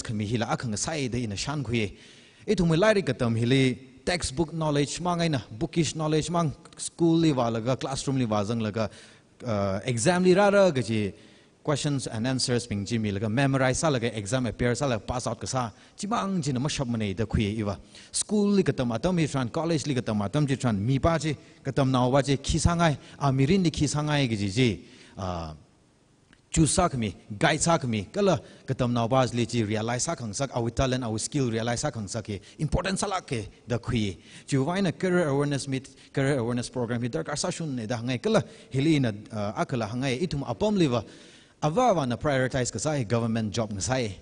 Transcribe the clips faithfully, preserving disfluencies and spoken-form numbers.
khami hila akha ngasai da ina shānkhuiya. Ithumwui lairik katam hili textbook knowledge mang eina, bookish knowledge mang, school li vālaga, classroom li vāzanglaga, uh, exam li rāra kaji questions and answers bing chi milaga memorize sālaga exam appear sālaga pass out kasā chimang china mashapmanei da khuiya iva. School li katam atam hitharan, college li katam atam chitharan, mipā chi, katamnaopā chi khi sāngai, a mirinli khi sāngai kaji chi, ah, choose sākhami, guide sākhami, kala katamnaopāli chi realize sākhangasak, awui talent, awui skill realize sākhangasak hi important sālāka da khui. Chiwuivang eina career awareness meet, career awareness program hi darkar sāshunna da hāngngai, kala hili ina, uh, akhala hāngngai, ithum apamliva, avā avāna prioritize kasā hi government job ngasai.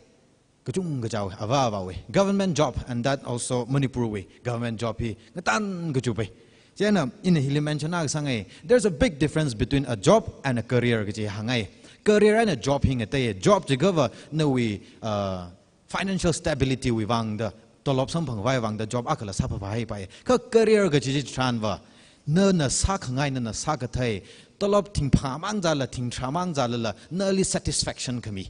Kachungkha chao, avā avāwui government job, and that also Manipur wui government job hi ngatan kachupai. Chieina ina hili mention akha sāngai, there's a big difference between a job and a career kaji hāngngai. Career eina job hi ngateiya. Job jiakhava nawui, uh, financial stability wui vangda, tolop samphangkhavai vangda job akhala sāphaphāhaipai. Kha career kaji chitharanva, nana sākhangai, nana sākathei, tolop thingphā mang zālala, thingtharā mang zālala, nali satisfaction khami,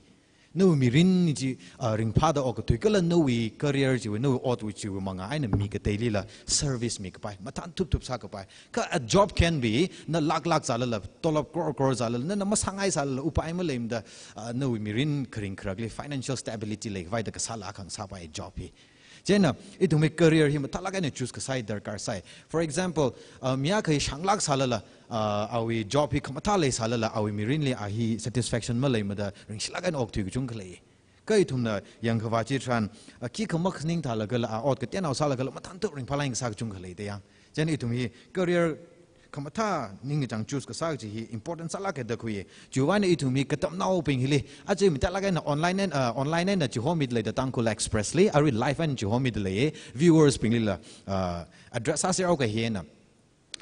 nawui mirin chi, ah, ringphāda okthui kala nawui career chiwui, nawui otwui chiwui mangā eina mi kateilila service mikapai, mathān thupthup sākapai. Kha a job can be, na lakh lakh zālala, tolop crore crore zālala, nana masāngai zālala, upai maleimada, ah, nawui mirin kharing kharakli financial stability leikhavai da kasāla khangasāpai job hi. Chieina ithumwui career hi mathālāk eina choose kasā hi darkar sai. For example, uh, mi akha hi shānglāk sālala, uh, awui job hi khamathā leisālala, awui mirinli a hi satisfaction maleimada ringshilāk eina okthui kachungkha lei. Kha ithumna yangkhavā chitharan, uh, khikha makhaning thālagala, a ot kateonao sālagala, mathān thupthup ringphālāk eina kasā kachungkha lei da yang. Chieina ithum hi career khamathā ningkachāng choose kasā kaji hi important sālāka da khui. Chiwuivang eina ithum hi katamnaobing hili, aja mathālāk eina online eina, uh, online eina chihomida leida Tangkhul Express li, arui live eina chihomida lei, viewers binglila, uh, address sāserhaoki hina.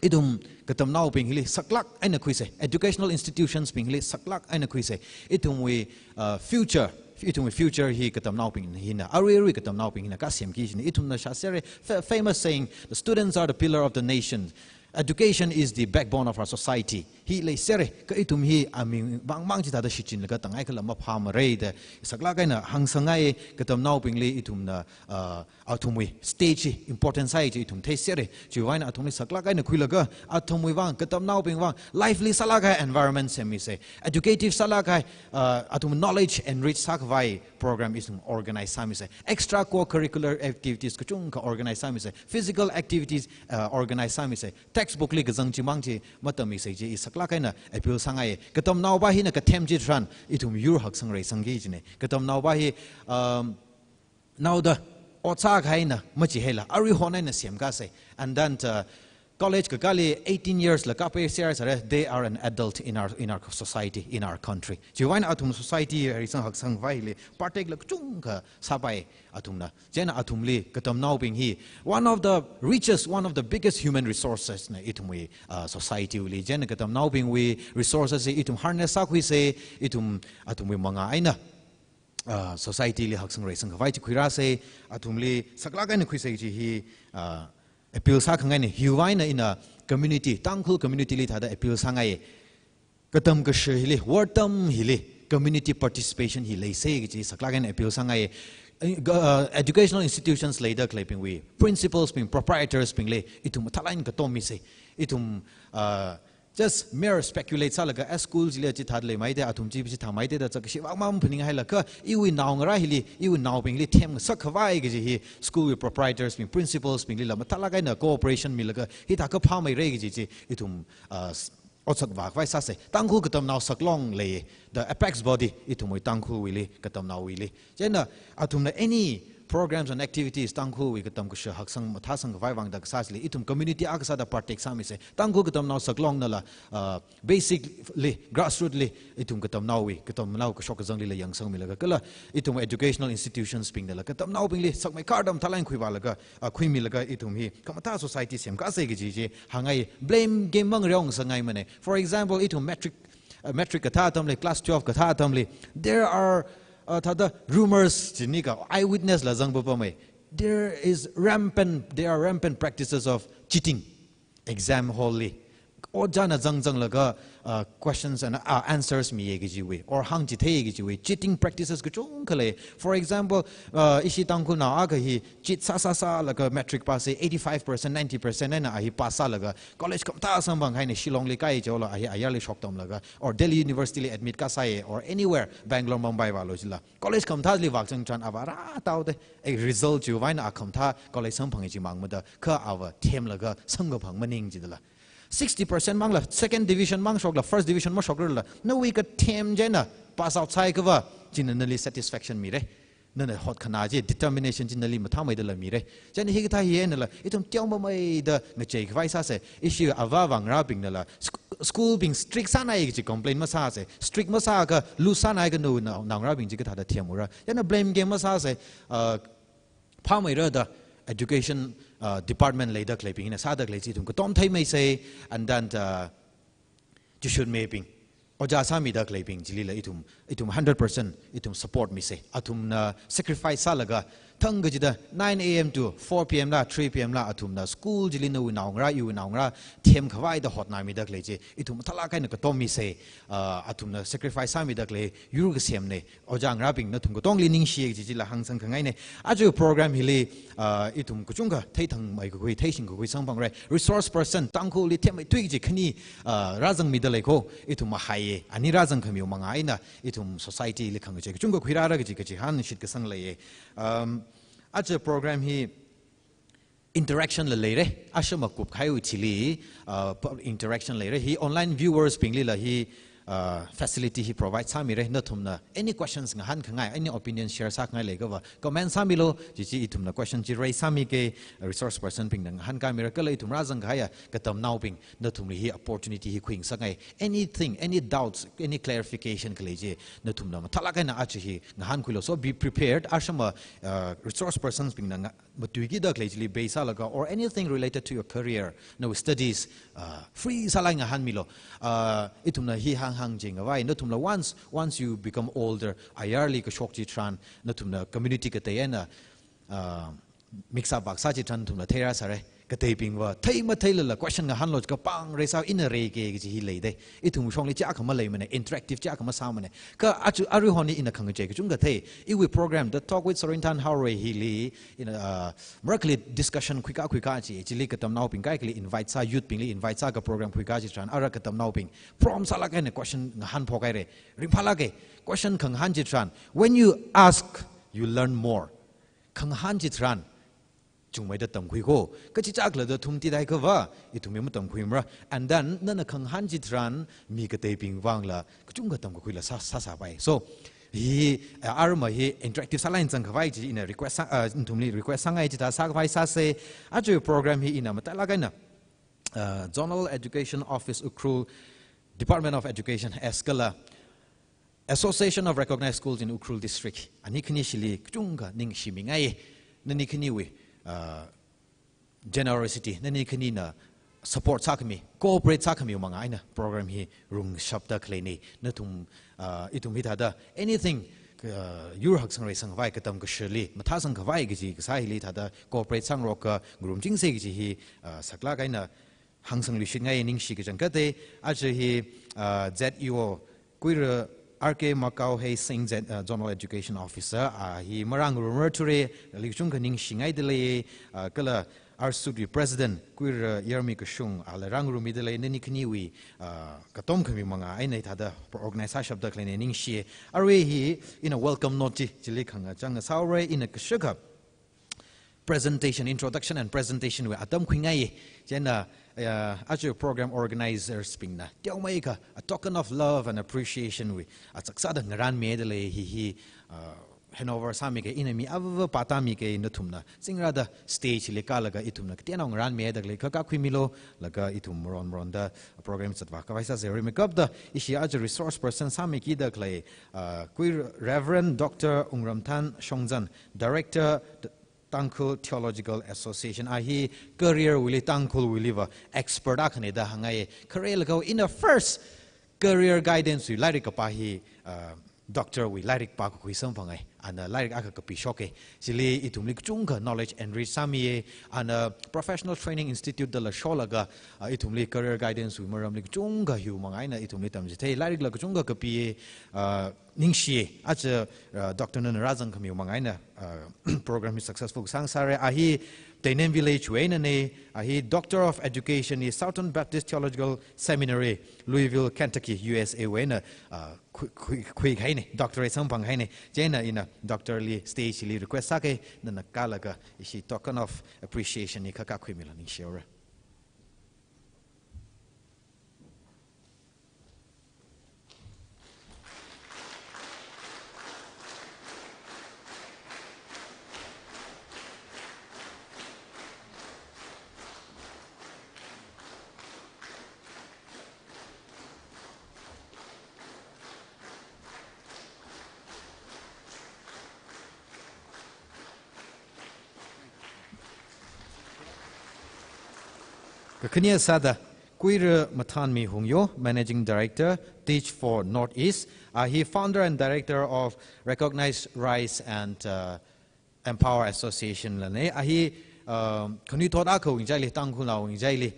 Ithum katamnaobing hili saklāk eina khuisa, educational institutions bing hili saklāk eina khuisa. Ithumwui, uh, future, ithumwui future hi katamnaobing hina, arui arui katamnaobing hina kasemki kajina. Ithumna shāsera, fa-, famous saying, "The students are the pillar of the nation. Education is the backbone of our society." Hi leisera, kha ithum hi aming bangmang chithāda shichinlaga tāngai khala maphāmara da saklāk eina hāngsangngai. Katamnaobingli ithumna, uh, athumwui stage hi important sai chi ithum theisera. Chiwuivang eina athumli saklāk eina khuilaga, athumwui vang, katamnaobing vang lively sālāk kahai environment semmisa. Educative sālāk kahai, uh, athum knowledge enrich sākhavai program ithum organize sāmisa. Extra co-curricular activities kachungkha organize sāmisa. Physical activities, uh, organize sāmisa. Textbook li kazang chimang chi matammisa chi i saklāk eina appeal sāngai. Katamnaopā hina kathem chitharan ithum yur haksang reisangki kajina. Katamnaopā hi, um, naoda ot sākahaina machihaila, arui hon eina semkasa. And then, uh, college kakāli eighteen years la kapaiser sāra, they are an adult in our, in our society, in our country. Chiwuivang eina athum society reisang haksangkhavai hili part takelāk kachungkha sāpai athumna. Chieina athumli katamnaobing hi one of the richest, one of the biggest human resources na ithumwui, uh, society wuili. Chieina katamnaobingwui resources hi ithum harness sākhuisa, ithum athumwui mangā eina, uh, society li haksang reisangkhavai chi khuirasa, athumli saklāk eina khuisa chi hi, uh, appeal sākhangaina. Hiwuivang eina ina community, Tangkhul community li thāda appeal sāngai. Katam kashi hili, wortam hili, community participation hi leisa kaji saklāk eina appeal sāngai. Eh, ga-, uh, educational institutions leida khaleibingwui principals bing, proprietors bingli ithum mathālāk eina katommisa. Ithum, uh, just mere speculate sālaga, a school chili chithāda leimeida, athum chi chithāmeida da chākashi vang maphaninghailaga, iwui naongarā hili, iwui naobingli themngasakkhavai kaji hi school wui proprietors bing, principals binglila mathālāk eina cooperation milaga, hithākha phāmeira kaji chi ithum, uh, s-, otsak vākhavai sāsa. Tangkhul katamnao saklong lei, the apex body, ithumwui Tangkhulwuili, katamnaowuili. Chieina athumna any programs and activities Tangkhulwui katam kashi haksang mathāsangkhavai vangda kasā chili, ithum community akha sāda partake sāmisa. Tangkhul katamnao saklongnala, uh, basically, grassroot li, ithum katamnaowui, katamnao kashok kazanglila yangsangmilaga, kala ithum educational institutions bingnala katamnaobingli sakmeikharda mathālāk eina khuivālaga, uh, khuimilaga ithum hi khamathā society semkasa kaji chi hāngngai. Blame game mang reongasakngaimana. For example, ithum matric, uh, matric kathā atamli, class twelve kathā atamli, there are, uh, thāda rumors chi nika, eyewitness la zangpapamei. There is rampant, there are rampant practices of cheating. Exam hall li, ojāna zangzanglaga, uh, questions and, uh, answers miya kajiwui, or hāngchitheiya kajiwui, cheating practices kachungkha lei. For example, uh, ishi Tangkhulnao akha hi cheat sā sā sālaga matric pass sāi, eighty-five percent, ninety percent eina a hi pass sālaga college khamathā samphanghaina, Shillongli kai chaola a hi ayarli shoktamlaga, or Delhi University li admit kasāya, or anywhere, Bangalore, Mumbai vālu jila. College khamathāli vāzang tharan ava rāthaoda, eh, result chiwui vang eina a khamathā college samphanga chi mangmada, kha ava themlaga samkaphang maning jidala. Sixty percent mangla, second division mang shokla, first division mashokrarla, nawui kathem chieina pass out sāhaiakhava, china nali satisfaction mira. Nana hotkhanā chi, determination chi nali mathāmeida la mira. Chieina hikathā hi einala, ithum teomeida ngacheikhavai sāsa. Ishi avā avā ngarābingnala, sc-, school bing strict sānai kaji complain masāsa. Strict masāakha, loose sānai kha nawui nao, naongarābing chi kathāda themura. Chieina blame game masāsa. Uh, phāmeira da education, uh, department leida khaleibingna sāda khalei chi ithum katom theimeisa, and then, uh, tuition mibing, ojā sāmida khaleibing chilila ithum, ithum hundred percent ithum support misa. Athumna sacrifice sālaga, thang kachida nine A M to four P M la, three P M la, athumna school chili nawui naongarā, iwui naongarā themkhavai da hotnāmida khalei chi ithum mathālāk eina katom misa. Uh, athumna sacrifice sāmida khalei, yur kasemna. Ojā ngarābing, nathum katongli ningshiya kaji chila hāngsang khangaina. Aja program hili, ah, ithum kachungkha theithangmeikakhui, theishingkakhui samphangra. Resource person, Tangkhulli themmeithui kaji khani, ah, rāzangmida lei kho, ithum mahaiya. Ani rāzangkhamiwui manga eina ithum society li khangachei kachungkha khuirāra kaji, kaji hāngshit kasang leiya. Um, aja program hi interaction la leira, ashama kupkahaiwui thili, uh, pu-, interaction leira. Hi online viewers binglila hi, uh, facility hi provide sāmira. Nathumna any questions ngahānkhangai, any opinion share sākhangai leiakhava, comment sāmilu, chi chi ithumna question chi raise sāmika, resource person bingna ngahānkāmira, kala ithum rāzangkahaiya katamnaobing, nathumli hi opportunity hi khuingasakngai. Anything, any doubts, any clarification khalei chi, nathumna mathālāk eina aja hi ngahānkhuilu. So be prepared, ashama, uh, resource persons bingna nga-, matuikida khalei chili base sālaga, or anything related to your career, nawui studies, uh, free sālāk eina ngahānmilu. Uh, ithumna hi hāng hāngchingkhavai, nathumla once, once you become older, ayarli kashok chitharan, nathumna community katei eina, uh, mix up vāsā chitharan nathumla theirāsāra. Kateibingva, thei matheilala question ngahānlu, kapāng reisā ina reiki kaji hi leida. Ithum shongli chiyākha maleimana, interactive chiyākha masāmana. Kha aja aruihon hi ina khangachei kachungkha thei. Iwui program, The Talk with Sorinthan Haorei hili, ina, uh, marākhali discussion khuikā khuikā chi, chili katamnaobing kaikhali invite sā, youth bingli invite sāakha program khuikā chitharan, ara katamnaobing prom sālāk eina question ngahānphokhaira. Ringphālāka, question khangahān chitharan, when you ask, you learn more. Khangahān chitharan, chungmeida tamkhui kho. Kachichā khala da thumtitheiakhava, ithum mi matamkhuimara. And then, nana khangahān chitharan, mi kateibing vangla, kachungkha tamkakhuila sā, sāsāpai. So, hi, uh, arma hi interactive sālāk eina zangkhavai chi ina request sā, uh, nathumli request sāngai chithā sākhavai sāsa. Aja program hi ina mathālāk eina, uh, Zonal Education Office Ukhrul, Department of Education, as kala Association of Recognized Schools in Ukhrul District, ani khanishili kachungkha ningshimingai. Nani khaniwui, uh, generosity, nani khanina support sākhami, cooperate sākhamiwui manga eina program hi rungshapda khaleina. Nathum, uh, ithum hithāda anything, uh, yur haksang reisangkhavai, katam kashili mathāsangkhavai kaji kasā hili thāda cooperate sāngarokakha ngarumchingsa kaji hi, uh, saklāk eina hāngsangluishitngai. Ningshi kachangkhatta, aja hi, uh, Z E O Kuira R K Makauhei Singh, Z-, uh, Zonal Education Officer, a hi marāngarumrar thura, ali kachungkha ningshingaida lei, uh, kala R S U T wui President Kuira Yarmi Kashung, ala rāngarummida lei, nani khaniwui, uh, katom khami manga eina hithāda organize sāshapda khaleina, ningshi. Arui hi ina welcome note chi, chili khangachang sāhaora, ina kashakha presentation, introduction and presentation wui atam khuingai. Chieina, uh, aja program organizers bingna teomeikha, a token of love and appreciation wui, a chaksāda ngarānmida lei hi hi, uh, handover sāmika, ina mi avāva pātāmika, nathumna zingrada stage li kālaga ithumna kateonao ngarānmida khalei kha kākhuimilu, laga ithum maron maronda program zatvākhavai sāsa. Rimeikapta ishi aja resource person sāmikida khalei, uh, Kui Reverend Doctor Wungramthan Shongzan, Director, Tangkhul Theological Association, a hi career wuili, Tangkhul wuiliva expert akhana da hāngai. Kharelaga ina first career guidance wui lairik kapā hi, uh, doctor wui lairik pākakhui samphangai. Ana lairik akha kapishoka. Chili ithumli kachungkha knowledge enrich sāmiya. Ana Professional Training Institute dala sholaga, ah, ithumli career guidance wui maramli kachungkha hiwui manga eina ithumli tamchithei. Lairikla kachungkha kapiya, ah, ningshiya. Aja, ah, Doctor nana rāzangkhamiwui manga eina, ah, program hi successful sāngasāra. A hi Teinem Village wui einana, a hi Doctor of Education hi Southern Baptist Theological Seminary, Louisville, Kentucky, U S A wui eina, ah, khui, khui, khuikahaina, doctorate samphangkahaina. Chieina ina doctor li stage li request sāka, nana kālaga ishi token of appreciation hi khakha khuimilu, ningshihaora. Kakhane sāda, Kuira Mathanmi Hungyo, Managing Director, Teach for Northeast, a hi founder and director of Recognize, Rise and, uh, Empower Association lana. A hi, uh, khanuithot akhawui ngachaili, Tangkhulnaowui ngachaili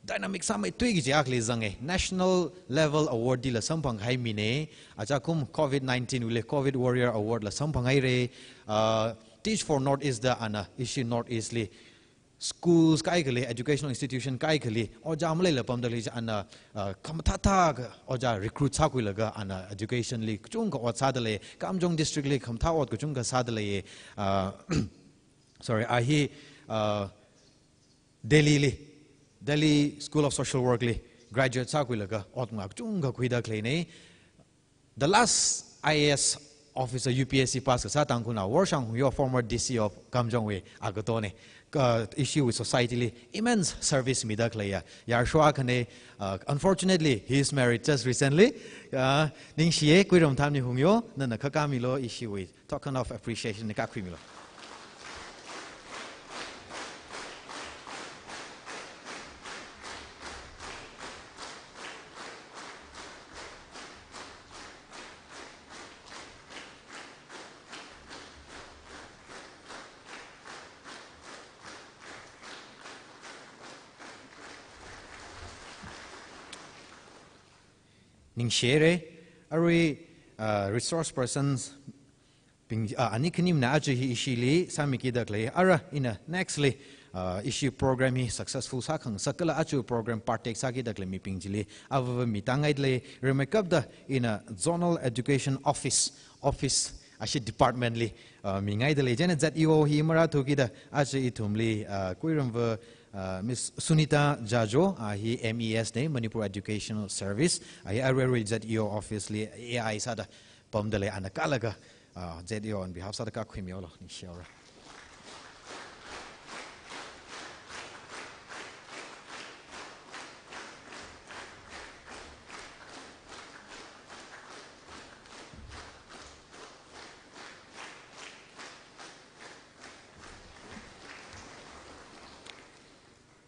dynamic sāmeithui kaji akhali zanga. National level award dila samphangkahai mina. Aja kum covid nineteen wuili Covid Warrior Award la samphanghaira. Uh, Teach for Northeast da ana ishi Northeast li schools kaikhali, educational institution kaikhali, ojā maleila pamda khalei chi ana, uh, khamathāthā ojā recruit sākhuilaga ana education li kachungkha ot sāda lei. Kamjong district li khamathā ot kachungkha sāda lei. Uh, sorry, a hi, uh, Delhi li, Delhi School of Social Work li graduate sākhuilaga ot ngarā kachungkha khuida khaleina. The last I A S officer U P S C pass kasā Tangkhulnao Worshang Hungyo, former D C of Kamjong wui agatona. Ka, ishiwui society li immense service mida khaleiya yarsho akhana. Uh, unfortunately, he is married just recently. Uh, ningshiya, Kuira Mathanmi Hungyo, nana khakha milu, ishiwui token of appreciation hi khakha khuimilu. Ningshihaira, arui, uh, resource persons bing, ah, ani khanimana aja hi ishili sāmikida khalei. Ara ina next li, ah, ishi program hi successful sākhangasak kala aja program partake sākida khalei mibing chili avāva mitang ngaida lei. Rimeikapta ina Zonal Education Office, office, ashi department li, ah, mingaida lei. Chieina Z E O hi marāthukida aja ithumli, ah, Kuiramva, ah, Miss Sunita Jajo, ah, hi M E S na, Manipur Educational Service, ah, hi arui arui Z E O office li A I sāda pamda lei, ana kālaga, ah, Z E O on behalf sāda khakha khuimilu, ningshihaora.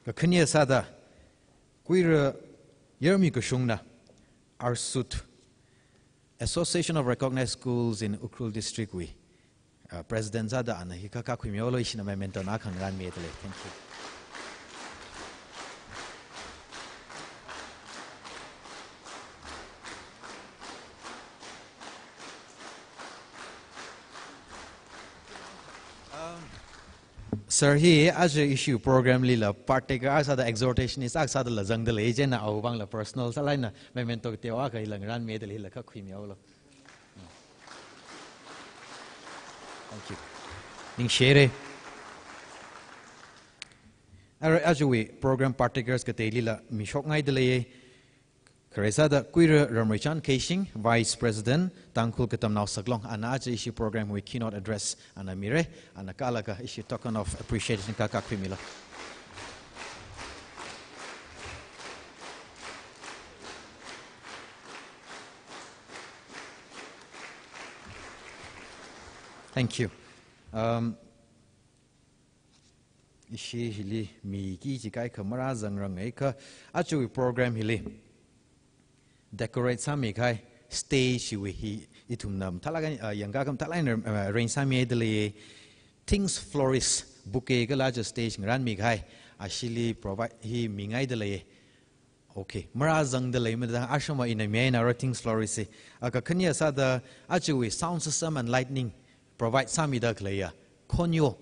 Kakhane sāda, Kuira Yarmi Kashungna, ARSUT, Association of Recognized Schools in Ukhrul District wui, uh, President sāda ana hi khakha khuimilu, ishina memento na khangarānmida lei. Thank you. Um, Sir hi aja ishi program lila partaker akha sāda, exhortationist akha sādala zangda lei, chieina awui vangla personal sālāk eina memento teokha hila ngarānmida lei, hila khakha khuimilu. Thank you. Ningshihaira. Ara, ajawui program partakers kateilila mishokngaida lei. Khare sāda Kuira Ramreichan Keishing, Vice President, Tangkhul Katamnao Saklong, ana aja ishi program wui keynote address ana mira, ana kālaga ishi token of appreciation khakha khuimilu. Thank you. Um, ishi hili mi kachi kaikha marāzangrang eikha, ajawui program hili decorate sāmikahai Stage wui hi ithumna mathālāk eina, uh, yangkakha mathālāk eina, uh, arrange sāmida lei. Things Flourish bouquet kala aja stage ngarānmi kahai, ashili provide hi mingaida lei. Okay, marāzangda leimada, ashama ina mihaira Things Flourish hi. Akha khani sāda ajawui sound system and lighting provide sāmida khaleiya Khonyo,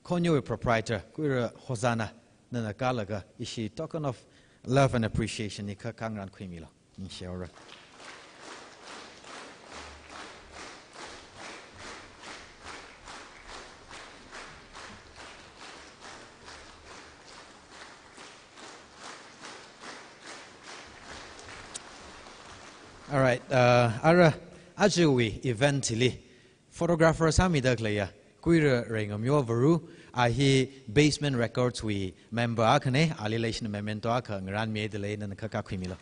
Khonyo proprietor, kuira Hosanna, nana kālaga ishi token of love and appreciation hi kha khangarān khuimilu. Ningshihaora. All right, uh, ara, ajawui event hili photographer sāmida khaleiya kuira Reingamyo Varu, a hi Basement Records wui member akhana, ali leishina memento akha ngarānmida lei, nana kha khuimilu.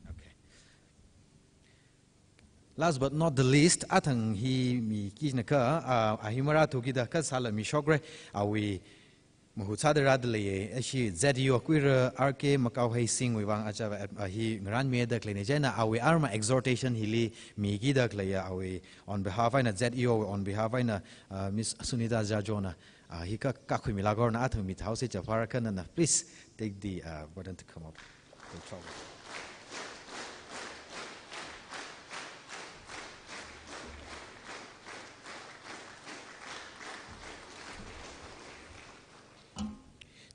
Okay. Last but not the least, athang hi mikina kha, ah, a hi marāthu kida kha sāla mishokra, awui mahut sāda rāda lei, ashi Z E O kuira R K Makauhei Singh wui vang aja, ah, hi ngarānmida khalei chieina awui arma exhortation hili mikida khaleiya awui on behalf eina Z E O on behalf eina, ah, Miss Sunita Jajona, ah, hi kha khuimilu kho, na athang mithao se chapar kha nana, please take the, uh, burden to come up. Take trouble.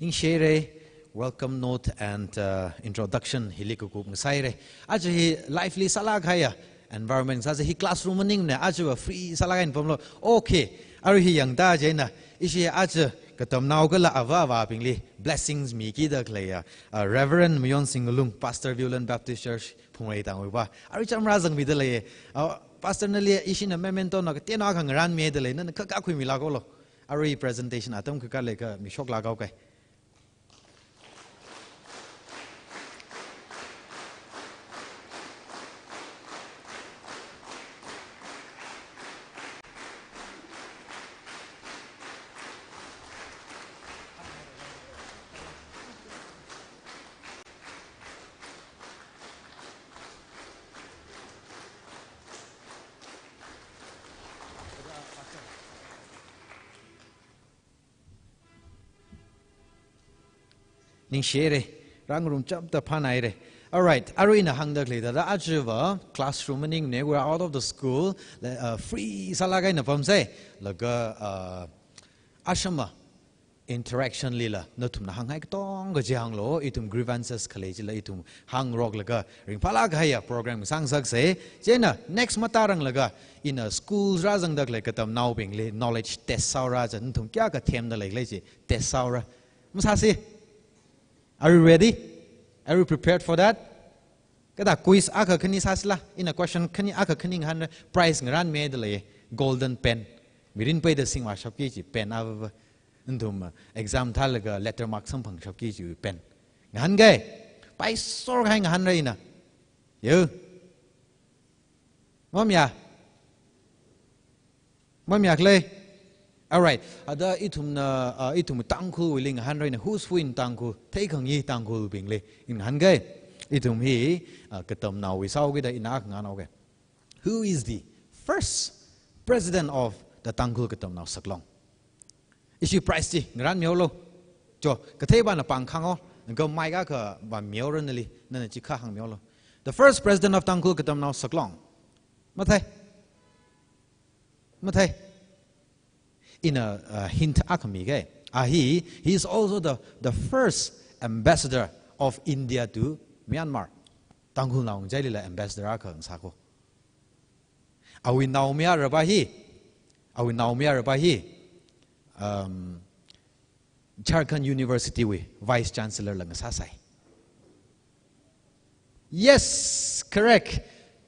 Ningshihaira, welcome note and, uh, introduction hili kakup ngasāhaira. Aja hi lively sālāk kahaiya environment sāsa, hi classroom maningmana, aja va free sālāk eina pamlu. Okay, arui hi yangda chieina, ishi aja katamnao kala ava avābingli blessings mikida khaleiya, uh, Reverend Mayonsing Ngalung, Pastor Viewland Baptist Church, Phungrei Tangwui va. Arui chāmra zangmida lei. Uh, Pastor nali ishina memento na katena kha ngarānmida lei, nana kha khuimilu kho. Arui presentation atam kha kha lei kha mishoklu kho kai. Ningshihaira, rāngarum chapta phānāhaira. All right, arui ina hāngda khalei thāda, aja va classroom maningmana, we are out of the school, le, uh, free sālāk eina pamsa, laga, uh, ashama interaction lila nathumna hānghai katonga chi hānglu, ithum grievances khalei chila ithum hāngroklaga ringphālāk kahaiya program sāngasaksa. Chieina next mataranglaga ina school rāzangda khalei katamnaobingli knowledge test sāhaora, cha nathum kayākha themda leikhala chi test sāhaora. Masāsi? Are you ready? Are you prepared for that? Kada quiz akha khani sāsila, ina question khani akha khani ngahānra, prize ngarānmida lei, golden pen. Mirin peida singvāshapki kaji pen ava va. Nathum, uh, exam thālaga letter mark samphangshapki kaji pen. Ngahānga? Paisor kahai ngahānra ina. Yo. Mamayā? Mamayākhala? All right. Ada ithumna, uh, ithum Tangkhulwuili ngahānra ina, who's who in Tangkhul? Theikhangai Tangkhulbingli. Ina ngahānga? Ithum hi, uh, katamnaowui sāhaokida ina akha ngahānhaoga. Who is the first president of the Tangkhul Katamnao Saklong? Ishi prize chi ngarānmihaolu. Cho, kathei pana pāng khanghaolu. Nga mic akha va mihaora nali, nana chi kha hāngmihaolu. The first president of Tangkhul Katamnao Saklong. Mathei? Mathei? Ina, uh, hint akha miga. A hi, he is also the, the first ambassador of India to Myanmar. Tangkhulnao ngachailila ambassador akha ngasā kho. Awui naomayara va hi, awui naomayara va hi, um, Jharkhand University wui Vice Chancellor la ngasāsai. Yes, correct.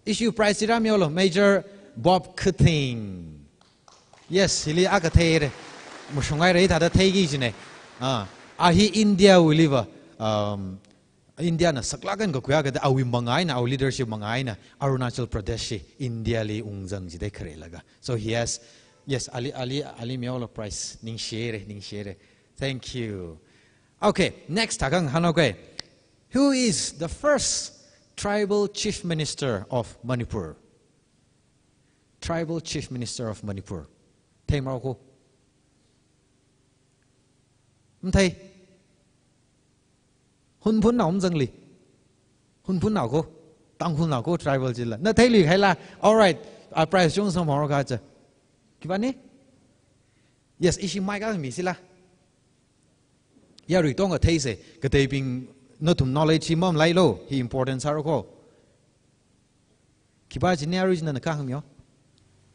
Ishi prize chi rāmihaolu, Major Bob Khathing. Yes, hili akha theira. Mashunghaira, hithāda theiki kajina. Ah, a hi India wuili va, um, India na saklāk eina kakhuiya kajida awui mangā eina, awui leadership mangā eina Arunachal Pradesh hi India li ungzang jida kharelaga. So he has, yes, ali, ali, ali mihaola prize. Ningshire, ningshire. Thank you. Okay, next thākha ngahānhaoke. Who is the first tribal chief minister of Manipur? Tribal chief minister of Manipur. Theimara ko? Mathei. Hunphunnao mazangli. Hunphunnao ko? Tangkhulnao ko tribal chila? Na theili haila. All right. A prize chungsa moro kaja. Khipāna? Yes, ishi mic akha misila. Yarui tongkha theisa, kateibing nathum knowledge hi mamalailo, hi important sāra ko. Khipā china yarui china na kahāng miyo?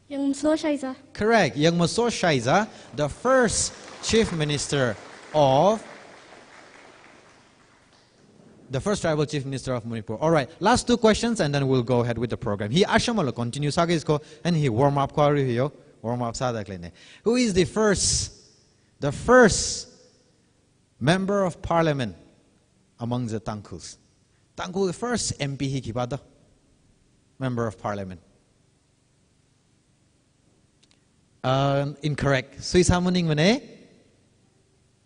Yangmaso Shaiza. Correct, Yangmaso Shaiza, the first chief minister of, the first tribal chief minister of Manipur. All right, last two questions and then we'll go ahead with the program. Hi ashamala continue sāki ko, and hi warm up khawari hiyo, warm up sāda khaleina. Who is the first, the first member of parliament among the Tangkhuls? Tangkhul first M P hi khipā do? Member of parliament. Uh, incorrect. Suisā maningmana.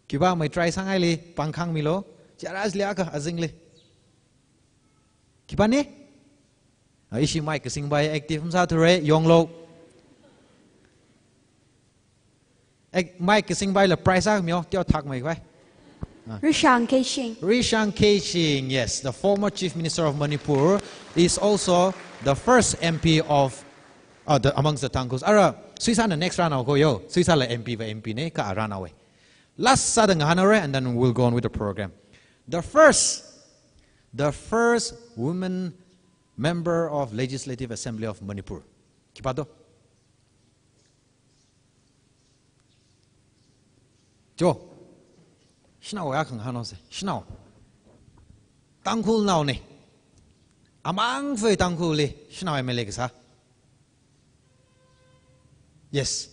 Khipāmei try sāngaili, pāng kahāng milo. Chara asli akha azingli. Khipāna? Ah, ishi mic kasingpai active masāthura, yonglo. Ek, mic kasingpaila prize akha miyo, teothakmeikhavai. Ah. Rishang Keishing. Rishang Keishing, yes, the former Chief Minister of Manipur is also the first M P of, uh, the, amongst the Tangkhuls. Ara, suisāna next round haoko yo, suisāla M P va M P na, kha a round haowa. Last sāda ngahānhaora, and then we'll go on with the program. The first, the first woman member of Legislative Assembly of Manipur. Khipā do? Jo. Shanao ya khangahān haosa. Shanao. Tangkhulnaona. Amang fei Tangkhulli. Shanao M L A kasā. Yes.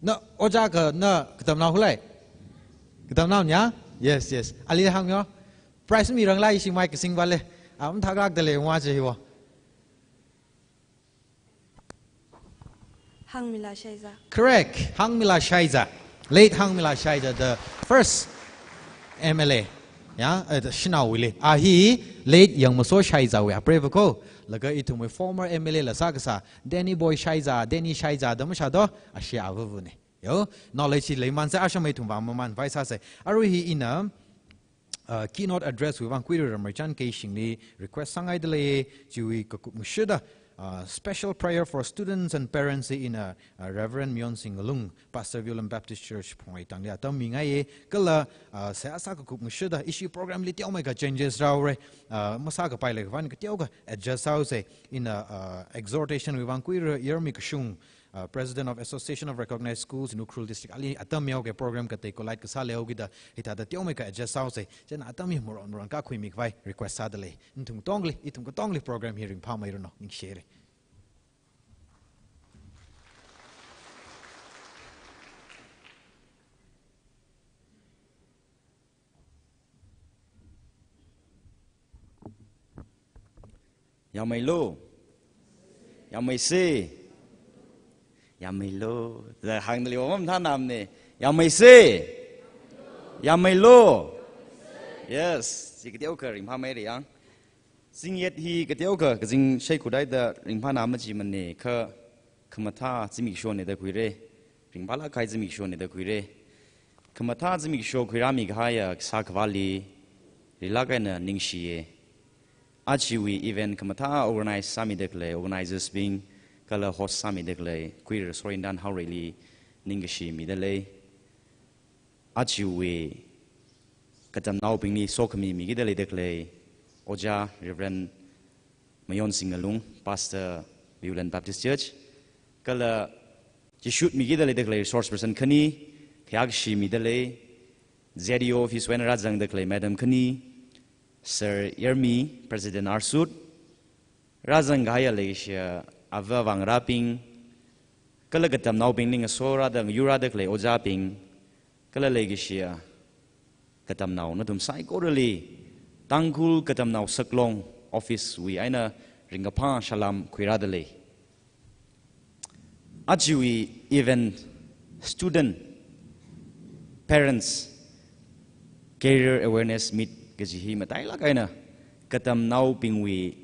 Na, ojā ka, na, katamnao hula? Katamnaona? Yes, yes. Ali hāng yo. Prize miranglā ishi mic kasingpaila. Am thakrak dale wa che hiwo. Hangmila Shaiza. Correct. Hangmila Shaiza. Late Hangmila Shaiza, the first M L A. Ya, uh, the Shanaowuili. A hi late Yangmaso Shaiza wui apreiva ko. Laga ithumwui former M L A la sākasā Danny Boy Shaiza, Danny Shaiza da mashā do, ashi avavana. Yo, knowledge hi leiman sa, ashamei ithum vāmamanvai sāsa. Arui hi ina, uh, keynote address wui vang Kuiru Ramreichan Keishingli request sāngaidalei, chiwui kakup ngashida, uh, special prayer for students and parents hi ina, uh, Reverend Mayonsing Ngalung, Pastor Viewland Baptist Church Phongreitangli atam mingaiya, kala, uh, seihā sā kakup ngashida, ishi program li teomeikha changes rāhaora, uh, masākapai leiakha vang kateokha adjust sāhaosa, ina, uh, exhortation wui vang Kuiru Yarmi Kashung, uh, President of Association of Recognized Schools in Ukhrul District, ali atam mihaoke program katei collide kasā leihaokida, hithāda teomeikha adjust sāhaosa, chieina atam hi maron maron kakhuimikhavai request sādalei. Nathum katongli, ithum katongli program hi ringphāmeiranu, ningshire. Yangmeilo. Yangmeisa. Yangmeilo. Da hāngdalei wa mathānamana. Yangmeisa. Yangmeilo. Yes. Chi kateokha ringphāmeira yang. Zingyet hi kateokha kazing shaikhut haida ringphāna machimana kha khamathā zimikshona da khuira. Ringphālāk kahai zimikshona da khuira. Khamathā zimiksho khuirāmikahaiya kasā Akhavāli rilāk eina ningshiya. Ajawui event khamathā organize sāmida khalei organizers bing, kala host sāmida khalei Kuiru Sorindan Haoreili ningkashi midalei. Ajawui katamnaobingli sokhami mikida leida khalei Ojā Reverend Mayonsing Ngalung, Pastor, Viewland Baptist Church, kala chishut mikida leida khalei resource person khani, khayākashi midalei, Z E O office wui eina rāzangda khalei madam khani, Sir Yarmi, President Arsut, rāzangkahaiya leikashiya ava vāngarābing, kala katamnaobingli ngasorāda ngayurrāda khalei ojābing, kala leikashiya katamnao nathum saikorali Tangkhul Katamnao Saklong office wui eina ringkaphā salam khuirāda lei. Ajawui event student, parents, career awareness meet kaji hi matailāk eina katamnaobingwui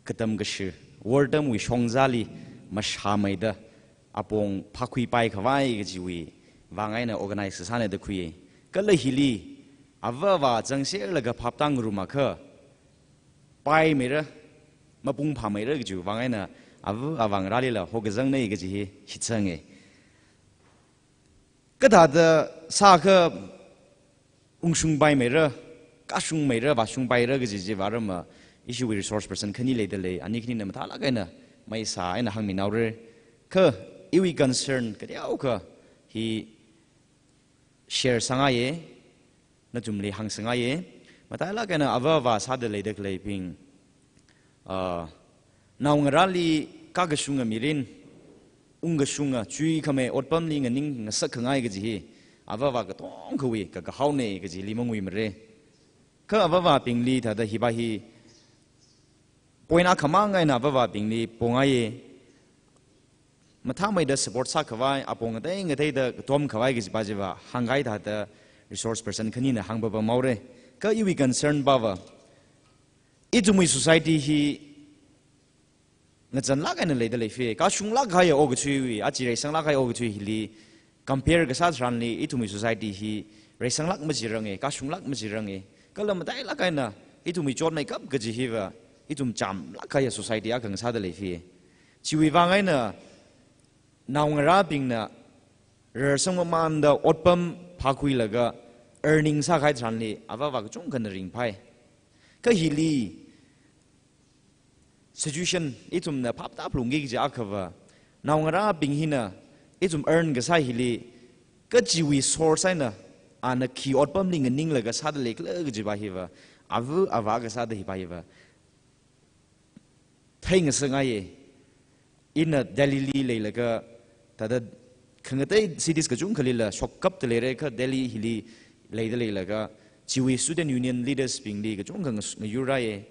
katam kashi, wortamwui shongzali mashāmeida apong phākhuipai khavai kajiwui vang eina organize sāna da khuiya. Kala hili ava avā zangserlaga phaptāngarumakha paimeira, mapung phāmeira kajiwui vang eina ava avā ngarālila hokazangna kaji hi shitsanga. Kathāda sākha ungshungpaimeira, kashungmeira, vāshungpaira kaji chi vārama, ishiwui resource person khani leida lei, ani khanina mathālāk eina maisā eina hāngminaora. Kha iwui concern kateokha hi share sāngaiya, nathumli hāngsangaiya, matailāk eina ava avā sāda leida khaleibing, ah, naongarāli kakashunga mirin, ungkashunga, chuikhamei otpamli nganingngasak khangai kaji hi ava avā katongkhawui kakahaona kajili manguimara. Kha ava avābingli thāda hiva hi point akhamang eina ava avābingli pongaiya. Mathāmeida support sākhavai, apong ngatei ngateida katom khavai kajipa chiva hāngkahai thāda resource person khanina hāngpapamhaora. Kha iwui concern pava, ithumwui society hi ngazanlāk eina leida leifi, kashunglāk kahaiya okathuiwui, aja reisanglāk kahaiya okathui hili compare kasā tharanli ithumwui society hi reisanglāk machiranga, kashunglāk machiranga. Kala matailāk eina ithumwui chotmeikap kaji hiva ithum chamlāk kahaiya society akha ngasāda leifi. Chiwui vang eina naongarābingna rarsang mamānda otpam phākhuilaga earning sākahai tharanli ava avā kachungkhana ringphai. Kha hili situation ithumna phaptāphalungki kaji akhava, naongarābing hina ithum earn kasā hili kachiwui source eina ana khi otpamli nganinglaga sāda leikhala kajipa hiva, ava avā kasāda hipa hiva theingasakngaiya. Ina Delhili leilaga, thāda khangatei cities kachungkhalila shokkapta leira, kha Delhi hili leida leilaga, chiwui student union leaders bingli kachungkha ngas-, ngayurrāya.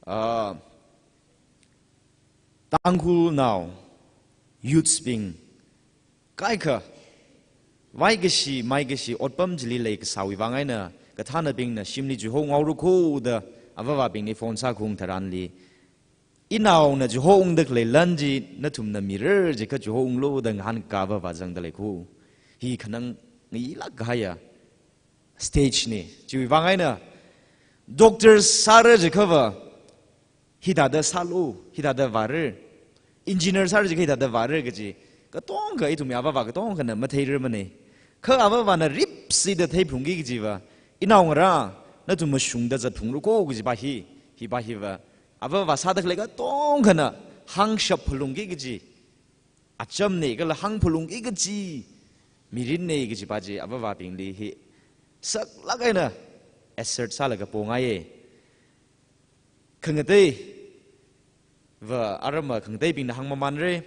Ah, Tangkhulnao youths bing kaikha, vaikashi maikashi otpam chili leikasāwui vang eina kathānabingna shimli chihounghaora kho da ava avābingli phone sākhaung tharanli, inaona chihoungda khalei lan chi nathumna mirar jikha chihounglu da ngahānkā ava avā zangda lei kho. Hi khanang ngailāk kahaiya stage na. Chiwui vang eina doctor sāra jikhava hithāda sālu, hithāda vāra, engineer sāra jikha hithāda vāra kaji katongkha ithumwui ava avā katongkhana matheirarmana. Kha ava avāna ripsida theiphalungki kajiva, inaongarā nathum mashungda zatphalungra kho kajipa hi, hipa hiva ava avā sāda khalei katongkhana hāngshap phalungki kaji achamna, kala hāngphalungki kaji mirinna kajipa chi ava avābingli hi saklāk eina assert sālaga pongaiya. Khangateiva arama khangateibingna hāngmamānra.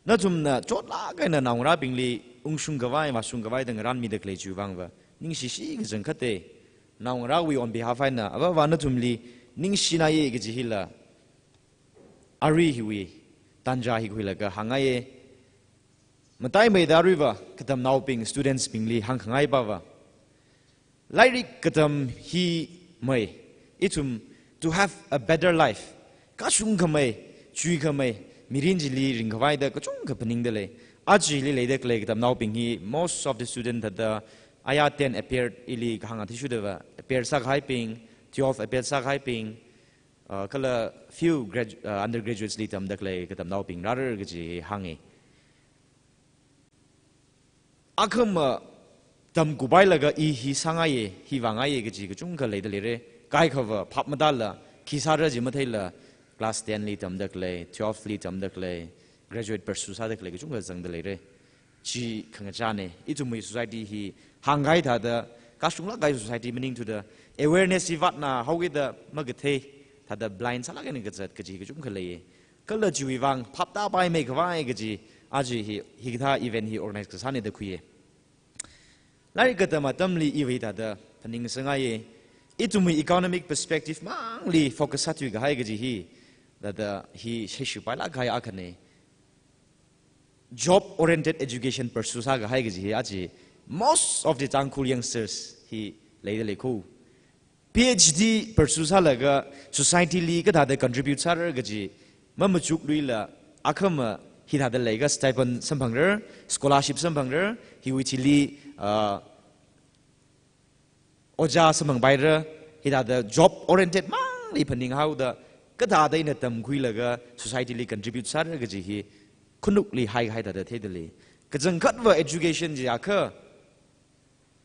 Nathumna chotlāk eina naongarābingli ungshung khavai, vāshung khavai da ngarānmida khalei chiwui vangva ningshishi kachangkhata. Naongarāwui on behalf eina ava avā nathumli ningshinaiya kaji hila arui hiwui tanja hi khuilaga hāngngaiya. Mataimeida aruiva katamnaobing, students bingli hāngkhangai pava, lairik katam hi mei, ithum to have a better life, kashung khamei, chui khamei mirin chili ringkhavai da kachungkha phaningda lei. Aja hili leida khalei katamnaobing hi, most of the student thāda aya ten appeared ili kahāng athishurdava appear sākahaibing, twelve appear sākahaibing, uh, kala few gradu-, uh, undergraduates li tamda khalei katamnaobing rāra kaji hānga. Akhama tamkupailaga i hi sāngaiya, hi vāngaiya kaji kachungkha leida leira. Kaikhava phap matāla, khi sāra ji matheila, class ten li tamda khalei, twelve li tamda khalei, graduate pursue sāda khalei kachungkha zangda leira. Chi khangachāna. Ithumwui society hi hāngkahai thāda, kashunglāk kahai society maningthuda, awareness hi vātna haokida makathei, thāda blind sālāk eina kazat kaji kachungkha leiya. Kala chiwui vang phaptāpaimei khavai kaji, aja hi, hikathā event hi organize kasāna da khuiya. Lairik katam atamli iva hithāda phaningsangaiya. Ithumwui economic perspective mangli focus sāthuikahai kaji hi, thāda hi sheshu pailāk kahai akhana. Job oriented education pursue sākahai kaji hi aja most of the Tangkhul youngsters hi leida lei ko. P H D pursue sālaga society li kathāda contribute sāra kaji mamachukluila, akhama hithāda leiakha stipend samphangra, scholarship samphangra, hiwui thili, ah, ojā samphangpaira, hithāda job oriented mangli phaninghaoda, kathāda ina tamkhuilaga society li contribute sāra kaji hi khanukli haikahai thāda theida lei. Kachangkhatva education jiakha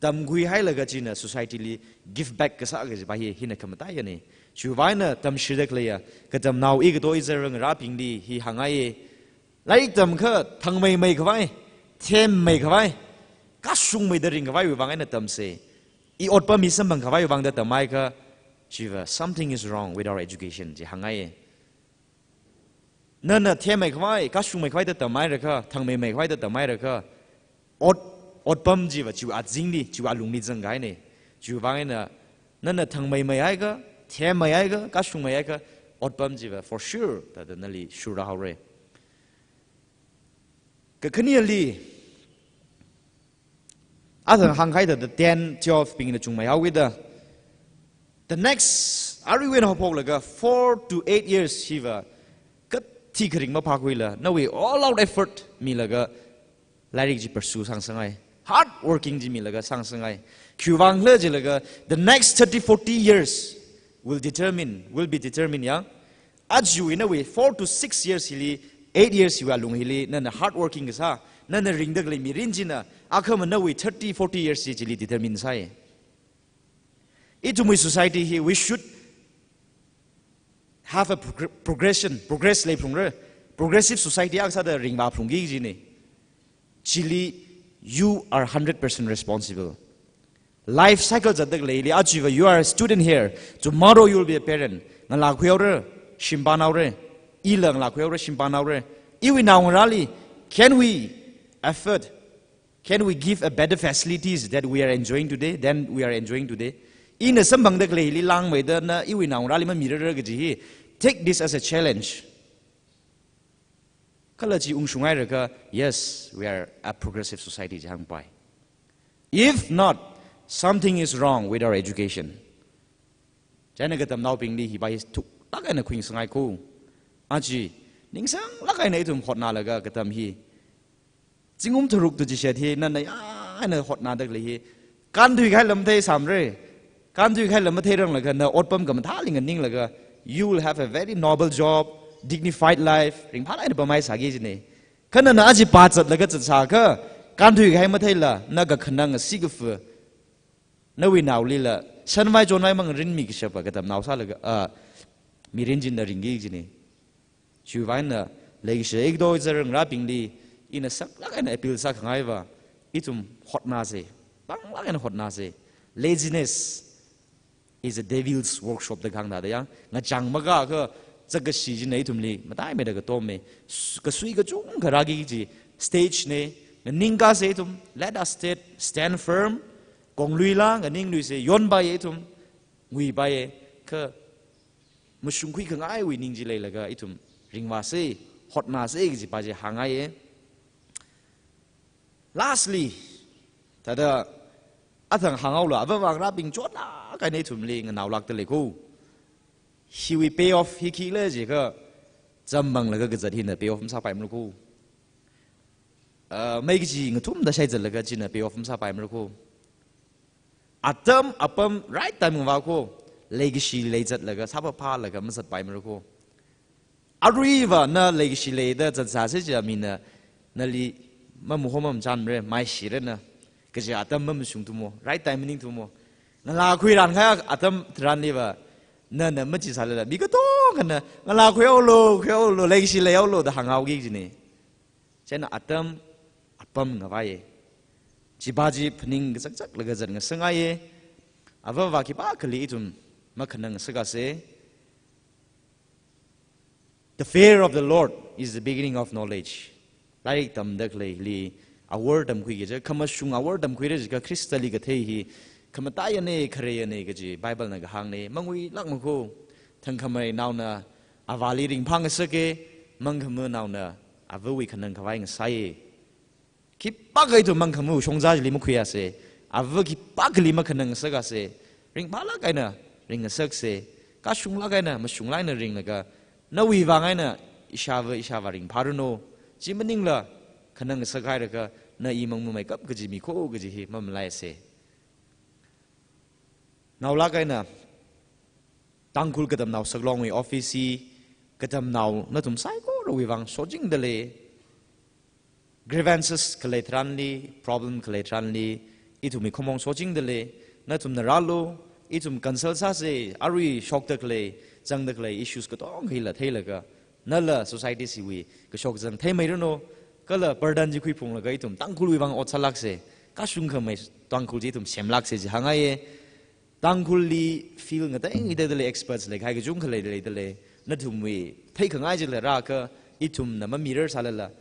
tamkhuihailaga china society li give back kasā kajipa hi hina khamataiyana. Chiwui vang eina tamshida khaleiya katamnao ikato izar ngarābingli hi hāngngaiya. Lairik tamkha thangmeimei khavai, themmei khavai, kashungmeida ringkhavaiwui vang eina tamsa. I otpam hi samphang khavaiwui vangda tamhaiakha, chiva something is wrong with our education ji hāngngaiya. Nana themmei khavai, kashungmei khavaida tamhairakha, thangmeimei khavaida tamhairakha, ot, otpam chiva chiwui azingli, chiwui alungli zangkahaina. Chiwui vang eina, nana thangmeimei haiakha, themmei haiakha, kashungmei haiakha, otpam chiva for sure thāda nali shurra haora. Kakhaneli, athang hāngkahai thāda ten, twelve bingna chungmeihaoda, the next, aruiwui eina haophoklaga four to eight years hiva kathi kharing maphākhuila, nawui all out effort milaga lairik chi pursue sāngasakngai. Hard working chi milaga sāngasakngai. Khiwui vangkhala jilaga, the next thirty, forty years will determine, will be determined, ya. Aja nawui four to six years hili, eight years hiwui alung hili, nana hard working kasā, nana ringda khalei mirin china, akhama nawui thirty, forty years chi chili determine sāi. Ithumwui society hi, we should have a progr-, progression, progress leiphungra, progressive society akha sāda ringvāphungki kajina. Chili, you are hundred percent responsible. Life cycle zatda khaleili, aja va you are a student here, tomorrow you will be a parent. Ngalākhuihaora, shim pānhaora, ila ngalākhuihaora, shim pānhaora. Iwui naongarāli, can we afford, can we give a better facilities that we are enjoying today, than we are enjoying today? Ina samphangda khaleili langmeida na iwui naongarāli mamirara kaji hi, take this as a challenge. Kala chi ungshunghairakha, yes, we are a progressive society ji hāngpai. If not, something is wrong with our education. Chieina katamnaobingli hipa hi thuklāk eina khuingasakngai ko. Aja, ningsanglāk eina ithum hotnalaga katam hi, zingkum tharuk tu chishat hi, nana yāng eina hotnada khalei hi, kānthuikahai lam matheisāmara. Kānthuikahai lam matheiranglaga na otpam khamathāli nganinglaga, you will have a very noble job, dignified life, ringphālāk eina pamhaisāki kajina. Kha nana aja pā zatlaga zatsāakha, kānthuikahai matheila, na kakhanang sikafa, nawui naolila shanvai chonvai mangarinmi kashapa katamnao sālaga, ah, mirin china ringki kajina. Chiwui vang eina leikashi ikato izar ngarābingli ina saklāk eina appeal sākhangai va, ithum hotnasa, panglāk eina hotnasa. Laziness is a devil's workshop da kahāng thāda ya. Ngachang makāakha zakkashi china ithumli mataimeida katoma. S-, kasui kachungkha rāki kaji stage na, nganingkasa ithum, let us stay, stand firm, kongluila, nganingluisa, yonpaiya ithum, nguipaiya, kha mashungkhui khangaiwui ning chi leilaga ithum ringvāsa, hotnasa kajipa chi hāngngaiya. Lastly, thāda athang hānghaolu, avāva ngarābing chotlāk eina ithumli nganaolākda lei ko. Hiwui payoff hi khikhala jiakha, zam manglaga kazat hina payoff masāpaimara ko. Ah, mei kachi ngathumda shaizatlaga china payoff masāpaimara ko. Atam apam right time ngavā ko, leikashi leizatlaga, sāphaphalaga mazatpaimara ko. Aruiva na leikashi leida zatsāsa chiakha mina nali mamuho mamachanmara, maishira na. Kaja atam mamashungthumo, right time maningthumo. Ngalākhuirānkahai atam tharanliva, nana machisālala, mi katongkhana, ngalākhuihaolu, khuihaolu, leikashi leihaolu da hānghaoki kajina. Chieina atam apam ngavaiya. Chipa chi phaning kazakzaklaga zatngasakngaiya. Avāva khipākhali ithum makhanang ngasakasa. The fear of the Lord is the beginning of knowledge. Lairik tamda khaleili awor tamkhuiki kaja, khamashung awor tamkhuira jiakha Khristali kathei hi Khamataiyana, khareyana kaji Bible na kahāngna, mangwui lākmakho. Thangkhamei naona avāli ringphā ngasaka, mangkhamā naona avawui khanang khavai ngasai. Khipākha ithum mangkhamā shongza chili makhuiasa, ava khipākhali makhanang ngasaksa, ringphālāk eina ring ngasaksa, kashunglāk eina mashunglāk eina ringlaga, nawui vang eina ishāva, ishāvā ringphāranu, chi maningla khanang ngasak hailaga, na i mangmameikap kaji mikho kaji hi mamalaisa. Naolāk eina, Tangkhul Katamnao Saklongwui office hi, katamnao nathum saikorawui vang sochingda lei, grievances khalei tharanli, problem khalei tharanli, ithumwui khumong sochingda lei, nathumna rālu, ithum consult sāsa, arui shokda khalei, zangda khalei issues katonga hila theilaga, nala society chiwui kashok kazang theimeiranu, kala burden chi khuiphunglaga ithum Tangkhulwui vang ot sālāksa, kashungkhamei Tangkhul chi ithum semlāksa chi hāngngaiya. Tangkhulli field ngatei ngateida lei, experts leikahai kachungkha leida leida lei, nathumwui theikhangai chila rākha, ithumna mamirar sālala,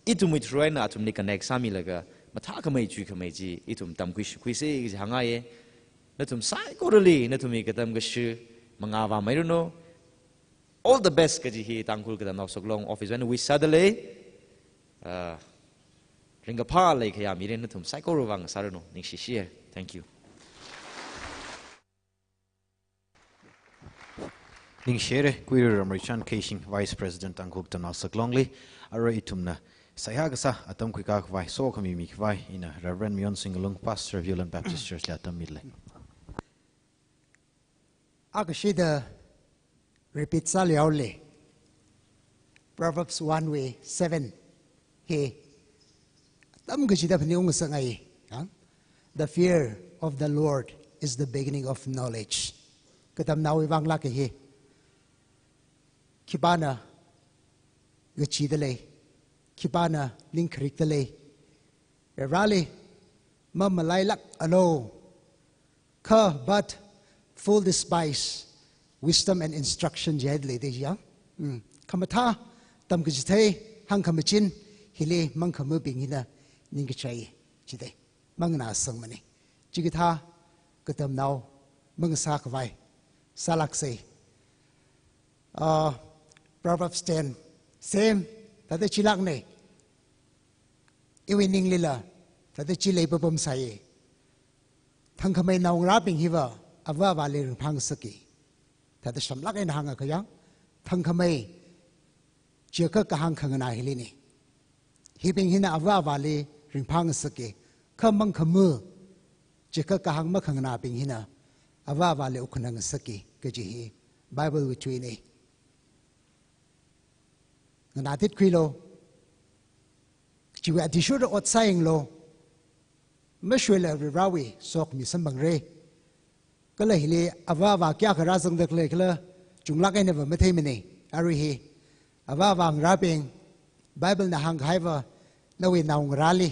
ithumwui through eina athumli connect sāmilaga, mathākhamei chuikhamei chi ithum tamkhui shikhuisa kaji hāngngaiya. Nathum saikorali nathumwui katam kashi mangā vāmeiranu. All the best kaji hi Tangkhul Katamnao Saklong office wui eina wish sāda lei. Ah, ringkaphā leikhayā mirin nathum saikorawui vang sāranu, ningshi share. Thank you. Ningshi haira, Kuiru Ramreichan Keishing, Vice President Tangkhul Katamnao Saklongli, arui ithumna seihā kasā atam khuikā khavai, sokhami mikhavai, ina Reverend Miyonsing Ngalung, Pastor, Viewland Baptist Church li atam mida lei. Akashida repeat sāli haole. Proverbs one wui seven hi atam kachida phaningung ngasakngai, ya. "The fear of the Lord is the beginning of knowledge." Katamnaowui vang lāka hi. Khipāna ngachida lei, khipāna ning kharikda lei. Vareli mamalailāk alo, kha, but fool despise wisdom and instruction jihai lei da ya. Mm. Khamathā, tamkachithei, hāngkhamachin hili mangkhamābing hina ningkachai jida. Manganāsangmana. Chikathā katamnao mangasā khavai sālāksa. Ah, Proverbs ten, same, thāda chilākna. Iwui ninglila thāda chili papamsai. Thangkhamei naongarābing hiva ava avāli ringphā ngasaka. Thāda shamlāk eina hānga kayang, thangkhamei chiakha kahāng khanganā hilina. Hibing hina ava avāli ringphā ngasaka. Kha mangkhamā chiakha kahāng makhanganābing hina ava avāli wukkhanang ngasaka kaji hi Bible wui tuina. Nganātit khuilu. Chiwui athishurda ot sāyanglu. Mashoila Varivarāwui sokhami samphangra. Kala hili ava avā kayākha rāzangda khalei khala chunglāk einava matheimana. Arui hi ava avā ngarābing, Bible na hāngkahaiva, nawui naongarāli,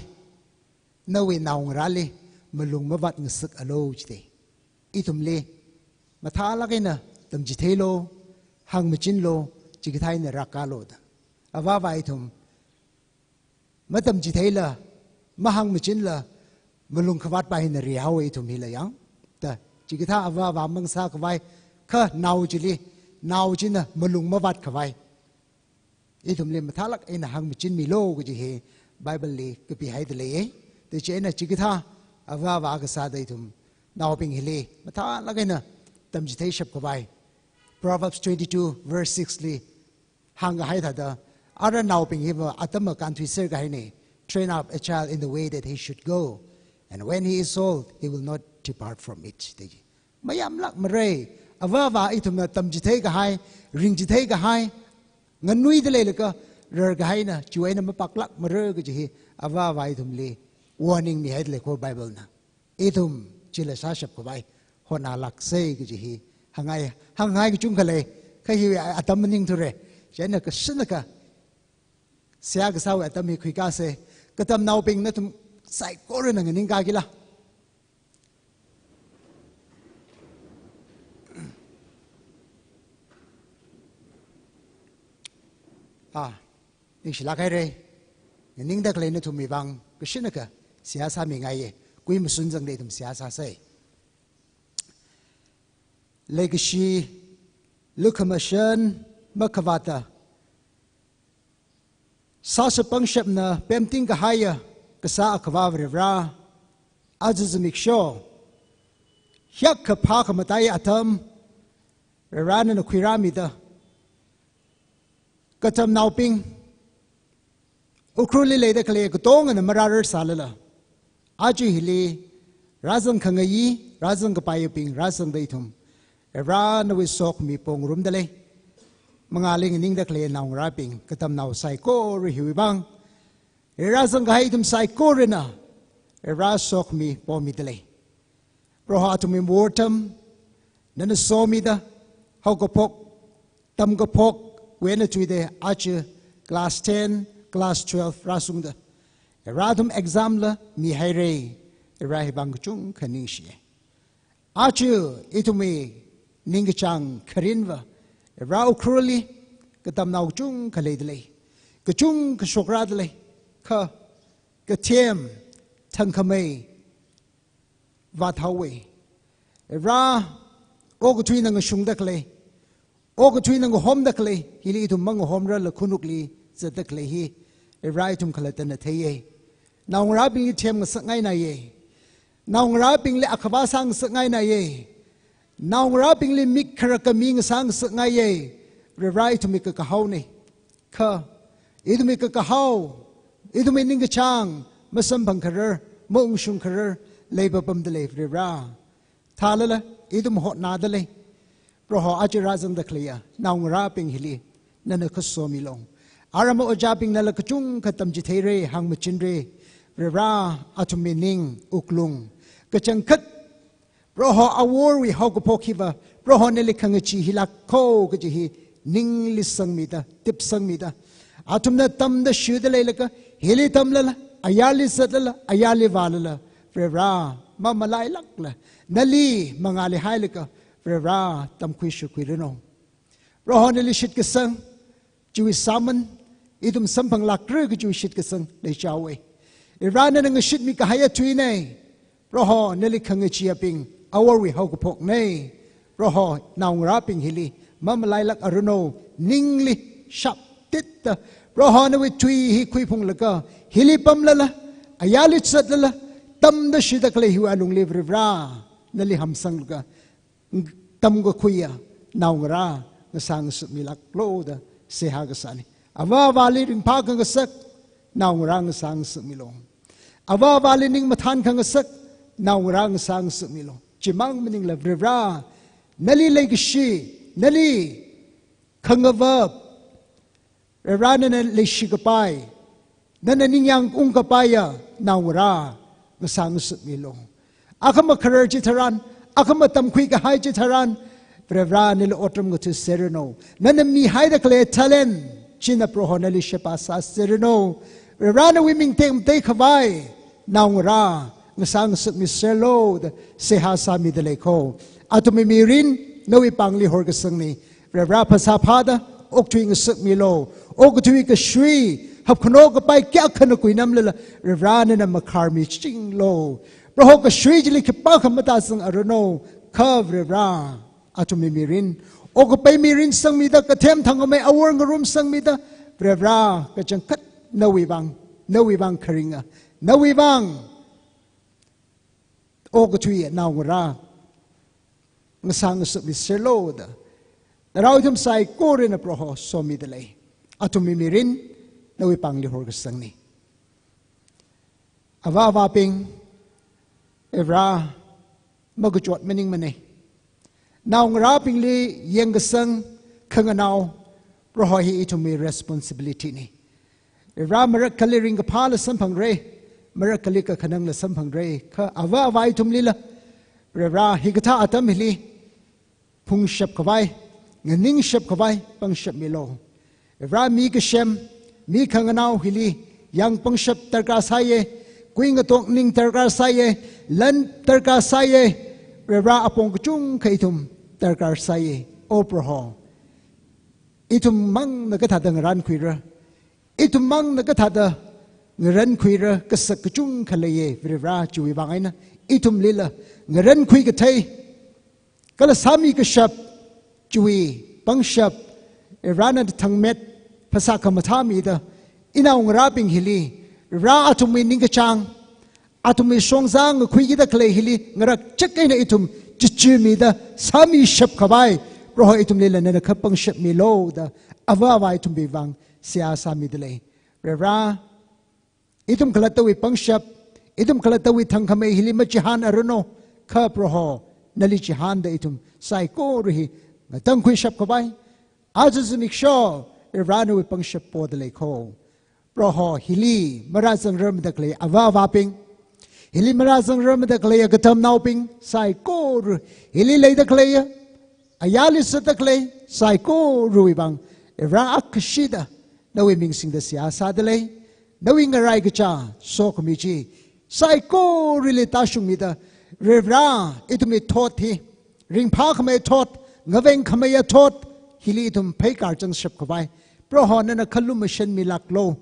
nawui naongarāli malung mavat ngasak alo jida. Ithumli mathālāk eina tamchitheilu, hāngmachinlu, chikathā eina rākalu da. Ava avā ithum matamchitheila, mahāngmachinla, malung khavat pa hina rihaowa ithum hila yang. Da, chikathā ava avā mangasā khavai, kha nao chili, nao china malung mavat khavai ithumli mathālāk eina hāngmachinmilu kaji hi Bible li kapihaida leiya. Da chieina chikathā ava avā kasāda ithum naobing hili mathālāk eina tamchitheishap khavai. Proverbs twenty-two verse six li hāngkahai thāda, ara naobing hiva atam akānthuiser kahaina, "Train up a child in the way that he should go, and when he is old, he will not depart from it." Mayamlākmara, ava avā ithumna tamchithei kahai, ringchithei kahai, nganuida leilaga rarkahaina, chiwui eina mapaklākmara kaji hi ava avā ithumli warning mihaida lei ko Bible na. Ithum chila sāshap khavai hotnālāksa kaji hi hāngngai, hāngngai kachungkha lei, kha hi atam maningthure. Chieina kashinakha seihā kasāwui atam hi khuikāsa. Katamnaobing nathum saikorana nganingkā kila? Ah, ningshilāk haira. Nganingda khalei nathumwui vang kashinakha seihā sāmingaiya. Kui mashun zangda ithum seihā sāsa. leikashi, lukhamashan makhavāta, sāshap pangshapna pemting kahaiya kasā Akhava Varivarā, aja zimiksho hiyākha phākhamataiya atam Varivarā nana khuirāmida, katamnaobing, Ukhrulli leida khalei katongana marārar sālala, aja hili rāzang khangayi, rāzang kapaiyabing, rāzangda ithum Varivarā nawui sokhami pongrumda lei. Mangāli nganingda khalei naongarābing, katamnao saikora hiwui vang, rāzang kahai ithum saikorana Varivarā sokhami pomida lei. Proho athumwui mortam nana somida, haokaphok, tamkaphokwui eina chuida aja class ten, class twelve rāshungda, Varivarā athum exam la mihaira. Varivarā hi vang kachungkha ningshi. Aja ithumwui ningkachāng kharinva, Varivarā Ukhrulli katamnao kachungkha leida lei, kachungkha shokrāda lei, kha kathem thangkhamei vāthaowa. Varivarā, okathuina ngashungda khalei, okathuina ngahomda khalei hili ithum mangahomrarla khanukli zatda khalei hi Varivarā ithum khalattana theiya. Naongarābingli them ngasakngainaiya. Naongarābingli Akhava sāngasakngainaiya. Naongarābingli mik kharakami ngasā ngasakngaiya. Varivarā ithumwui kakahaona. Kha ithumwui kakahao, ithumwui ningkachāng masamphangkharar, maungshungkharar leipapamda lei Varivarā. Thālala ithum hotnāda lei. Proho aja rāzangda khaleiya naongarābing hili nana khasomilu. Aram ojābingnala kachungkha tamchitheira, hāngmachinra. Varivarā athumwui ning, wuklung kachangkhat, Proho aworwui haokaphok hiva Proho nali khangachee hilākho kaji hi ningli sangmida, tipsangmida, athumna tamda shuida leilaga, hili tamlala, ayarli zatlala, ayarli vālala, Varivarā mamalailākla nali mangāli hailaga Varivarā tamkhui shukhuiranu. Proho nali shitkasang, chiwui sāman ithum samphanglākra kajiwui shitkasang leichaowa. Varivarā nana ngashitmi kahaiya tuina. Proho nali khangacheeyabing aworwui haokaphokna. Proho naongarābing hili mamalailāk aranu, ningli shaptitda, Proho nawui tui hi khuiphunglaga, hili pamlala, ayarli zatlala, tamda shuida khalei hiwui alungli Varivarā nali hamsanglaga, tamkakhuiya naongarā ngasā ngasukmilāklu da seihā kasāna. Avā avāli ringphā khangasak, naongarā ngasā ngasukmilu. Avā avāli ning mathān khangasak, naongarā ngasā ngasukmilu. Chimang maningla Varivarā, nali leikashi, nali khangavap, Varivarā nana leishikapai, nana ningyāng ungkapaiya naongarā ngasā ngasukmilu. Akhama kharar chitharan, akhama tamkhui kahai chitharan, Varivarā nali otram ngathaseranu. Nana mihaida khalei talent china Proho nali sheba sāseranu. Varivarā nawui ming tekmatei khavai naongarā ngasā ngasukmiserlu da seihā sāmida leikho. Athumwui mirin nawui pāngli horkasangna. Varivarā phasā phāda okthui ngasukmilu. Okathui kashui, hapkhano kapai kayākha na kuinamlala, Varivarā nana makharmi chinglu. Proho kashui chili khipākha matāzang aranu, kha Varivarā athumwui mirin, okapai mirin sangmida, kathem thangkhamei awor ngarum sangmida, Varivarā kachangkhat nawui vang, nawui vang kharinga, nawui vang okathui naongarā ngasā ngasukmiserlu da narao ithum saikorana Proho somida lei. Athumwui mirin nawui pāngli horkasangna. Avā avābing, Varivarā makachot maningmana. Naongarābingli yangkasang khanganao, Proho hi ithumwui responsibility na. Varivarā marakhali ringkaphāla samphangra, marakhali kakhanangla samphangra, kha avā avā ithumlila, Varivarā hikathā atam hili phungshap khavai, nganingshap khavai pangshap milu. Varivarā mi kasem, mi khanganao hili yang pangshap darkar sāya, kui ngatok ning darkar sāya, lan darkar sāya, Varivarā apong kachungkha ithum darkar sāya. O Proho, ithum mangna kathāda ngarankhuira, ithum mangna kathāda ngarankhuira, kasak kachungkha leiya, Varivarā chiwui vang eina ithumlila ngarankhui kathei, Kala sāmi kashap, chiwui pangshap, Varena thangmet phasā khamathā mida, inaongarābing hili, Vare athumwui ningkachāng, athumwui shongzā ngakhuikida khalei hili, ngarakchak eina ithum chichimida, sāmishap khavai, Proho ithumlila nana khapangshap milu da, ava avā ithumwui vang seihā sāmida lei. Vare, ithum khalattawui pangshap, ithum khalattawui thangkhamei hili machihānranu, kha Proho, nali chihānda ithum saikora hi ngatangkhuishap khavai, aja zimiksho, Vare nawui pangshap poda lei kho. Proho hili marāzangrarmada khalei ava avābing, hili marāzangrarmada khalei katamnaobing saikora, hili leida khalei, ayarli sāda khalei saikorawui vang, Vare akhashida, nawui ming singda seihā sāda lei, nawui ngarai kachā, sokhami chi, saikorali tāshungmida, Vare ithumwui thot hi, ringphākhamei thot, ngavengkhameiya thot, hili ithum pheikar changshap khavai, Proho nana khalumashan milāklu,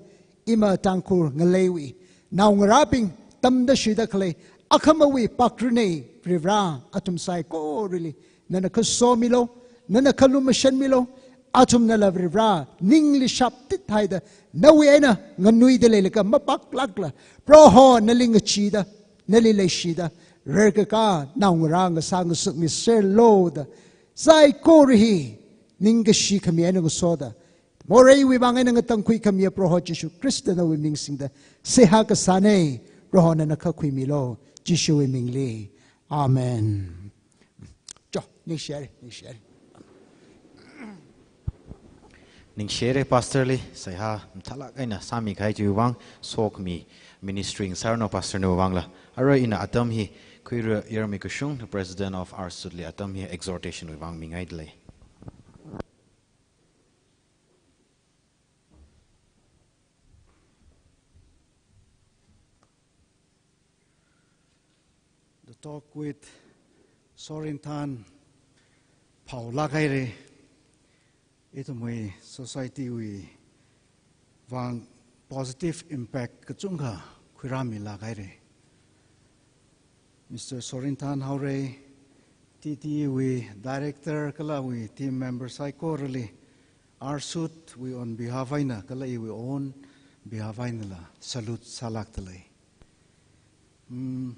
ima Tangkhul ngaleiwui naongarābing tamda shuida khalei, akhamawui pakrinei, Vare athum saikorali, nana khasomilu, nana khalumashan milu, athumnala Vare, ningli shaptit haida, nawui eina nganuida leilaga mapaklākla, Proho nali ngachida, nali leishida, rarkakā naongarā ngasā ngasukmiserlu da, saikora hi, ningkashi khami eina ngasoda, moreiwui vang eina ngatangkhui khamiya Proho Jishu Khrista nawui ming singda, seihā kasānei, Proho nana khakhuimilu, Jishuwui mingli. Amen. Cho, ningshire, ningshire. Ningshire Pastor li, seihā mathālāk eina sāmikahai chiwui vang, sokhami ministry ngasāranu Pastor nawui vangla. Arui ina atam hi, khuira Yarmikashung, President of ARSUD li atam hi exhortation wui vang mingaida lei. The talk with Sorinthan phaolāk haire, ithumwui society wui vang positive impact kachungkha khuirāmilāk haire. Mister Sorinthan Haorei, T T A wui director kala awui team member saikorali, ARSUD wui on behalf eina kala iwui own behalf einala salute sālākda lei. Hmm.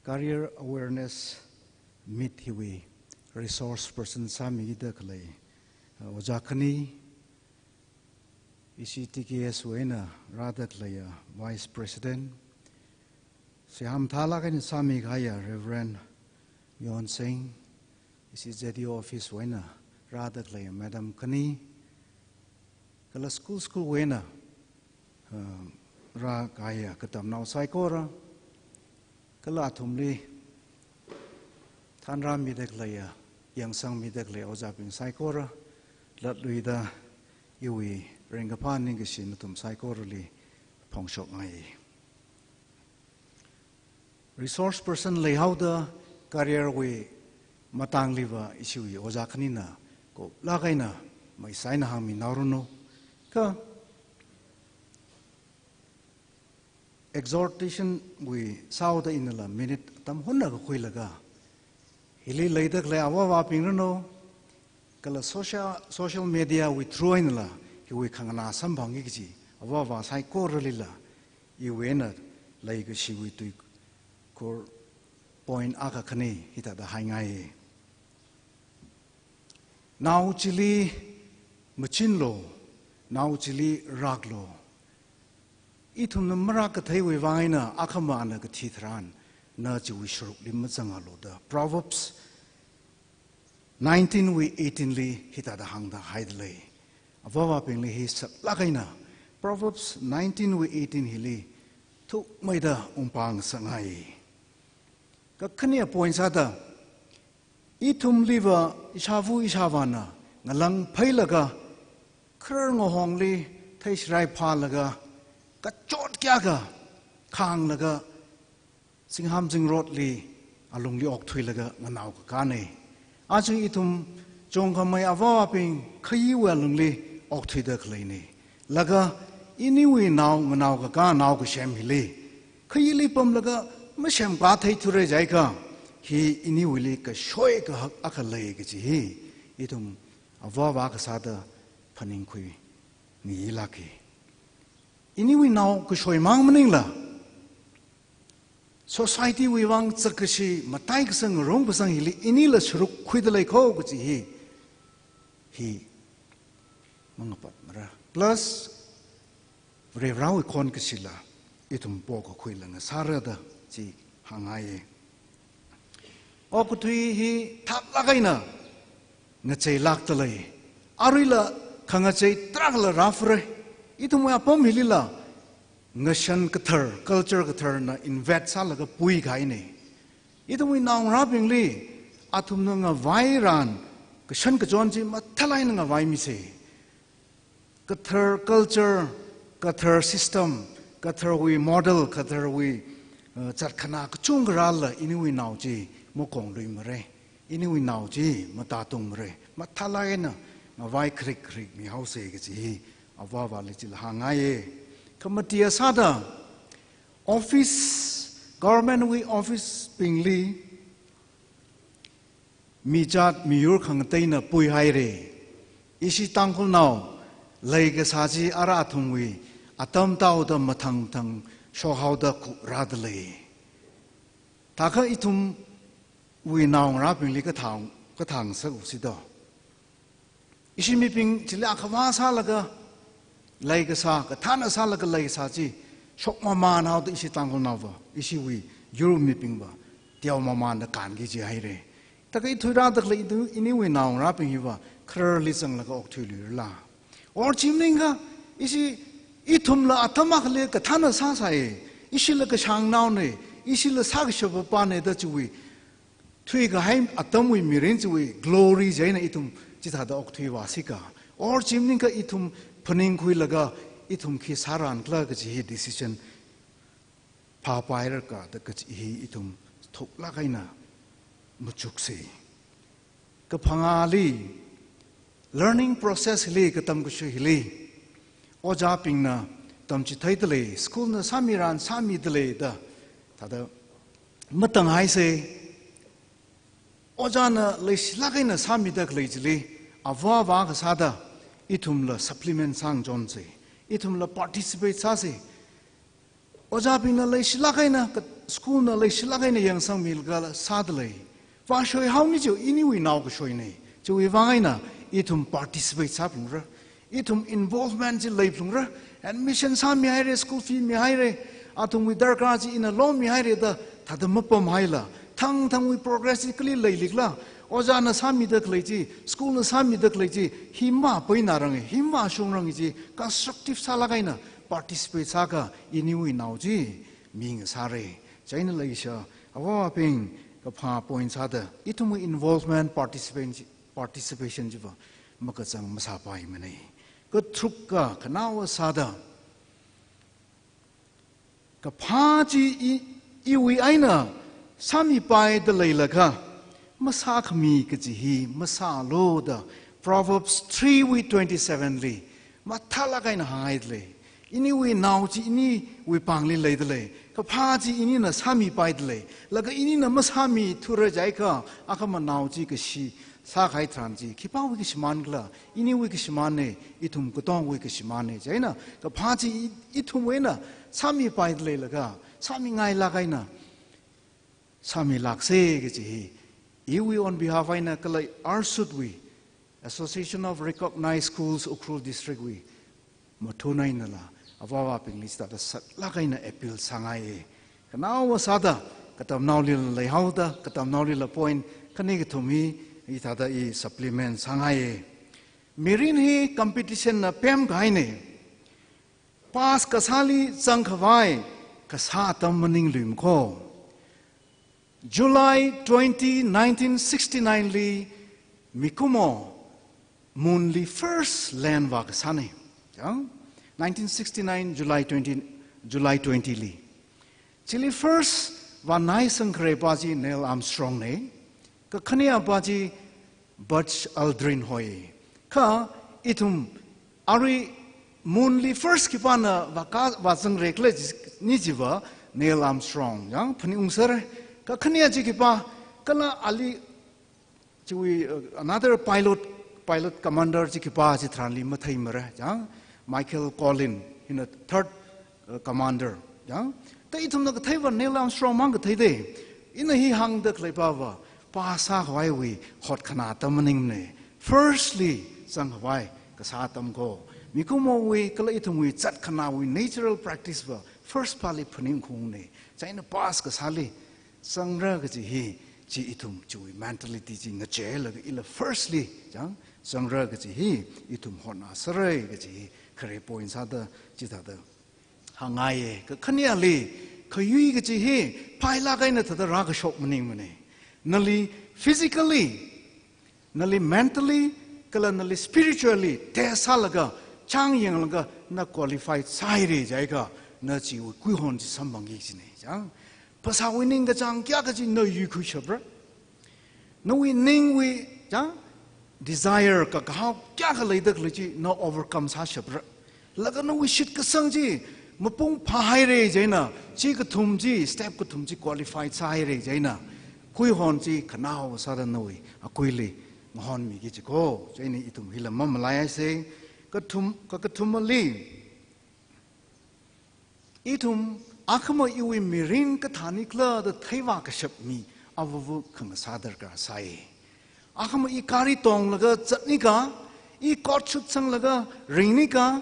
Career awareness meet hiwui resource person sāmida khalei, uh, Ojā Khani, ishi T K S wui eina rāda khaleiya Vice President, seihā mathālāk eina sāmikahaiya Reverend Yonseng, ishi Z D O office wui eina rāda khaleiya Madam Khani, kala school school wui eina, uh, rākahaiya katamnao saikora, kala athumli thanrāmida khaleiya, yangsangmida khalei ojābing saikora, latluida iwui ringkaphā ningkashi nathum saikorali phongshokngai. Resource person leihaoda career wui matangli va ishiwui Ojā Khanina kuplāk eina maisai eina hāngminaoranu. Kha exhortation wui sāhaoda inala minute atam hunna kakhuilaga, hili leida khalei avāvābing ranu, kala social, social media wui through einala, hiwui khanganā samphangki kaji avāvā saikoralila, iwui eina leikashiwui tuikhur point akha khani hithāda haingai. Nao chili machinlu, nao chili rāklu. Ithumna marākatheiwui vang eina akhamana kathi tharan, na chiwui sharukli mazangalu da Proverbs nineteen wui eighteen li hithāda hāngda haida lei. Avāvābingli hi saklāk eina Proverbs nineteen wui eighteen hili thukmeida ungpāngasakngai. Kakhane point sāda, ithumliva ishāva ishāvāna ngalāngphailaga, kharar ngahongli theishirai phālaga, kachot kayākha khānglaga, zingham zingrotli alungli okthuilaga nganao kakāne. Aja ithum chongkhamei avāvābing khayiwui alungli okthuida khaleine. Laga iniwui nao nganao kakā nao kasem hili khayili pamlaga masemkā theithura jiakha, hi iniwuili kashoi kahak akha lei kaji hi ithum avā avā kasāda phaningkhui ngayilāka. Iniwui nao kashoi mang maningla, society wui vang zakkashi mataikasang ngarumkasang hili inila sharuk khuida lei kho kaji hi, hi mangapatmara. Plus, Varivarāwui khonkashila ithum pokakhuila ngasāra da chi hāngngaiya. Okathui hi thaklāk eina ngacheilākda lei. Aruila khangachei tarākhala rāfara. Ithumwui apam hilila ngashan kathar, culture katharna invade sālaga puikahaina. Ithumwui naongarābingli athumna ngavai tharan kashan kachon chi mathālāk eina ngavaimisa. Kathar culture, kathar system, katharwui model, katharwui, uh, zatkhanā kachungkha rālala iniwui nao chi makongluimara. Iniwui nao chi matātungmara. Mathālāk eina ngavai kharik kharik mihaosa kaji hi avā avāli chila hāngngaiya. Khamati asāda office, government wui office bingli mizat miyur khangateina puihaira. Ishi Tangkhulnao leikasā chi ara athumwui atam taoda mathang mathang shokhaoda khuirāda lei. Thākha ithumwui naongarābingli kathang, kathang sāusi do. Ishi mibing chili akhavā sālaga leikasā, kathāna sālaga leikasā chi shokmamān haoda ishi Tangkhulnaova, ishiwui yur mibingva teomamānda kānki jihaira. Thākha ithui rāda khalei iniwui naongarābing hiva khararli zanglaga okthuiluirala. Or chi maningakha ishi ithumla atam akhali kathāna sāsai, ishila kashāngnaona, ishila sākashapa pana da chiwui thuikahai atamwui mirin chiwui glory chieina ithum chithāda okthuivāsika. Or chi maningakha ithum phaningkhuilaga ithum khi sārankhala kaji hi decision phāpairaka da kaji hi ithum thuklāk eina machuksa. Kaphangāli, learning process hili, katam kashui hili, ojābingna tamchitheida lei, school na sāmiran sāmida lei da, thāda matanghaisa. Ojāna leishilāk eina sāmida khalei chili, avā avā kasāda, ithumla supplement sāngachonsa, ithumla participate sāsa. Ojābingna leishilāk eina, ka-, school na leishilāk eina yangsangmilaga sāda lei. Vāshoi haomi chi iniwui nao kashoina. Chiwui vang eina ithum participate sāphalungra. Ithum involvement chi leiphalungra. Admission sāmihaira, school fee mihaira, athumwui darkar chi ina lomihaira da thāda mapamhaila. Thangthangwui progress chi kali leilikhala. Ojāna sāmida khalei chi, school na sāmida khalei chi, hi mavāpainaranga, hi mavāshungrangi chi, constructive sālāk eina participate sāakha iniwui nao chi mingasāra. Chieina leisha, avābing, kaphā point sāda, ithumwui involvement, participation, participation chiva makachang masāpaimana. Katharukka, khanaowa sāda, kaphā chi i, iwui eina sāmipaida leilakha, masākhami kaji hi masālu da Proverbs three wui twenty-seven li mathālāk eina hānghaida lei. Iniwui nao chi iniwui pāngli leida lei. Kaphā chi inina sāmipaida lei. Laga inina masāmithura jiakha, akhama nao chi kashi sākahai tharan chi khipāwui kashimānkhala, iniwui kashimānna, ithum katongawui kashimānna. Chieina kaphā chi i, ithumwui eina sāmipaida leilakha, sāmingailāk eina sāmilāksa kaji hi iwui on behalf eina kala arsutwui Association of Recognized Schools Ukhrul District wui mathun einala avāvābingli chithāda saklāk eina appeal sāngaiya. Khanaowa sāda, katamnaolila leihaoda, katamnaolila point khani kathum hi, hithāda i supplement sāngaiya. Mirin hi competition na pemkahaina. Pass kasāli zangkhavai kasā atam maningluimakho. July twenty, nineteen sixty-nine li mikumo munli first land vākasāna. Chang? Nineteen sixty-nine, July twenty, July twenty li. Chili first vānaisangkhareipa chi Neil Armstrong na. Kakhanea pa chi Buzz Aldrin hoi. Kha ithum arui munli first khipāna vāka, vāzangrai khala chi, ni chiva Neil Armstrong, yang phaningung sāra. Kakhanea chi khipā, Kala ali chiwui, uh, another pilot, pilot commander chi khipā chitharanli matheimara, chang, Michael Collins, hina third, uh, commander, chang. Ta ithumna katheiva Neil Armstrong mang kathei de, ina hi hāngda khaleipava, pāsā khavaiwui hotkhana atam maningmana. Firstly, zang khavai kasā atam ko. Mikumowui, kala ithumwui zatkhanāwui natural practice va, first pāli phaningungna. Chieina pass kasāli, zangra kaji hi, chi ithum chiwui mentality chi ngacheilaga ila firstly, chang, zangra kaji hi, ithum hotnāsāra kaji hi, khare point sāda, chithāda hāngngaiya. Kakhaneali, khayui kaji hi, phailāk eina thāda rākashok maningmana. Nali physically, nali mentally, kala nali spiritually, test sālaga, chang yanglaga, na qualified sāhaira jiakha, na chiwui kuihon chi samphangki kajina, chang. Phasāwui ningkachāng kayākha chi na yuikhuishapra. Nawui ningwui, chang, desire kakahao kayākha leida khalei chi na overcome sāshapra. Laga nawui shitkasang chi mapung phāhaira chieina, chi kathum chi, step kathum chi qualified sāhaira chieina, kuihon chi khanao sāda nawui akuili ngahonmiki kajiko. Chieina ithum hila mamalaiasa, kathum, kakathumali, ithum akhama iwui mirin kathānikhala da theivākashap mi avava khangasā darkar sāi. Akhama i gari tonglaga zatnikha, i coat suit sanglaga ringnikha,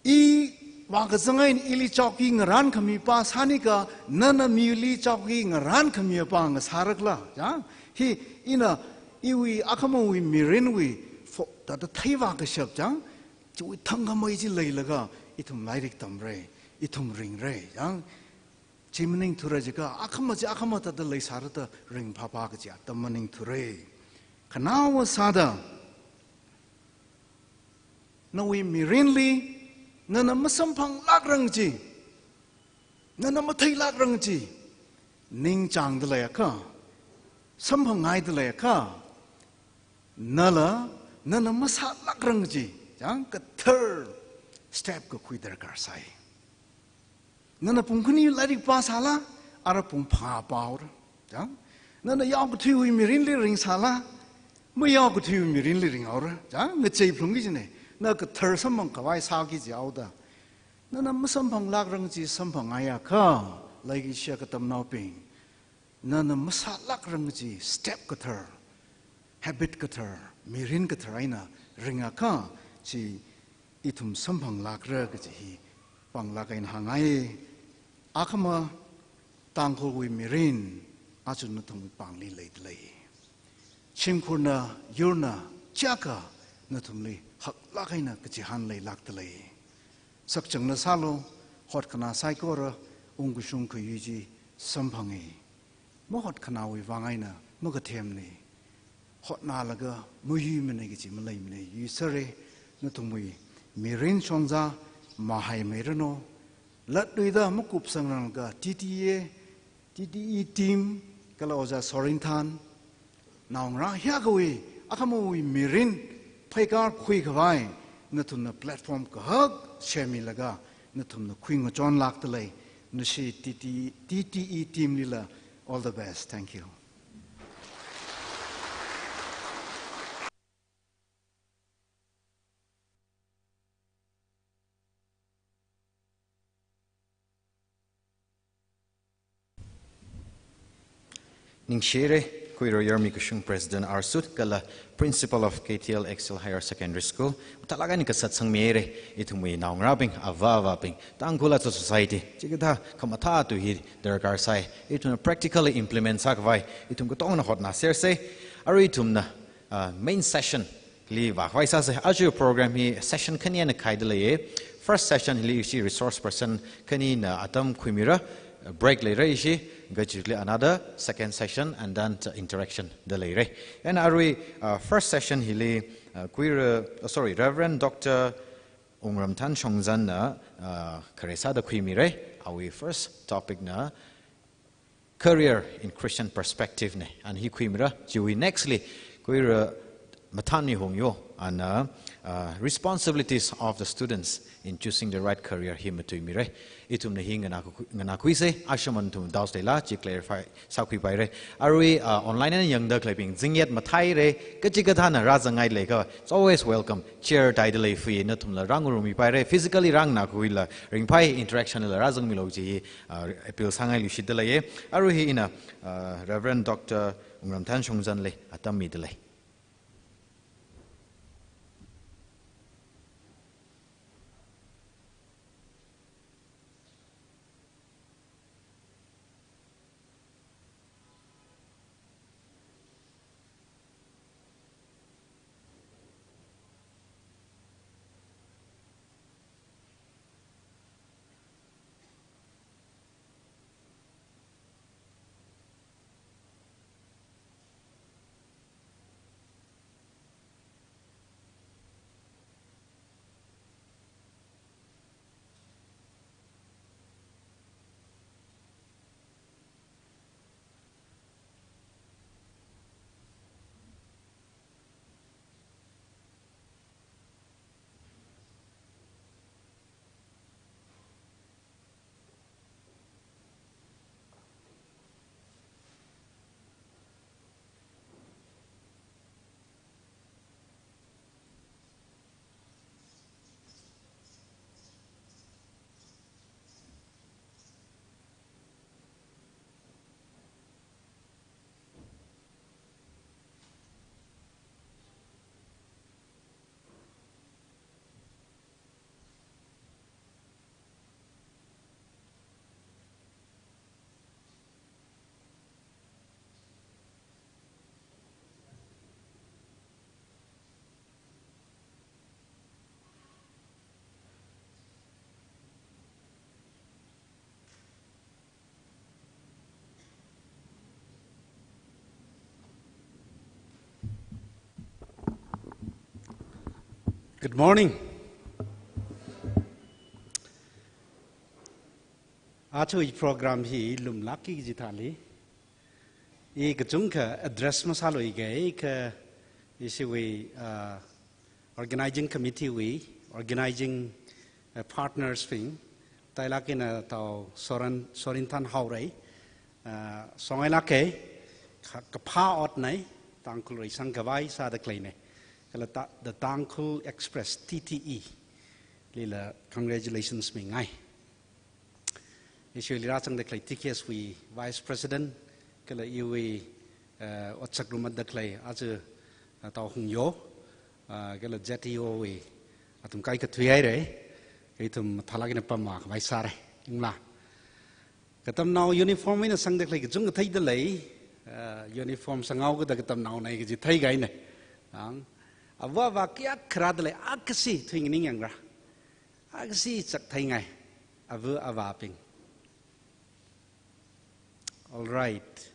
i vākazang eina ili chaoki ngarānkhami pā sānikha, nana mili chaoki ngarānkhami pā ngasārakhala, ya? Hi ina iwui akhamawui mirinwui fo-, thāda theivākashap, chang, chiwui thangkhamei chi leilaga, ithum lairik tamra, ithum ringra, chang. Chi maningthura jiakha, akhama chi akhama thāda leisāra da ringphāphā kaji atam maningthura. Khanao sāda, nawui mirinli, nana masamphanglākrang chi, nana matheilākrang chi, ningchāngda leiakha, samphangngaida leiakha, nala, nana masālākrang chi, chang, kathar step kakhui darkar sāi. Nana pung khani lairik pāsāla, ara pung phangā pāhaora. Chang? Nana yaokathuiwui mirinli ringsāla, mayaokathuiwui mirinli ringhaora. Chang? Ngacheiphalungki kajina. Na kathar samphang khavai sāki jihaoda. Nana masamphanglākrang chi samphangngaiakha, leikashiya katamnaobing, nana masālākrang chi step kathar, habit kathar, mirin kathar eina ringakha, chi ithum samphanglākra kaji hi panglāk eina hāngngai. Akhama Tangkhulwui mirin aja nathum pāngli leidalei. Shimkhurna, yurna, chiyākha nathumli haklāk eina kachihān leilākdalei. Sakchangna sālu, hotkhanā saikora, ungkashung khayui chi samphangi. Mahotkhanāwui vang eina makathemna. Hotnālaga mayuimana kaji maleimana, yuisāra, nathumwui mirin shongza mahaimeiranu. Latluida makupsangranglaga T T A, T T E team, kala Ojā Sorinthan, naongarā hiyākhawui, akhamawui mirin pheikar khuikhavai, nathumna platform kahak semmilaga, nathumna khuingachonlākdalei, nashi T T, T T E team lila, all the best. Thank you. Ningshire, Kuiro Yarmi Kashung President arsut, kala Principal of K T L Excel Higher Secondary School, mathālāk eina kasatsangmire, ithumwui naongarābing, avā avābing, Tangkhul Aja Society, chikathā khamathā tui hi darkar sai, ithumna practically implement sākhavai, ithum katongna hotnāsersa, arui ithumna, ah, main session li vākhavai sāsa. Aja program hi session khani eina khaidalei. First session hili ishi resource person khanina atam khuimira, break leira ishi, kajili another second session and then interaction da leira. And arui, uh, first session hili, uh, Kuira, uh, sorry, Reverend Doctor Wungramthan Shongzanna, uh, khare sāda khuimira, awui first topic na, Career in Christian Perspective na, and hi khuimira, chiwui next li, Kuira Mathānwui hung yo, ana, uh, responsibilities of the students in choosing the right career hi matuimira. Ithumna hi nganā khu-, nganākhuisa, athumna nathum doubts leila chi clarify sākhuipaira. Arui, uh, online eina yangda khaleibing, zingyet matheira, kachikathāna rāzangngai leiakha, it's always welcome. Chair taida lei free, nathumla rāngarumipaira, physically rānganākhuila, ringphai interaction la rāzangmilu chi, uh, appeal sāngailuishitda leiya. Arui hi ina, uh, Reverend Doctor Wungramthan Shongzanli atam mida lei. Good morning. Aja hi program hi lumlākki kaji thāli, i kachungkha address masāluiga, kha ishiwui, uh, organizing committee wui, organizing, uh, partners bing, tailāk eina Tau Soren, Sorinthan Haorai, uh, songailāka, kha-, kaphā otna, Tangkhul Reisang Khavai sāda khaleina. Kala ta-, the Tangkhul Express, T T E, lila congratulations mingai. Ishiwuili rāzangda khalei T K S wui Vice President, kala iwui, eh, otsak rumatda khalei aja, eh, Tau Hungyo, eh, kala Z E O wui, athum kaikha thuihaira, ithum mathālāk eina pamvā khavai sāra, yanglu. Katamnao uniform eina sangda khalei kachungkha theida lei, eh, uniform sanghaokida katamnaona kaji theikahaina. Ang, ava avā kayākha rāda lei, akha si thuinganing yangra. Akha si chak theingai, ava avābing. All right.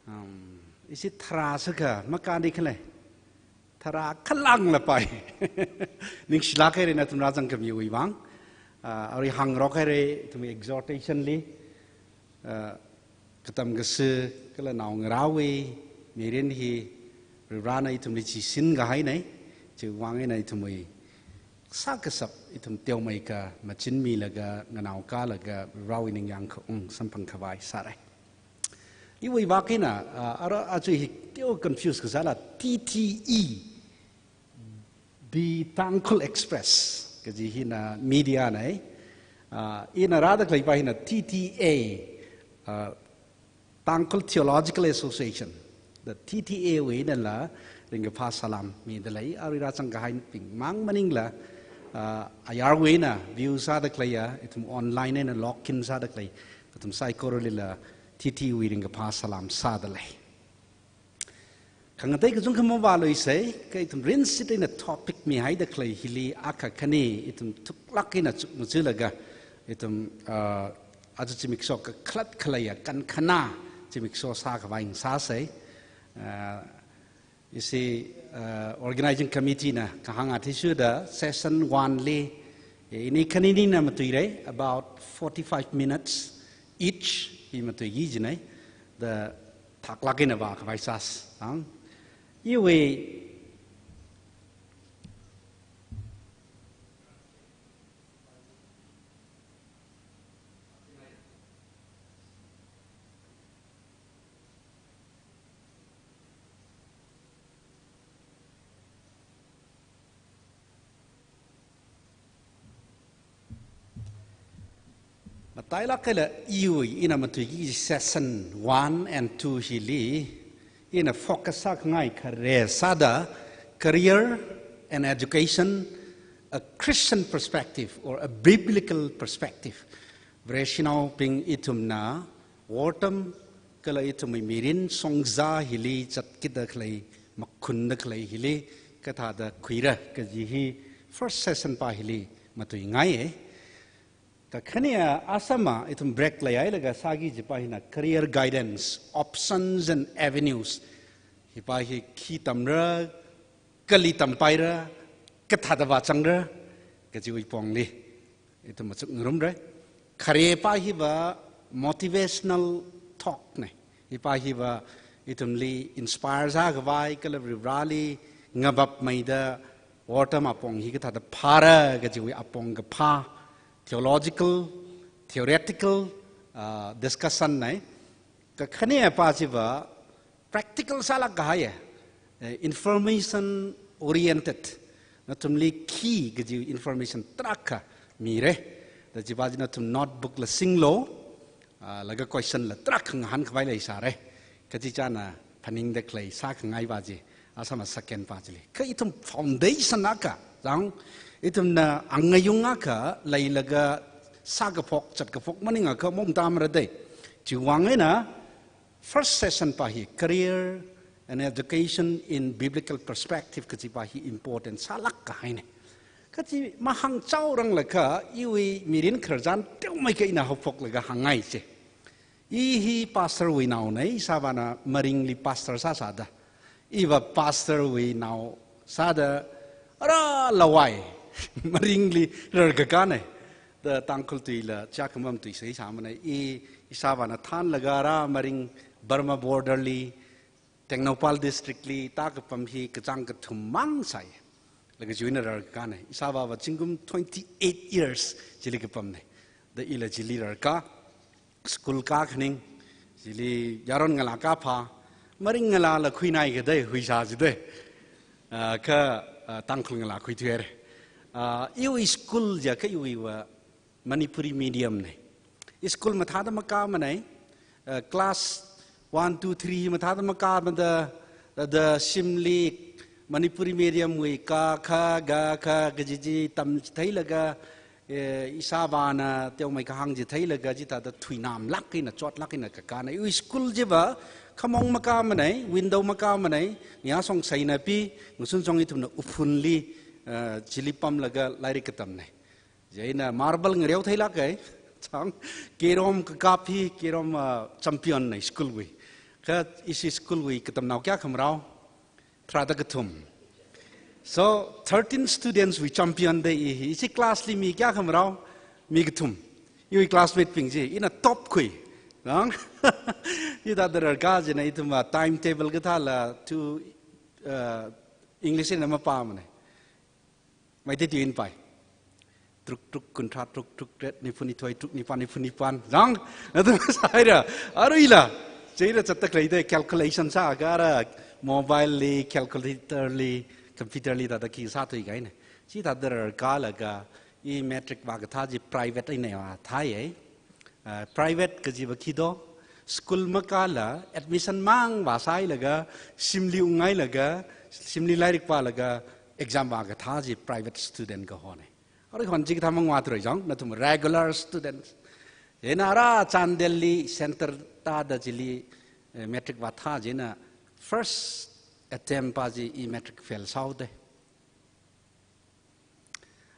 Um, ishi tharā sākha, makani khalei. Tharā khalānglapai. Ningshilāk haira nathum rāzangkhamiwui vang. Ah, arui hāngrok haira ithum exhortation li. Ah, katam kasā kala naongarāwui mirin hi Varivarana ithumli chi sinkahaina, chiwui vang eina ithumwui sākasap ithum teomeikha machinmilaga, nganaokalaga, Varewui ningyāng khaung samphang khavai sāra. Iwui vak eina, ah, ara aja hi teo confuse kasāla T T E, The Tangkhul Express, kaji hina media na, ah, ina rāda khaleipa hina T T A, ah, Tangkhul Theological Association, the T T A wui einala ringkaphā salām mida lei, arui rāzangkahaibing mang maningla, ah, ayarwui eina view sāda khaleiya, ithum online eina login sāda khalei, kathum saikoralila T T A wui ringkaphā salām sāda lei. Khangatei kachungkha mavāluisa, kha ithum rinshit eina topic mihaida khalei hili akha khani, ithum thuklāk eina chukmajalaga, ithum, ah, aja zimiksho kakhalat khaleiya, kankhanā zimiksho sākhavai sāsa. Ah, ishi, ah, organizing committee na kahāng athishurda session one li, eh, ini khaninina matuira, about forty-five minutes each, hi matuiki jina, da thaklāk eina vākhavai sāsa. Ang, Iwui matailāk eina iwui ina matuiki session one and two hili ina focus sākhangai khare sāda career and education, a Christian perspective or a biblical perspective. Vareshinaobing ithumna wortam kala ithumwui mirin shongza hili zatkida khalei, makhunda khalei hili kathāda khuira kaji hi first session pa hili matuingaiye. Kakhanea asama ithum break leihailaga sāki kajipa hina career guidance, options and avenues. Hipa hi khi tamra, kali tampaira, kathāda vāchangra kajiwui pongli ithum machukngarumra. Kharepa hiva motivational talk ne. Hipa hiva ithumli inspire sākhavai kala Varivarāli ngavapmeida wortam apong hi kathāda phāra kajiwui apong kaphā, theological, theoretical, ah, discussion ne. Kakhanepa chiva practical sālāk kahaiye, eh, information oriented. Nathumli khi kaji information tarākha mira. Da chiva chi nathum notebook la singlu, ah, laga question la tarākha ngahānkhavai leisāra. Kaji china phaningda khalei sākhangaipa chi, asama second pa chili. Kha ithum foundation akha, zang, ithumna angayung akha leilaga sākaphok, zatkaphok maningakha mongtamara dei. Chiwui vang eina, first session pa hi career and education in biblical perspective kajipa hi important sālāk kahaine. Kaji mahāngchaoranglakha iwui mirin khararchan teomeikha ina haophoklaga hāngngai chi. I hi pastor wui naone, ishāvāna Maringli pastor sāsāda. Iva pastor wui nao sāda ara Lawai Maringli rarkakāne. Da Tangkhul tuila chakhamam tui seisāmane. I, ishāvāna thānlaga ara Maring Burma border li, Tengnoupal district li, tākapam hi kachāng kathum mang sāi. Laga chieina rarkāne. Ishāvāva zingkum twenty-eight years chili kapamne. Da ila chili rarkā. School kākhaning, chili yaron ngalā kāphā, Maring ngalāla khuinai kadei, huisā jidei. Ah, kha, ah, Tangkhul ngalā khuithuihaire. Ah, iwui school chiakha iwuiva Manipuri medium ne. I school mathāda makāmanei, ah, class one, two, three mathāda makāmada, da, da shimli Manipuri medium wui ka, kha, ga, kha, kaji chi tamchitheilaga, eh, ishāvāna teomeikha hāngchitheilaga chithāda thuinamlāk eina, chotlāk eina kakāna. Iwui school chiva khamong makāmanei, window makāmanei, ngayā shongsaina pi, ngasun shong ithumna uphunli, eh, chili pamlaga lairik katamnei. Chieina marble ngareotheilāke, chang, kerom kakap hi, kerom, ah, champion nei school wui. Kha ishi school wui katamnao kayākha marao? Tharāda kathum. So, thirteen students wui champion dei i hi. Ishi class li mi kayākha marao? Mi kathum. Iwui classmate bing chi, ina top khui. Nang? Hithāda rarkā chieina ithumva timetable kathāla tu, uh, English eina mapāmanei. Meitei tuiyin pai. Truk truk, kunthā truk, truk tret, niphu nithoi, truk nipān, niphu nipān. Zang, nathum sāhaira. Aruila. Chieina zatda khalei dei calculation sākha ara mobile li, calculator li, computer li thāda khi sāthuikahaine. Chithāda rarkālaga i matric vākathā chi private eina vāthāye. Ah, private kajiva khi do, school makāla, admission mang vāsāhailaga, shimli unghailaga, shimli lairik pālaga, exam vākathā chi private student kahone. Aruihon chikathā mang vāthurai chang, nathum regular students. Chieina ara Chandel li center tāda chili, eh, matric vāthā chieina first attempt pa chi i matric fail sāhaodei.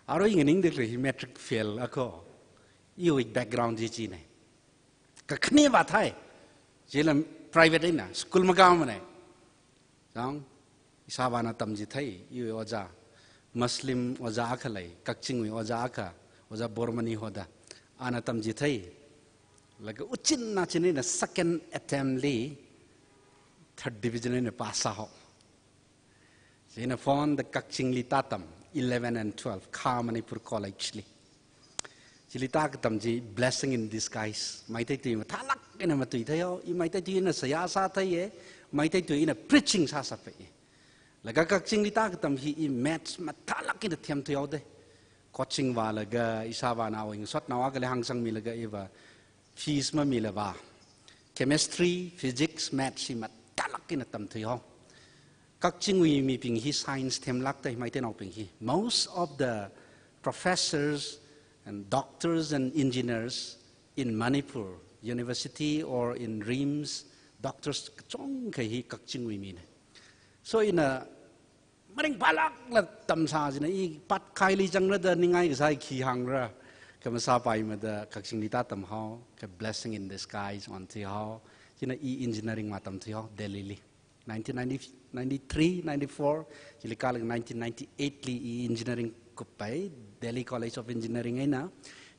Arui nganingda khalei hi matric fail akha, iwui background chi chine. Kakhane vāthai, chila private eina, school makāmanei. Zang, ishāvāna tamchithei, iwui ojā, Muslim ojā akha lei, Kakchingwui ojā akha, ojā Bormani hoda, ana tamchithei. Laga uchin nachin eina second attempt li, third division eina pass sāhao. Chieina phone da Kakchingli tātam, eleven and twelve, Kha Manipur College li. Chili tākatam chi blessing in disguise. Meitei tui mathālāk eina matui theihaowa, i Meitei tui eina seihā sātheiya, Meitei tui eina preaching sāsāpai. Laga Kakchingli tākatam hi i maths mathālāk eina themthuihaoda. Coaching vālaga, ishāvā naowui ngasotnao akhali hāngsangmilaga iva fees mamila vā. Chemistry, physics, maths hi mathālāk eina tamthuihao. Kakchingwui mibing hi science themlākta, Meiteinaobing hi. Most of the professors and doctors and engineers in Manipur University or in RIMS, doctors kachungkha hi Kakchingwui mina. So ina maringphālākla tamsā chieina i Patkaili zangra da ningai kasā hi khi hāngra. Kha masāpaimada Kakchingli tātamhao, kha blessing in disguise onthuihao. Chieina i engineering matamthuihao, Delhi li. Nineteen ninety, ninety-three, ninety-four, chili kālaga nineteen ninety-eight li i engineering kuppai, Delhi College of Engineering eina.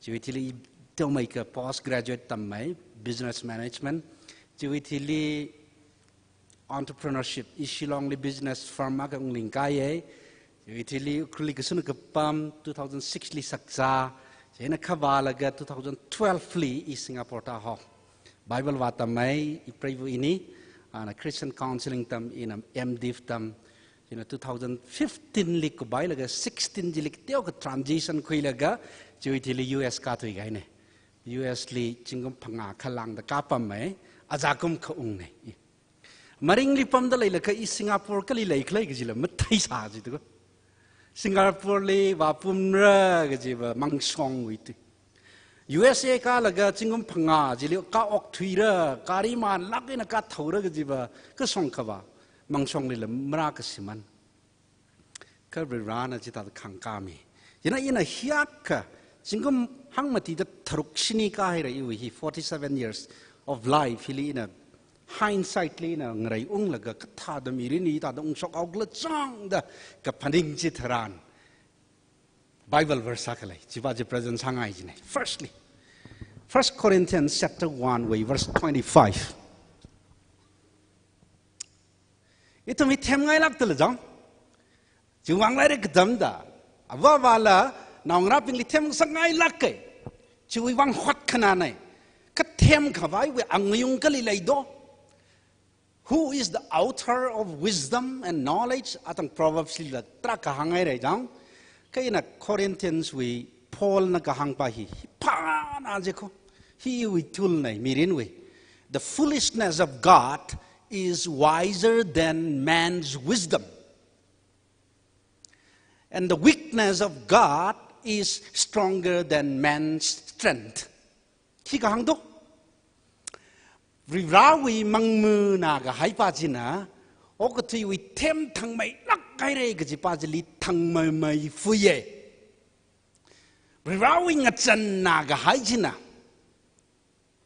Chiwui thili i teomeikha postgraduate tammei, business management. Chiwui thili entrepreneurship, i Shillong li business firm akha unglingkaiya. Chiwui thili Ukhrulli kashun kapam, two thousand six li shakzā. Chieina khavālaga two thousand twelve li i Singapore tāhao. Bible vātammei, i preiva ini, ana Christian Counseling tam, ina M.Div tam. Chieina two thousand fifteen li kuphailaga sixteen chili teokha transition khuilaga, chiwui thili U S kāthuikahaina. U S li zingkum phangā khalāngda kāpammei, aja kum khaungna. Maringli pamda leilakha i Singapore kali leikhala kajila matheisā jithuko. Singapore li vāpamra kajiva mangshongwui tui. U S A kālaga zingkum phangā chili kāokthuira, gari manlāk eina kāthaora kajiva kashong khavā, mangshonglila marākashimān. Kha Varivarana chithāda khangkāmi. Chieina ina hiyākha zingkum hangmatida tharuk shini kāhaira iwui hi forty-seven years of life hili ina hindsight li ina ngaraiunglaga kathāda mirin hithāda ungshokhaokhala chāngda kaphaning chitharan Bible verse akha lei. Chiva chi present sāngai jina. Firstly, First Corinthians chapter one wui verse twenty-five. Ithum hi themngailākdala jang. Chiwui vang lairik katamda, avāvāla naongarābingli themngasakngailāka. Chiwui vang hotkhanāna. Kha themkhavaiwui angayung kali leido? Who is the author of wisdom and knowledge? Atang Proverbs lila tarākha hānghaira jang. Kha ina Corinthians wui Paulna kahāngpa hi, hi phāna jikho. Hiwui tulna mirinwui. The foolishness of God is wiser than man's wisdom, and the weakness of God is stronger than man's strength. Khi kahāng do? Varivarawui mangmuna kahaipa china, okathuiwui themthangmeilāk haira kajipa chili thangmeimei fuiya. Varivarawui ngazanna kahai china,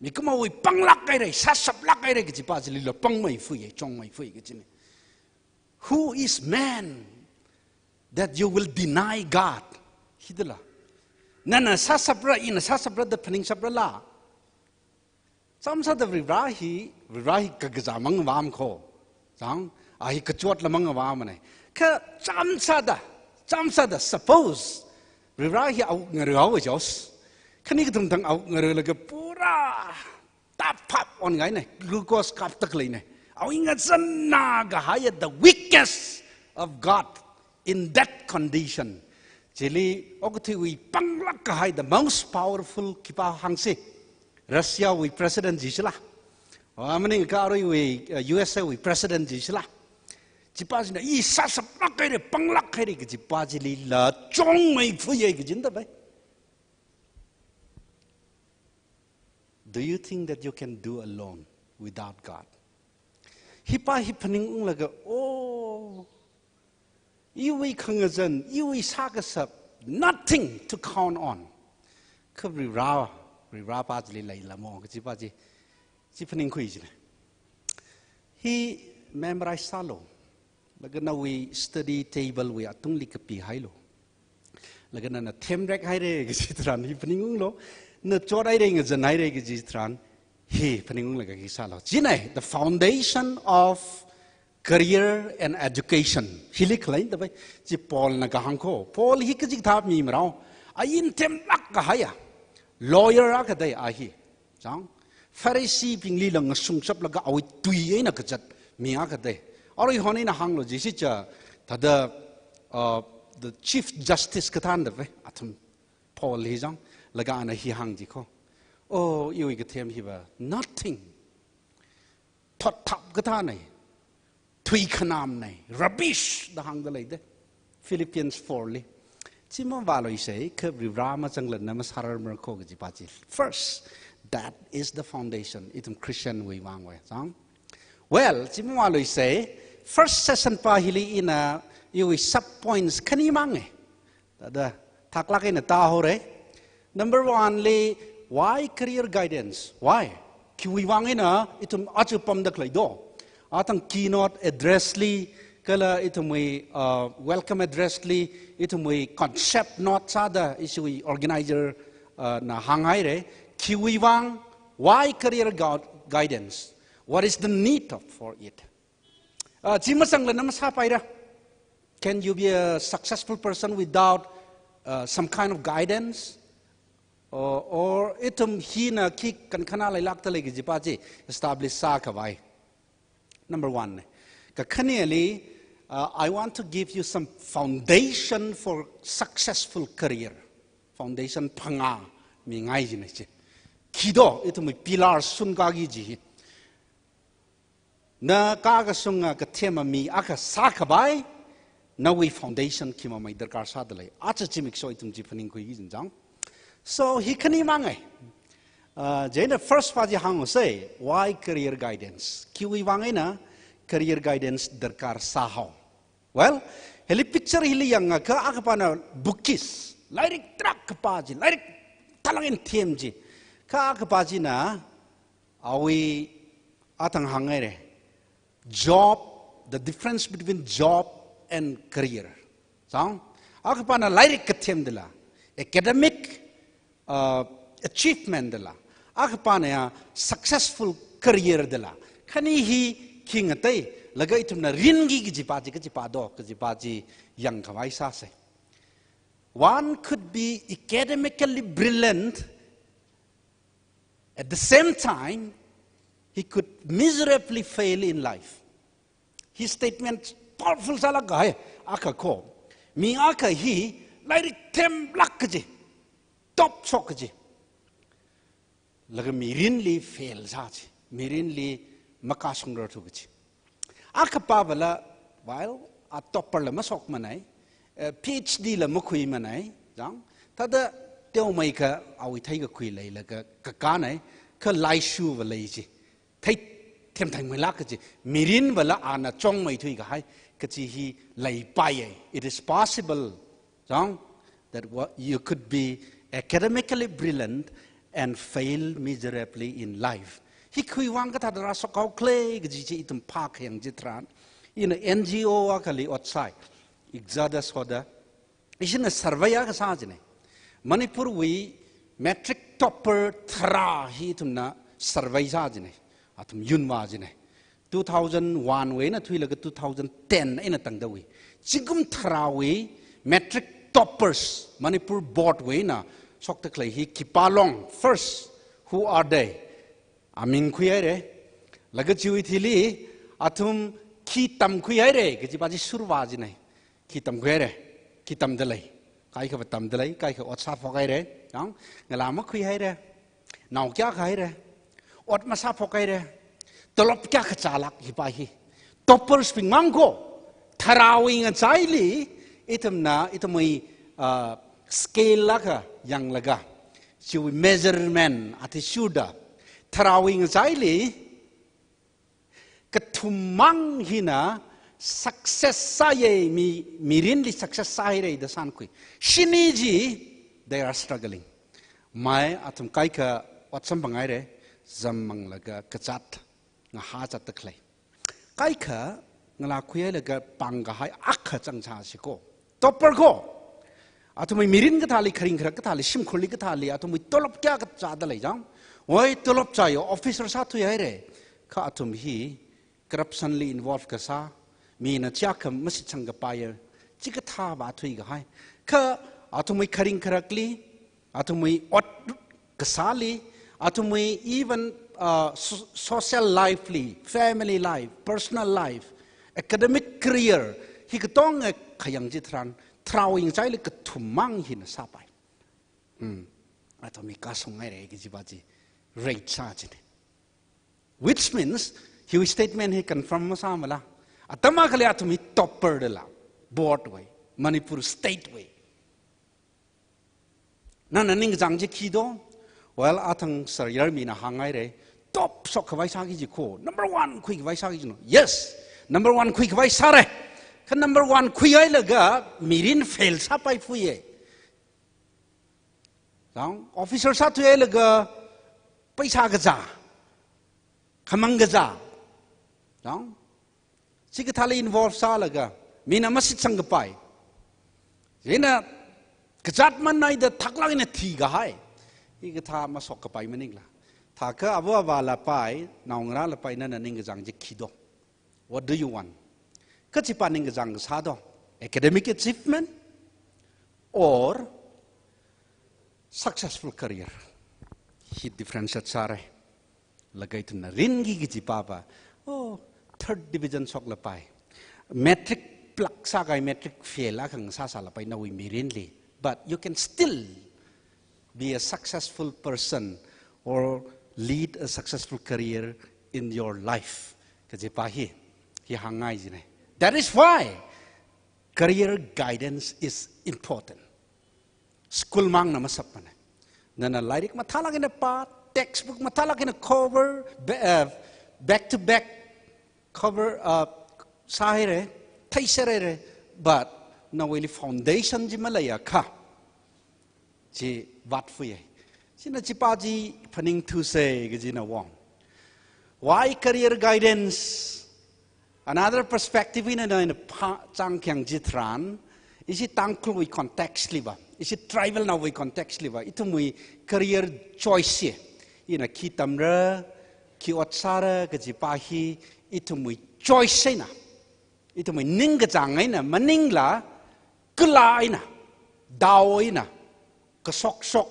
mikumowui panglāk haira, sāsaplāk haira kajipa chilila pangmei fuiya, chongmei fuiya kajina. Who is man that you will deny God? Hithāla. Nana sāsapra, ina sāsapra da phaningsaprala. Chāmsāda Varivara hi, Varivara hi kakazā mangavāmkho. Chang, a hi kachotla mangavāmana. Kha chāmsāda, chāmsāda, suppose Varivara hi awuk ngarāhaowa jaos. Khani kathum thang awuk ngarālaga pura tāphap onngaina, glucose kaptak leina. Awui ngazanna kahaiya, the weakness of God in that condition. Chili okathuiwui panglāk kahai, the most powerful khipā hāngsi. Russia wui president jisila. Wa maningakha aruiwui, uh, U S A wui president jisila. Chipa china i sāsaplāk haira, panglāk haira kajipa chilila chongmei fuiya kajina da bai. Do you think that you can do alone without God? Hipa hi phaningunglaga, oh, iwui khangazan, iwui sākasap, nothing to count on. Kha Varivara, Varivarapa chili leilamo kajipa chi, chi phaningkhui jina. Hi memorize sālu. Laga nawui study table wui atungli kapihailu. Laga nana themrek haira kaji tharan hi phaningunglu. Na chot haira, ngazan haira kaji tharan hi phaningunglaga khi sālu. China, the foundation of Career and education. Hili khaleina da bai. Chi Paulna kahāng ko. Paul hi kachikathā mi marao. A yin themlāk kahaiya. Lawyer akha dai a hi. Chang. Pharisee bingli lang ngasungshap laga awui tui eina kazat mi akha dai. Arui hon ina hānglo jiakha thāda, uh, the Chief Justice kathāna da bai. Athum Paul hi chang. Laga ana hi hāng ji ko. Oh, iwui kathem hi va. Nothing. Thot thap kathāna. Thui khanamna. Rubbish da hāngda lei da. Philippians four li. Chi mavāluisa, kha Varivara mazanglatna masārarmara ko kajipa chi. First, that is the foundation. Ithum Christian wui vang wui. Chang? Well, chi mavāluisa, first session pa hili ina iwui sub points khani mang e. Thāda, thaklāk eina tāhaora. Number one li, why career guidance? Why? Khiwui vang eina ithum achu pamda khalei do? Athang keynote address li, kala ithumwui, uh, welcome address li, ithumwui concept note sāda, ishiwui organizer, uh, na hānghaira. Khiwui vang, why career gui-, guidance? What is the need of, for it? Uh, chi mazanglana masāpaira. Can you be a successful person without, uh, some kind of guidance? Or, or ithum hina khi kankhana leilākta lei kajipa chi establish sākhavai. Number one. Kakhaneli, uh, I want to give you some foundation for successful career. Foundation phangā mingai jina chi. Khi do, ithumwui pillar sunkāki ji hi. Na kakasunga kathema mi akha sākhavai, nawui foundation khi mamai darkar sāda lei. Acha zimiksho ithum chi phaningkhuiki jin chang. So, hi khani mang e. Uh, chieina first pa chi hāngsa, why career guidance? Khiwui vang eina career guidance darkar sāhao. Well, hili picture hili yangakha akhapana bookist, lairik tarākha pā ji, lairik thalang eina them ji. Kha akhapa china, awui athang hānghaira. Job, the difference between job and career. Chang, akhapana lairik kathem dala, academic, uh, achievement dala, akhapana ya successful career dala. Khani hi khi ngateilaga ithumna rinki kajipa chi, kajipa do, kajipa chi yangkhavai sāsa. One could be academically brilliant, at the same time, he could miserably fail in life. His statement powerful sālāk kahai, akha ko. Mi akha hi lairik themlāk kaji, top shok kaji, laga mirinli fail sā ji, mirinli makāshungrarthu kaji. Akhapa vala, while a topper la mashokmanei, eh, PhD la makhuimanei, chang, thāda teomeikha awui theikakhui leilaga kakānei, kha laishu va lei ji. Thei themtheimeilāk kaji, mirin vala ana chongmeithui kahai kaji hi leipaiya. It is possible, chang, that what you could be academically brilliant and fail miserably in life. Hi khiwui vang kathāda rāshokhao khala kaji chi ithum phākhayang chitharan, ina NGO akhali ot sāi, Exodus hoda, ishina survey akha sā jinei. Manipurwui matric topper tharā hi ithumna survey sā jinei. Athum yunvā jinei. Two thousand one wui eina thuilaga two thousand ten eina tangdawui. Zingkum tharāwui matric toppers Manipur board wui eina shokta khalei hi khipā long, first, who are they? Aming khuihaira. Laga chiwui thili, athum khi tamkhuihaira, kajipa chi survā jinei. Khi tamkhuihaira, khi tamda lei. Kaikha va tamda lei, kaikha ot sāphokhaira, chang, ngalā makhuihaira, nao kayākha haira, ot masāphokhaira, tolop kayākha zālāk hipa hi. Toppers bing mang ko, tharāwui ngachaili, ithumna, ithumwui, uh, scale akha yanglaga, chiwui measurement athishurda, tharāwui ngachaili, kathum mang hina success sāya, mi, mirinli success sāhaira da sānkhui. Shini chi, they are struggling. Mai athum kaikha ot samphanghaira, zammanglaga kazat, ngahā zatta khalei. Kaikha ngalā khuihailaga pāng kahai akha chang chāsi ko. Topper ko. Athumwui mirin kathāli, kharing kharak kathāli, shimkhurli kathāli, athumwui tolop kayākha zāda lei chang. Oi, tolop zāya, officer sāthuihaira. Kha athum hi corruption li involve kasā, mina chiyākha mashitsang kapaiya, chikathā vāthuikahai. Kha athumwui kharing kharakli, athumwui ot kasāli, athumwui even, uh, so-, social life li, family life, personal life, academic career, hi katonga khayang chitharan, tharāwui ngachaili kathummang hina sāpai. Hmm. Athumwui kashung haira kajipa chi, rate sā chine. Which means, hiwui statement hi confirm masāmala. Atam akhali athum hi topper dala, board wui, Manipur state wui. Nana ningkachāng chi khi do? Well, athang Sir Yarmina hānghaira, top shokkhavai sāki ji kho, number one khuikhavai sāki ji no. Yes, number one khuikhavai sāra. Kha number one khuihailaga, mirin fail sāpaiphuiya. Dang, officer sāthuihailaga, paisa kazā, khamang kazā. Dang, chikathāli involve sālaga, mina mashitsang kapai. Chieina kazāt maningda thaklāk eina thikahai. Hikathā mashok kapai maningla. Thākha āva āvāla pai, naongarāla pai, nana ningkachāng chi khi do? What do you want? Kachipa ningkachāng kasā do? Academic achievement or successful career? Hi differentiate sāra. Laga ithumna rinki kajipa va, oh, third division shoklapai, matric plak sākahai, matric fail akha ngasāsālapai nawui mirinli. But you can still be a successful person or lead a successful career in your life. Kajipa hi, hi hāngngai jine. That is why career guidance is important. School mangna masāpmana. Nana lairik mathālāk eina pā, textbook mathālāk eina cover, ba-, uh, back to back cover, uh, sāhaira, theiserhaira, but nawuili foundation chi maleiakha, chi vātphuiya. Chieina chipa chi phaningthusa kajina wong. Why career guidance? Another perspective eina ina phāchang khayang chitharan, ishi Tangkhulwui context liva, ishi tribal naowui context liva, ithumwui career choice hi, ina khi tamra, khi ot sāra kajipa hi, ithumwui choice eina, ithumwui ningkachāng eina maningla, kala eina, dao eina, kashokshok,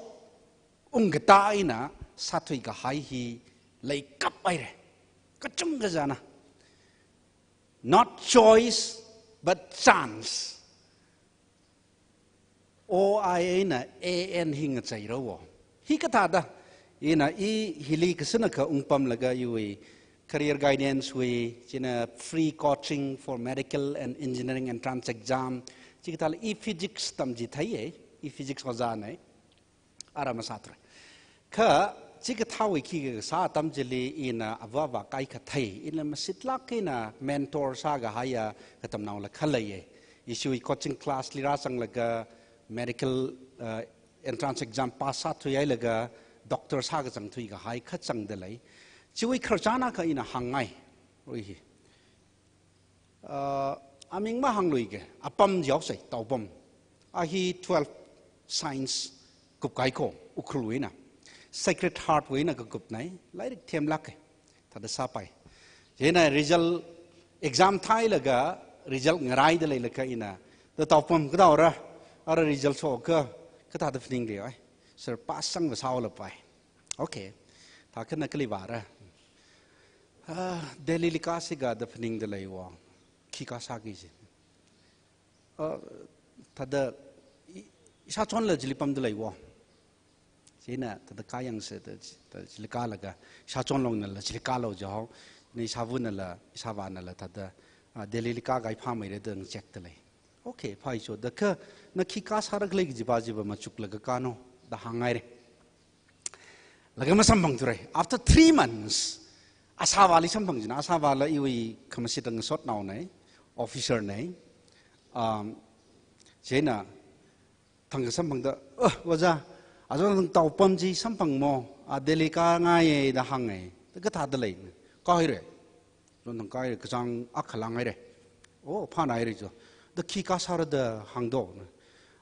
ungkatā eina sāthuikahai hi leikaphaira. Kachungkha china. Not choice, but chance. O I eina A N hi ngacheira wo. Hikathāda, ina i hili kasāna kha ungpamlaga iwui career guidance wui, chieina free coaching for medical and engineering entrance exam. Chikathāla i physics tamchitheiya, i physics ojāna. Ara masāthura. Kha, chikathāwui khikha kasā atam chili ina āva āvā kaikha thei, ina mashitlāk eina mentor sākahaiya katamnaola khaleiya. Ishiwui coaching class li rāzanglaga medical, uh, entrance exam pass sāthuihailaga doctor sākazang thuikahai kachangda lei. Chiwui khararchan akha ina hāngngai. Ui hi. Uh, aming mahāngluike, apam jihaosei, Taopam. A hi twelve science kupkahai ko, Ukhrulwui eina. Sacred Heart wui eina kakupnei, lairik themlāke. Thāda sāpai. Chieina result, exam thāhailaga, result ngaraida leilakha ina, da Taopam kadaora, ara result shoka, kathāda phaningli oi. Sir, pass sangva sāhaolapai. Okay. Thākha na kali vāra? Ah, Delhili kāsiga da phaningda lei wo. Khi kāsāki ji. Ah, thāda i-, ishāchonla chili pamda lei wo. Chieina thāda kāyangsa da, da chili kālaga, ishāchon longnala chili kālu jihao. Ina ishāvānala, ishāvānala thāda, ah, Delhili kākahai phāmeira da ngachekda lei. Okay, phāi cho. Da kha, na khi kāsāra khalei kajipa chiva machuklaga kānu, da hānghaira. Laga masamphangthurai. After three months, ashāvāli samphang jina, ashāvāla iwui khamashit ngasotnaonei, officer nei. Um, chieina thangkha samphangda, "Oh, ojā, ajong Taopam chi samphangmo, a Delhi kāngaiya," da hānga. Da kathāda lei, "Kāhaira. Ron thang kāhaira, kachāng akha lānghaira. Oh, phānāhaira cho. Da khi kāsāra da hāngdo."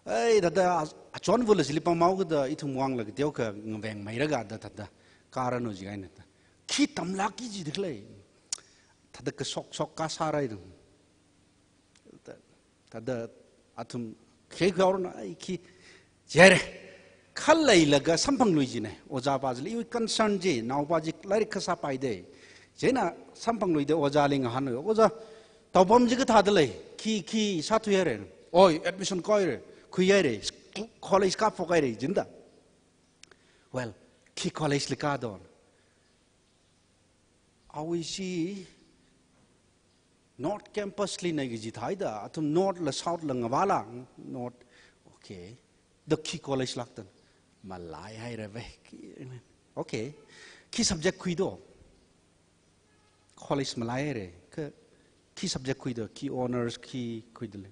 Ei, thāda a-, achonvāla chili pamhaoga da ithum vangla kateokha ngavengmeiraga da thāda. Kāranu jikahaina da. Khi tamlākki ji da khalei. thāda kashok shok kasā rai dung. Thāda athum khekhaorna ai khi jere. Khaleilaga samphangluijine. Ojāpa chili iwui concern chi, naopa chi lairik kasā paide. Chieina samphangluida ojāli ngahān, "Ojā, taopam chi kathāda lei? Khi, khi sāthuihaire?" "Oi, admission koire, khuihaire, sc-, college kāphokhaire," jinda. "Well, khi college li kādon?" Awui chi North Campus li nei kaji thāida, athum North la South la ngavāla, North, okay. Da khi college lākdon? Malaihaire vai. Khi, okay. Khi subject khuido? College malaihaire. Kha khi subject khuido? Khi honours khi khuido lei?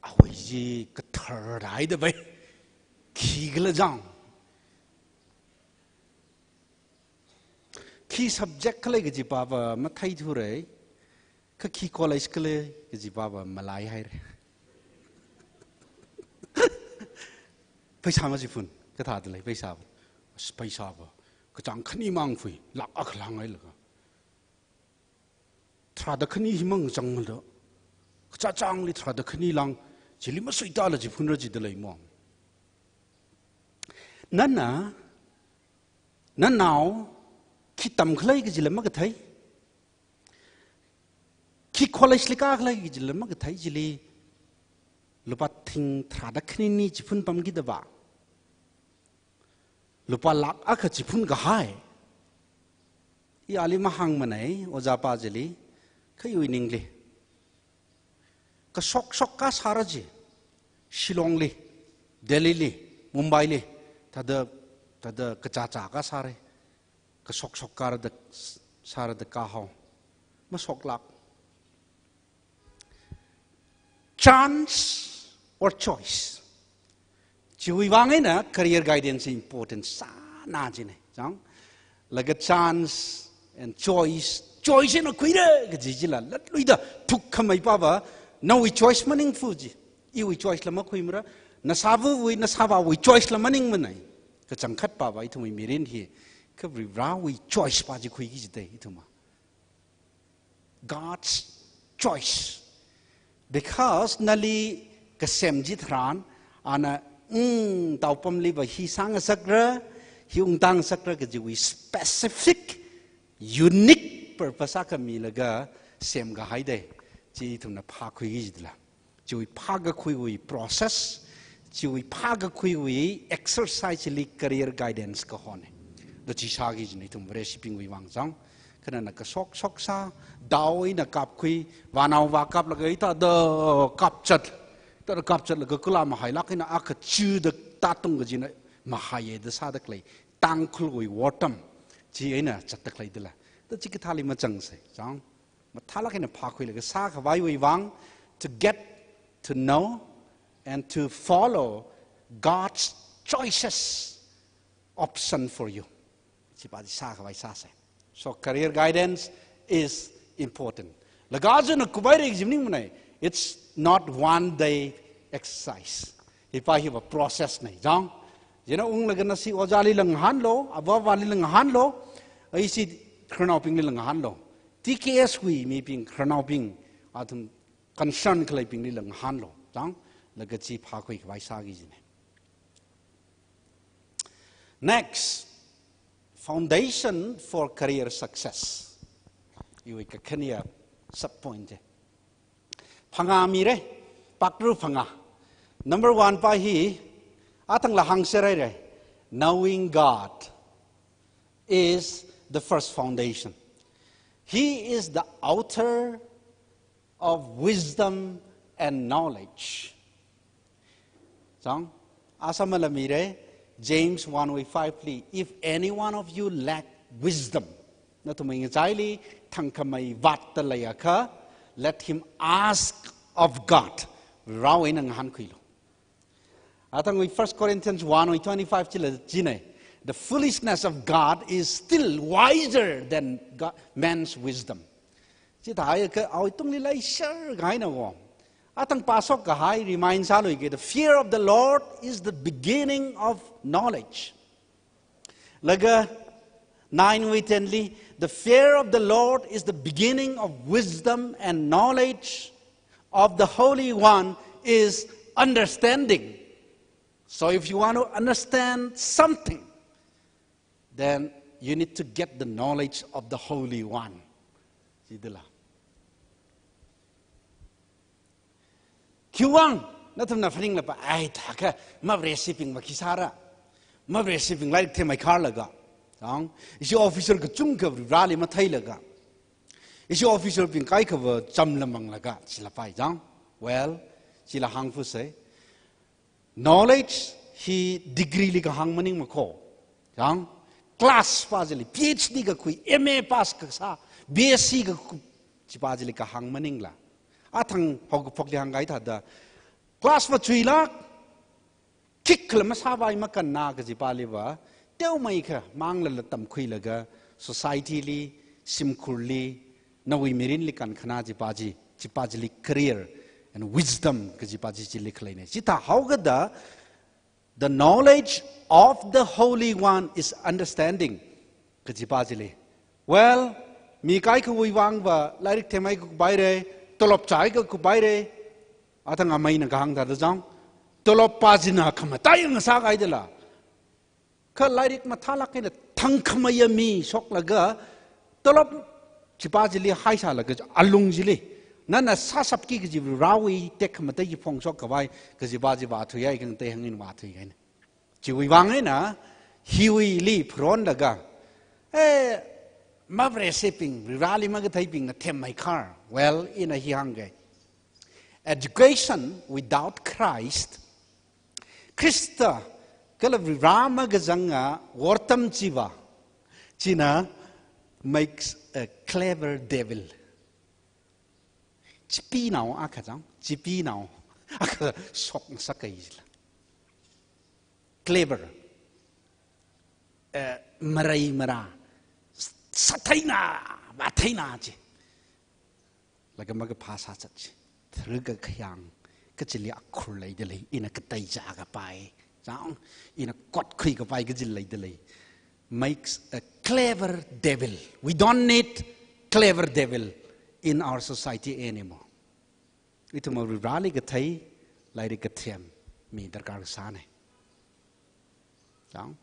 Awui chi kathar haida vai. Khi kala jang. Khi subject khalei kajipa va matheithurai, kha khi college khalei kajipa va malaihaire. Pheisā machiphun, kathāda lei pheisā va? As pheisā va, kachāng khani mang phui, lakh akha lānghailaga. Tharāda khani himang chāngmada. Kachāchāngli tharāda khani lāng, chili masuitāla chiphunra jida lei mo. Nana, nanao, khi tamkhalei kajila makathei. Khi college li kākhalei kajila makathei chili. Lupā thing tharāda khanini chiphun pamkida va. Lupā lakh akha chiphun kahai. I ali mahāngmanei, ojāpa chili, kha iwui ningli. Kashok shok kasāra chi. Shillong li, Delhi li, Mumbai li, thāda, thāda kachāchā kasāra. Kashok shok kāra da, sāra da kahao. Mashoklāk. Chance or choice? Chiwui vang eina career guidance important sāna jine. Chang? Laga chance and choice, choice eina khuira kaji chila latluida thukkhamei pava, nawui choice maningphu ji. Iwui choice la makhuimara, nasāvawui, nasāvāwui choice la maningmanei. Kachangkhat pava ithumwui mirin hi, kha Varivarawui choice pa chi khuiki jidei ithumva. God's choice. Because nali kasem chitharan, ana, mm, taopamli va hi sāngasakra, hi ungtāngasakra kajiwui specific, unique purpose akha milaga semkahaidei. Chi ithumna phākhuiki jidala. Chiwui phākakhuiwui process, chiwui phākakhuiwui exercise li career guidance kahona. Da chi sāki jina ithum Vareshibingwui vang chang. Kha nana kashok shok sā, dao eina kapkhui, vānao vākaplaga hithāda kapchat. Thāda kapchatlaga kula mahailāk eina akha chuda tātung kajina mahaiya da sāda khalei. Tangkhulwui wortam. Chi eina zatda khalei dala. Da chikathāli machangsei. Chang. Mathālāk eina phākhuilaga sākhavaiwui vang, to get to know and to follow God's choices option for you. Chipa chi sākhavai sāsei. So career guidance is important. Laga jana kubai rei jimningmanei. It's not one day exercise. Hipa hiva process nei, chang. Chieina unglaga nasi ojālila ngahānlu, avāvālila ngahānlu, ishi khararnaobinglila ngahānlu. T K S wui mibing, khararnaobing, athum concern khaleibinglila ngahānlu, chang. Laga chi phākhuikhavai sāki jina. Next, foundation for career success. Iwui kakhane sub point chi. Phangā mira, pakru phangā. Number one pa hi, athangla hāngserhaira. Knowing God is the first foundation. He is the author of wisdom and knowledge. Chang, asamala mira, James one wui five li, "If any one of you lack wisdom," nathumwui ngachaili thangkhamei vātda leiakha, "let him ask of God." Varewui eina ngahānkhuilu. Athangwui First Corinthians one wui twenty-five chila jina, "The foolishness of God is still wiser than God, man's wisdom." Chithākha awui tungli leishar kahaina wo. Athang pāshok kahai remind sāluiki, "The fear of the Lord is the beginning of knowledge." Laga nine wui ten li, The fear of the Lord is the beginning of wisdom, and knowledge of the Holy One is understanding. So if you want to understand something, then you need to get the knowledge of the Holy One. Chidala. Khiwuivang, nathumna phaninglapa, ai, thākha, mavareshibing va khi sāra. Mavareshibing lairik themmei kharlaga. Chang, ishi officer kachungkha Vareli matheilaga. Ishi officer bing kaikha va chamlamanglaga, chilapai chang. Well, chila hāngphusei. Knowledge hi degree li kahāng maningmakho. Chang, class pā chili, P H D kakhui, M A pass kasā, B S C kakhui, chipā chili kahāng maningla. Athang haokaphokli hāngkahai thāda, class va chuilāk, khikhala masāvai makanna kajipāli va, teomeikha manglala tamkhuilaga, society li, shimkhurli, nawui mirinli kankhanā chipā chi, chipā chili career and wisdom kajipā chi chili khaleina. Chithā haokada, the knowledge of the Holy One is understanding kajipā chili. Well, mi kaikhawui vang va lairik themmei kakup paira, tolop chai kakup paira, athang ameina kahāng thāda chang, tolop pā china khamataiya ngasākahaidala. Kha lairik mathālāk eina thangkhameiya mi shoklaga, tolop chipā chili haisālaga, alung chili, nana sāshapki kaji Varewui tekhamatei chi phongshok khavai, kajipā chi vāthuihai, khangatei hāngin vāthuikahaina. Chiwui vang eina, hiwuili pharonlaga, eh, mavareshibing, Vareli makatheibingna themmei khar. Well, ina hi hāngkei. Education without Christ, Khrista kala Vare makazanga wortam chiva, china makes a clever devil. Chipeenao akha chang, chipeenao akha shokngasakei jila. Clever. Eh, marai mara, sātheina, vātheina chi. Laga makaphā sāzat chi. Tharuk kakhayang, kachili akhur leidalei, ina katei chākapai, chang, ina kotkhui kapai kachili leidalei. Makes a clever devil. We don't need clever devil in our society anymore. Ithum Vareli kathei, lairik kathem mi darkar kasāna. Chang,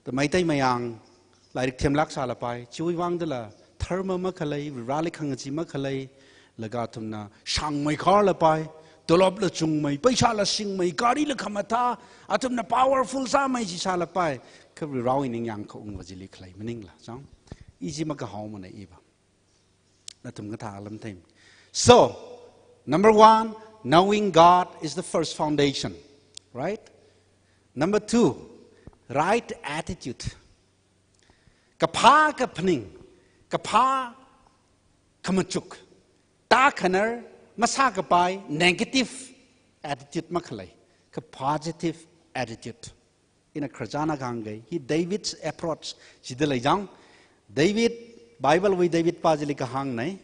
ta Meitei Mayang lairik themlāk sālapai, chiwui vangdala dharma makhalei, Vareli khangachee makhalei, laga athumna shāngmei kharlapai, tolopla chungmei, paisāla singmei, garila khamathā, athumna powerful sāmei chi sālapai, kha Varewui ningyāng kaungva chili khalei maningla, chang, i chi makahaomana iva. Nathum kathā lam theimi. So, number one, knowing God is the first foundation, right? Number two, right attitude. Kaphā kaphaning, kaphā kamachuk, tākhanar masākapai, negative attitude makhalei, kha positive attitude. Ina khararchan akha hāngkei, hi David's approach chida lei chang. David, Bible wui David pā chili kahāngna.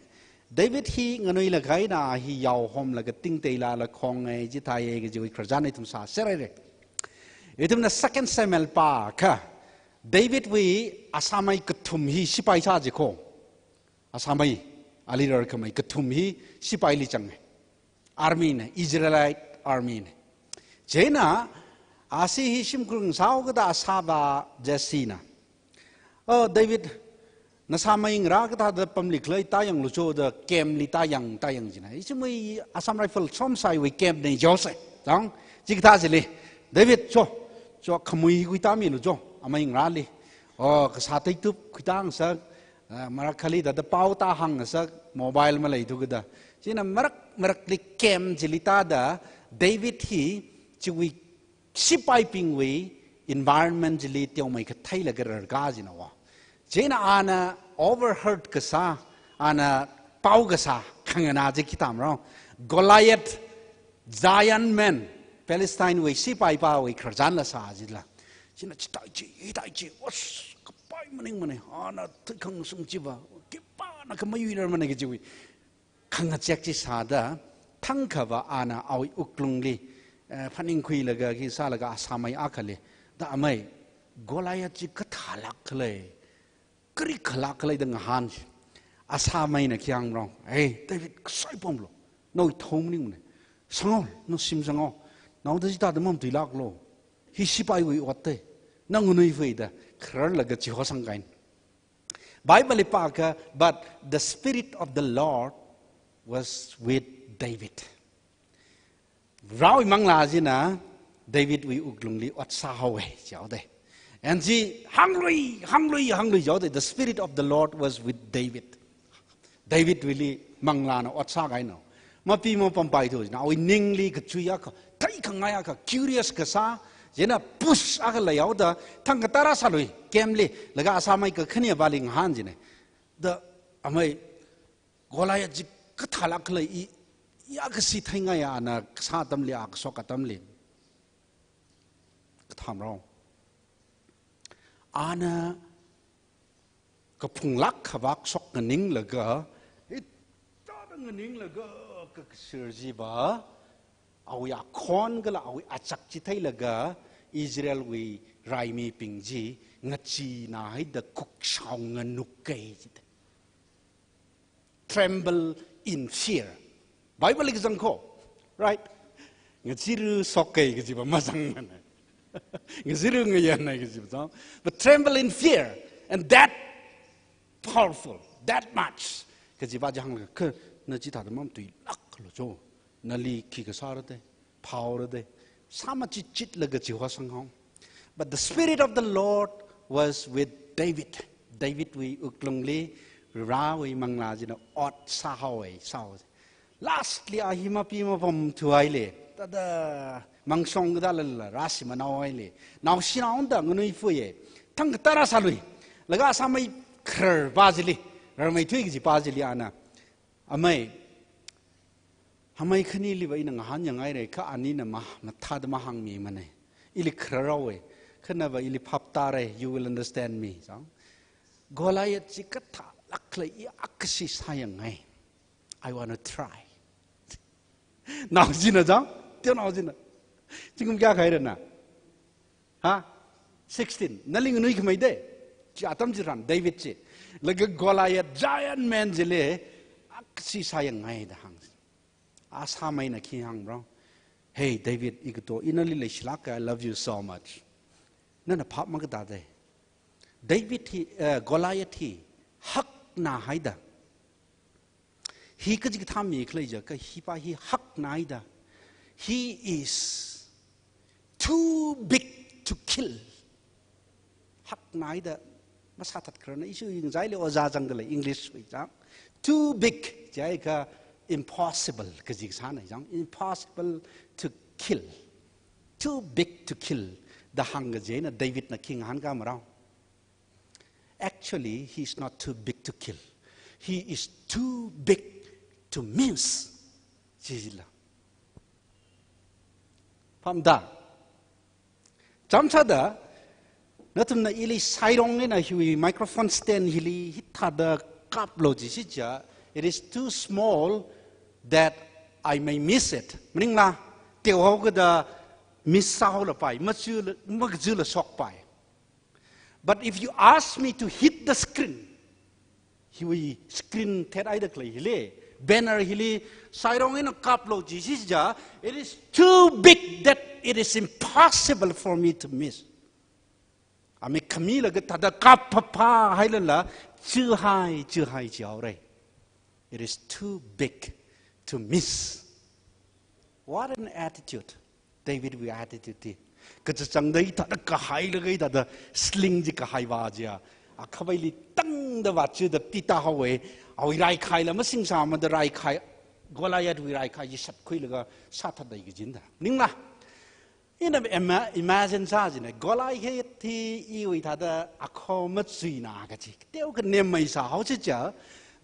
David hi nganuilakha eina hi yaohomlaga tingteilala khongai, chithāya kajiwui khararchan ithum sāserhaira. Ithumna Second Samuel pākha, David wui asāmei kathum hi sipai sā jikho. Asāmei, ali rarkhamei kathum hi sipaili zanga. Army na, Israelite army na. Chieina, ashi hi shimkhur ngasāhaokada asāvā Jesse na, "Oh, David, nasāmei ngarā kathāda pamli khalei tāyanglu cho," da camp li tāyang, tāyang jina. Ishi mui Assam Rifle Somsai wui camp na jose. Chang, chikathā chili, "David, cho, cho khamui khuitāmilu cho, amei ngarāli. Oh, kasā teitup khuitāngasak, ah, marakkhali thāda pao tāhāngngasak, mobile maleithukada." Chieina marak, marakli camp chili tāda, David hi chiwui sipaibingwui environment chili teomeikha theilaga rarkā jina wa. Chieina ana overheard kasā, ana pao kasā, khanganā chi khi tamrao. Goliath, giant man, Palestine wui sipai pāwui khararchanla sā jila. Chieina chithāi chi, hithāi chi, os, kapai maningmana, ana thuikhangshung chiva, khipānakha mayuirarmana kajiwui khangachek chi sāda, thangkhava ana awui wuklungli, eh, phaningkhuilaga, khi sālaga asāmei akhali, "Da amei, Goliath chi kathālāk khalei, kari khalak khalei da ngahān chi. Asāmeina khi hāngrong, "Hey, David, kasai pamlo. Nawui thao maningmana. Sangao, nawui shim sangao. Naoda chithāda mamatuilāklo. Hi sipaiwui otte. Na nganuifaida," khararlaga chihosang kahaina. Bible li pākha, "But the Spirit of the Lord was with David." Varewui manglā china Davidwui wuklungli ot sāhaowa, jihaoda. And chi hānglui, hānglui, hānglui jihaoda. "The Spirit of the Lord was with David." Davidwuili manglāna ot sākahaina. Mapi mapampaithu china, awui ningli kachui akha, theikhangai akha, curious kasā, china push akha leihaoda, thangkha tara sālui, camp li, laga asāmei kakhanepali ngahān china. Da amei, "Goliath chi kathālāk khalei, i, i akha si theingaia ana kasā atamli, a kashok atamli." Kathāmrong. Ana kaphunglāk khavā kashok nganinglaga, hithāda nganinglaga, kakashir chiva, awui akhon kala awui achak chi theilaga, Israelwui raimibing chi ngacheenā haida kukshao nganukkai jida. Tremble in fear. Bible li kazang kho, right? Ngacheeru shokkai kajiva mazangmana. Ngacheeru ngayanna kajiva zang. But tremble in fear, and that powerful, that much. Kajiva jang kha, na chithāda mamatuilāklo cho. Nali khi kasā rate, phao rate, sāmachitchitlaga chihosang haowa. But the Spirit of the Lord was with David. Davidwui wuklungli Varewui manglā china ot sāhaowa, sāhaowa. Lastly, a hi mapi mapamthuhaile. Thāda mangshong kādalala, rāshimānhaohaile. Naoshinao da nganuifaye. Thangkha tara sālui. Laga asāmei khararpa chili, rarmeithui kajipa chili ana, "Amei, hamei khaniliva ina ngahānyanghaira, kha anina ma, mathāda mahāngmimana. Ili khararhaowa, kha nava ili phaptāra, you will understand me," jang. "Goliath chi kathālāk khalei, i akha si sāyangngai. I wanna try." Nao china jang, teonao china. Zingkum kayākha haira na? Ha? Sixteen. Nali nganuikhamei da. Chi atam chitharan David chi. Laga Goliath giant man chili, akha si sāyangngaida hāng. Asāmeina khi hāngrong, "Hey, David, i kato, i nali leishilāka, I love you so much. Nana phap makatā da." David hi, eh, Goliath hi, haknā haida. Hi kaji kathā mi khalei jiakha, hipa hi haknā haida. He is too big to kill. Haknā haida, masāthat kharana, ishi yingzaili ojā zangda lei, English wui zang. Too big, jiakha impossible, kaji kasāna jang. Impossible to kill. Too big to kill. Da hāngkajina Davidna khi ngahānka marao. Actually, he is not too big to kill. He is too big to miss. Jijila. Phapda. Chāmsāda, nathumna ili sairong eina hiwui microphone stand hili hithāda kaplo jisi chiakha, it is too small that I may miss it. Maningla, teohaokada miss sāhaolapai, machu la, makajula shokpai. But if you ask me to hit the screen, hiwui screen thet haida khalei hili, banner hili, sairong eina kaplo jisi chiakha, it is too big that it is impossible for me to miss. Amik khamilaga thāda kap phapha hailala, chuhai, chuhai jihaora. It is too big to miss. What an attitude. Davidwui attitude hi. Kachangda hithāda kahailaga hithāda sling chi kahaiva chiakha, akhavaili tangda vāchuda pitāhaowa, awui raikhaila masingsāmada raikhai, Goliathwui raikhai chi shatkhuilaga sāthatda kajina. Maningla, ina ima-, imagine sā jina, Goliath hi iwui thāda akho machuina kaji. Teokha nemmei sāhao chiakha,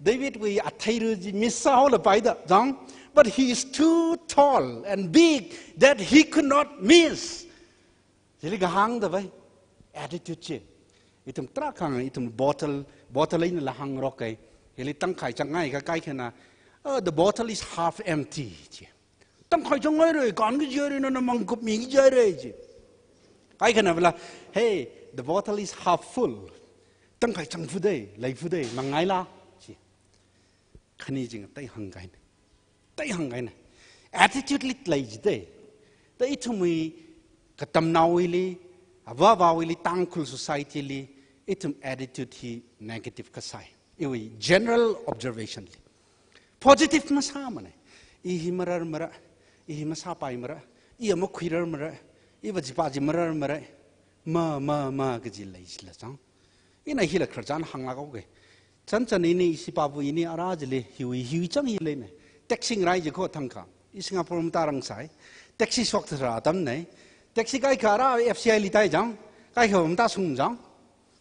Davidwui atheiru chi miss sāhaolapai da, jang, but he is too tall and big that he could not miss. Chili kahāngda vai, attitude chi. Ithum tarākha, ithum bottle, bottle einala hāngroka. Hili tangkhai changngai kaikhana, "Oh, the bottle is half empty," ji. "Tangkhai changngaira, kānki jihaira, nana mangkup miki jihaira," ji. Kaikhanavala, "Hey, the bottle is half full. Tangkhai changfudei, leifudei, mangaila, chi. Khani jing tai hangkahaina. Tai hangkahaina. Attitude li lei jidei. Da ithumwui katamnaowuili, avāvaowuili, Tangkhul society li, ithum attitude hi negative kasai. Iwui general observation li. Positive masāmana. I hi mararmara, i hi masāpaimara, i ama khuirarmara, iva jipa ji mararmara, ma, ma, ma, kaji leisila chang. Ina hila khararchan hānglāk haoke. Chanchan ini, ishi papu ini, ara jili, hiwui, hiwui chang hi leina. Taxi ngarai ji kho thangkha. I Singapore matārangsai. Taxi shok thara atamna. Taxi kaikha ara F C I li tāi chang. Kaikha matāshung chang.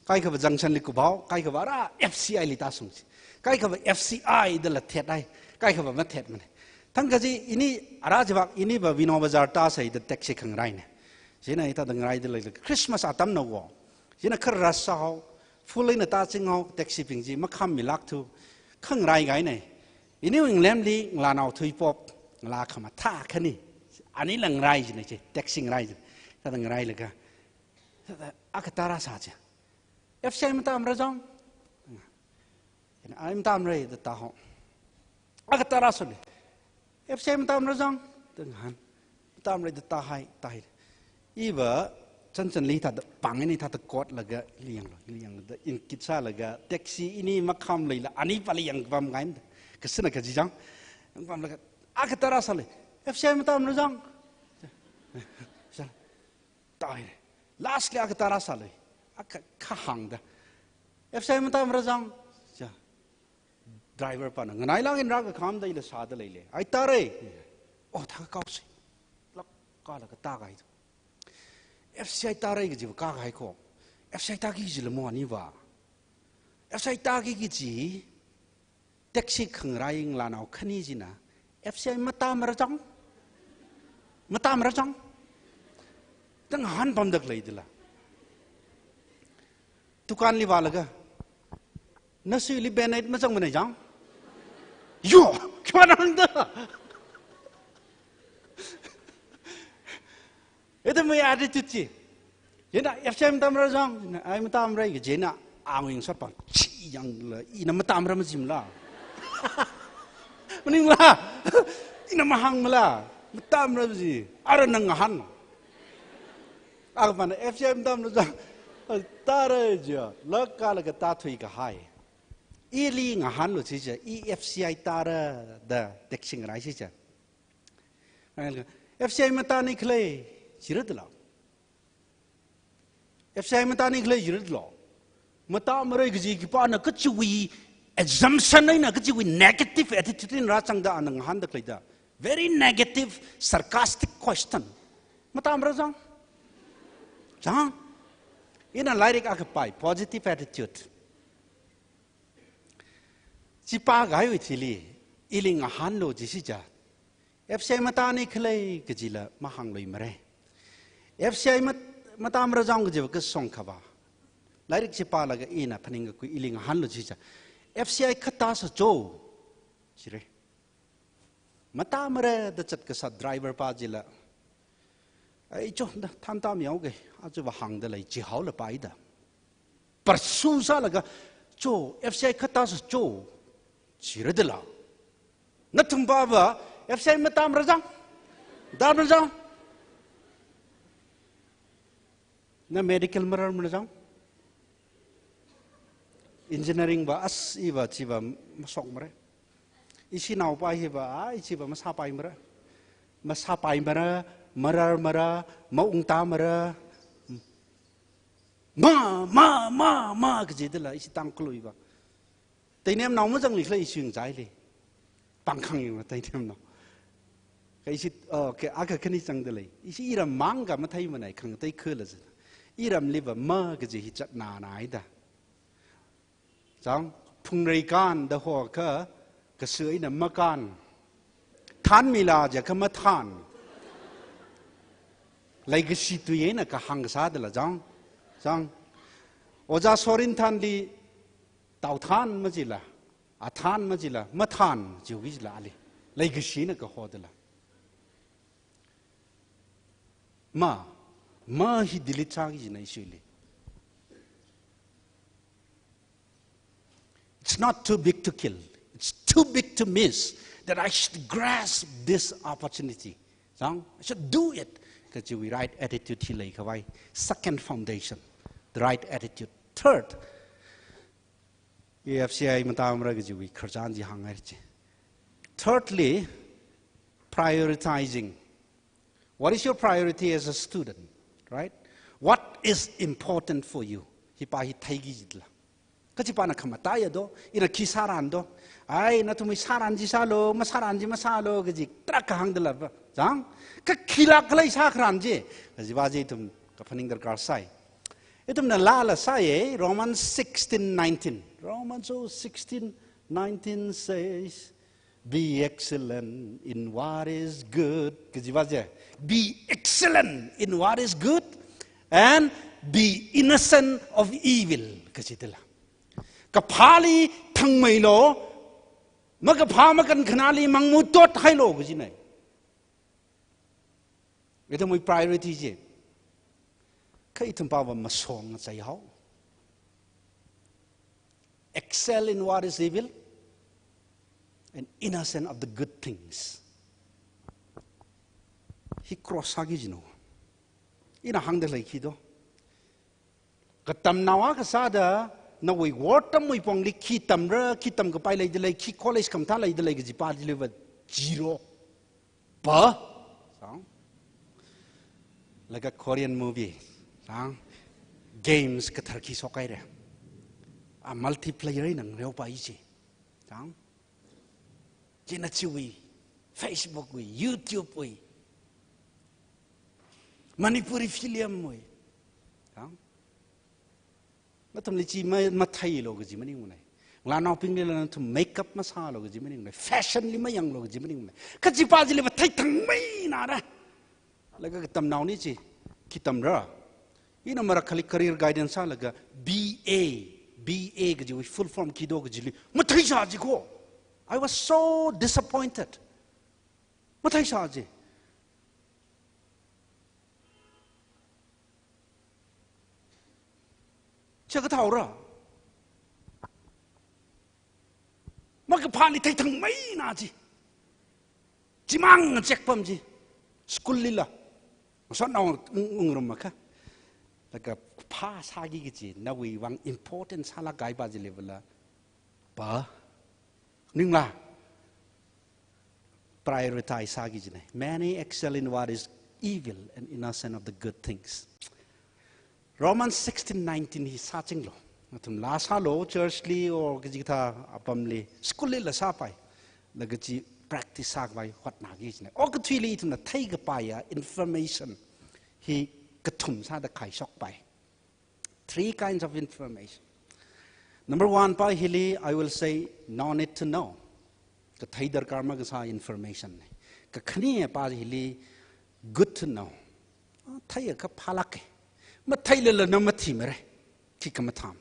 Kaikhava junction li kuphaowa, kaikhava ara F C I li tāshung chi. Kaikhava F C I dala thetai, kaikhava mathetmana. Thangkha chi ini ara jiva, iniva Vinod Bazar tāsai da taxi khangaraina. Chieina ithāda ngaraida leila Christmas atamna wo. Chieina kha rush sāhao, full eina tāchinghao, taxi bing chi makhammilākthu, khangarai kahaina. Iniwui ngalemli ngalānao thuipop, ngalā khamathā khani. Anila ngarai jina chi, taxi ngarai jina. Thāda ngarailaga, akha tārāsā chi. F C I matamra chang? Ai matamra da tāhao. Akha tārāsālu. F C I matamra chang? Da ngahān. Matamra da tāhai, tāhai. Iva chanchanli thāda pāng ini thāda kotlaga ili yanglu, ili yanglu da ingkit sālaga taxi ini makham leila ani pali yangpam kahaina. Kasāna kaji chang. Yangpamlaga akha tārāsālu. F C I matamra chang? Sā. Tāhaira. Lastly, akha tārāsālu. Akha kahāngda. F C I matamra chang? Cha. Driver pana. Nganailāk eina rākakhamda ila sāda leile. Ai tāra. Oh, thākakaosa. Lāk kālaga tākahai. F C I tāra kajiva kākahai kho. F C I tāki jila mo aniva. F C I tāki kaji. Taxi khangarai ngalānao khani china, F C I matamra chang? Matamra chang? Da ngahānpamda khalei dila. Dukanli vālaga, nasuili Band-Aid mazangmana chang? Yo, kya nang da? Ithumwui attitude chi. Chieina F C I matamra chang, ai matamra kaji chieina angwui ngasotpāng chi yangla, ina matamra majimala. Maningla, ina mahāngmala, matamra maji, ara nang ngahān. Akhapana F C I matamra chang, tāra jiya, lāk kālaga tāthuikahai. Ili ngahānlu chi chiya, i F C I tāra da taxi ngarai chi chiya. F C I matāni khalei, jira dala. F C I matāni khalei, jira dala. Matamra kaji khipāna kachiwui assumption eina kachiwui negative attitude eina rāchangda ana ngahānda khaleida. Very negative, sarcastic question. Matamra chang? Chang? Ina lairik akha pāi, positive attitude. Chi pākahaiwui thili, ili ngahānlu chi chiya. F C I matāni khalei kajila mahāngluimara. F C I mat-, matamra chang kajiva kashong khavā. Lairik chi pālaga ina phaningkakhui ili ngahānlu chi chiya. F C I khatāsā cho. Jira. Matamra da zatkasā driver pā chila. Ai cho, da thantam yaoke, achuva hāngda lei, jihaola pāi da. Pursue sālaga, cho, F C I khatāsā cho, jira dala. Nathumpava, F C I matamra chang? Matamra chang? Na medical mararmara chang? Engineering va, as iva chiva mashokmara. Ishinaopa hiva, a, ichiva masāpaimara. Masāpaimara, mararmara, maungtāmara. Ma, ma, ma, ma, kaji dala, ishi Tangkhulwui va. Teinemnao mazangli khalei ishi ngachaili. Pāngkhang yangva teinemnao. Kha ishi, oh, kha, akha khani changda lei. Ishi iram mang kha matheimanei khangatei khala jina. Iramliva ma kaji hi zatnānāi da. Chang, phungreikān da hokha, kasui eina makān. Thanmila jiakha mathān. Leikashi tui eina kahāng kasā dala chang. Chang. Ojā Sorinthanli taothan majila, athan majila, mathan jiwui jila ali. Leikashina kaho dala. Ma, ma hi delete sāki jina ishiwuili. It's not too big to kill. It's too big to miss, that I should grasp this opportunity. Zang, I should do it. Kajiwui right attitude hi leikhavai. Second foundation, the right attitude. Third, A F C I matamra kajiwui khararchan chi hāngngai chi. Thirdly, prioritizing. What is your priority as a student, right? What is important for you? Hipa hi theiki jitla. Kachipana khamataiya do, ina khi sāran do. Ai, nathumwui sāran chi sālu, masāran chi masālu, kaji tarākha hāngdalava. Zang, kakhila khalei sākharan chi. Kajiva chi ithum kaphaning darkar sai. Ithumna laala sāya, Romans sixteen nineteen. Romans sixteen nineteen says, "Be excellent in what is good." Kajiva chi. "Be excellent in what is good and be innocent of evil." Kajitila. Kaphāli thangmeilu, makaphā makankhanāli mangmutot hailu kajina. Ithumwui priority chi. Kha ithum pava masong chai hao. Excel in what is evil and innocent of the good things. Hi cross sāki jinu. Ina hāngda lei khi do. Katamnao akha sāda, nawui wortamwui pongli khi tamra, khi tamkapai leida lei, khi college khamathā leida lei kajipa chiliva zero. Pa? Sang? Laga Korean movie. Sang? Games kathar khi shokhaira. A multiplayer eina ngareopai chi. Sang? China chiwui, Facebook wui, YouTube wui, Manipuri film wui. Sang? Nathumli chi ma, matheilu kaji maningmana. Ngalānaobinglila nathum makeup masālu kaji maningmana. Fashion li mayanglu kaji maningmana. Kajipa chili mathei thangmeina ra. Laga katamnaoni chi, khi tamra. Ina marakhali career guidance sālaga B A, B A kajiwui full form khi do kajili matheisā chi ko. I was so disappointed. Matheisā chi. Chi kathāra. Makaphāli thei thangmeina chi. Chimang ngachek pam chi. School lila. Masotnao ung, ungrum makha. Laga phā sāki kaji, nawui vang important sālāk kahaipa chiliva la. Pa. Ningla. Prioritize sāki jina. Many excel in what is evil and innocent of the good things. Romans sixteen nineteen hi sāchinglu. Nathum laa sālu, church li or kajikathā apamli, school lila sāpai. Laga chi practice sākhavai hotnāki jina. Okathuili ithumna theikapaiya information hi kathum sāda khaishokpai. Three kinds of information. Number one pa hili, I will say, no need to know. Kathei darkar makasā information na. Kakhanepa hili, good to know. Theiakha phālāka. Matheilala na mathimara. Khikha mathāma.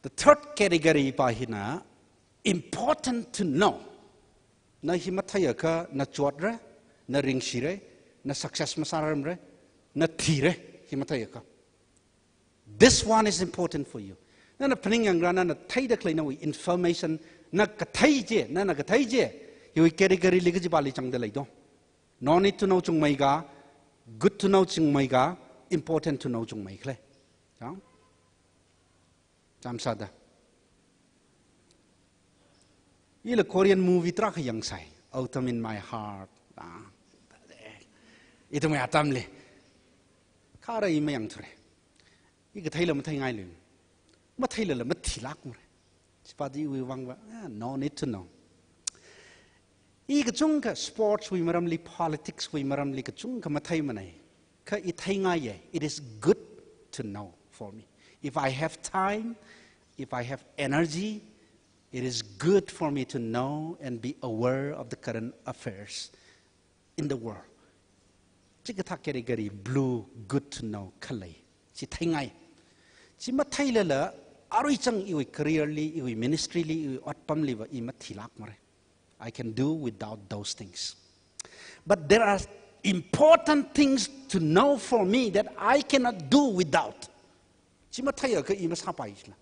The third category pa hina important to know. Na hi matheiakha na chotra, na ringshira, na success masārarmara, na thira, hi matheiakha. This one is important for you. Nana phaningyāngra, nana theida khalei nawui information, na kathei chi, nana kathei chi, hiwui category li kajipali changda leido. No need to know chungmei ka, good to know chungmei ka, important to know chungmei khala. Chang? Chāmsāda. Ila Korean movie tarākha yangsai. Autumn in My Heart. Ah. Ithumwui atamli. Khara i mayangthura. I katheila matheingailui. Matheilala mathilākmara. Chipa chi iwui vangva, ah, no need to know. I kachungkha sports wui maramli, politics wui maramli kachungkha matheimana. Kha i theingaiya, it is good to know for me. If I have time, if I have energy, it is good for me to know and be aware of the current affairs in the world. Chikathā category blue, good to know khalei. Chi theingai. Chi matheilala, arui chang iwui career li, iwui ministry li, iwui otpamliva i mathilākmara. I can do without those things. But there are important things to know for me that I cannot do without. Chi matheiakha i masāpai chila.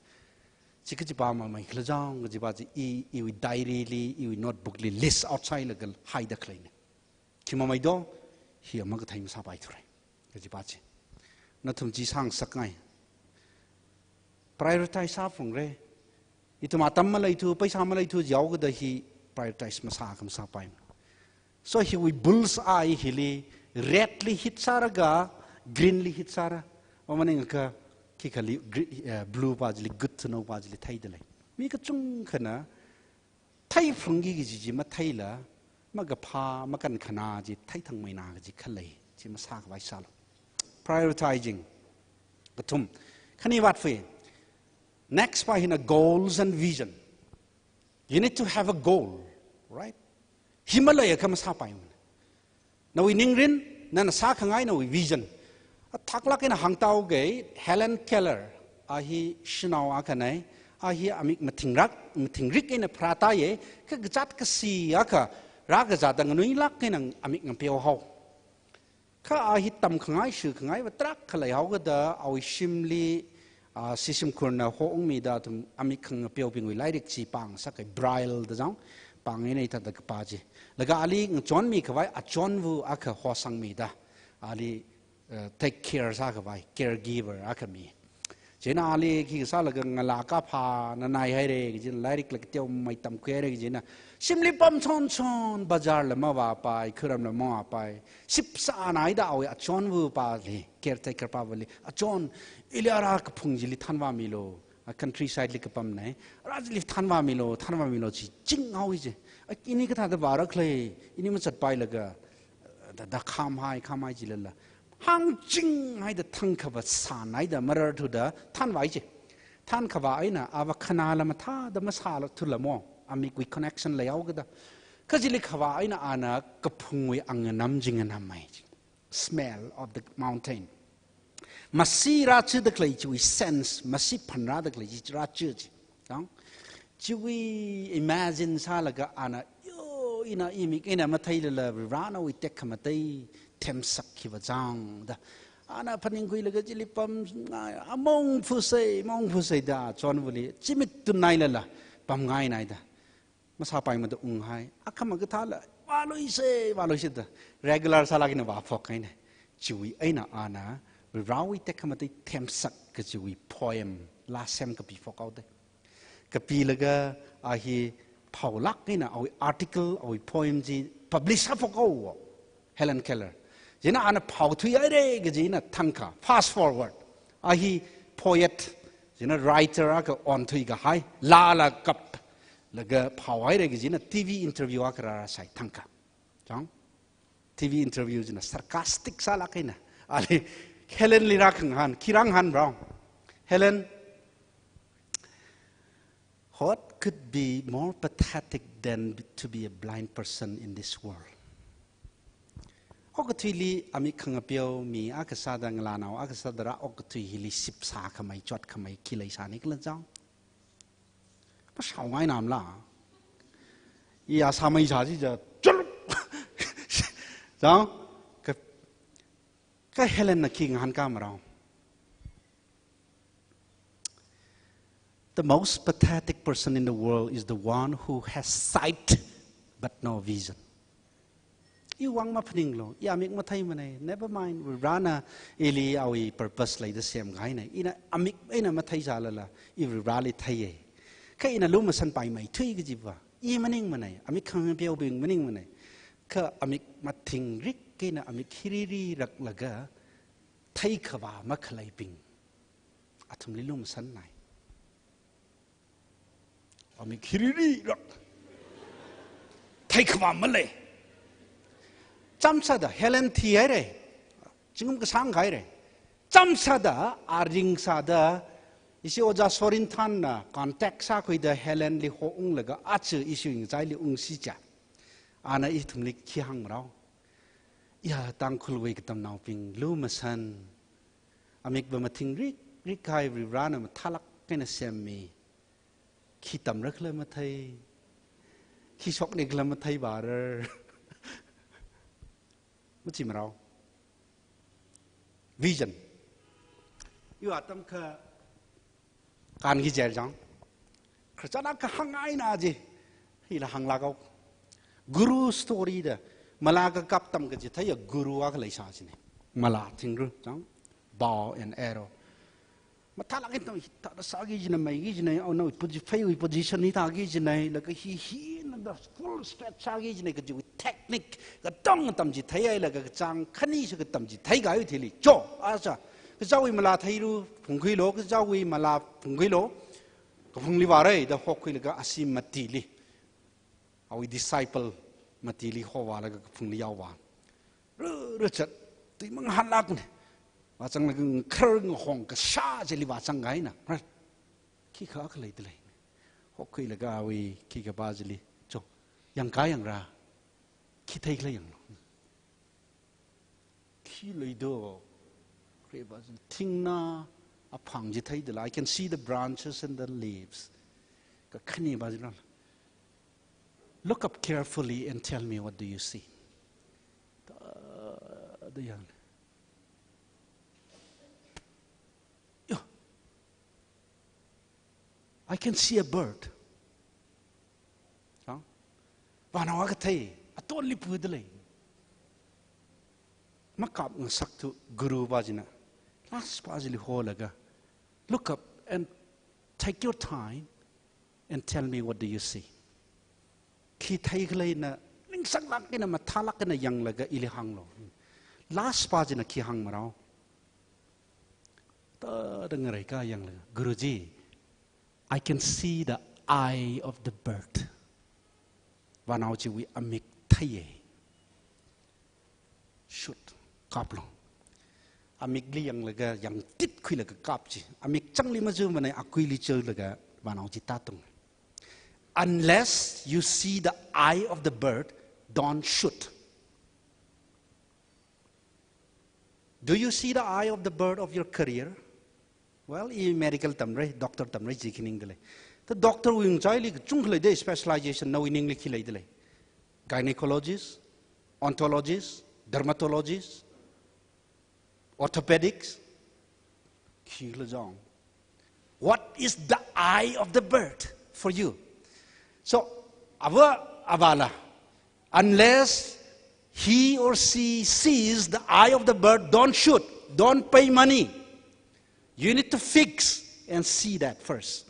chi kachipa mamai khala jang kachipa chi i, iwui diary li, iwui notebook li list out sālaga haida khaleina. Khi mamai do, hi amakathei masāpaithura kachipa chi. Nathum chi sāngasakngai. Prioritize sāphungra. Ithum atam maleithu, paisa maleithu jihaokada hi prioritize masākha masāpai. So hiwui bull's eye hili red li hit sālaga, green li hit sāra. Maningakha, khikhali gre-, eh, blue pa chili, good to know pa chili theida lei. Mi kachungkhana theiphungki kaji chi matheila, makaphā, makankhana chi theithangmeina kaji khalei chi masākhavai sālu. Prioritizing. Kathum. Khani vātfui. Next pa hina goals and vision. You need to have a goal, right? Hi maleiakha masāpaimana. Nawui ningrin, nana sākhangai nawui vision. Athaklāk eina hāngtao kei, Helen Keller, a hi shanao akhana, a hi amik mathingrak, mathingrik eina pharātāya, kha kazāt kasi akha, rākazātda nganuilāk eina amik ngapeohao. Kha a hi tamkhangai, shikhangai va tarākha leihaokada, awui shimli, ah, Sishimkhurna houngmida athum amik khangapeobingwui lairik chi pāngasak kei, Braille da jang, pāng eina hithāda kapā chi. Laga ali ngachonmikhavai achonva akha hosangmida, ali, eh, take care sākhavai, caregiver akha mi. Chieina ali khi sālaga ngalā kaphā nanai haira kajina, lairik la kateomei tamkhui haira kajina, shimli pamchonchon, bazar la mavāpai, khuram la mavāpai, sipsānaida awui achonva pali, caretaker pavali, achon, ili ara kaphung chili thanvāmilu, a countryside li kapamna, ara chili thanvāmilu, thanvāmilu chi chinghaowa chi. A, ini kathāda vāra khala, ini mazatpailaga, da, da khamhai, khamhai jilala. Hāngchinghaida thangkha va sānaida mararthuda thanvāi chi. Thankhavā eina ava khanāla mathāda masāla thulamo, amikwui connection leihaokada. Kha chili khavā eina ana kaphungwui anganam chi nganammei chi. Smell of the mountain. Masi rāchida khalei chiwui sense, masi phanrāda khalei chi rāchi chi. Dang? Chiwui imagine sālaga ana, yo, ina imik eina matheilala, Varivarāna awui tekhamatei themsak khiva jangda. Ana phaningkhuilaga chili pamngai, among phusei, mong phusei da, chonvali, chimit tunnailala, pamngainaida. Masāpaimada unghai, akhama kathāla, vāluise, vāluise da, regular sālāk eina vāphok kahaina. Chiwui eina ana, Varivarāwui tekhamatei themsak kachiwui poem, lā semkapi phokhaoda. Kapilaga a hi phaolāk eina awui article, awui poem chi publish sāphokhaowa, Helen Keller. Chieina ana phaothui haira kajina thangkha, fast forward. A hi poet, chieina writer akha onthuikahai, lāla kaplaga phao haira kajina T V interview akha rāsai thangkha. Chang? T V interview china sarcastic sālāk eina. Ali Helen li rākhangahān, khi rāngahānra. Helen, what could be more pathetic than to be a blind person in this world? Okathuili amik khangapeo mi akha sāda, ngalānao akha sāda rā okathui hili sipsākhamei, chotkhamei khi leisāni khala chang? Mashaongainamla. Iya sāmeisā chi ja, chulup. Chang, ka, ka Helen na khi ngahānkā marao. The most pathetic person in the world is the one who has sight but no vision. Iwui vang maphaninglu, i amik matheimanei, never mind, Varivarāna ili awui purpose leida semkahainei, ina amik eina matheisālala, i Varivarāli theiya. Kha ina lumashanpaimeithui kajiva, i maningmanei, amik khangapeobing maningmanei. Kha amik mathingrik eina amik hiriri raklaga, theikhavā makhaleibing, athumli lumashannai. Amik hiriri rak. Theikhavā malei. Chāmsāda Helen thihaira. Zingkum kasāng khaira. Chāmsāda, a ringsāda, ishi Ojā Sorinthanna contact sākhuida Helenli hounglaga aja ishi ngachaili ungsi cha. Ana ithumli khi hāng marao. Iya Tangkhulwui katamnaobing lumashan. Amikva mathingrik rikhai Varivarāna mathālāk eina semmi. Khi tamra khala mathei. Khi shokni khala mathei vārar. Machi marao. Vision. Iwui atam kha kanki jer jang. Khararchan akha hāngngaina chi, hila hānglāk haowa. Guru story da, mala kakap atam kachitheiya guru akha leisā china. Mala thingru, chang, bow and arrow. Mathālāk eina hithāda sāki kajina, maiki kajina, oh no, posi-, pheiwui position hithāki kajina, laga hi, hina da full stretch sāki kajina, kajiwui technique, katong katam chitheiya, laga kachāng khani sā katam chithei kahai thili. Cho, aja, kachāwui mala theiru, phungkhuilu, kachāwui mala phungkhuilu, kaphungli vāra da hokhuilaga ashi matili, awui disciple matili hovālaga kaphungli yaovā. Ru, ru chat, tui mangahānlākna. Vāzanglaga ngakhar ngahong kashā chili vāzang kahaina. Right? Khikha khalei dalei. Hokhuilaga awui khikha pā chili. Cho, yangkā yangra. Khi theikhala yanglu. Khi leido. Khareba thingna aphang chi theidala. I can see the branches and the leaves. Kakhane pā chila. Look up carefully and tell me what do you see. Ta, da yang. Yo. I can see a bird. Ha? Vānao akha thei, atonli pui dalei. Makap ngasakthu guru pā china. Last pā chili holaga. Look up and take your time and tell me what do you see. Khi theikhala na, ningsanglāk eina, mathālāk eina yanglaga ili hānglu. Last pā china khi hāngmarao. Ta, ta ngareikha yanglaga. Guruji, I can see the eye of the bird. Vānao chiwui amik theiya. Shoot, kaplu. Amikli yanglaga, yangtit khuilaga kap chi. Amik changli machumanei, akuili chulaga vānao chi tātung. Unless you see the eye of the bird, don't shoot. Do you see the eye of the bird of your career? Well, i medical tamra, doctor tamra, chi khaningdalei. Ta doctor wui ngachaili kachungkha leidalei, specialization nawui ningli khi leidalei. Gynecologist, oncologists, dermatologists, orthopedics, khikhala jong. What is the eye of the bird for you? So, ava, avala, unless he or she sees the eye of the bird, don't shoot, don't pay money. You need to fix and see that first.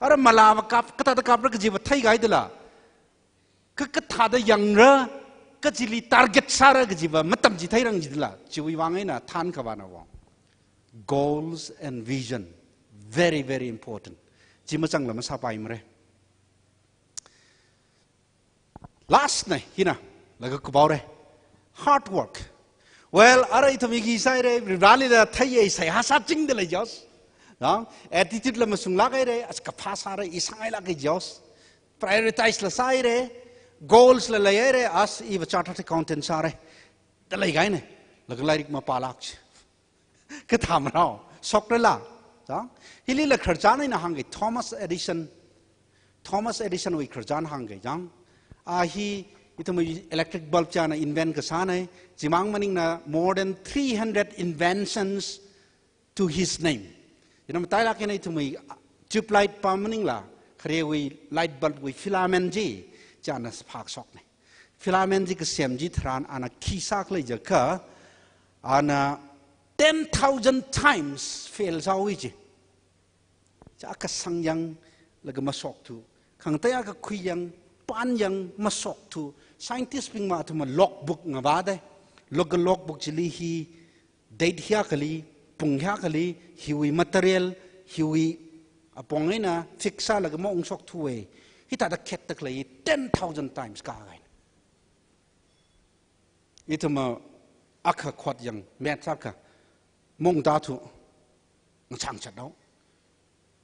Ara mala va kap, kathāda kapra kajiva theikahaidala. Ka, kathāda yangra, kachili target sāra kajiva matam chitheirang jidala. Chiwui vang eina thānkhavāna vang. Goals and vision. Very, very important. Chi machangla masāpaimara. Last na, hina, laga kubaore. Hard work. Well, ara ithum hi khi sāhaira, Vareli da theiya, seihā sāchingdalei jos. No? Attitude la masunglāk haira, as kaphā sāra, i sāngailāka jos. Prioritize la sāhaira, goals la leihaira, as iva chartered accountant sāra. Dalei kahaina, laga lairik mapālāk chi. Kathāmarao, shokrala. Chang? Hilila khararchan eina hāngkahai Thomas Edison. Thomas Edison wui khararchan hāngkahai chang. A hi, ithumwui electric bulb chi ana invent kasāna, chimang maningna more than three hundred inventions to his name. Ina matailāk eina ithumwui tube light pā maningla, kharewui light bulb wui filament chi, chi ana phākashokna. Filament chi kasem chitharan ana khi sākhala jiakha, ana ten thousand times fail sāhaowa chi. Chi akha sangyang laga mashokthu. Khangatei akha khuiyang, pānyang mashokthu. Scientist bingva athumva logbook ngavāda. Laga logbook chili hi date hiyākhali, pung hiyākhali, hiwui material, hiwui apong eina fix sālaga maungshok thuwa. Hithāda khetda khalei ten thousand times kahai. Ithumva akha khot yang, maths akha, maungthathu, ngachang chatdao.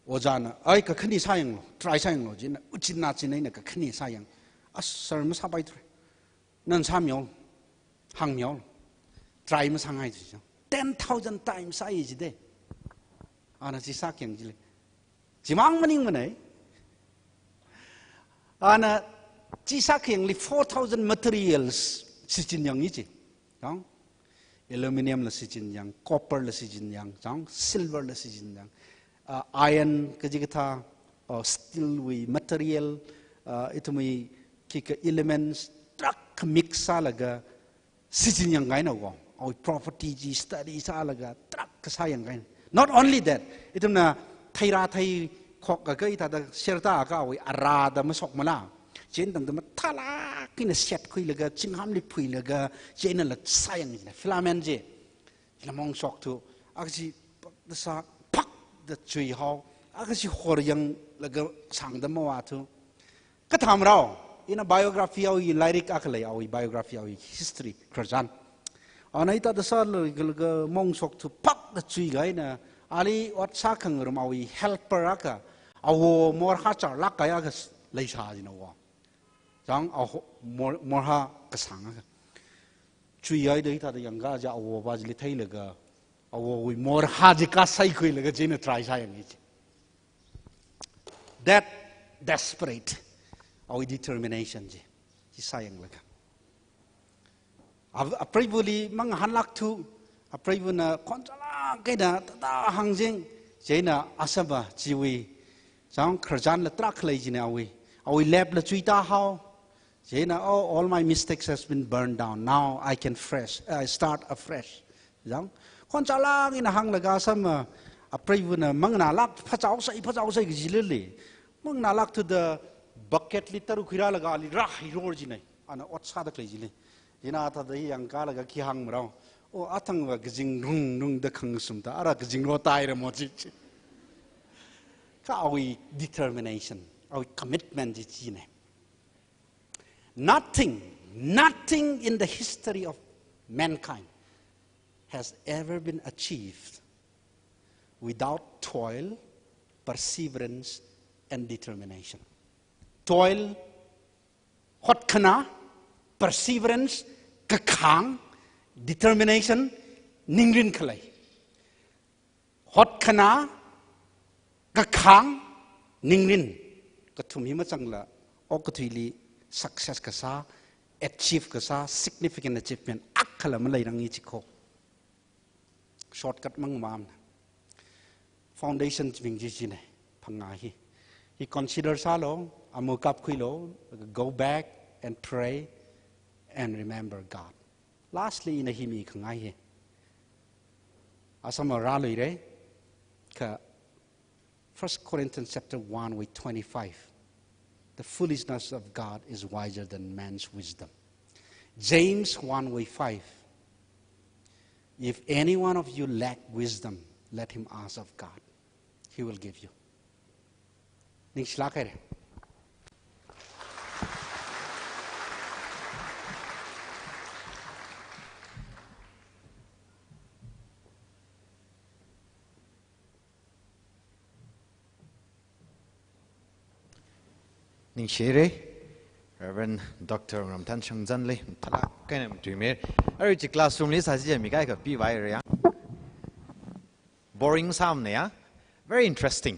Ojāna, ai kakhane sāyanglu, try sāyanglu, jina, uchinna china ina kakhane sāyang. As sir masāpaithuwa. Nana sāmihaolu, hāngmihaolu. Try masāngai chi. Ten thousand times sāya jida. Ana chi sākhayang chili. Chimang maningmanei. Ana chi sākhayangli four thousand materials shichinyang chi. Chang? Aluminium la shichinyang, copper la shichinyang, chang? Silver la shichinyang. Ah, iron kajikathā, uh, steel wui material, uh, ithumwui khikha elements tarākha mix sālaga shichin yangkahaina ko. Awui property chi study sālaga tarākha sāyangkahaina. Not only that, ithumna theira thei khokakha hithāda sherda akha awui arāda mashokmala. Chieina tangda mathālāk eina shetkhuilaga, chinghamli phuilaga, chieinala sāyang china. Filament chi. Chila maungshoktu, akha chi phakda sā, phakda chuihao, akha chi horyanglaga sangda mavātu. Kathāmarao, ina biography awui lairik akha lei, awui biography awui history, khararchan. Ana hithāda sālaga maungshoktu phakda chuikahaina, ali ot sākhangarum awui helper akha, awo morhā charlāk kahai akha leisā china wo. Chang awo mor-, morhā kasang akha. Chuihaida hithāda yangkha chi awopa chili theilaga, awowui morhā chi kasaikhuilaga chieina try sāyang chi. That desperate, awui determination chi, chi sāyanglaga. Ap-, apreivali mangahānlāktu, apreivana khonchālāk eina thāda hāngching, chieina asama chiwui, chang khararchanla tarākha lei china awui, awui lab la chuitāhao, chieina, "Oh, all my mistakes has been burned down. Now I can fresh, I start afresh." Chang, khonchālāk eina hānglaga asama, apreivana manganālāk, phāchaosai, phāchaosai kaji lili. Manganālāktuda bucket li tara khuirālaga ali rāhairor china. Ana ot sāda khalei chili. Chieina thāda yangkalaga khi hāngmarao. O, athangva kazing rungrungda khangasumda, ara kazing rotaira mo chi chi. Kha awui determination, awui commitment chi china. Nothing, nothing in the history of mankind has ever been achieved without toil, perseverance, and determination. Toil, hotkhana, perseverance, kakhang, determination, ningrin khalei. Hotkhana, kakhang, ningrin. Kathum hi machangla, okathuili success kasā, achieve kasā, significant achievement akhala maleiranga chi ko. Shortcut mang mamna. Foundation chi ming chi china, phangā hi. Hi consider sālu, amu kapkhuilu, go back and pray and remember God. Lastly, ina hi mikhangai hi. Asama rāluira, kha First Corinthians chapter one with twenty-five. "The foolishness of God is wiser than man's wisdom." James one with five. "If any one of you lack wisdom, let him ask of God. He will give you." Ningshilāk haira. Ningshihaira, Reverend Doctor Ramthan Shangzanli, mathālāk eina matuimeira. Arui chi classroom li sāsi mi kaikha pivāhaira ya. Boring sāmana ya. Very interesting.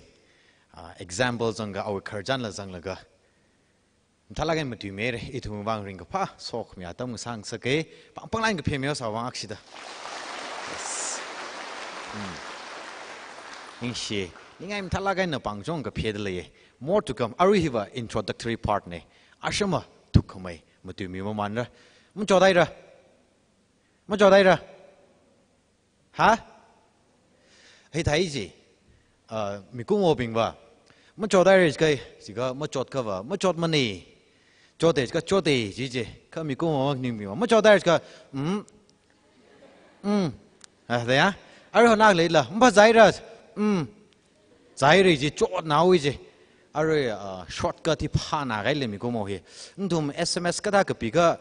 Ah, example zanglaga, awui khararchanla zanglaga. Mathālāk eina matuimeira, ithumwui vang ringkaphā sokhami atam ngasāngasaka, pāng pāngla eina kaphemeo sāwui vang akshida. Yes. Hmm. Ningshi, ningai mathālāk eina pāng chong kapheda lei. More to come. Arui hiva introductory part na. Asama thukkhamei matuimi mamānra. Machothaira. Machothaira. Ha? Hithai chi, ah, mikumobingva. Machothaira jiakha, jiakha machot kava, machotmana. Chotta jiakha chotta ji ji, kha mikumo ningbingva. Machothaira jiakha, mm. Mm. Ah, daya? Arui hona leila, maphāzāhaira. Mm. Zāhaira ji, chotnahaowa ji. Arui, ah, shortcut hi phānākahaila mikumo hi. Nathum S M S kathā kapikha,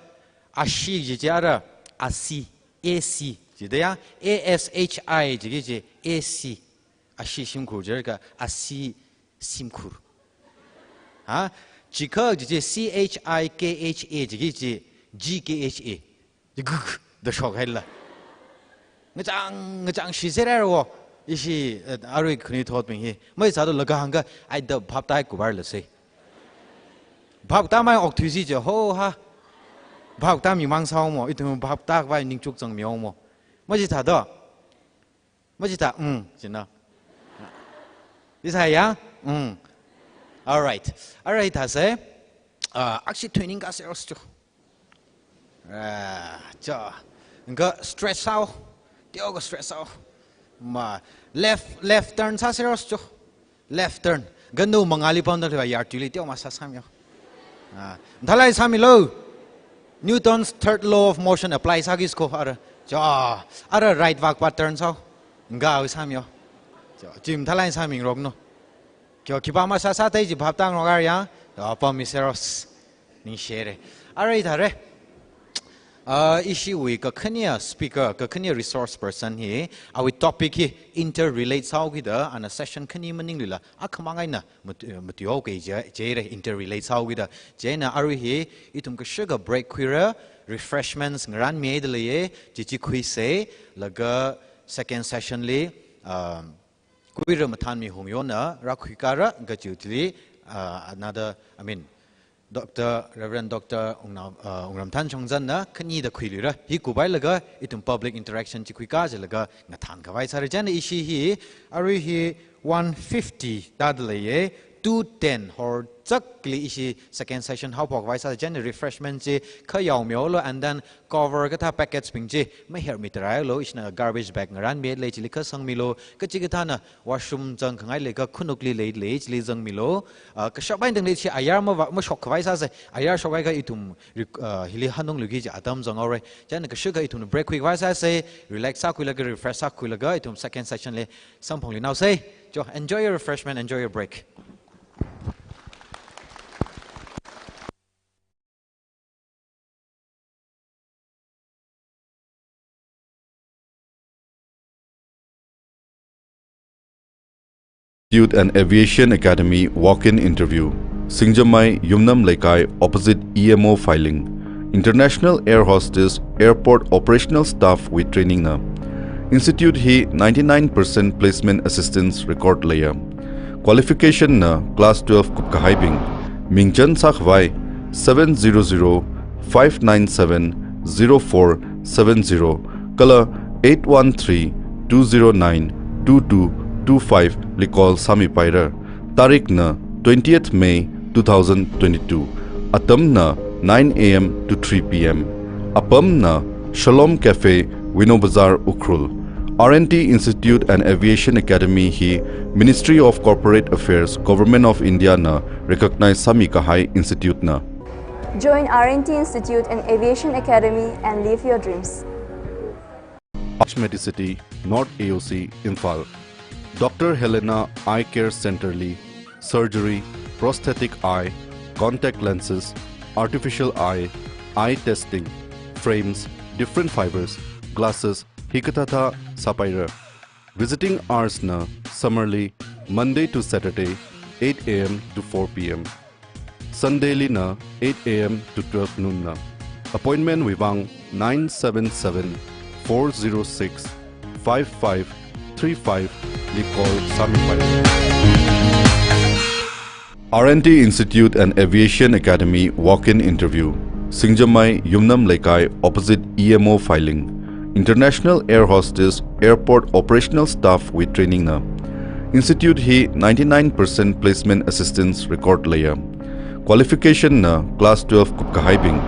ashi ji ji ara, asi, A C, jida ya, A S H I ji ji, A C, ashi shimkhur jiakha, asi shimkhur. Ha? Jiakha ji ji, C H I K H A ji ji, G K H A. Yaguk, da shokhaila. Ngachang, ngachang shiserhaira wo. Ishi, eh, arui khanuithotbing hi. Mai sāda laga hāngkha, ai da bhap tāhaikuvarla sai. Bhap tāmei okthuisi ji ho ha. Bhap tāmimang sāhaomo, ithum bhap tākhavai ningchuk zangmihaomo. Machithāda. Machithā, mm, jina. Isaya, mm. Alright. Alright, thāsei. Ah, actually training ka serious chu. Ah, cha. Nga stretch sāo. Teokha stretch sāo. Ma left, left turn sā serious chu. Left turn. Nga nu mangali pamda leva yar tuli teoma sāsāmiyo. Ah, thalai sāmilo. Newton's third law of motion apply sāki sko ara. Cha. Ara right vak pa turn sāo. Nga sāmiyo. Cha. Gym thalai sāmingarokno. Kyo khipā masāsāthei chi phap tāngarok ara ya. Ah, pammi serious. Ningshire. Arui thāre. Ah, ishiwui kakhane speaker, kakhane resource person hi, awui topic hi interrelate sāhaokida, ana session khani maninglila, akhamang eina mat-, matuihaoki kaji, chire interrelate sāhaokida. Chieina arui hi, ithum kashaka break khuira, refreshments ngaranmida leiye, chi chi khuisei, laga second session li, um, khuira mathānmi hung yona, rākhui kara, kachutli, uh, another, I mean, Doctor, Reverend Doctor Ungna-, uh, Ungramthan Shongzanna, khanida khuilira, hi kuphailaga, ithum public interaction chi khuika jilaga, ngathānkhavai sāra chieina ishi hi, arui hi one fifty tāda leiye, two ten horchakli ishi second session haophokhavai sāra chieina refreshment chi, kha yaomihaolo, and then cover kathā packets bing chi, mahermi taraihaolo, ishina garbage bag ngaranmi lei chili kha sangmilo, kachikathāna washroom zangkhangai lei kha khunukli lei lei chili zangmilo, ah, kashap eina tangli chi ayar mava-, mashokkhavai sāsei, ayar shokhai kha ithum rik-, ah, hili hanungluiki kaji atam zanghaora, chieina kashaka ithum break khuikhavai sāsei, relax sākhuilaga, refresh sākhuilaga, ithum second session li samphangluinaosei, cho, enjoy your refreshment, enjoy your break. Institute and Aviation Academy walk-in interview. Singjamai Yumnam Leikai opposite E M O Filing. International air hostess, airport operational staff wui training na. Institute hi ninety-nine percent placement assistance record leiya. Qualification na class twelve kupkahaibing. Mingchan sākhavai seven zero zero five nine seven zero four seven zero kala eight one three two zero nine two two two five li call sāmipaira. Tarik na twentieth May two thousand twenty-two. Atam na nine A M to three P M. Apam na Shalom Cafe, Wino Bazar, Ukhrul. R and T Institute and Aviation Academy hi Ministry of Corporate Affairs, Government of India na recognize sāmikahai institute na. Join R and T Institute and Aviation Academy and live your dreams. Raj Medicity, North A O C, Imphal. Doctor Helena Eye Care Center li surgery, prosthetic eye, contact lenses, artificial eye, eye testing, frames, different fibers, glasses, hikathāthā sāpaira. Visiting hours na summer li Monday to Saturday, eight A M to four P M. Sunday li na eight A M to twelve noon na. Appointment wui vang nine seven seven four zero six five five three five li call sāmipai. R and T Institute and Aviation Academy walk-in interview. Singjamai Yumnam Leikai opposite E M O Filing. International air hostess, airport operational staff wui training na. Institute hi ninety-nine percent placement assistance record leiya. Qualification na class twelve kupkahaibing.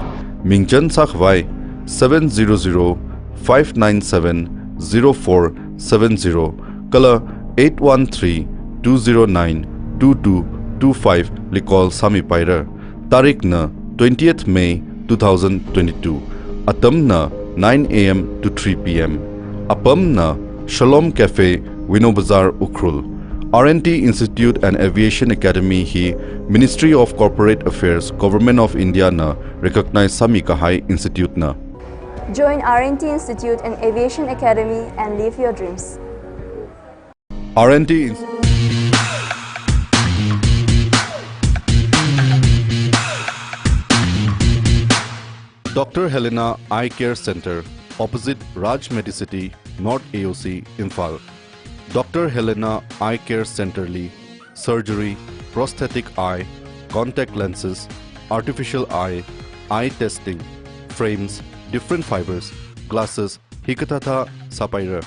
Mingchan sākhavai seven zero zero five nine seven zero four seven zero kala eight one three two zero nine two two two five li call sāmipaira. Tarik na twentieth May two thousand twenty-two. Atam na nine A M to three P M. Apam na Shalom Cafe, Wino Bazar, Ukhrul. R and T Institute and Aviation Academy hi Ministry of Corporate Affairs, Government of India na recognize sāmikahai institute na. Join R and T Institute and Aviation Academy and live your dreams. R and T Ins-, Doctor Helena Eye Care Center, opposite Raj Medicity, North A O C, Imphal. Doctor Helena Eye Care Center li surgery, prosthetic eye, contact lenses, artificial eye, eye testing, frames, different fibers, glasses, hikathāthā sāpaira.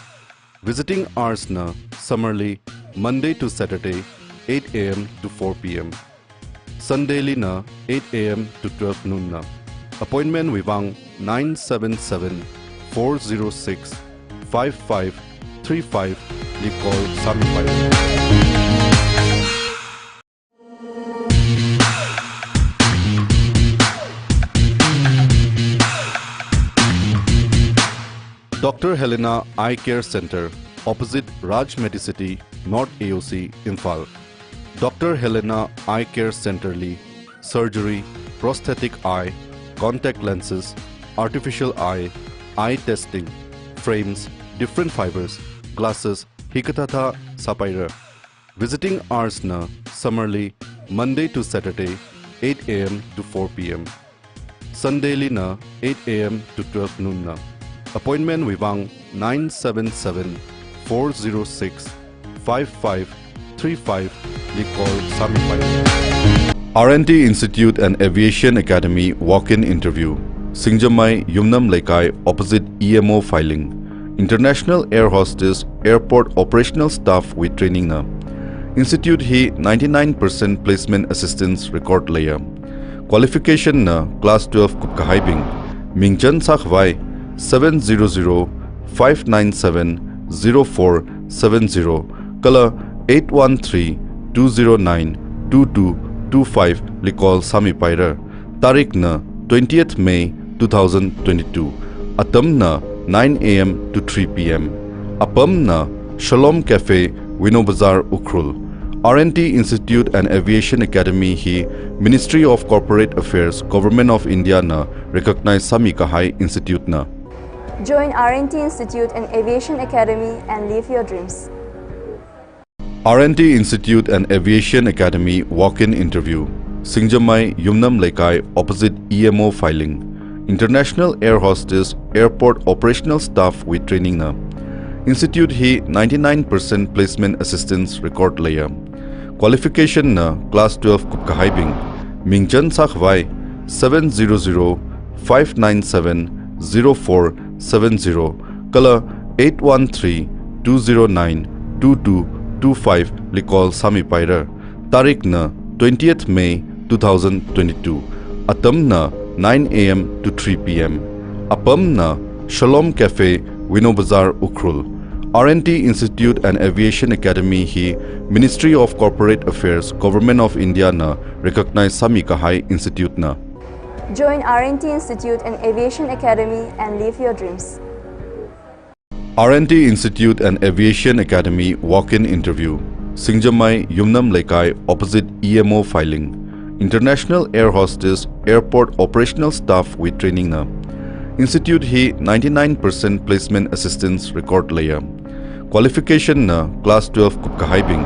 Visiting hours na summer li Monday to Saturday, eight A M to four P M. Sunday lina eight A M to twelve noon na. Appointment wui vang nine seven seven, four zero six, five five three five li call sāmipai. Doctor Helena Eye Care Center, opposite Raj Medicity, North A O C, Imphal. Doctor Helena Eye Care Center li surgery, prosthetic eye, contact lenses, artificial eye, eye testing, frames, different fibers, glasses, hikathāthā sāpaira. Visiting hours na summer li Monday to Saturday, eight A M to four P M. Sunday lina eight A M to twelve noon na. Appointment wui vang nine seven seven, four zero six, five five three five li call sāmipai. R and D Institute and Aviation Academy walk-in interview. Singjamai Yumnam Leikai, opposite E M O Filing. International air hostess, airport operational staff wui training na. Institute hi ninety-nine percent placement assistance record leiya. Qualification na class twelve kupkahaibing. Mingchan sākhavai seven zero zero, five nine seven, zero four seven zero kala eight one three, two zero nine, two two two five li call sāmipaira. Tarik na twentieth May two thousand twenty-two. Atam na nine A M to three P M. Apam na Shalom Cafe, Wino Bazar, Ukhrul. R and D Institute and Aviation Academy hi Ministry of Corporate Affairs, Government of India na recognize sāmikahai institute na. Join R and D Institute and Aviation Academy and live your dreams. R and D Institute and Aviation Academy walk-in interview. Singjamai Yumnam Leikai, opposite E M O Filing. International air hostess, airport operational staff wui training na. Institute hi ninety-nine percent placement assistance record leiya. Qualification na class twelve kupkahaibing. Mingchan sākhavai seven zero zero, five nine seven, zero four seven zero kala eight one three, two zero nine, two two two five li call sāmipaira. Tarik na twentieth May two thousand twenty-two. Atam na nine A M to three P M. Apam na Shalom Cafe, Wino Bazar, Ukhrul. R and D Institute and Aviation Academy hi Ministry of Corporate Affairs, Government of India na recognize sāmikahai institute na. Join R and D Institute and Aviation Academy and live your dreams. R and D Institute and Aviation Academy walk-in interview. Singjamai Yumnam Leikai, opposite E M O Filing. International air hostess, airport operational staff wui training na. Institute hi ninety-nine percent placement assistance record leiya. Qualification na class twelve kupkahaibing.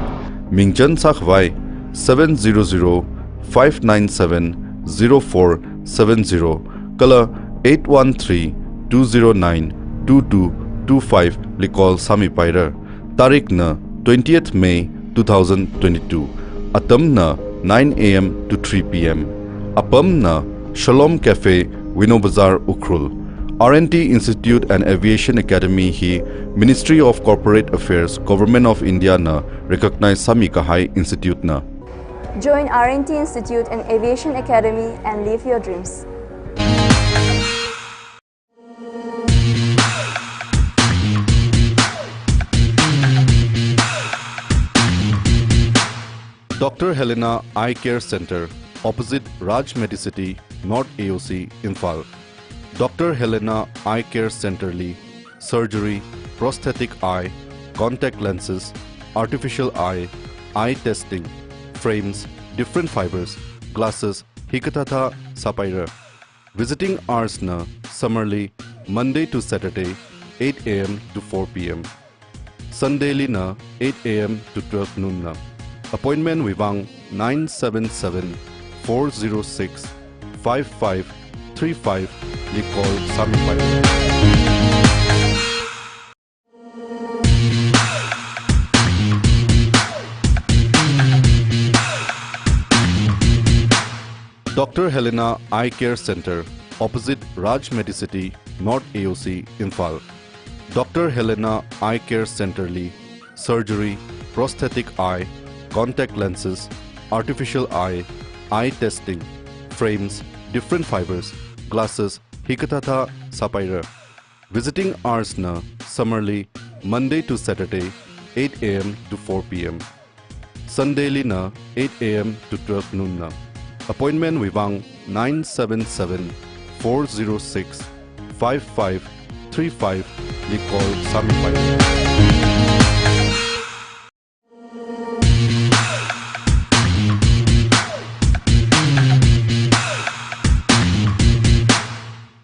Mingchan sākhavai seven zero zero, five nine seven, zero four seven zero kala eight one three, two zero nine, two two two five li call sāmipaira. Tarik na twentieth May two thousand twenty-two. Atam na nine A M to three P M. Apam na Shalom Cafe, Wino Bazar, Ukhrul. R and D Institute and Aviation Academy hi Ministry of Corporate Affairs, Government of India na recognize sāmikahai institute na. Join R and D Institute and Aviation Academy and live your dreams. Doctor Helena Eye Care Center, opposite Raj Medicity, North A O C, Imphal. Doctor Helena Eye Care Center li surgery, prosthetic eye, contact lenses, artificial eye, eye testing, frames, different fibers, glasses, hikathāthā sāpaira. Visiting hours na summer li Monday to Saturday, eight A M to four P M. Sunday lina eight A M to twelve noon na. Appointment wui vang nine seven seven, four zero six, five five three five li call sāmipai. Doctor Helena Eye Care Center, opposite Raj Medicity, North A O C, Imphal. Doctor Helena Eye Care Center li surgery, prosthetic eye, contact lenses, artificial eye, eye testing, frames, different fibers, glasses, hikathāthā sāpaira. Visiting hours na summer li Monday to Saturday, eight A M to four P M. Sunday li na eight A M to twelve noon na. Appointment wui vang nine seven seven, four zero six, five five three five li call sāmipaira.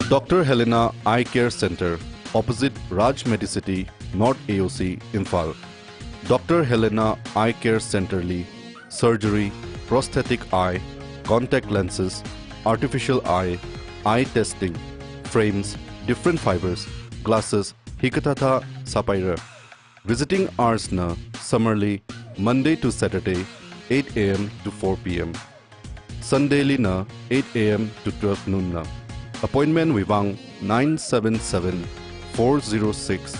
Doctor Helena Eye Care Center, opposite Raj Medicity, North A O C, Imphal. Doctor Helena Eye Care Center li surgery, prosthetic eye, contact lenses, artificial eye, eye testing, frames, different fibers, glasses, hikathāthā sāpaira. Visiting hours na summer li Monday to Saturday, eight A M to four P M. Sunday li na eight A M to twelve noon na. Appointment wui vang nine seven seven, four zero six,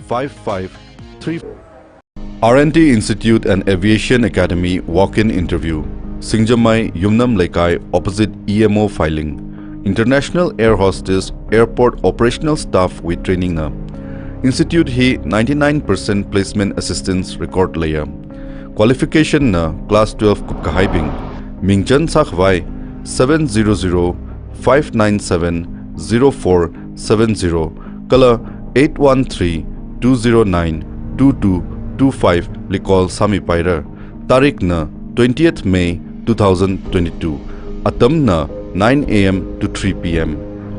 five five three. R and D Institute and Aviation Academy walk-in interview. Singjamei Yumnam Leikai, opposite E M O Filing. International Air Hostess Airport Operational Staff wui training na. Institute hi ninety-nine percent placement assistance record leiya. Qualification na class twelve kupkahaibing. Mingchan sākhavai seven zero zero, five nine seven, zero four seven zero kala eight one three, two zero nine, two two two five li call sāmipaira. Tarik na twentieth May two thousand twenty-two. Atam na nine A M to three P M.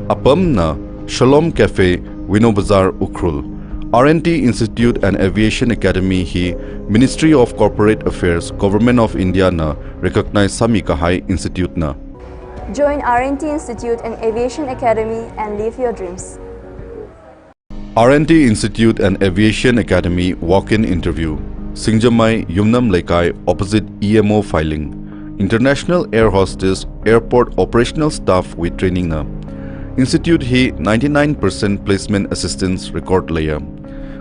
Apam na Shalom Cafe, Wino Bazar, Ukhrul. R and D Institute and Aviation Academy hi Ministry of Corporate Affairs, Government of India na recognize sāmikahai institute na. Join R and D Institute and Aviation Academy and live your dreams. R and D Institute and Aviation Academy walk-in interview. Singjamei Yumnam Leikai, opposite E M O Filing. International Air Hostess Airport Operational Staff wui training na. Institute hi ninety-nine percent placement assistance record leiya.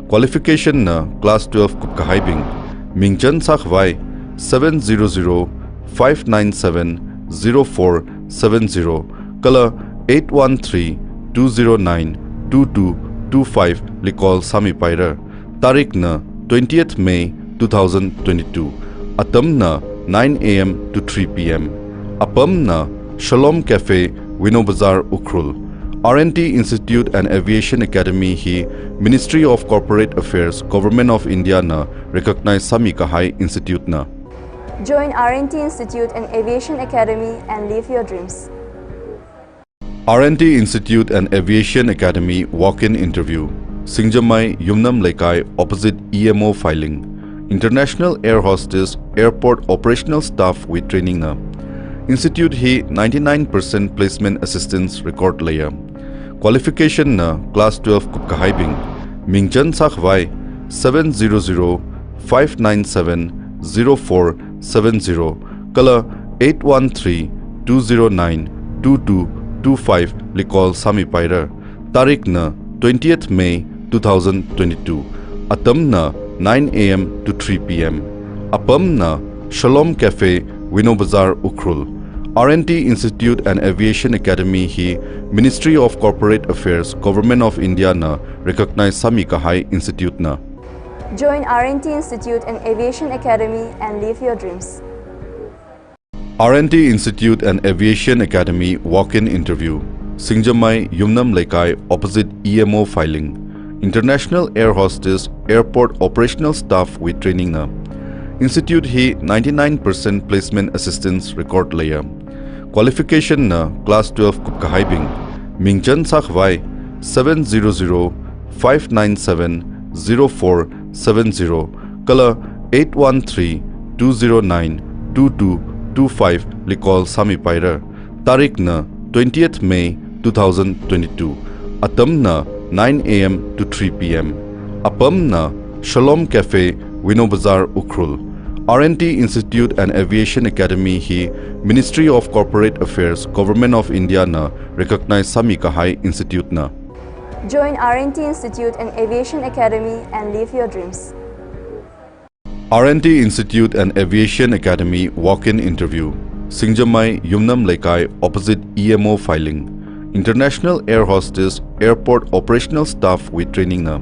Qualification na class twelve kupkahaibing. Mingchan sākhavai seven zero zero, five nine seven, zero four seven zero kala eight one three, two zero nine, two two two five li call sāmipaira. Tarik na twentieth May two thousand twenty-two. Atam na nine A M to three P M. Apam na Shalom Cafe, Wino Bazar, Ukhrul. R and D Institute and Aviation Academy hi Ministry of Corporate Affairs, Government of India na recognize sāmikahai institute na. Join R and D Institute and Aviation Academy and live your dreams. R and D Institute and Aviation Academy walk-in interview. Singjamei Yumnam Leikai, opposite E M O Filing. International Air Hostess Airport Operational Staff wui training na. Institute hi ninety-nine percent placement assistance record leiya. Qualification na class twelve kupkahaibing. Mingchan sākhavai seven zero zero, five nine seven, zero four seven zero kala eight one three, two zero nine, two two two five li call sāmipaira. Tarik na twentieth May two thousand twenty-two. Atam na nine A M to three P M. Apam na Shalom Cafe, Wino Bazar, Ukhrul. R and D Institute and Aviation Academy hi Ministry of Corporate Affairs, Government of India na recognize sāmikahai institute na. Join R and D Institute and Aviation Academy and live your dreams. R and D Institute and Aviation Academy walk-in interview. Singjamei Yumnam Leikai, opposite E M O Filing. International Air Hostess Airport Operational Staff wui training na. Institute hi ninety-nine percent placement assistance record leiya. Qualification na class twelve kupkahaibing. Mingchan sākhavai seven zero zero, five nine seven, zero four seven zero kala eight one three, two zero nine, two two two five li call sāmipaira. Tarik na twentieth May two thousand twenty-two. Atam na nine A M to three P M. Apam na Shalom Cafe, Wino Bazar, Ukhrul. R and D Institute and Aviation Academy hi Ministry of Corporate Affairs, Government of India na recognize sāmikahai institute na. Join R and D Institute and Aviation Academy and live your dreams. R and D Institute and Aviation Academy walk-in interview. Singjamei Yumnam Leikai, opposite E M O Filing. International air hostess, airport operational staff wui training na.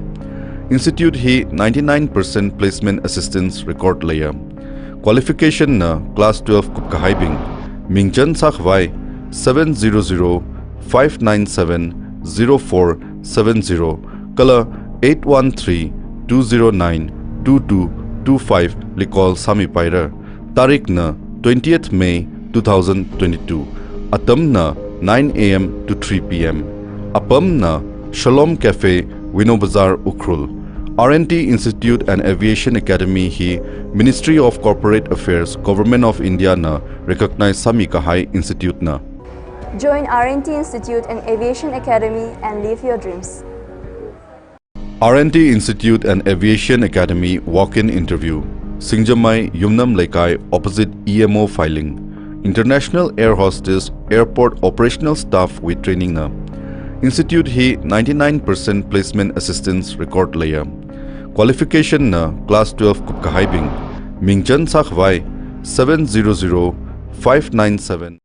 Institute hi ninety-nine percent placement assistance record leiya. Qualification na class twelve kupkahaibing. Mingchan sākhavai seven zero zero five nine seven zero four seven zero kala eight one three two zero nine two two two five li call sāmipaira. Tarikna twentieth May two thousand twenty-two. Atamna nine A M to three P M. Apamna Shalom Cafe, Wino Bazar, Ukhrul. R and T Institute and Aviation Academy hi Ministry of Corporate Affairs, Government of India na recognize sāmikahai institute na. Join R and T Institute and Aviation Academy and live your dreams. R and T Institute and Aviation Academy walk-in interview. Singjamei Yumnam Leikai, opposite E M O Filing. International air hostess, airport operational staff wui training na. Institute hi ninety-nine percent placement assistance record leiya. Qualification na class twelve kupkahaibing. Mingchan sākhavai seven zero zero five nine seven.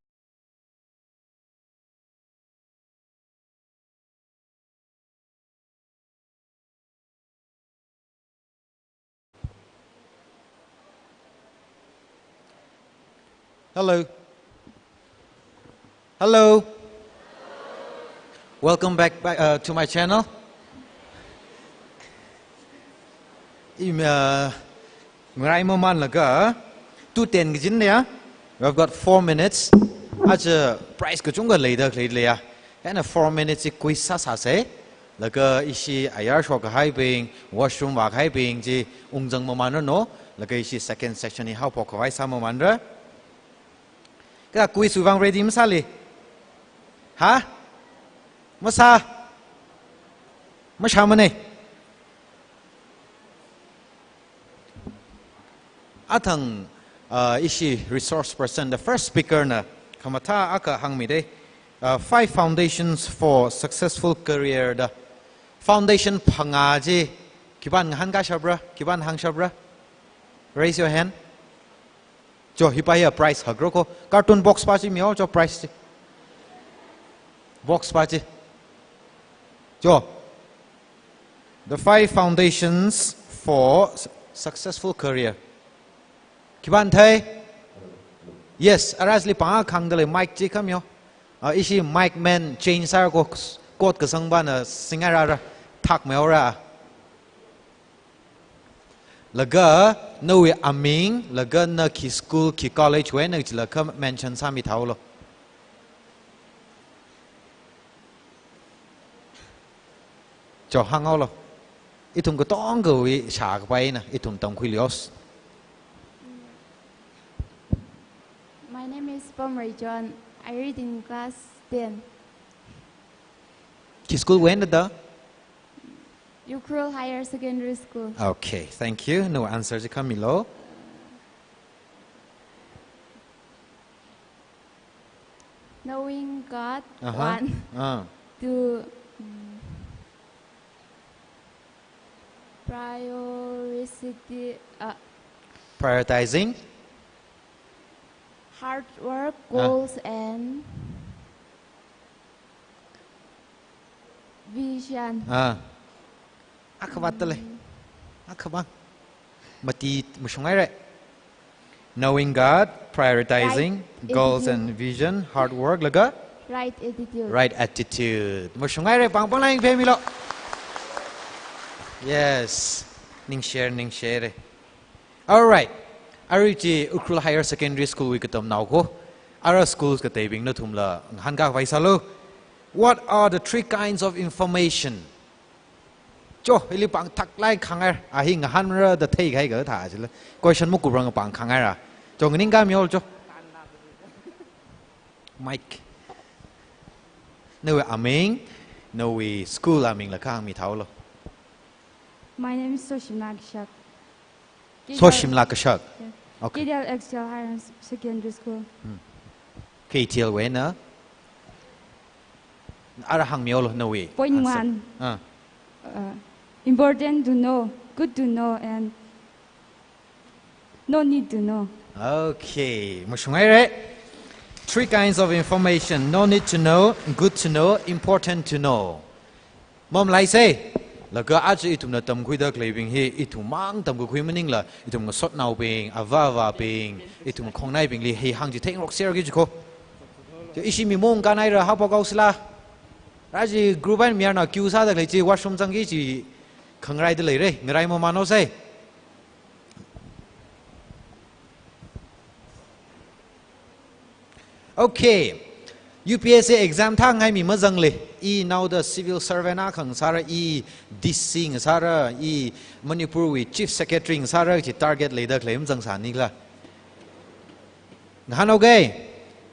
Hello. Hello. Welcome back, back, uh, to my channel. Im, uh, ngarai mamanlaga, two ten kajin ya. We've got four minutes. Aja prize kachungkha leida khalei leiya. Hina four minutes chi quiz sāsāsa. Laga ishi ayar shokahaibing, washroom vākahaibing chi ungzang mamanranu. Laga ishi second section hi haophok khavai sāmamanra. Kha quiz wuivang ready masāli? Ha? Masā? Mashāmana. Athang, uh, ishi resource person, the first speaker na khamathā akha hāngmida, uh, five foundations for successful career da. Foundation phangā chi khipāna ngahānkashapra, khipāna hāngshapra? Raise your hand. Cho, hipa hiya prize hakroko. Carton box pa chi mihaolu cho prize chi. Box pa chi. Cho. The five foundations for s-, successful career. Khipāna thei? Yes, arasli pāng khangdalei mic chi khamiho. Ah, ishi mic man change sāra ko, coat kasang pana singaira ra, thak meora. Laga, nawui aming, laga na khi school, khi college wui eina chilakha mention sāmithāhaolu. Cho hānghaolu. Ithum katongawui shākapaina, ithum tamkhuilu. My name is Pamrei John. I read in class ten. Khi school wui eina da? Ukhrul Higher Secondary School. Okay, thank you. Nawui answer chi khamilu. Knowing God, aha, one. Ah. Two, mm, priority, uh, prioritizing. Hard work, ah, goals, and vision. Ah. Akha vātdalei. Akha vāng. Mati mashungaira. Knowing God, prioritizing, right, goals, attitude, and vision, hard work, laga? Right attitude. Right attitude. Mashungaira, pāng pāng line pemilu. Yes. Ningshare, ningshare. All right. Arui chi Ukhrul Higher Secondary School wui katamnao ko. Ara schools kateibing nathumla ngahānkā khavai sālu. What are the three kinds of information? Cho, hili pāng thaklāk khangaira, a hi ngahānra da theikahai kathā chila. Question makuprang pāng khangaira. Cho, nganingkā mihaolu cho. Mic. Nawui aming, nawui school aming la hāngmithāhaolu. My name is Soshimla Kashak. Soshimla Kashak. Yeah. Okay. K T L Excel Higher Secondary School. Hmm. K T L wui eina. Ara hāngmihaolu nawui answer. Point one. Ah. Uh, important to know, good to know, and no need to know. Okay, mashungaira. Three kinds of information: no need to know, good to know, important to know. Mamalaisei, laga aja ithumna tamkhuida khaleibing hi ithum mang tamkakhui maningla, ithum ngasotnaobing, avā avābing, ithum khongnaibingli hi hāngchitheirok serki jiko. Ishi mi mong kanaira, haophok haosila. Raji group eina mayarnao queue sāda khalei chi washroom zangki kaji khangarai da leira, ngarai mamān haosei. Okay. U P S C exam thāngai mi mazangli. I naoda civil servant akha ngasāra, i D C ngasāra, i Manipurwui Chief Secretary ngasāra kaji target leida khalei mazangsāni khala. Ngahānhaoga,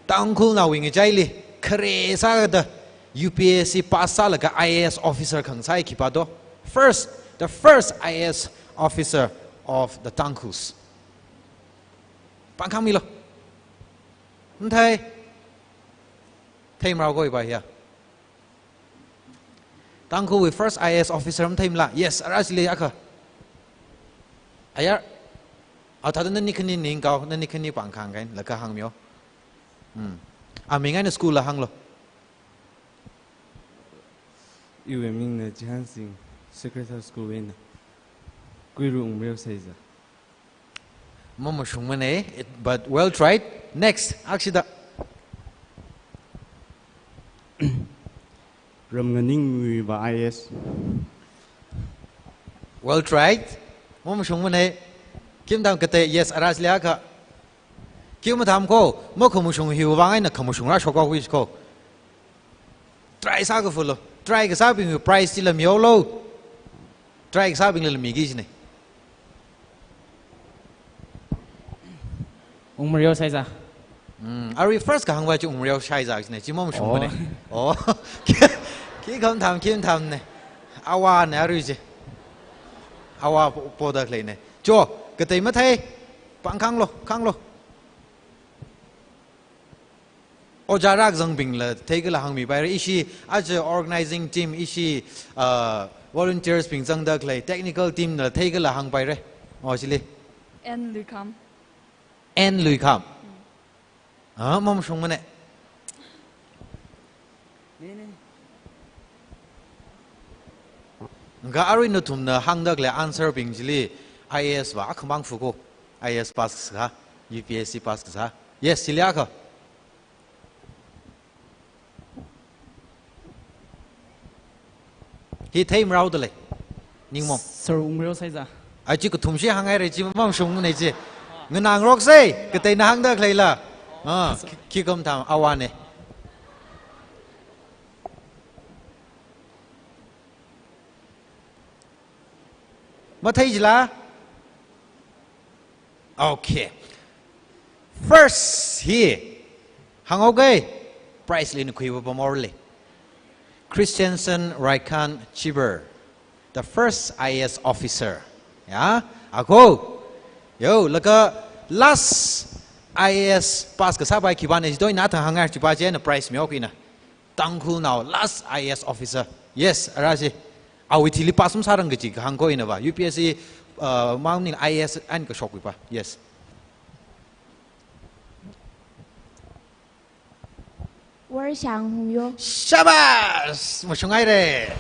Tangkhulnaowui ngachaili khare sāda U P S C pass sālaga I A S officer khangasā khipā do? First, the first I A S officer of the Tangkhuls. Pāngkhāngmilu. Mathei. Theimarao koi ba ya. Tangkhulwui first I A S officer matheimala? Yes, arā chili akha. Ayar. Athāda nani khani ningkao, nani khani pāngkhāngkahaina, laga hāngmiyo. Hmm. Aming eina school la hānglu. Iwui mingna Jihansing, Sacred Heart School wui eina. Kuiru Ungmareo Saiza. Mamashungmana, it, but well tried. Next, akshida. Ramnganingwui ba I A S. Well tried. Mamashungmana. Khim tham katei, yes, arā chili akha. Khim matham ko, makhamashung hiwui vang eina khamashung rāshok haoki ko. Try sākaphulu. Try kasābingwui prize chila mihaolu. Try kasābingli miki kajina. Ungmareo Saiza. Hmm, arui first kahāngva chi Ungmareo Saiza kajina, chi mamashungmana. Oh. Oh. Khi khamatham, khamatham ne. Avāna arui chi. Avā po-, poda khaleina. Cho, katei mathei. Pāngkhānglu, khānglu. Ojā rākazangbingla theikhala hāngmipaira, ishi aja organizing team, ishi, uh, volunteers bing zangda khalei technical team la theikhala hāngpaira. Oh, chili. N Luikham. N Luikham. Hmm. Ah, mamashungmana. Nga arui nathumna hāngda khalei answer bing chili I A S va akhamang fu ko. I A S pass kasā, U P S C pass kasā. Yes, chili akha. Hi theimaraoda lei. Ningmong. Sir Ungmareo Saiza. Ai chi kathum shi hānghaira, chi mamashungmana chi. Nganāngaroksei, kateina hāngda khaleila. Ah, khi, khi khamatham avāna. Mathei jila? Okay. First hi. Hānghaoga. Prize li nakhui pamorli. Christensen Raikhan Chiber, the first I A S officer. Ya, ako. Yo, laga last I A S pass kasāpai khipāna, chi to ina thang hāngngai, chipa china prize mihaokina. Tangkhulnao last I A S officer. Yes, arā chi. Awui thili pass masārang kaji kahāng ko ina va. U P S C, uh, mang ning I A S eina kashok wui pa. Yes. Worshang Hungyo. Shabash! Mashungaira.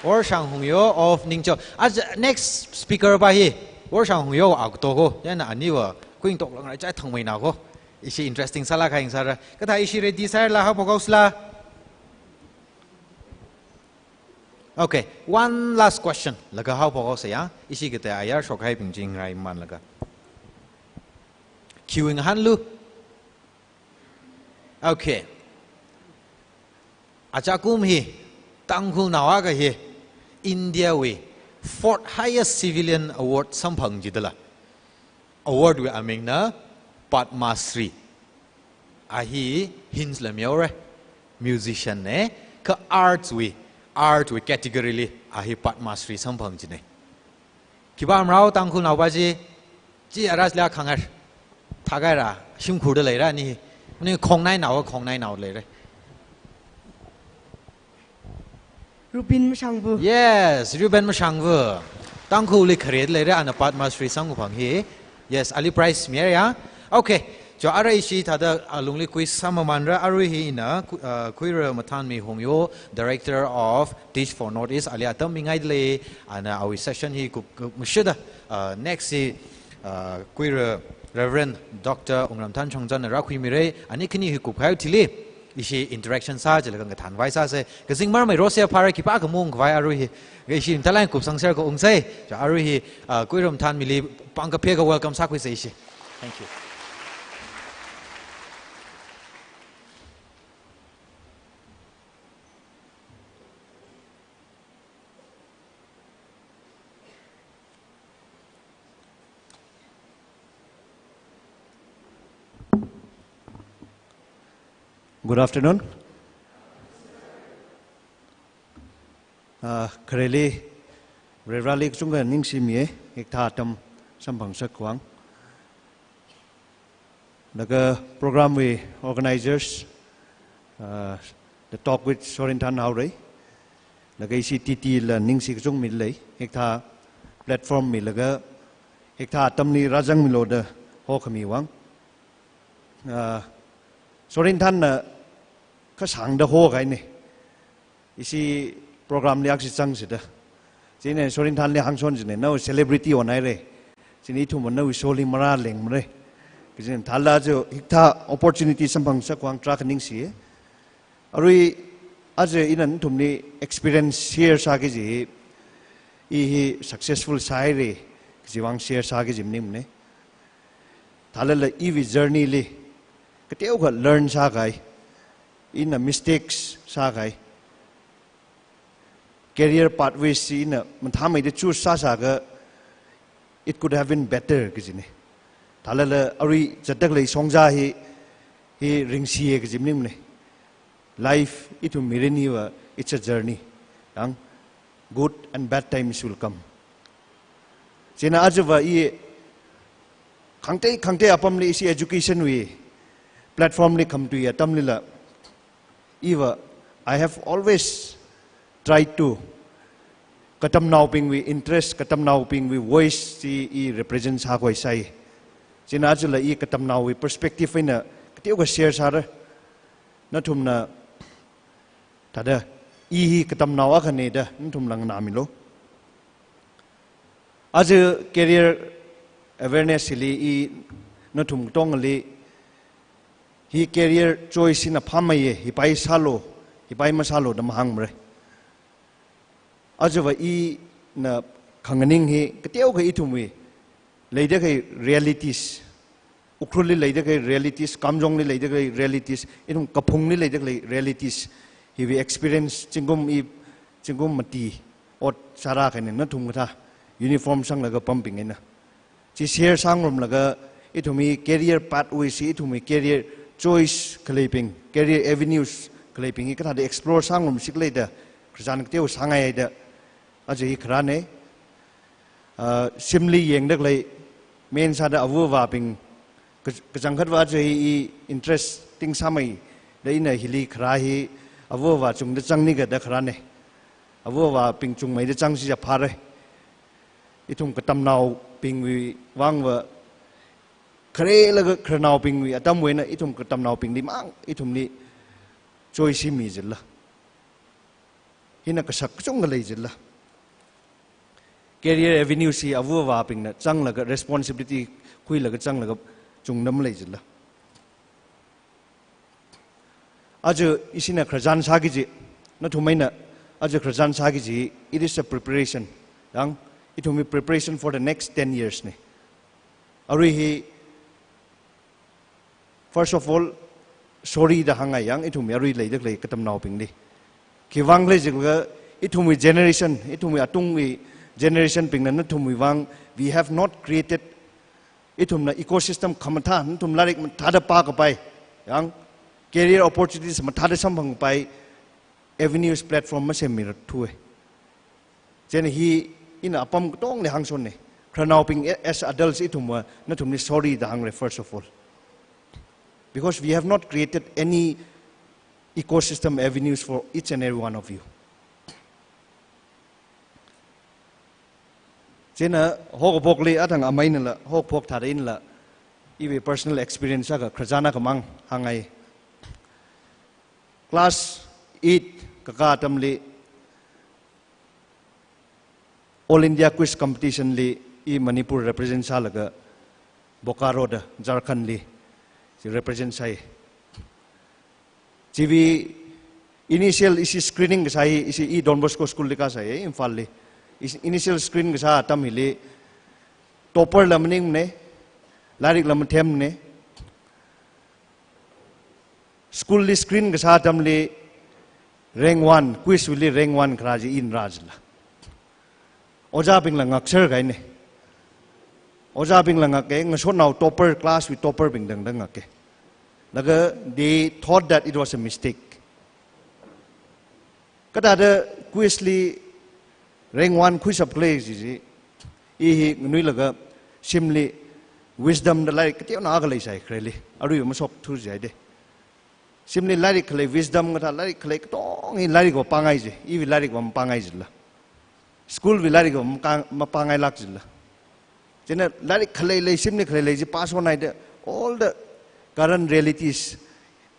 Worshang Hungyo of Ningchao. Aja next speaker pa hi Worshang Hungyo akto ko. China aniva kuing toklang rai chai thangmei na ko. Ishi interesting sālāk haing sāra. Kathā ishi ready sāhairala, haophok haosila. Okay, one last question. Laga haophok haosei ya. Ishi katei ayar shokhaibing chi ngarai mamānlaga. Khiwui ngahānlu. Okay. Achakum hi, Tangkhulnao akha hi, India wui fourth highest civilian award samphang jidala. Award wui amingna Padma Shri. A hi hints la mihaora, musician na, kha arts wui, art wui category li a hi Padma Shri samphang jina. Khipā marao Tangkhulnao pa chi, chi arā chila khanghair. Thakhaira, shimkhurda leira ni. Ni khongnainao, khongnainao leira. Rubin Mashangvu. Yes, Rubin Mashangvu. Tangkhulli khareda leira, ana Padma Shri samkaphang hi. Yes, ali prize mihaira ya. Okay. Jo, arui ishi thāda alungli khuisāmamānra, arui hi ina, khu-, uh, Khuira Mathanmi Hongyo, Director of Teach for North East, ali atam mingaidalei, ana awui session hi kup, kup, mushida, uh, next hi, uh, Khuira Reverend Doctor Wungramthan Shongzanna rākhuimirei, ani khani hi kupkhai thili, ishi interaction sā jilaga ngathanvai sāsei. Kazing marmei rose phara khipākha maungkhavai arui hi. Ishi matailāk kupsangser kaungsei. Jo, arui hi, ah, Khuira Mathanmili pāng kapheka welcome sākhuisei ishi. Thank you. Good afternoon. Ah, khareli, Vareli kachungkha ningshimiya, hikathā atam samphang sakwang. Laga program wui organizers, uh, The Talk with Sorinthan Haorei. Laga ishi T T la ningshi kachungkha milei. Hikathā platform milaga, hikathā atamli rāzangmilu da hokhami vang. Uh, Sorinthanna kasāngda hokahaina. Ishi program li akshi zangsida. Chieina Sorinthanli hāngshon jina, nawui celebrity onhaira. Chieina ithumna nawui show li marālengmara. Kajina thālala jo hikathā opportunity samphang sakwang tarākha ningshi. Arui aja ina nathumli experience share sāki kaji, i hi successful sāhaira, kaji vang share sāki kaji maningmana. Thālala iwui journey li, kateokha learn sākahai, ina mistakes sākahai, career pathways chi ina mathāmeida choose sāsākha, it could have been better kajina. Thālala arui zatdalei shongza hi, hi ringshiya kaji maningmana. Life ithum mirin hiva, it's a journey. Yang good and bad times will come. Chieina ajava i khangatei, khangatei apamli ishi education wui platform li khamatui atamlila, iva, I have always tried to katamnaobingwui interest, katamnaobingwui voice chi i represent sākhuisai. Chieina ajala i katamnaowui perspective eina kateokha share sāra. Nathumna thāda, i hi katamnao akhana da nathumla nganāmilu. Aja career awareness hili i nathum katongali hi career choice hina phāmeiya, hipai sālu, hipai masālu da mahāngmara. Ajava ina khanganing hi kateokha ithumwui leida kahai realities, Ukhrulli leida kahai realities, Kamjongli leida kahai realities, ithum Kaphungli leida kahai realities, hiwui experience zingkum i, zingkum mati ot sārākahaina, nathum kathā uniform sanglaga pambing eina. Chi share sāngarumlaga, ithumwui career pathways, ithumwui career choice khaleibing, career avenues khaleibing hi kathāda explore sāngarumsi khalei da, khararchan kateo sāngaida, aja hi kharāna. Ah, shimli yangda khalei, main sāda āva āvābing, ka-, kachangkhatva aja hi i interesting sāmei, da ina hili kharā hi āva āvā chungda zangni kada kharāna. Āva āvābing chungmeida zangsi ja phāra. Ithum katamnaobingwui vangva, kharelaga khararnaobingwui atamwui eina ithum katamnaobingli mang, ithumli choice hi mi jila. Hina kasak kachungkha lei jila. Career avenue chi āva āvābingna zanglaga responsibility khuilaga zanglaga chungda malei jila. Aja ishina khararchan sāki kaji, nathum eina aja khararchan sāki kaji, it is a preparation. Yang, ithumwui preparation for the next ten years na. Arui hi, first of all, sorry da hāngngai yang ithumwui arui leida khalei katamnaobingli. Khiwuivang khala jilaga ithumwui generation, ithumwui atungwui generation bingna nathumwui vang, we have not created, ithumna ecosystem khamathā, nathum lairik mathāda pākapai, yang career opportunities mathāda samphangkapai, avenues, platform masemmirathuwa. Chieina hi ina apam katongli hāngshonna. Khararnaobing a-, as adults ithumva, nathumli sorry da hāngra, first of all. Because we have not created any ecosystem avenues for each and every one of you. Chieina haokaphokli athang amei einala, haokaphok thāda einala, Iwui personal experience akha khararchan akhamang hāngngai. Class eight kakā atamli All India Quiz Competition li i Manipur represent sālaga Bokaro da Jharkhand li chi represent sāi. Chiwui initial ishi screening kasā hi, ishi i Don Bosco School li kasā hi, Imphal li. Ishi initial screen kasā atam hili topper la maningmane, lairik la mathemmane. School li screen kasā atamli rank one, quiz wuili rank one kharā chi ina rā jila. Ojābingla ngakser kahaine. Ojābingla ngake, ngasotnao topper, class wui topper bing dangdang ngake. Laga they thought that it was a mistake. Kathāda quiz li rank one khuishap khalei chi chi, i hi nganuilaga shimli Wisdom da lairik kateonao akha leisai khareli. Arui mashokthu jihaide. Shimli lairik khalei, Wisdom kathā lairik khalei katong hi lairikva pāngai ji, iwui lairikva mapāngai jila. School wui lairikva maka-, mapāngailāk jila. Chieina lairik khalei lei, shimli khalei lei chi pāshonhaida, all the current realities,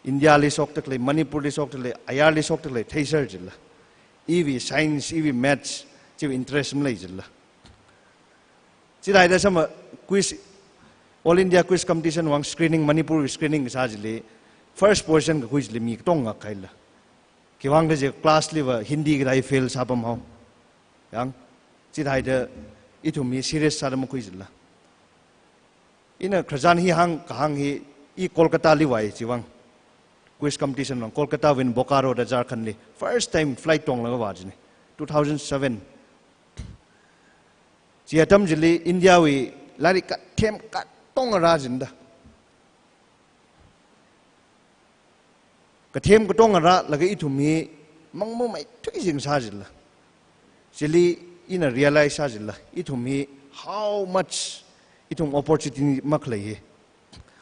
India li shokta khalei, Manipur li shokta khalei, ayarli shokta khalei theiser jila. Iwui science, iwui maths chiwui interest malei jila. Chithāhaida sāma quiz, All India Quiz Competition vang screening, Manipur wui screening kasā chili first position kakhui chili mi katonga ngakkahaila. Khiwuivang kaje class liva Hindi kathā fail sāpamhao. Yang, chithāhaida ithum hi serious sāda makhui jila. Ina khararchan hi hāng, kahāng hi i Kolkata li vāi chiwuivang. Quiz competition vang Kolkata wui eina Bokaro da Jharkhand li first time flight tonglaga vā jine. Two thousand seven. Chi atam chili India wui lairik kathem katonga rā jida. Kathem katonga rālaga ithum hi mangmamai thuizing sā jila. Chili ina realize sā jila. Ithum hi how much ithum opportunity makhalei hi.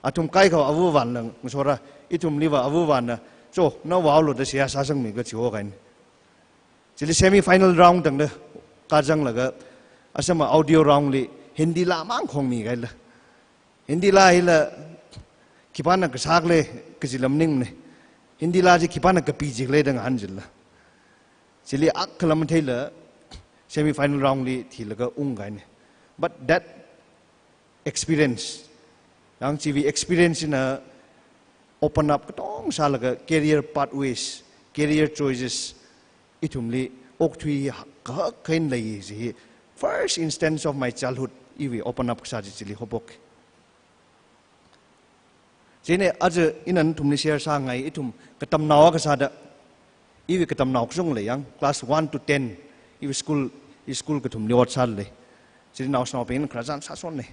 Athum kaikhao avāvana ngasora, ithumliva avāvana, cho, na vāhaolu da seihā sāsangmi kachi ho kahaina. Chili semi final round tangda kazanglaga, asāma audio round li Hindi laa mang khongmi kahaila. Hindi laa hila khipāna kasā khala kajila maningmane. Hindi laa chi khipāna kapi chi khala da ngahān jila. Chili akhala matheila semi final round li thilaga ungkahaina. But that experience, yang chiwui experience na open up katong sālaga career pathways, career choices, ithumli okthui kahak kahaina lei chi first instance of my childhood iwui open up kasā chi chili haophok. Chieina aja ina nathumli share sāngai, ithum katamnao akha sāda, iwui katamnao kachungkha lei yang, class one to ten, iwui school, i school kathumli ot sālei. Chili naoshinaobing khararchan sāshonna.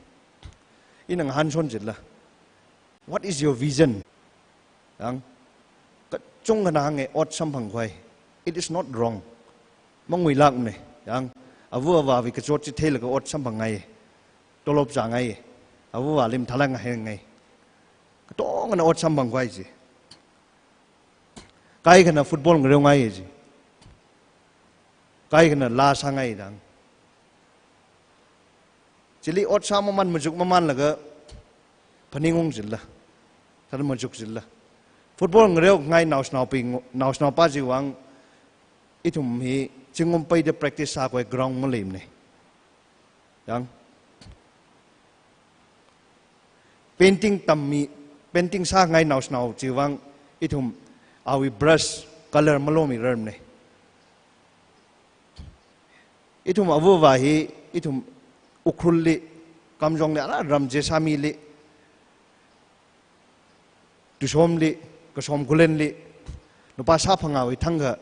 Ina ngahānshon jila. What is your vision? Yang, kachungkhana hānga ot samphangkhavai. It is not wrong. Manguilākmane. Yang, ava avāwui kachot chi theilaga ot samphangngai. Tolop zāngai. Ava avāli mathālāk ngahānngai. Katongana ot samphangkhavai chi. Kaikhana football ngareongai chi. Kaikhana laa sāngai dang. Chili ot sāmaman machuk mamanlaga phaningung jila. Thāda machuk jila. Football ngareongai naoshinaobing, naoshinaopa chiwuivang ithum hi zingkum peida practice sākhavai ground maleimane. Yang, painting tammi, painting sāngai naoshinao chiwuivang ithum awui brush color malomirarmane. Ithum ava avā hi, ithum Ukhrulli, Kamjongli, ara ram Jessami li, Tushomli, Kasom Khullenli, nupā sāphangāwui thangkha,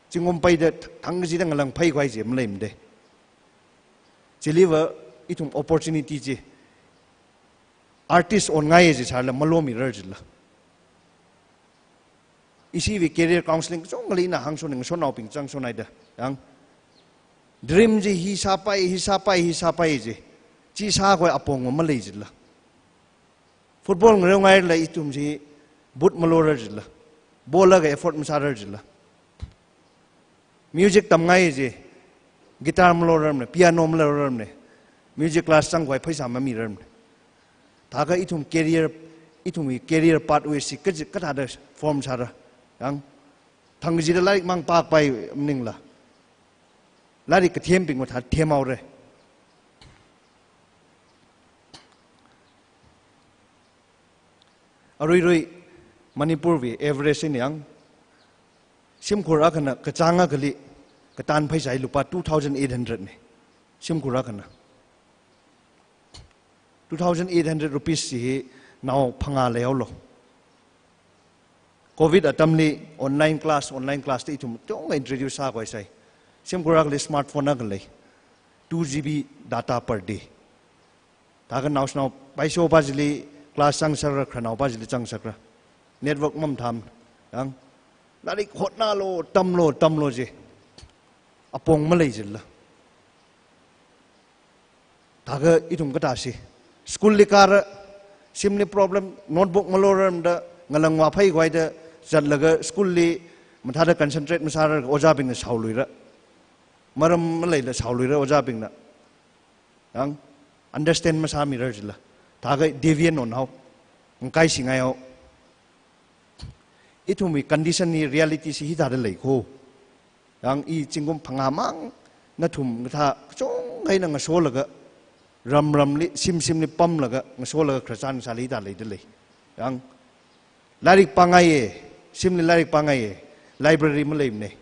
zingkum peida thang kachida ngalang phaikhavai chi maleimade. Chiliva ithum opportunity chi, artist onngai chi sālala malomirar jila. Ishiwui career counseling kachungkhali ina hāngshon, ngasotnaobing chāngshon haida. Yang, dream chi hi sāpai, hi sāpai, hi sāpai chi. Chi sākhavai apong malei jila. Football ngareongailala ithum chi boot malorar jila. Ball akha afford masārar jila. Music tamngai chi, guitar malorarmane, piano malorarmane, music class zangkhavai pheisā mamirarmane. Thākha ithum career, ithumwui career pathway chi kaji, kathāda form sāra. Yang, thang kachida lairik mang pāpai maningla, lairik kathembingva thā themhaora. Aruirui Manipurwui average eina yang, shimkhur akhana kachāng akhali katān pheisā hi lupā two thousand eight hundred na. Shimkhur akhana. Two thousand eight hundred rupees chi hi nao phangā leihaolu. Covid atamli online class, online class da ithum chungkha introduce sākhuisai. Shimkhur akhali smartphone akha lei. Two G B data per day. Thākha naoshinao paishopa chili class zangsakra, khararnaopa chili zangsakra. Network mamathā. Yang, lairik hotnālu, tamlu, tamlu ji. Apong maleijila. Thākha ithum kathāsi. School li kāra, shimli problem, notebook malorarmada, ngalāngva phaikhavai da zatlaga school li mathāda concentrate masārar, ojābingna shaoluira. Maram maleila shaoluira ojābingna. Yang, understand masāmirar jila. Thākha deviant onhao. Ngakai singhaihao. Ithumwui condition hi, reality chi hithāda lei kho. Yang, i zingkum phangā mang nathum ngathā kachungkha eina ngasolaga, ram ramli, shim shimli pamlaga, ngasolaga khararchan sāli hithā leida lei. Yang, lairik pāngaiya, shimli lairik pāngaiya, library maleimana.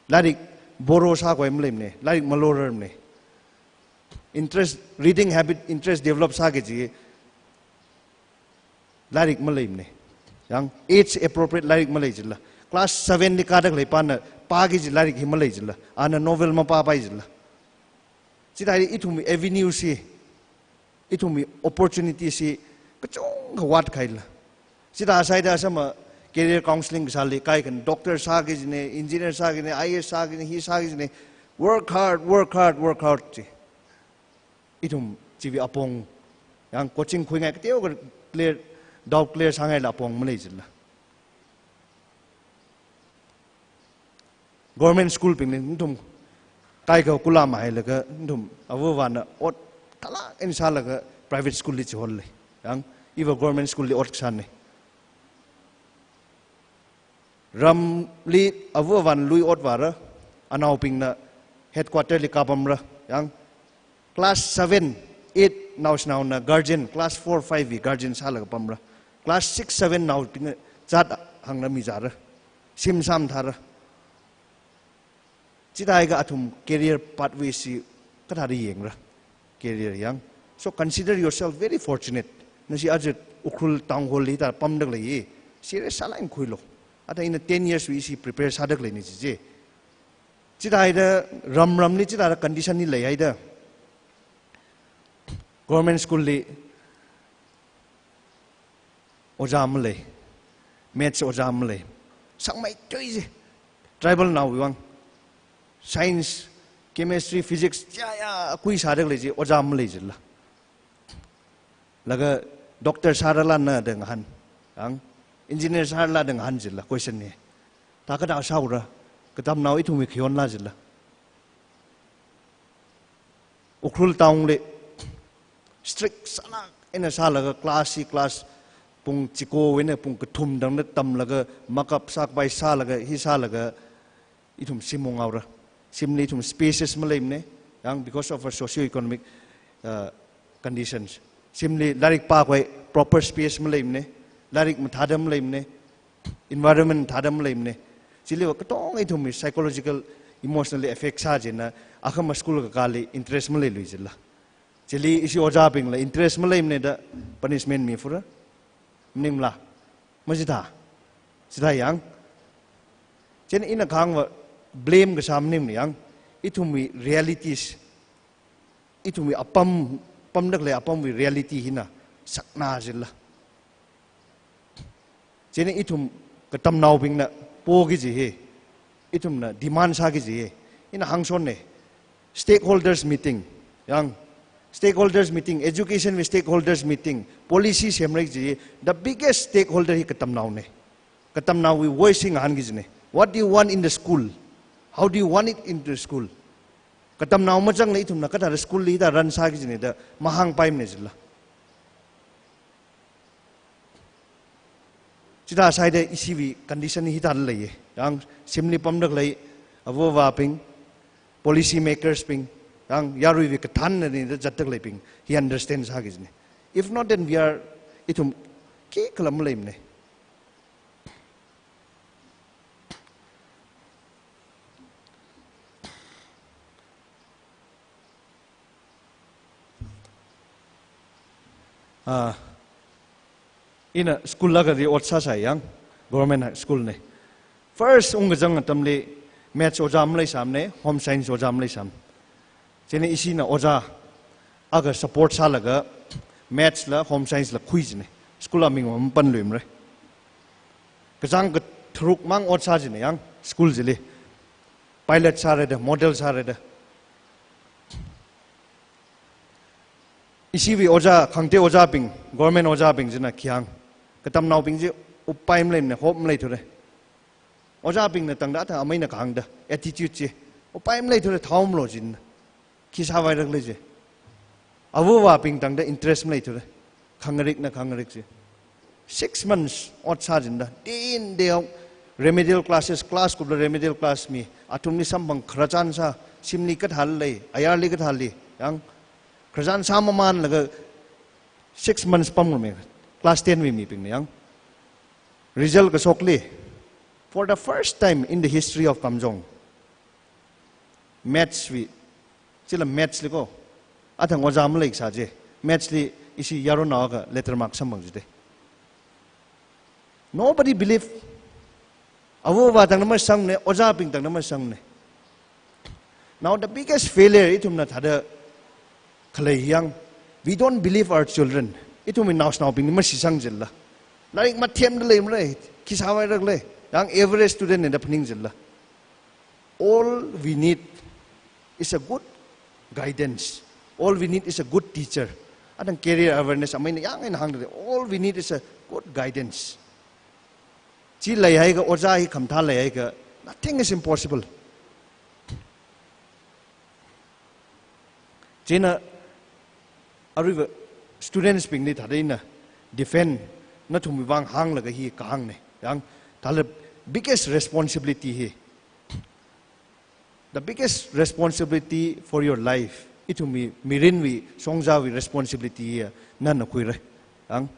Lairik borrow sākhavai maleimana, lairik malorarmana. Interest, reading habit, interest develop sāki kaji lairik maleimana. Yang, age appropriate lairik maleijila. Class seven li kāda khaleipana pāki kaji lairik hi maleijila. Ana novel mapāpai jila. Chithāda ithumwui avenue chi, ithumwui opportunity chi kachungkha vātkhaila. Chithā sāhaida sāma career counseling kasāli kaikhana doctor sāki kajina, engineer sāki kajina, I A S sāki kajina, hi sāki kajina. Work hard, work hard, work hard ji. Ithum chiwui apong, yang coaching khuingai kateokha clear, doubt clear sāngaila apong maleijila. Government school bingli nathum kaikha kula mahailaga nathum avāvana ot thalak eina sālaga private school li chihol lei. Yang, iva government school li ot kasāna. Ramli avāvana lui ot vāra, anaobingna headquarter li kāpamra. Yang, class seven, eight naoshinaona guardian, class four, five wui guardian sālaga pamra. Class six, seven naobingna zat hāngna mizāra. Shim sāmathāra. Chithākha athum career pathway chi kathāda yangra. Career yang. So consider yourself very fortunate. Nashi aja Ukhrul Town Hall li hithā pamda khalei hi serious sālāk eina khuilu. Ata ina ten years wui ishi prepare sāda khaleina chi chi. Chithāda ram ramli chithāda condition hi leihaida, government school li ojā malei, maths ojā malei, sāngmeithui ji, tribal naowui vang, science, chemistry, physics, ya, ya, khuisāda khalei chi ojā malei jila. Laga doctor sārala na da ngahān, yang, engineer sārala da ngahān jila, question hi. Thākha kathāda sāura, katamnao ithumwui khayonla jila. Ukhrul Town li strict sālāk eina sālaga class hi class pung chiko eina pung kathum tangda tamlaga makeup sākapai sālaga hi sālaga ithum shim unghaora. Shimli ithum spaces maleimana, yang because of our socio-economic, uh, conditions. Shimli lairik pākhavai proper space maleimana, lairik mathāda maleimana, environment thāda maleimana. Chiliva katonga ithumwui psychological, emotionally affect sā china, akhama school kakāli interest maleilui jila. Chili ishi ojābingla interest maleimana da punishment mifura. Maningla? Machithā. Chithā yang. Chieina ina kahāngva blame kasā maningmana yang. Ithumwui realities, ithumwui apam, pamda khalei apamwui reality hina sakna jila. Chieina ithum katamnaobingna poki kaji hi, ithumna demand sāki kaji hi, ina hāngshonna. Stakeholders meeting, yang, stakeholders meeting, education wui stakeholders meeting, policy semra kaji hi, the biggest stakeholder hi katamnaona. Katamnaowui voice hi ngahānki kajina. What do you want in the school? How do you want it in the school? Katamnao mazangla ithumna kathāda school li hithā run sāki kajina da mahāngpaimana jila. Chithā sāhaida ishiwui condition hi hithāda leiya. Yang shimli pamda khalei ava avābing, policy makers bing, yang yaruiwui kathānna nida zatda khaleibing hi understand sāki kajina. If not, then we are, ithum khikhala maleimana. Ah, ina school akha li ot sāsai yang, government school na. First ungkazang atamli maths ojā maleisāmana, home science ojā maleisāmana. Chieina ishina ojā akha support sālaga maths la home science la khui kajina. School aming mapanluimara. Kazang katharuk mang ot sā kajina yang school chili. Pilot sāra da, model sāra da. Ishiwui ojā, khangatei ojābing, government ojābing china khi hāng, katamnaobing chi upai maleimana, hope maleithura. Ojābingna tangda athang ameina kahāngda attitude chi, upai maleithura, thao malo jina. Khi sāvairakhala ji. Ava avābing tangda interest maleithura. Khangarikna khangarik ji. Six months ot sā kajina da. Day in, day out, remedial classes, class kupla remedial class mi. Athumli samphang khararchan sā, shimli kathāli, ayarli kathāli. Yang khararchan sāmamanlaga six months pamngarummi. Class ten wui mibingna yang. Result kashokli, for the first time in the history of Kamjong, maths wui, chila maths li ko, athang ojā maleikasā chi, maths li ishi yaronao akha letter mark samphang jida. Nobody believe. Ava avā tangna masangna, ojābing tangna masangna. Now the biggest failure ithumna thāda khalei yang, we don't believe our children. Ithumwui naoshinaobingli mashitsang jila. Lairik mathemda leimara, khi sāvairakhala, yang average student na da phaning jila. All we need is a good guidance. All we need is a good teacher. Athang career awareness ameina yang eina hāngda, all we need is a good guidance. Chi leihaiakha, ojā hi khamathā leihaiakha, nothing is impossible. Chieina aruiva students bingli thāda ina defend, nathumwui vang hānglaga hi kahāngna. Yang thāla biggest responsibility hi, the biggest responsibility for your life, ithumwui mirinwui, shongzāwui responsibility hi nana khuira. Yang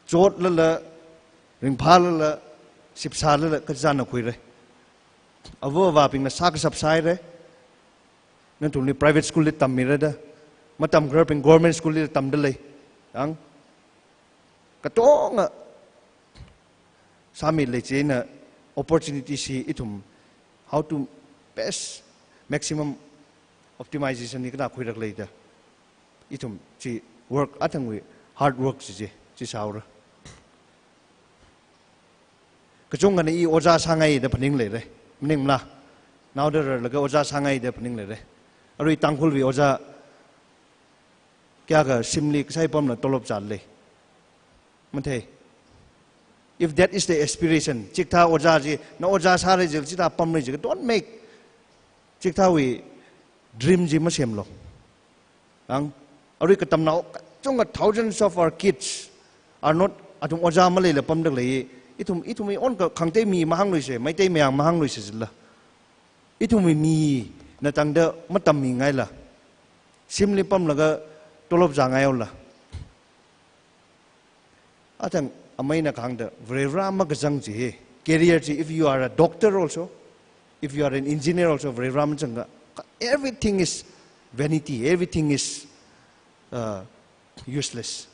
chotlala, ringphālala, shipsālala, kachāna khuira. Ava avābingna sākashap sāhaira. Nathumli private school li tammira da. Matamkhararbing government school li tamda lei. Yang katonga sāmilei, chieina opportunity chi ithum how to best maximum optimization hi kathā khuirakhala da. Ithum chi work, athangwui hard work chi chi, chi sāhaora. Kachungkhana i ojā sāngai da phaning leira. Maningmala? Naoda rarlaga ojā sāngai da phaning leira. Arui Tangkhulwui ojā kayākha shimli kasai pamla tolop zālei? Mathei. If that is the aspiration, chikathā ojā chi, na ojā sāra jila chithā pamra jikha, don't make chikathāwui dream chi masemlu. Ang, arui katamnao kachungkha, thousands of our kids are not, athum ojā maleila pamda khalei, ithum, ithumwui own ka khangatei mi mahāngluisa, Meitei Mayang mahāngluisa jila. Ithumwui mina tangda matammingaila. Shimli pamlaga tolop zāngaihaola. Athang ameina kahāngda, Varivara makazang chi hi. Career chi, if you are a doctor also, if you are an engineer also, Varivara mazangakha, everything is vanity, everything is, uh, useless.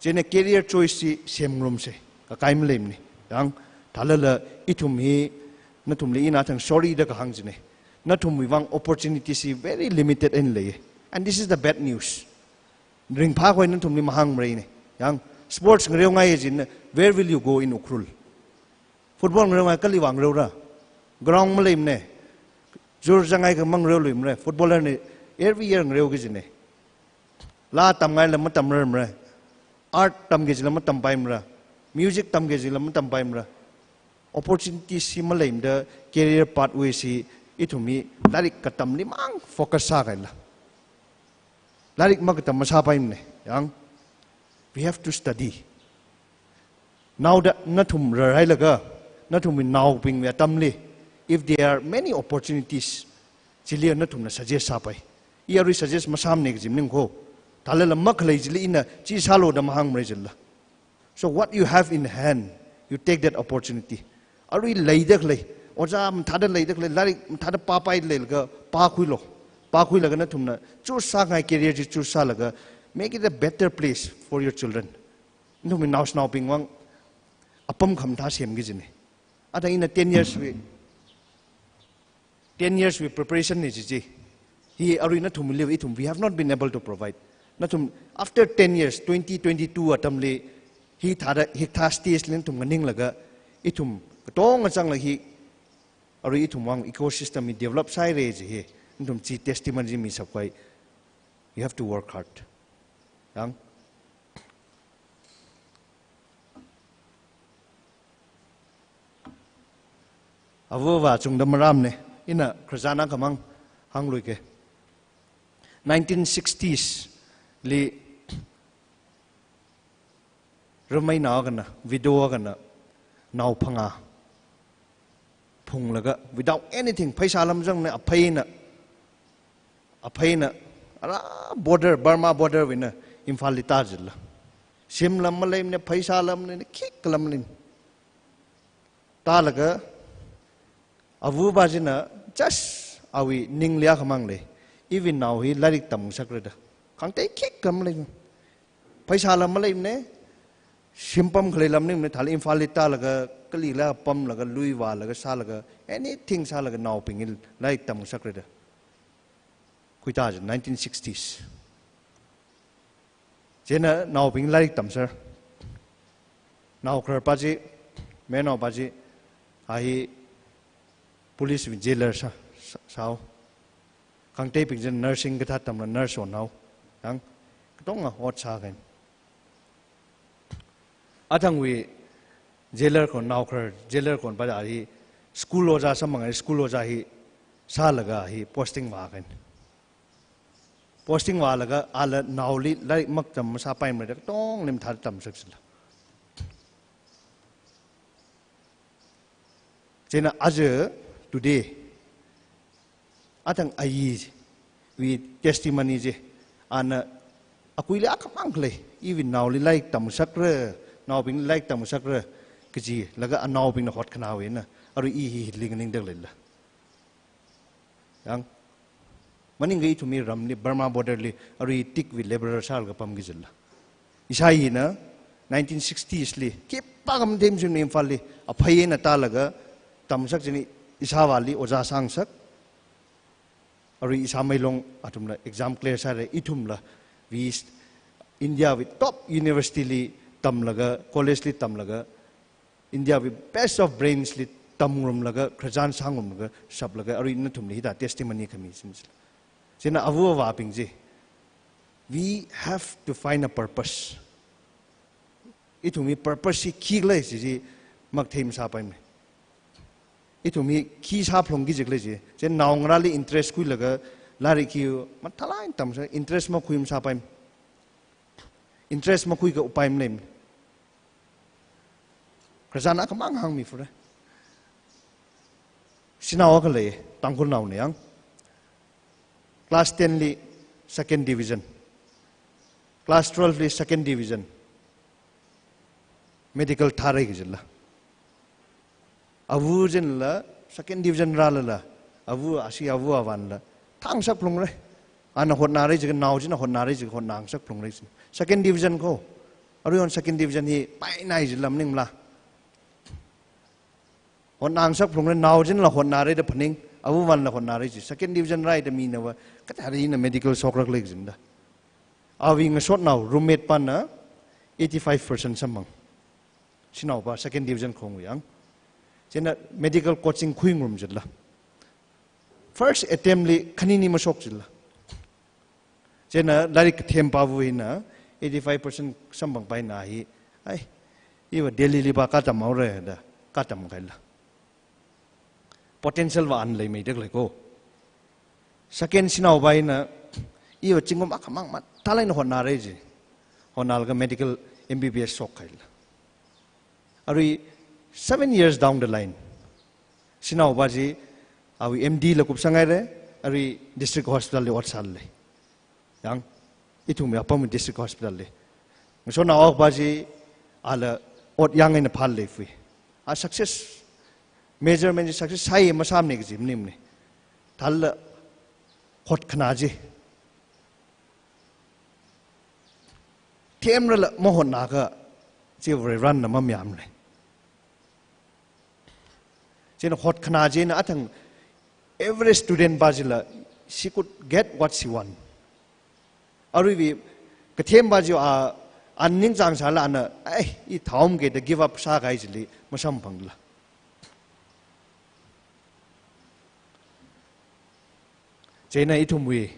Chieina career choice chi semngarumsa, kakai maleimana. Yang thālala ithum hi, nathumli ina athang sorry da kahāng china. Nathumwui vang opportunity chi very limited eina lei. And this is the bad news. Ringphākhui nathumli mahāngmara ina. Yang sports ngareongai jina, where will you go in Ukhrul? Football ngareongai kali vang ngareora? Ground maleimana. Jur zangai kha mangareoluimara. Footballer na every year ngareoki kajina. Laa tamngaila matamrarmara. Art tamki jila matampaimara. Music tamki jila matampaimara. Opportunity chi maleimada career pathway chi ithum hi lairik katamli mang focus sākahaila. Lairik makatam masāpaimana. Yang, we have to study. Naoda nathum rarhailaga, nathumwui naobingwui atamli, if there are many opportunities, chili nathumna suggest sāpai. I arui suggest masāmane kaji maningkho. Thālala makhalei chili ina chi sālo da mahāngmara jila. So what you have in hand, you take that opportunity. Arui leida khalei, ojā mathāda leida khalei, lairik mathāda pāpai leilaga, pākhuilo. Pākhuilaga nathumna choose sāngai career chi choose sālaga, make it a better place for your children. Nathumwui naoshinaobing vang apam khamathā semki kajina. Athang ina ten years wui, ten years wui preparation ne chichi. Hi arui nathumli ithum, we have not been able to provide. Nathum, after ten years, twenty twenty-two atamli, hithāda, hikathā stage li nathum nganinglaga, ithum katonga zangla hi, arui ithum vang ecosystem hi develop sāhaira ji hi, nathum chi testimony misāpai. You have to work hard. Yang. Ava avā chungda maramne, ina khararchan akhamang hāngluike. Nineteen sixties li rameinao akhana, widow akhana, nao phangā phunglaga, without anything, pheisāla mazangmane, apheina, apheina, ara border, Burma border wuina, Imphalli tā jila. Shimla maleimane, pheisāla maleimane, khikhala maleimane. Tālaga, ava avā china, just awui ningli akhamang lei. Iwui nao hi lairik tamngasakra da. Khangatei khikha maleimane. Pheisāla maleimane, shim pamkhalei lam maningmane, thālala Imphalli tālaga, kalila pamlaga, lui vālaga, sālaga, anything sālaga naobing hi lairik tamngasakra da. Khuitā ji nineteen sixties. Chieina naobing lairik tamser. Naokhararpa chi, mayarnaopa chi, a hi police wui jailer sā, sā, sāhao. Khangateibing china nursing kathā tamla nurse onhao. Yang, katonga ot sākahaina. Athangwui jailer khon, naokharar jailer khonpa hi school ojā samphang, school ojā hi sālaga hi posting vākahaina. Posting vālaga ala naoli lairik maktam masāpaimara da katongli mathāda tamngasak jila. Chieina aja today, athang ayiwui testimony chi, ana akuili akhamang khalei, iwui naoli lairik tamngasakra, naobingli lairik tamngasakra, kajilaga anaobingna hotkhanāwui eina, arui i hi hili nganingda leila. Yang, maningakha ithumwui ramli, Burma border li, arui teakwui laborer sālaga pamki jila. Ishāwui eina, nineteen sixties li, khipākha mathemshim Imphalli, aphei eina tālaga, tamngasak chieina, ishāvāli ojā sāngasak. Arui ishāmeilong athumla exam clear sāra, ithumla, we India wui top university li tamlaga, college li tamlaga, India wui best of brains li tamngarumlaga, khararchan sāngarumlaga, shaplaga, arui nathumli hithā testimony khami sin sila. Chieina ava avābing chi, we have to find a purpose. Ithumwui purpose hi khikhala chi chi makathei masāpaimane. Ithum hi khi sāphalungki jikhala chi. Chieina naongarāli interest khuilaga lairik hi mathālāk eina tamsa, interest makhui masāpaimane. Interest makhuikha upai maleimane. Khararchan akhamang hāngmifure. Shanao akha lei, Tangkhulnaona yang. Class ten li second division. Class twelve li second division. Medical thāra kajila. Ava chinala, second division rālala, ava, ashi ava avānla, thāngasak phalungra. Ana hotnāra jiakha, nao china hotnāra jiakha, hotnāngasak phalungra. Second division kho. Aruihon second division hi painai jila maningmala. Hotnāngasak phalungra, nao chinala hotnāra da phaning, ava avānla hotnāra ji. Second division rāhaida minava, kathāda ina medical shokra khalei kajina da. Awui ngasotnao, roommate pana eighty-five percent samphang. Shanaopa second division khongwui yang. Chieina medical coaching khuingarum jila. First attempt li khanini mashok jila. Chieina lairik kathempava hina eighty-five percent samphangpa hina hi, ai, iva Delhi liva katamhaora da, katamkahaila. Potential va ana leimeida khalei kho. Second shanaopa hina, iva zingkum akhamang mathālāk eina hotnāra ji. Hotnālaga medical M B B S shokkahaila. Arui seven years down the line, shanao pa chi, awui M D la kupsang haira, arui district hospital li ot sālei. Yang, ithumwui apam district hospital li. Ngasotnao pa chi, ala ot yang eina phālei fui. A success, measurement chi success sāi masāmana kaji maningmana. Thālala hotkhanā chi. Themrala mahotnakha chi Varivarana mamayāmana. Chieina hotkhanā chieina athang average student pa chila, she could get what she want. Aruiwui kathem pa chi a, a ningchāng sālala ana, ai, i thaomkida give up sākahai chili masamphangla. Chieina ithumwui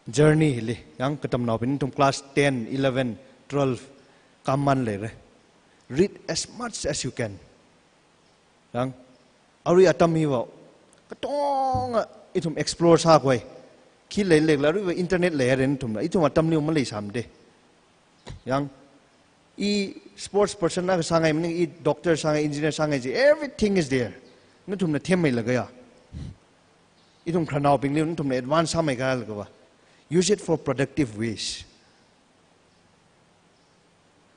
journey hili, yang katamnaobing ithum class ten, eleven, twelve kāmman leira. Read as much as you can. Yang, arui atam hiva, katonga ithum explore sākhavai. Khi leilekla, aruiva internet leihaira nathumla. Ithum atamli maleisāmada. Yang, i sports person akha sāngai maning, i doctor sāngai, engineer sāngai chi, everything is there. Nathumna themmeilakha ya. Ithum khararnaobingli nathumna advance sāmei khalakha va. Use it for productive ways.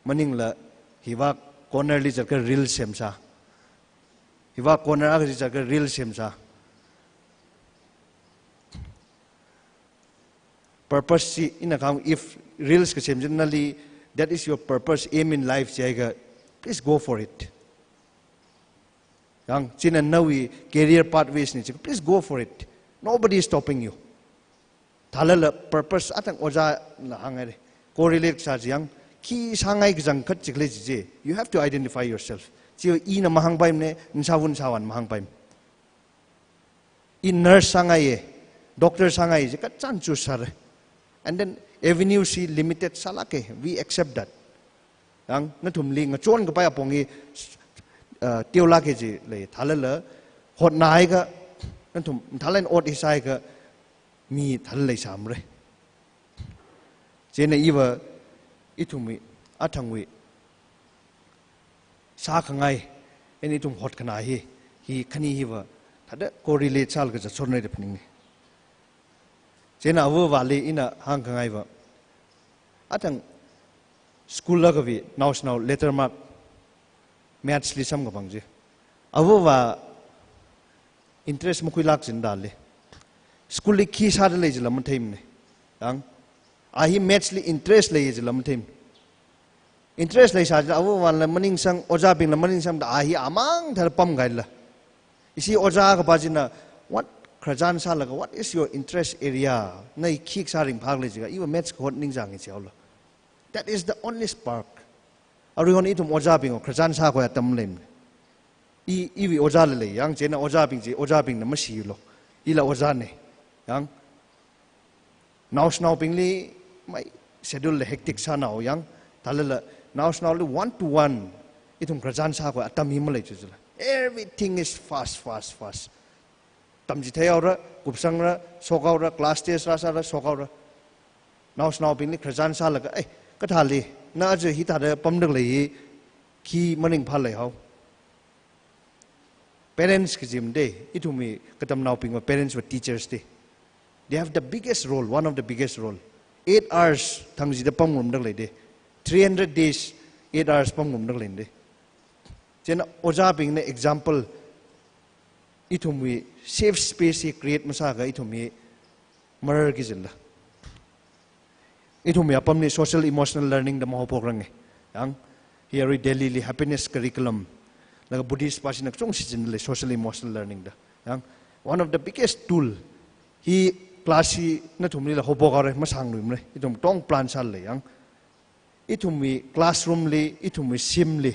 Maningla, hiva corner li zatkha reel semsā. Hiva corner akha chi zatkha reel semsā. Purpose chi ina kahāng, if reels kasem chi nali, that is your purpose, aim in life jiakha, please go for it. Yang, china nawui career pathways na chi, please go for it. Nobody is stopping you. Thālala purpose athang ojāna hānghaira. Correlate sā chi yang, khi sāngai kachang khat chi khalei chi chi. You have to identify yourself. Chi ina mahāngpaimana, nashāvā nashāvāna mahāngpaimana. I nurse sāngaiya, doctor sāngaiya chi kachāng choose sāra. And then avenue chi limited sālāka, we accept that. Yang, nathumli ngachonkapai apong hi, uh, teolāka chili thālala, hotnāakha, nathum thālala ot hi sāakha, mi thālala leisāmara. Chieina iva, ithumwui, athangwui, sākhangai, eina ithum hotkhanā hi, hi khani hiva, thāda correlate sālaga zatsonra da phaninga. Chieina avāvali ina hāngkhangaiva, athang school akhawui, naoshinao letter mark, maths li samkaphang chi. Avāva interest makhuilāk chindali. School li khi sāda lei chila matheimana. Yang, a hi maths li interest lei chila matheimana. Interest leisā chila avāvāla maningsang, ojābingla maningsangda a hi amang thāda pamkahaila. Ishi ojā kaphā china, what khararchan sālaga, what is your interest area? Na hi khi sāringphā khalei jiakha, iva maths kahot ningchānga jihaola. That is the only spark. Aruihon ithum ojābing khararchan sākhavai atam leimana. I, iwui ojāla lei, yang chieina ojābing chi, ojābingna mashilu. Ila ojāna, yang. Naoshinaobingli mai schedule la hectic sānao yang, thālala naoshinaoli one to one, ithum khararchan sākhavai atam hi maleichu chila. Everything is fast, fast, fast. Tamchitheihaora, kupsangra, shokhaora, class test rāsāra, shokhaora. Naoshinaobingli khararchan sālaga, "Ei, kathāli, na aja hithāda pamda khalei hi, khi maringphā leihao." Parents kajimada, ithumwui katamnaobingva parents va teachers da. They have the biggest role, one of the biggest role. Eight hours thangchida pamngarumda khalei da. Three hundred days, eight hours pamngarumda khaleina da. Chieina ojābingna example, ithumwui safe space hi create masāakha ithum hi mararki chila. Ithumwui apamli social emotional learning da mahaophokrang e. Yang, hi arui Delhi li happiness curriculum, laga Buddhist pa china kachungkha shichinlei social emotional learning da. Yang, one of the biggest tool, hi class hi nathumlila haophokhaora, masāngluimara. Ithum tong plan sālei yang. Ithumwui classroom li, ithumwui shimli,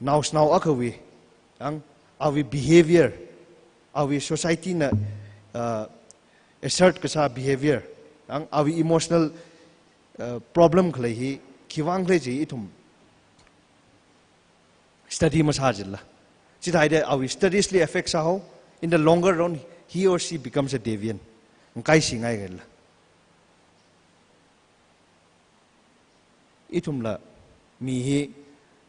naoshinao akhawui, yang, awui behavior, awui society na, uh, assert kasā behavior, yang, awui emotional, uh, problem khalei hi, khiwuivang khalei chi ithum study masā chila. Chithāhaida awui studies li effect sāhao, in the longer run, he or she becomes a deviant. Ngakaishingai khala. Ithumla mi hi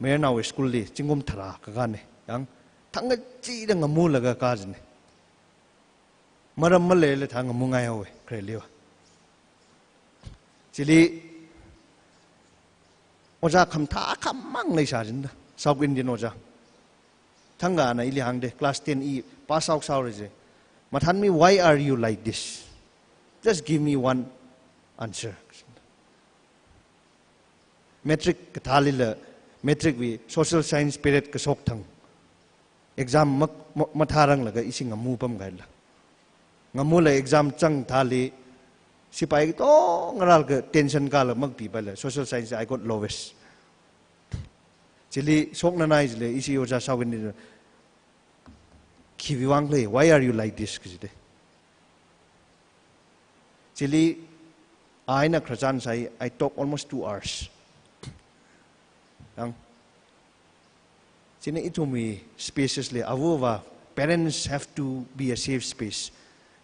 Mayarnaowui school li zingkum tharā kakāne. Yang, thangkachida ngamulaga kajine. Maram maleila thā ngamungai haowe, khareliva. Chili ojā khamathā khamang leisā jinde, South Indian ojā. Thangkha ana ili hāngde, class ten i pass out sāhaora je. Mathānmi, "Why are you like this? Just give me one answer." Matric kathālila, matric wui social science period kashok thang, exam ma, ma, mathāranglaga ishi ngamupam kahaila. Ngamula exam chang thāli, sipai katonga rālaga tension kālaga makpipaila, social science I got lowest. Chili shoknanai jile, ishi ojā South Indian, "Khiwuivang khala, why are you like this?" kajide. Chili, a eina khararchan sāi, I talk almost two hours. Yang, chieina ithumwui spaces li, ava avā, parents have to be a safe space.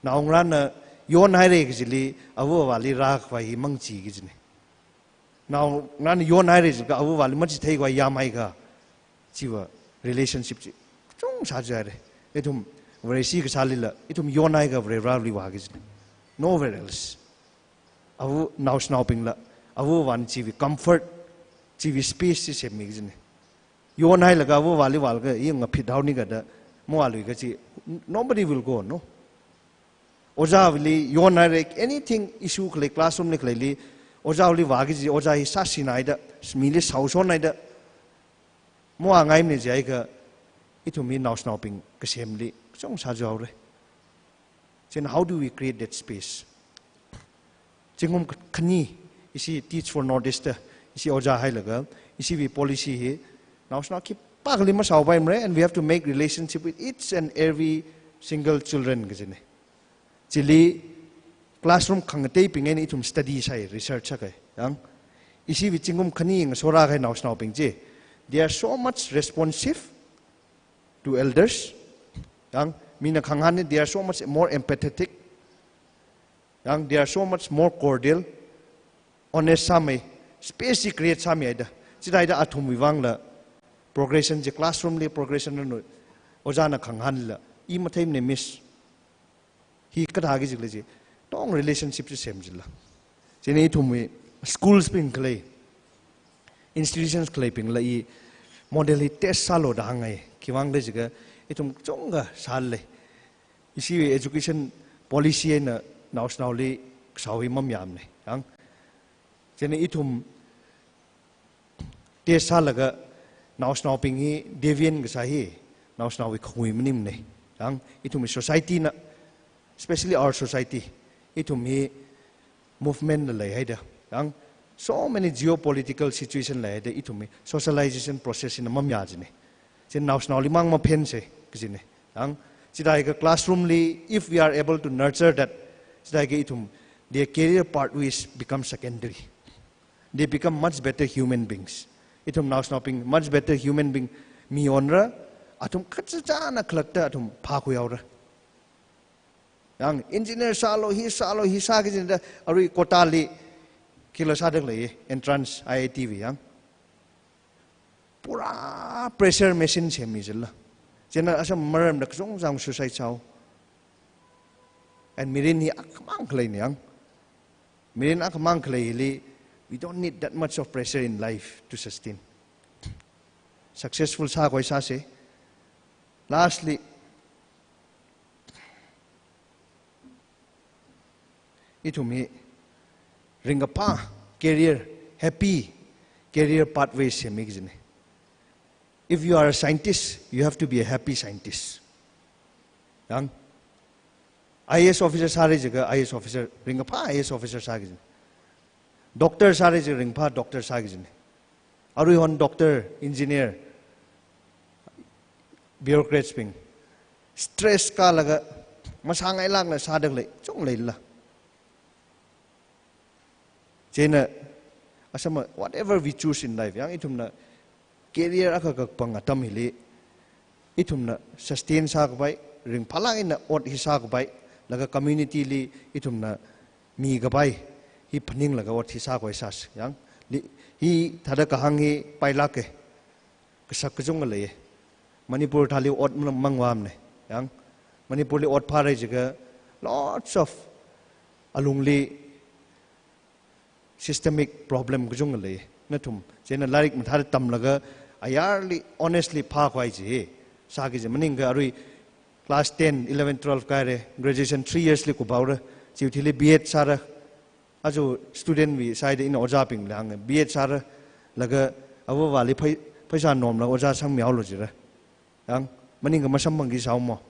Naongarāna yonhaira kajili, ava avāli rākhavai hi mangchi kajine. Naongarāna yonhaira jiakha ava avāli machithei khavai yamhaiakha, chiva relationship chi kachung sāchihaira. Ithum Vareshi kasālila, ithum yonhaiakha Varivarāli vāki kajine. Nowhere else. Ava naoshinaobingla, ava avāna chiwui comfort, chiwui space chi semmi kajine. Yonhailaga ava avāli vālaga, i ngaphit haonika da, mavāluika kaji, nobody will go, no? Ojāwuili yonhaira, anything issue khalei, classroom li khaleili, ojāwuili vāki kaji, ojā hi sāshinhaida, mili shaoshonhaida, mavāngaimane jiakha, ithumwui naoshinaobing kasemli kachung sāchihaora. Then how do we create that space? Zingkum kha-, khani, ishi Teach for Northeast, ishi ojā hailaga, ishiwui policy hi, naoshinao khipākhali mashaopaimara, and we have to make relationship with each and every single children kajine. Chili classroom khangateibing eina ithum study sāi, research sākahai. Yang, ishiwui zingkum khani ngasora kahai naoshinaobing chi, they are so much responsive to elders. Yang, mina khangahān, they are so much more empathetic. Yang, they are so much more cordial. Honest sāmei, space chi create sāmihaida. Chithāhaida athumwui vangla progression chi, classroom li progression ranu, ojāna khangahānla, i matheimane miss. Hi kathāki jikhala chi, tong relationship chi semchila. Chieina ithumwui schools bing khalei, institutions khaleibingla i model hi test sālu da hāngngai. Khiwuivang khala jiakha, ithum kachungkha sālei. Ishiwui education policy eina naoshinaoli kashao hi mamayāmane. Yang, chieina ithum test sālaga naoshinaobing hi deviant kasā hi, naoshinaowui khangui maningmane. Yang, ithumwui society na, especially our society, ithum hi movement la leihaida. Yang, so many geopolitical situation leihaida, ithumwui socialization process hina mamayā kajine. Chieina naoshinaoli mang maphensa kajine. Yang, chithāhaikha classroom li, if we are able to nurture that, chithāhaikha ithum, their career pathways become secondary. They become much better human beings. Ithum naoshinaobing much better human being mionra, athum kachāchāna khalatta athum phākhuihaora. Yang, engineer sālu, hi sālu, hi sāki kajida, arui quota li khila sādalei, entrance I I T wui yang. Pura pressure machine semmi jila. Chieina asam maramda kachungchang suicide sāhao. And mirin hi akhamang khaleine yang. Mirin akhamang khaleili, we don't need that much of pressure in life to sustain. Successful sākhavai sāsa. Lastly, ithum hi ringkaphā career, happy career pathway semmi kajine. If you are a scientist, you have to be a happy scientist. Yang, I A S officer sāra jiakha I A S officer, ringkaphā I A S officer sāki kajine. Doctor sāra jiakha ringphā doctor sāki kajine. Aruihon doctor, engineer, bureaucrats bing stress kālaga masāngailākla sādalei, chung leila. Chieina, asama, whatever we choose in life, yang ithumna career akha kapang atam hili, ithumna sustain sākhavai, ringphālāk eina ot hi sākhavai, laga community li ithumna mikhavai hi phaninglaga ot hi sākhavai sāsa. Yang, li, hithāda kahāng hi pailāka. kasak kachungkha leiya. Manipur thāli ot mang-, mangvāmana. Yang, Manipurli ot phāra jiakha lots of alungli systemic problem kachungkha lei. Nathum, chieina lairik mathāda tamlaga ayarli honestly phākhavai chi sāki kaji maningakha arui class ten, eleven, twelve kāhaira, graduation three years li kuphaora, chiwui thili B Ed sāra, aja student wui side ina ojābingli hānga, B Ed sāra, laga avāvali phei-, pheisā nomlaga ojā sangmihaolu jira. Yang, maningakha masamphangki sāhaowa mo.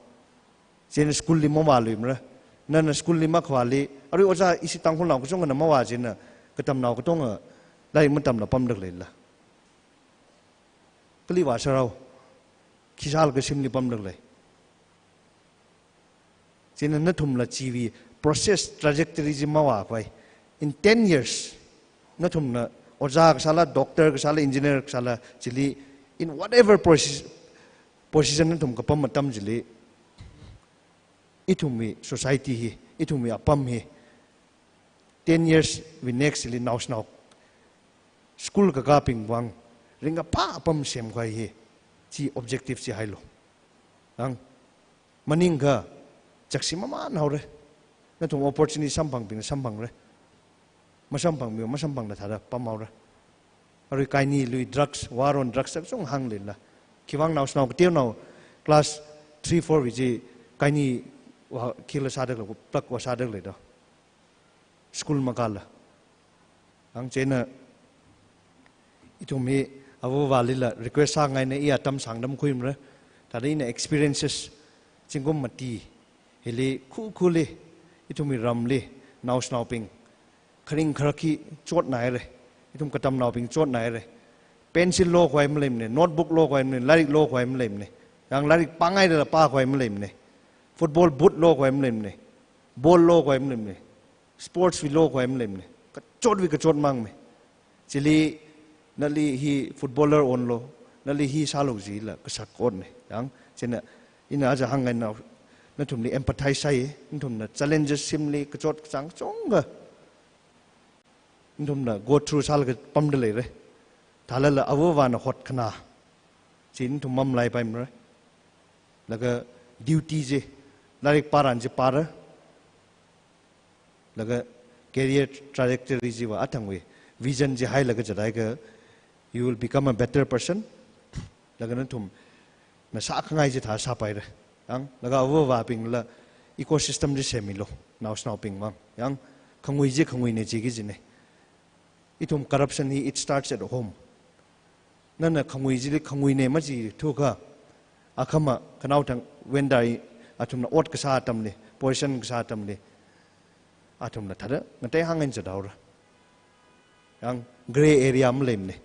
Chieina school li mavāluimara. Nana school li makhavāli, arui ojā ishi Tangkhulnao kachungkhana mavā chieina, katamnao katonga lairik matamla pamda khaleila. Kali vāsārao, khi sālaga shimli pamda khalei. Chieina nathumla chiwui process trajectory chi mavākhavai. In ten years, nathumna ojā kasāla, doctor kasāla, engineer kasāla, chili in whatever posi-, position nathum kapam atam chili, ithumwui society hi, ithumwui apam hi, ten years wui next li naoshinao school kakābing vang ringkaphā apam semkhavai hi, chi objective chi hailu. Yang, maningakha chaksi mamānhaora. Nathum opportunity samphangbingna samphangra. Masamphangmiwui masamphangda thāda pamhaora. Arui kaini lui drugs, war on drugs kachungkha hāng leila. Khiwuivang naoshinao kateonao class three, four wui chi kaini vā khila sāda khalei, plak vā sāda khalei do. School makāla. Yang, chieina ithum hi avāvalila request sāngaina, i atam sāngda makhuimara. Thāda ina experiences zingkum mati hili, khu khuli, ithumwui ramli naoshinaobing kharing kharak hi chotnahaira. Ithum katamnaobing chotnahaira. Pencil lokhavai maleimana, notebook lokhavai maleimana, lairik lokhavai maleimana. Yang, lairik pāngaidala pākhavai maleimana. Football boot lokhavai maleimana. Ball lokhavai maleimana. Sports wui lokhavai maleimana. Kachotwui kachot mangmana. Chili nali hi footballer onlu, nali hi sālu jila kasak otna. Yang, chieina ina aja hāngngaina, nathumli empathize sāi, nathumna challenges shimli kachot kachāng kachungkha nathumna go through sālaga pamda leira. Thālala avāvana hotkhana chi nathum mamalaipaimara. Laga duty chi, lairik pāran chi pāra, laga career trajectory chiva athangwui vision chi hailaga zathaiakha, you will become a better person. Laga nathumna sākhangai chithā sāpaira. Yang, laga avāvabingla ecosystem chi semmilu, naoshinaobing vang. Yang, khangui chi khanguina jiki kajina. Ithum corruption hi, it starts at home. Nana khangui chili khanguina majithukha, akhama khanaothang vendor athumna ot kasā atamli, position kasā atamli, athumna thāda ngatei hāngngai zathaora. Yang, grey area maleimana.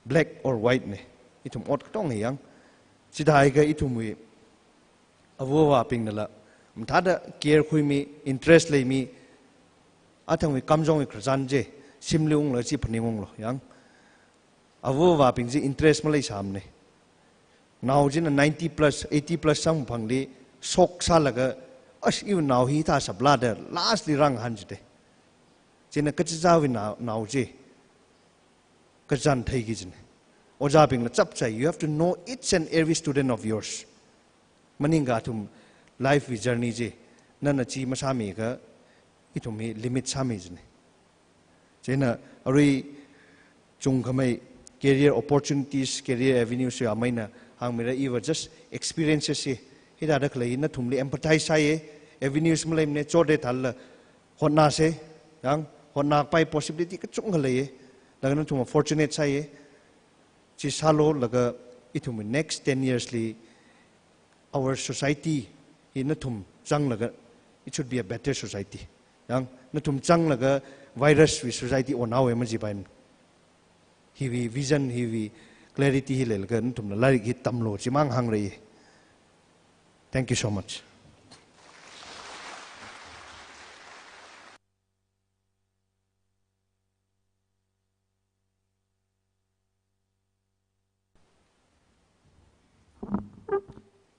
Black or white na, ithum ot katonga yang. Chithāakha ithumwui avāvabingnala mathāda care khuimi, interest leimi, athangwui kamjongwui khararchan chi shimli unglaga chi phaningunglu. Yang, avāvabing chi interest maleisāmana. Nao china ninety plus, eighty plus samphangli shock sālaga, "Ash, iwui nao hithā sāphala" da last li rāngahān chida. Chieina kachichāwui nao, nao chi kachan theiki kajina. Ojābingla chapchai, you have to know each and every student of yours. Maningakha athum life wui journey chi, nana chi masāmiakha ithum hi limit sāmi kajina. Chieina arui chungkhamei career opportunities, career avenues wui ameina hāngmira, iva just experiences hi, hithāda khalei nathumli empathize sāya, avenues maleimana, chotra thālala hotnāsa, yang, hotnākapai possibility kachungkha leiya, laga nathum fortunate sāya, chi sālu laga ithumwui next ten years li our society hi nathum zanglaga, it should be a better society. Yang, nathum zanglaga virus wui society onhaowa majipaimana. Hiwui vision, hiwui clarity hi leilaga nathumla lairik hi tamlu, chimang hāngra. Thank you so much.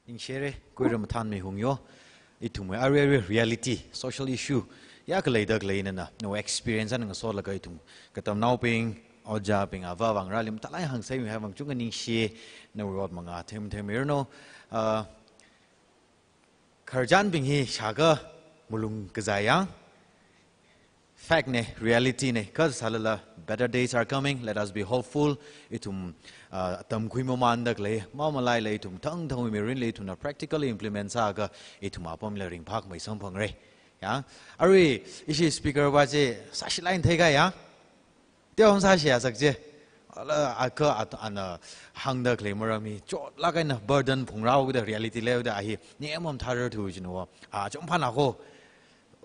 Ningshire, Kuiram Thanmei Hungyo, ithumwui arui arui reality, social issue, ya khalei da khalei nana, nawui experience eina ngasolaga ithum katamnaobing, Ojābing avā vāngarāli mathālāk eina hāngsāmi haivang chungkha ningshi, nawui ot manga themthemmiranu. Ah, khararchanbing hi shākha malung kazā yang. Fact ne, reality ne, kha sālala, better days are coming, let us be hopeful. Ithum, ah, tamkhui mamānda khalei, mamalaila ithum thangthangwui mirinli ithumna practically implement sākha, ithum apamla ringphāmei samphangra. Ya, arui, ishi speaker va chi, sāshilāk eina theikahai ya. Teom sāshi asak chi. Ala, akha at-, ana hāngda khalei maram hi, chotlāk eina burden phungrāhaoda reality level da hi, ning mathārar thu jinu. A, chungphāna kho,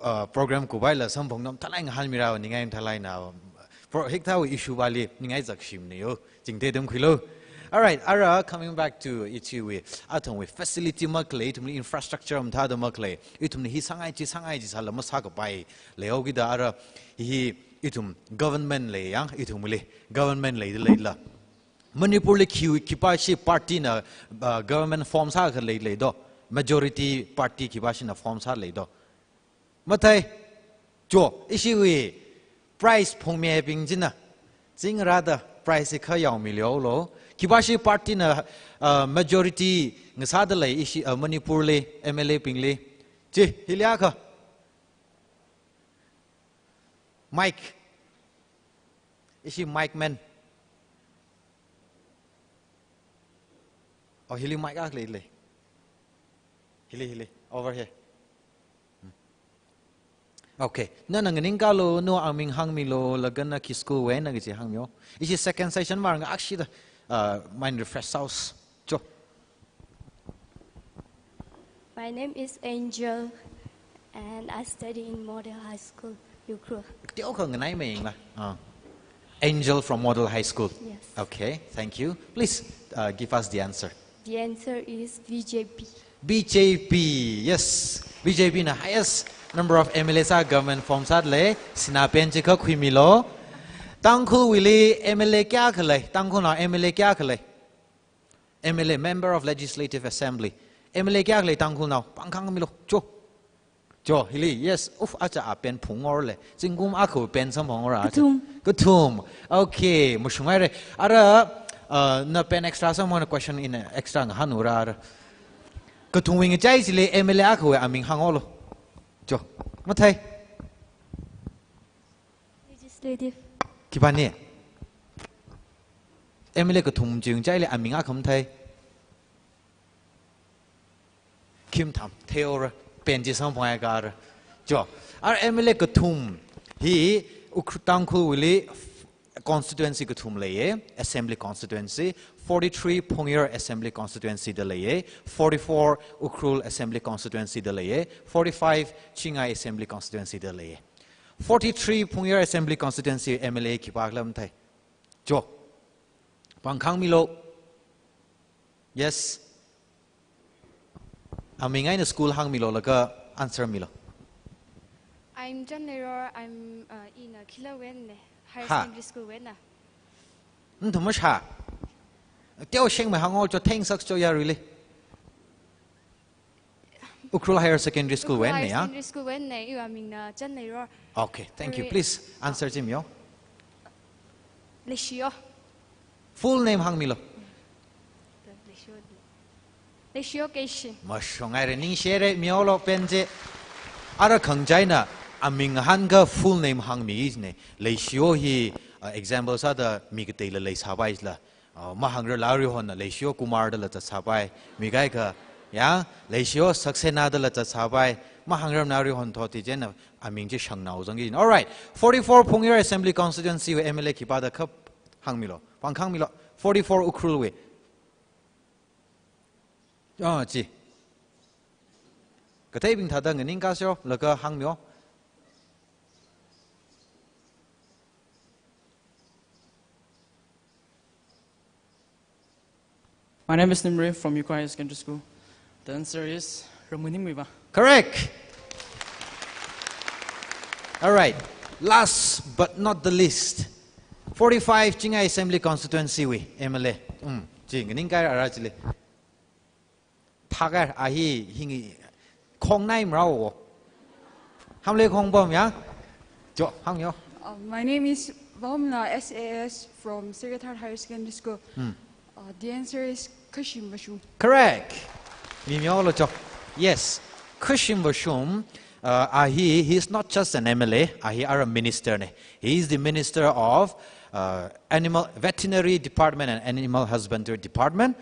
uh, program kupaila samphang nom thalai ngahānmira, ningai thalai na. Pro-, hikathāwui issue vali, ningai zakshim ni yo. Chingte tamkhuilu. All right, ara coming back to ichiwui, athumwui facility makhalei, ithumli infrastructure mathāda makhalei, ithumli hi sāngai chi, sāngai chi sāla masākapai, leihaokida ara, hi, ithum government lei yang, ithumli, government leida leila. Manipurli khi, khipāshi party na, uh, government form sākhalei leido, majority party khipāshina form sālei do. Mathei, cho, ishiwui prize phungmibing china, zingrada prize hi kha yaomilu lo, khipāshi party na, uh, majority ngasāda lei ishi, uh, Manipurli, M L A bingli, chi, hili akha. Mike. Ishi Mike man. Oh, hili Mike akha lei, lei. Hili, hili. Over here. Hmm. Okay. Nana nganingkalo, nawui aming hāngmilu, laga na khi school wui na kaji hāngmilu. Ishi second session marang akshida, uh, mind refresh house. Cho. My name is Angel, and I study in Model High School, Ukhrul. Teokha nganai mei la. Ah. Angel from Model High School. Yes. Okay, thank you. Please, uh, give us the answer. The answer is B J P. B J P, yes. B J P na highest number of M L As a government form sāda lei, sinā pen chi kha khuimilu. Tangkhulwuili M L A kayākha lei, Tangkhulnao M L A kayākha lei. M L A, Member of Legislative Assembly. M L A kayākha lei Tangkhulnao, pāng hāngmilu. Cho. Cho, hili, yes. Uf, acha a pen phunghaora lei. Zingkum akha pen samphanghaora. Kathum. Kathum. Okay, mashungaira. Ara, uh, na pen extra samphang question ina extra ngahānhaora ara. Kathumwui ngachai chili M L A akhawui aming hānghaolu. Cho. Mathei. Legislative. Khipāna? M L A kathum chi ngachaili aming akha mathei. Khim tham, theora, pen chi samphanghaikara. Cho, ara M L A kathum hi Ukh-, Tangkhulwuili constituency kathum leiya, assembly constituency, forty-three Phungyar Assembly Constituency da leiya, forty-four Ukhrul Assembly Constituency da leiya, forty-five Chingai Assembly Constituency da leiya. Forty-three Phungyar Assembly Constituency M L A khipākhala mathei. Cho. Pāng hāngmilu. Yes. Aming eina school hāngmilu laga answer milu. I'm John Leroy, I'm, uh, in a Killer Wen, Higher Ha. Secondary School Wen. Nthumasha. Teo shengmei hānghaocho, theng sak cho ya really. Ukhrul Higher Secondary School Ukhrul Wen Higher ne, ya? Secondary School Wen ne, iwui amingna Chan Leiro. Okay, thank you. Re- Please, answer chi miyo. Leishiyo. Full name hāngmilu. Leishiyo. Leishiyo Keishi. Mashungaira, ningshire, miyolo pen chi. Ara khangachei eina, aming hāngakha full name hāngmi ne. Leishiyo hi, uh, example sāda mi kateila leisāpai la. Uh, mahāngrarla arihon Leishiyo Kumar dala zatsāpai. Mi kaikha, ya, Leishiyo Saxena dala zatsāpai. Mahāngrarna arihon thot hi chieina aming chi shangnao zangki. All right. Forty-four Phungyar Assembly Constituency wui M L A khipāda kha hāngmilu. Pāng hāngmilu. Forty-four Ukhrul wui. Ah, chi. Kateibing thāda nganingkaseo, laga hāngmiyo. My name is Nimri from Ukhrul Higher Secondary School. The answer is Ramuni Muivah. Correct. All right. Last but not the least, forty-five Chingai Assembly Constituency wui M L A. Mm, chi, nganingkai ara chili. Thakai, a hi, hingi, khongnai mrao. Hamle khongbom ya? Cho, hāngyo. Uh, my name is Vamna S A S from Sacred Heart Higher Secondary School. Hmm. Uh, the answer is Khashim Vashum. Correct. Mimyo lo chok. Yes. Khashim Vashum, uh, ahi, he is not just an M L A, ahi ara minister ne. He is the minister of, uh, animal veterinary department and animal husbandry department,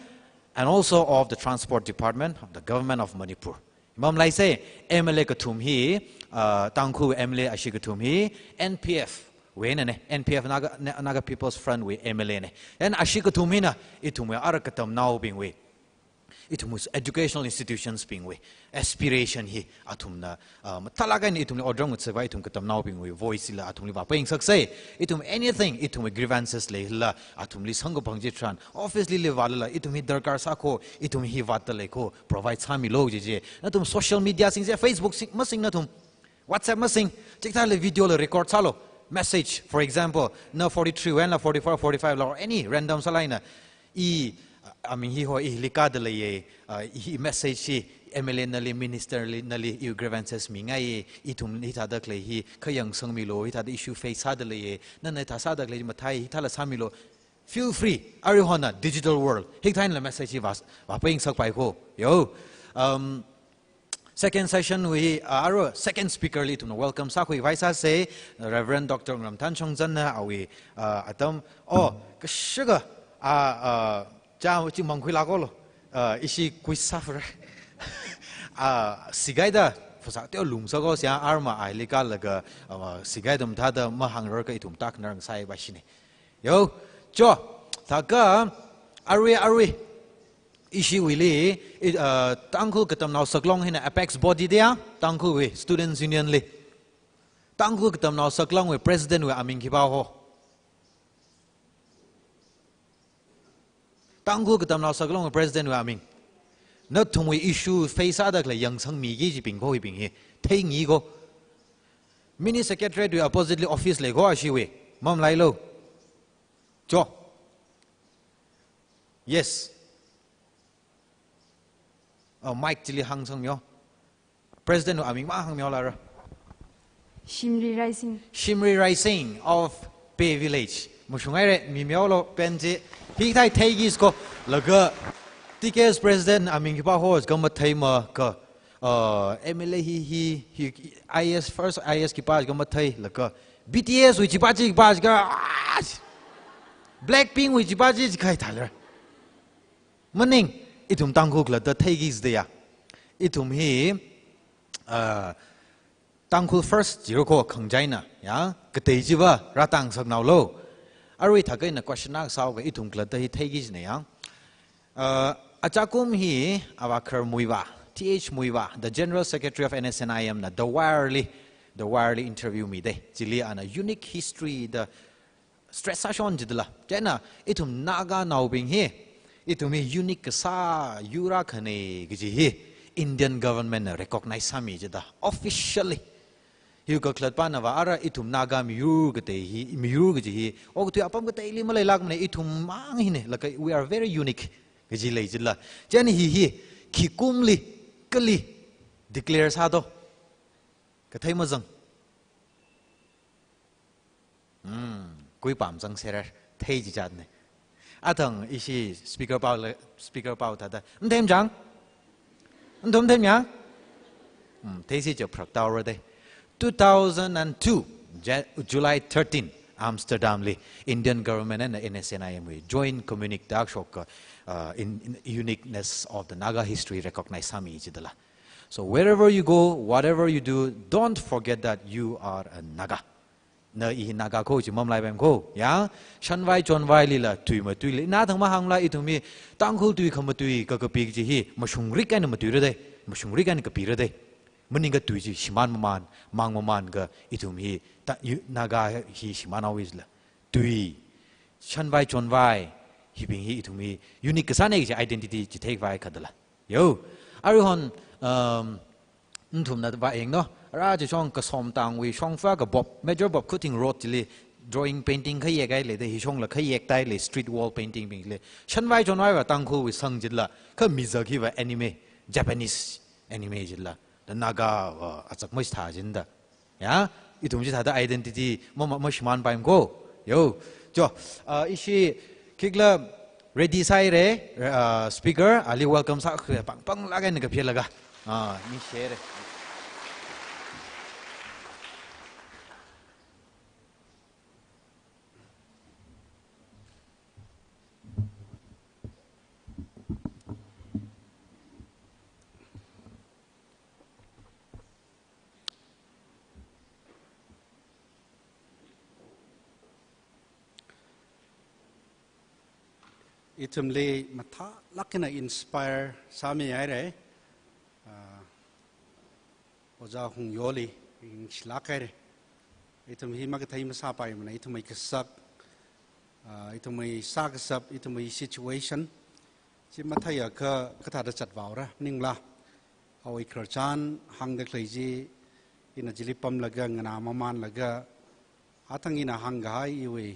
and also of the transport department of the government of Manipur. Imam lai se, M L A kathum hi, uh, Tangkhul M L A ashi kathum hi, N P F wui eina ne, N P F Naga, Naga People's Front wui M L A ne. Then ashi kathum hina, ithumwui ara katamnaobingwui, ithumwui educational institutions bingwui aspiration hi athumna, uh, mathālāk eina ithumli odrong utseva ithum katamnaobingwui voice la athumli vāpaingsakse. Ithum anything, ithumwui grievances leila, athumli sangkapang chitharan, office li leivālala, ithum hi darkar sākho, ithum hi vātda leikho, provide sāmilo jiji. Nathum social media singse, Facebook sing, masing nathum, WhatsApp masing, chikathā le video la record sālo. Message, for example, na forty-three wui eina forty-four, forty-five la, or any random sālaga eina, i, uh, aming hi ho, i hili kāda leiye, uh, i hi message hi M L A nali, minister li, nali, i grievances mingai, ithum hithāda khalei hi, khayangsangmilo, hithāda issue face sāda leiye, nana hithā sāda khalei mathāi, hithāla sāmilo. Feel free, aruihon digital world, hikathā einala message hi vā, vāpaingsakpai kho. Yo. Um, second session wui, uh, aru second speaker li ithumna welcome sākhuivai sāse, Reverend Doctor Ngamthan Shongzan na awui, uh, atam, oh, kashaka, uh, uh, cha chi mangkhuilāklo, uh, ishi quiz sāfur. Uh, sigaida, phasā teo lungsako sia arma aili kālaga, uh, sigaida mathāda mahāngrarka ithum tak narang sai ba shine. Yo, cho, thākha, arui, arui, ishiwuili, i, uh, Tangkhul Katamnao Saklong hina apex body dia, Tangkhulwui Students' Union li. Tangkhul Katamnao Saklongwui President wui aming khipā ho. Tangkhul Katamnao Saklongwui President wui aming. Nathumwui issue face sāda khalei yangsangmiki jibing kho hibing hi. Theingi kho. Mini Secretariat wui opposite li office lei kho ashiwui. Mamalailo. Cho. Yes. Oh, mic chili hāngsangmiyo. President wui aming mahāngmiyo lara. Shimri Raising. Shimri Raising of Pei Village. Mashungaire, mimiyolo, pen chi. Hikathā theikis kho, laga T K S President aming khipā ho, kamathei ma kha, uh, M L A hi, hi, hi, I A S, first I A S khipā kamathei, laga B T S wui chipā chi, khipā chi kha, ah, Blackpink wui chipā chi, chi khai thaler. Maning, ithum Tangkhul khalatta theikis da ya. Ithum hi, uh, Tangkhul first jiro kho khangachei na, ya, katei chiva rātang saknaolo. Arui thākha ina question akha sāoga ithum khalatta hi theikis na ya. Uh, achakum hi Ava Kharmuivah, T H Muivah, the General Secretary of N S C N I M na, The Wire li, The Wire li interview mida. Chili ana unique history da stress sāshon jidala. Chieina, ithum Naganaobing hi, ithum hi unique kasā yur akhana kaji hi, Indian government na recognize sāmi jida, officially. Hi kakhalatpana va ara ithum Naga miyur katei hi, miyur kaji hi, okathui apam kateili maleilākmana, ithum mang hina, laga we are very unique kaji lei jidala. Chieina hi hi, khi kumli, kali, declare sāto. Kathei mazang. Hmm, kui pam zangserar, thei chichat ne. Athang ishi speaker pao le, speaker pao thāda. Nthem chang? Nthum them yang? Hmm, theisi jo prak tao ra de. Two thousand and two, Ja-, July thirteen, Amsterdam li, Indian government and N S C N I M wui joint communique da shoka, uh, in, in uniqueness of the Naga history recognize sāmi jidala. So wherever you go, whatever you do, don't forget that you are a Naga. Na i Naga kho chi mamalaipam kho, ya? Shanvai chonvai lila tui matuili. Na thang mahāngla ithum hi Tangkhul tui khamatui kakapi chi hi mashungrik eina matuira de, mashungrik eina kapira de. Maningkha tui chi shimān maman, mang maman kha ithum hi ta, yu-, Naga hi shimān awis la. Tui, shanvai chonvai, hibing hi ithum hi unique kasāna kaji identity chitheivai kha dala. Yo, aruihon, um, nthumna va yeng no, ara chi shong Kasomtangwui shongfa kha Bob, Major Bob Khuthing Road chili drawing painting kha yek ai lei de, hi shongla kha yek tai lei street wall painting bing lei. Shanvai chonvai va Tangkhulwui sang jidala, kha mizak hi va anime, Japanese anime jidala. Da Naga va achak machithā jinda. Ya, ithum chithāda identity ma, ma, mashimānpaim kho. Yo, jo, uh, ishi khikhala ready sāhaira, uh, speaker, ali welcome sākhui pāng pāng lāka eina kaphālaga. Ah, mi share. Ithumli mathālāk eina inspire sāmihaira, ah, Ojā Hungyoli, ningshilāk haira. Ithum hi makathei masāpaimana, ithumwui kasak, ah, ithumwui sākashap, ithumwui situation. Chi matheiakha kathāda zatvaora, maningla. Awui khararchan hāngda khalei chi, ina chili pamlaga, nganā mamānlaga, athang ina hāngkahai iwui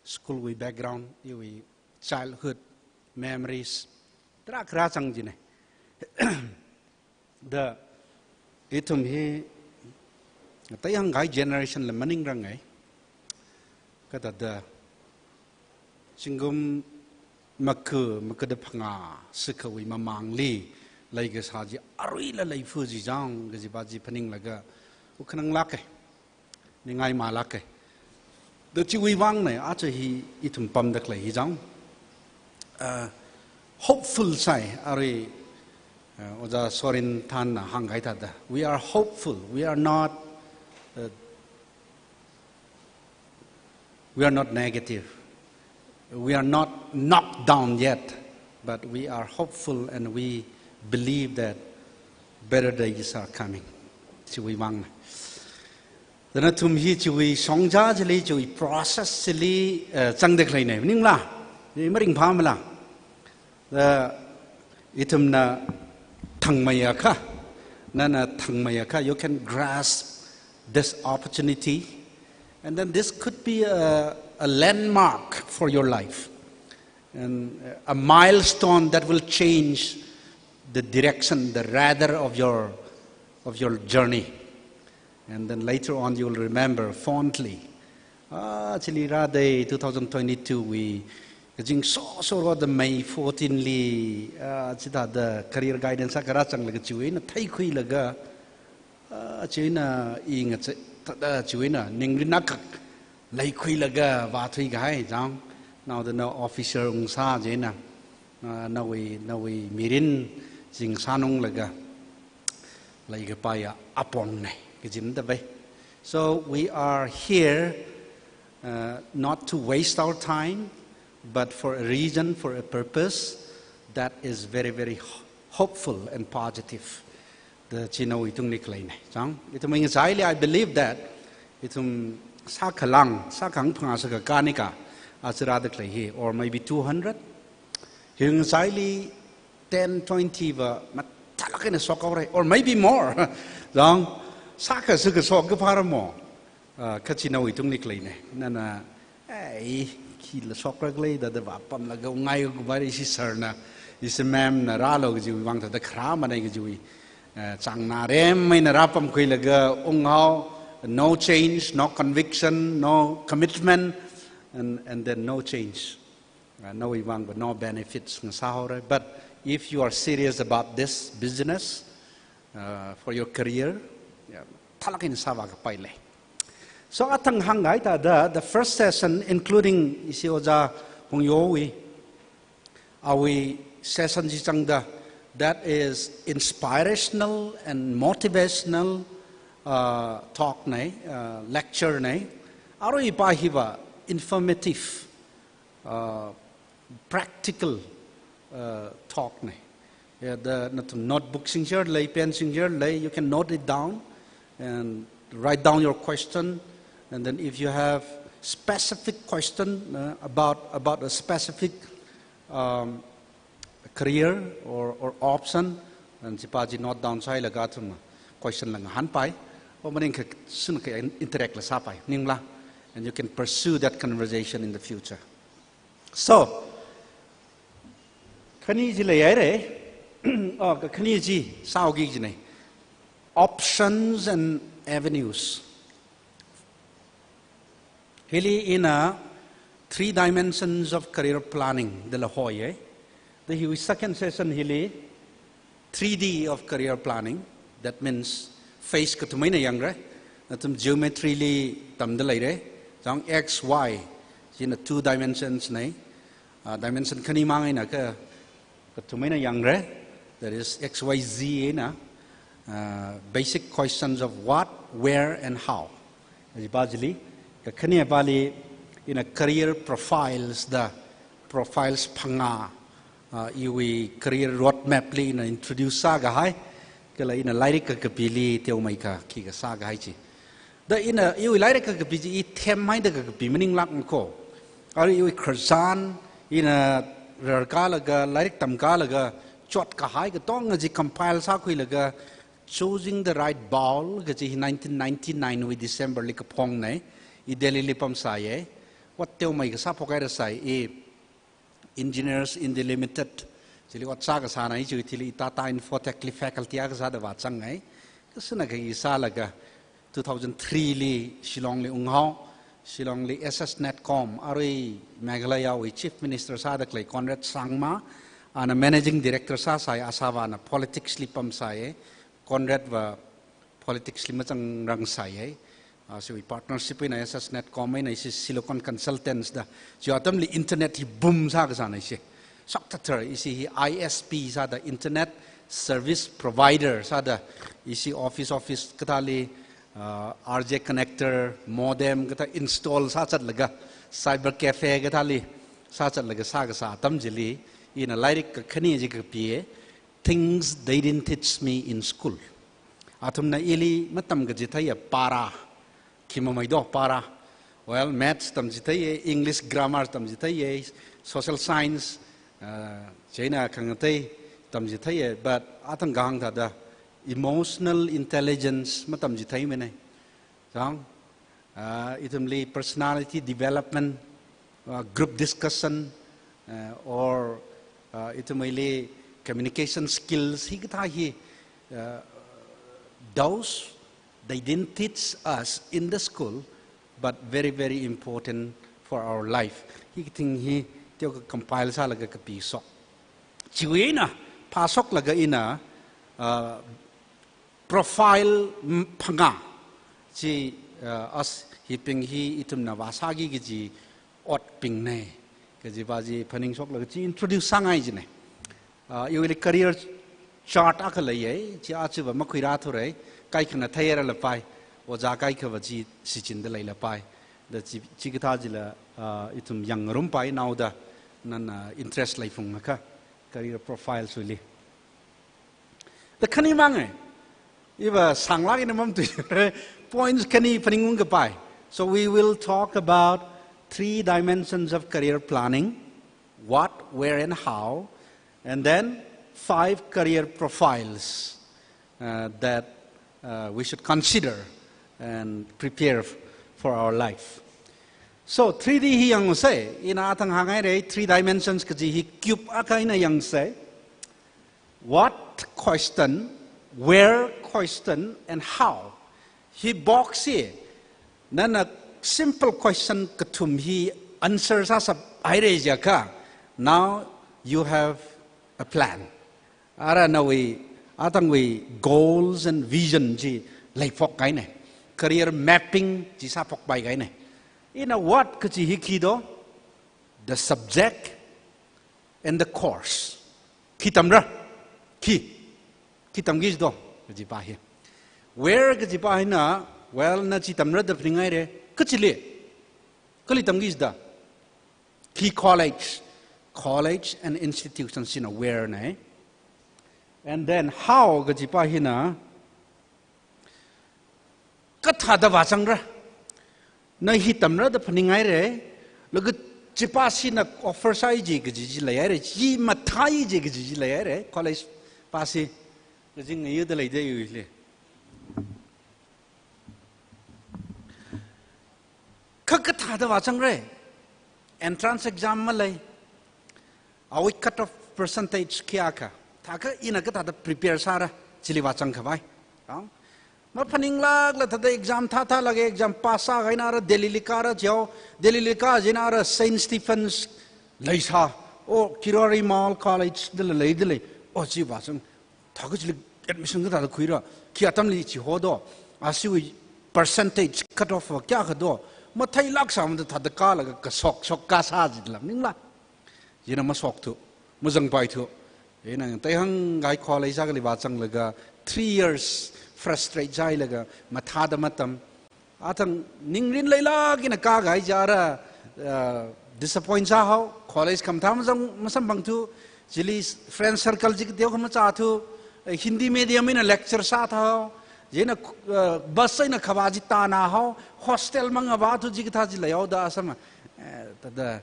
school wui background, iwui childhood memories, tarākha rāzang jina. Da ithum hi, ngatei hāngkahai generation la maningranga. Kathāda, zingkum maga, maga da phangā, sikhawui mamangli, leikasā chi aruila leifa chi chang, kajipa chi phaninglaga, wukhananglāka, ningai malāka. Da chiwui vangna, aja hi ithum pamda khalei hi chang. Uh, hopeful sāi, arui, uh, Ojā Sorin Thanna hāngkahai thāda. We are hopeful, we are not, uh, we are not negative. We are not knocked down yet, but we are hopeful and we believe that better days are coming. Chiwui vangna. Da nathum hi chiwui shongza chili, chiwui process chili, eh, zangda khaleina, maningla? Ni maringphāmala? Da ithumna thangmeiakha, nana thangmeiakha, you can grasp this opportunity. And then this could be a, a landmark for your life. And a milestone that will change the direction, the radar of your, of your journey. And then later on, you will remember fondly. Ah, chili rāda two thousand twenty-two wui, kazing sosoro da May fourteen li, ah, chithāda career guidance akha rāzanglaga chiwui eina theikhuilaga, ah, chiwui eina i ngachei, thāda chiwui eina ningrin akha leikhuilaga vāthuikahai chang. Naoda na officer ungsā chieina, ah, nawui, nawui mirin zingsānunglaga leikapaiya apongna, kajina da bai. So we are here, uh, not to waste our time, but for a reason, for a purpose that is very, very ho-, hopeful and positive. Da chi nawui tungli khaleina. Chang, ithum ngachaili, I believe that ithum sākha lang, sākha phangā sākha kanika, aja rāda khalei hi, or maybe two hundred. Hi ngachaili ten, twenty va mathālāk eina shokhaora, or maybe more. Chang, sākha sākha shok kaphā ramo. Ah, kha chi nawui tungli khaleina. Nana, ei, khila shokra khalei da da vāpamlaga ungngai kubai ishi sir na, ishi ma'am na rālu kajiwui vang thāda kharā manei kajiwui, eh, chang na rem mai na rāpamkhuilaga unghao, no change, no conviction, no commitment, and, and then no change. Uh, nawui vang va no benefits ngasāhaora. But if you are serious about this business, uh, for your career, yeah, mathālāk eina sāvākapai lei. So athang hāngkahai thāda, the first session, including ishi Ojā Hungyo wui, awui session chi zangda, that is inspirational and motivational, uh, talk na, uh, lecture na. Aruipa hiva informative, uh, practical, uh, talk na. Yeah, da nathum notebook singshar lei, pen singshar lei, you can note it down and write down your question. And then if you have specific question, uh, about, about a specific, um, career or, or option, and chipa chi note down sāhailaga athum question la ngahānpai, or maningakha singkha in-, interact la sāpai, maningla, and you can pursue that conversation in the future. So, khani chi leihaira, oh, ka khani chi sāhaoki kajina. Options and avenues. Hili ina three dimensions of career planning dala hoiye. Da hiwui second session hili three D of career planning. That means phase kathum eina yangra. Nathum geometry li tamda leira. Chang X, Y, china two dimensions nei. Ah, dimension khani mang eina ka, kathum eina yangra. That is X Y Z eina, ah, basic questions of what, where, and how. Kaji pa chili, kakhane pali ina career profiles da, profiles phangā, ah, iwui career roadmap li ina introduce sākahai, kala ina lairik kakapili teomeikha khikha sākahai chi. Da ina iwui lairik kakapi chi i themhaida kakapi maninglāk ko. Arui iwui khararchan, ina rarkālaga, lairik tamkālaga, chotkahai katonga chi compile sākhuilaga, Choosing the Right Bowl kaji hi nineteen ninety-nine wui December li kaphong nei, i Delhi li pamsāye. Ot teomeikha sāphok haira sai, i Engineers India Limited chili ot sākasā nei, chiwui thili i Tata Infotech li faculty akha sāda vāzangai. Kasāna kha i sālaga two thousand three li Shillong li unghao, Shillong li S S Netcom, arui Meghalaya wui Chief Minister sāda khalei Conrad Sangma, ana Managing Director sāsai, asāvāna politics li pamsāye, Conrad va politics li mazangrang sāye. Ah, chiwui partnership eina S S Netcom eina ishi Silicon Consultants da. Chi atamli internet hi boom sākasā nei ishi. Shoktathar ishi hi I S P sāda, internet service provider sāda, ishi office office kathāli, ah, R J connector, modem kathā install sāzatlaga, cyber cafe kathāli sāzatlaga sākasā atam chili, ina lairik kakhane chi kapiye, Things They Didn't Teach Me in School. Athumna ili matamkachitheiya para, khi mamei do para. Well, maths tamchitheiye, English grammar tamchitheiye, social science, ah, chieina khangatei tamchitheiye, but athang kahāng thāda emotional intelligence matamchitheimana. Chang, ah, ithumli personality development, ah, group discussion, ah, or, ah, ithumli communication skills, hikathā hi, ah, those they didn't teach us in the school, but very, very important for our life. Hikathing hi teokha compile sālaga kapi sok. Chiwui eina phāshoklaga ina, ah, profile, mm, phangā chi, ah, as hibing hi ithumna vāsāki kaji otbing nei. Kaji pa chi phaningshoklaga chi introduce sāngai chi nei. Ah, iwuili career chart akha leiye, chi aja va makhuirāthura, kaikhana theira lapai, ojā kaikha va chi shichinda lei lapai. Da chi, chikathā chila, ah, ithum yangngarumpai naoda, nana interest leiphungakha, career profile suili. Da khani mang e. Iva sānglāk eina mamtui. Points khani phaningungkapai. So we will talk about three dimensions of career planning: what, where, and how, and then five career profiles, uh, that, uh, we should consider and prepare f-, for our life. So three D hi yangsei, ina athang hāngngaira, three dimensions kaji hi cube akha eina yangsei. What question, where question, and how. Hi box hi, nana simple question kathum hi answer sāshaphaira jiakha, now you have a plan. Ara nawui, athangwui goals and vision chi leiphok kahaina. Career mapping chi sāphokpai kahaina. Ina what kaji hi khi do, the subject and the course. Khi tamra, khi, khi tamki do, kaji pa hi. Where kaji pa hina, well, na chi tamra da phaningngaira, kachili, kali tamki da. Khi college, college and institution china where nei. And then how kaji pa hina, kathāda vāzangra. Na hi tamra da phaningngaira, laga chi pa china offer sāi ji kaji chi leihaira, chi mathāi ji kaji chi leihaira, college pa chi. Kajing ngayu da leida yuile. Kha kathāda vāzangra. Entrance exam malei. Awui cut off percentage kayākha. Thākha ina kathāda prepare sāra, chili vāzangkhavai. Ang? Maphaninglākla thāda exam thāthālaga exam pass sākahaina ara Delhili kāra jihaowa, Delhili kā jina ara Saint Stephen's leisā, o Kirari Mall College dala leidalei, o chi vāzang, thākachili admission kathāda khuira, khi atamli chi hodo, ashiwui percentage cut off kayākha do, matheilāk sāmada thāda kālaga kashok shok kasā jila maningla. Ina mashokthu, mazangpaithu. Ina teihang kahai college akhali vāzanglaga three years frustrate sāhailaga mathāda matam. Athang ningrin leilāk eina kākahai chi ara, uh, disappoint sāhao, college khamathā mazang masamphangthu, chili friend circle chi kateokha machāthu, eh, Hindi medium eina lecture sāthāhao, chieina, uh, bus eina khavā chi tānāhao, hostel mangavāthu chikathā chi leihaoda asam, eh, thāda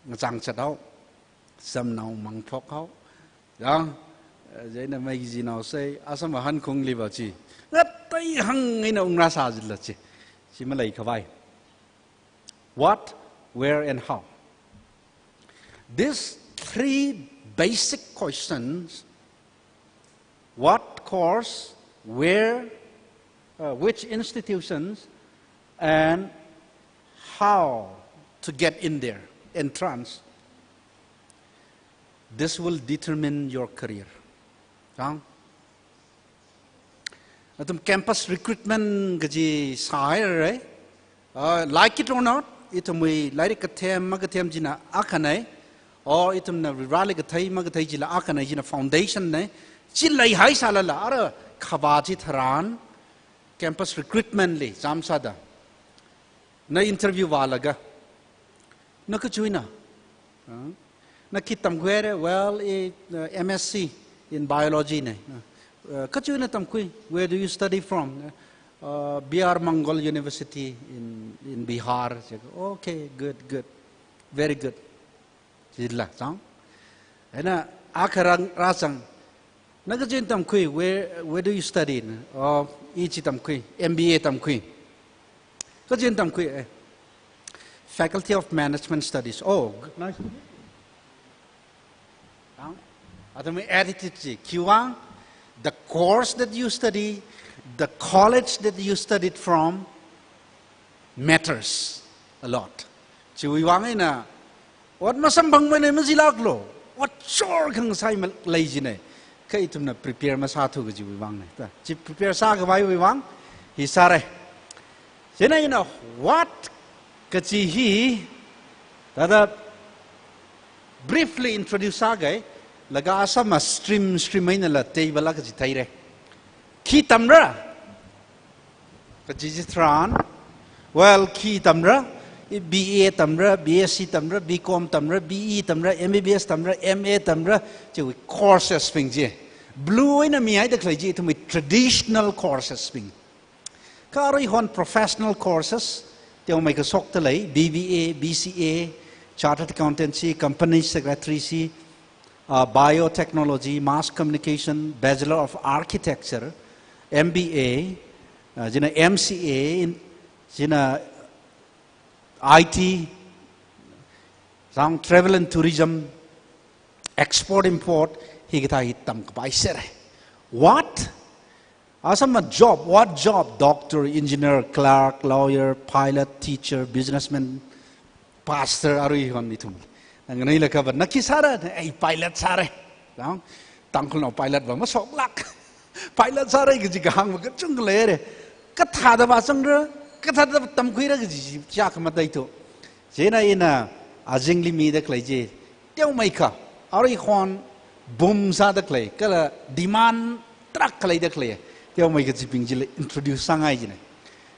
ngachang chathao, samnao mangphokhao. Yang, eh, chieina maiki jinao sai, asam ahan khungli va chi. Ngateihang eina ungrāsā jila chi. Chi maleikhavai. What, where, and how? These three basic questions, what course, where, uh, which institutions, and how to get in there, entrance, this will determine your career. Yang? Athum campus recruitment kaji sāhaira. Uh, like it or not, ithumwui lairik kathem makathem china akhanei, or ithumna Vareli kathei makathei chila akhanei, china foundation nei. Chi leihaisālala, ara khavā chitharan, campus recruitment li, chāmsāda. Na interview vālaga. Na kachuina? Huh? Na khi tamkhuira, well, i, uh, M S C in biology nei. Uh, uh, kachuina tamkhui, where do you study from? Uh, B R Mangal University in, in Bihar. Okay, good, good. Very good. Jila, chang. Ina, akharang rāzang. Na kachuina tamkhui, where, where do you study? Oh, i chi tamkhui, M B A tamkhui. Kachuina tamkhui, eh. Faculty of Management Studies. Oh, g-, nice. Ang, athumwui attitude chi, khiwuivang, the course that you study, the college that you studied from, matters a lot. Chiwuivang eina, ot masamphangmana majilāklo, ot shorkhangasai ma-, lei jina. Kha ithumna prepare masāthu kajiwuivang nei. Ta, chi prepare sākhavaiwuivang, hi sāra. Chieina ina what kaji hi, thāda briefly introduce sākahai, laga asam stream, stream einala table akha chi theira. Khi tamra? Kaji chitharan, well, khi tamra, B A tamra, B S C tamra, B Com tamra, B E tamra, M B B S tamra, M A tamra, chiwui courses bing chi. Blue eina mihaida khalei chi, ithumwui traditional courses bing. Kha aruihon professional courses, teomeikha shokta lei, B B A, B C A, Chartered Accountancy, Company Secretary, uh, Biotechnology, Mass Communication, Bachelor of Architecture, M B A, uh, china M C A, in, china I T, sang Travel and Tourism, Export Import, hikathā hi tamkapai sāra. What? Asam job, what job? Doctor, engineer, clerk, lawyer, pilot, teacher, businessman, pastor, aruihon ithum. Nganāilakha va, na khi sāra? Ei, pilot sāra. Nang, Tangkhulnao pilot va mashoklāk. Pilot sāra kaji kahāng va kachungkha leira. Kathāda vāzangra, kathāda tamkhuira kaji chi, chi akha mataithu. Chieina ina azingli mida khalei chi, teomeikha, aruihon boom sāda khalei, kala demand tarākha leida khalei, teomeikha chibing chila introduce sāngai jina.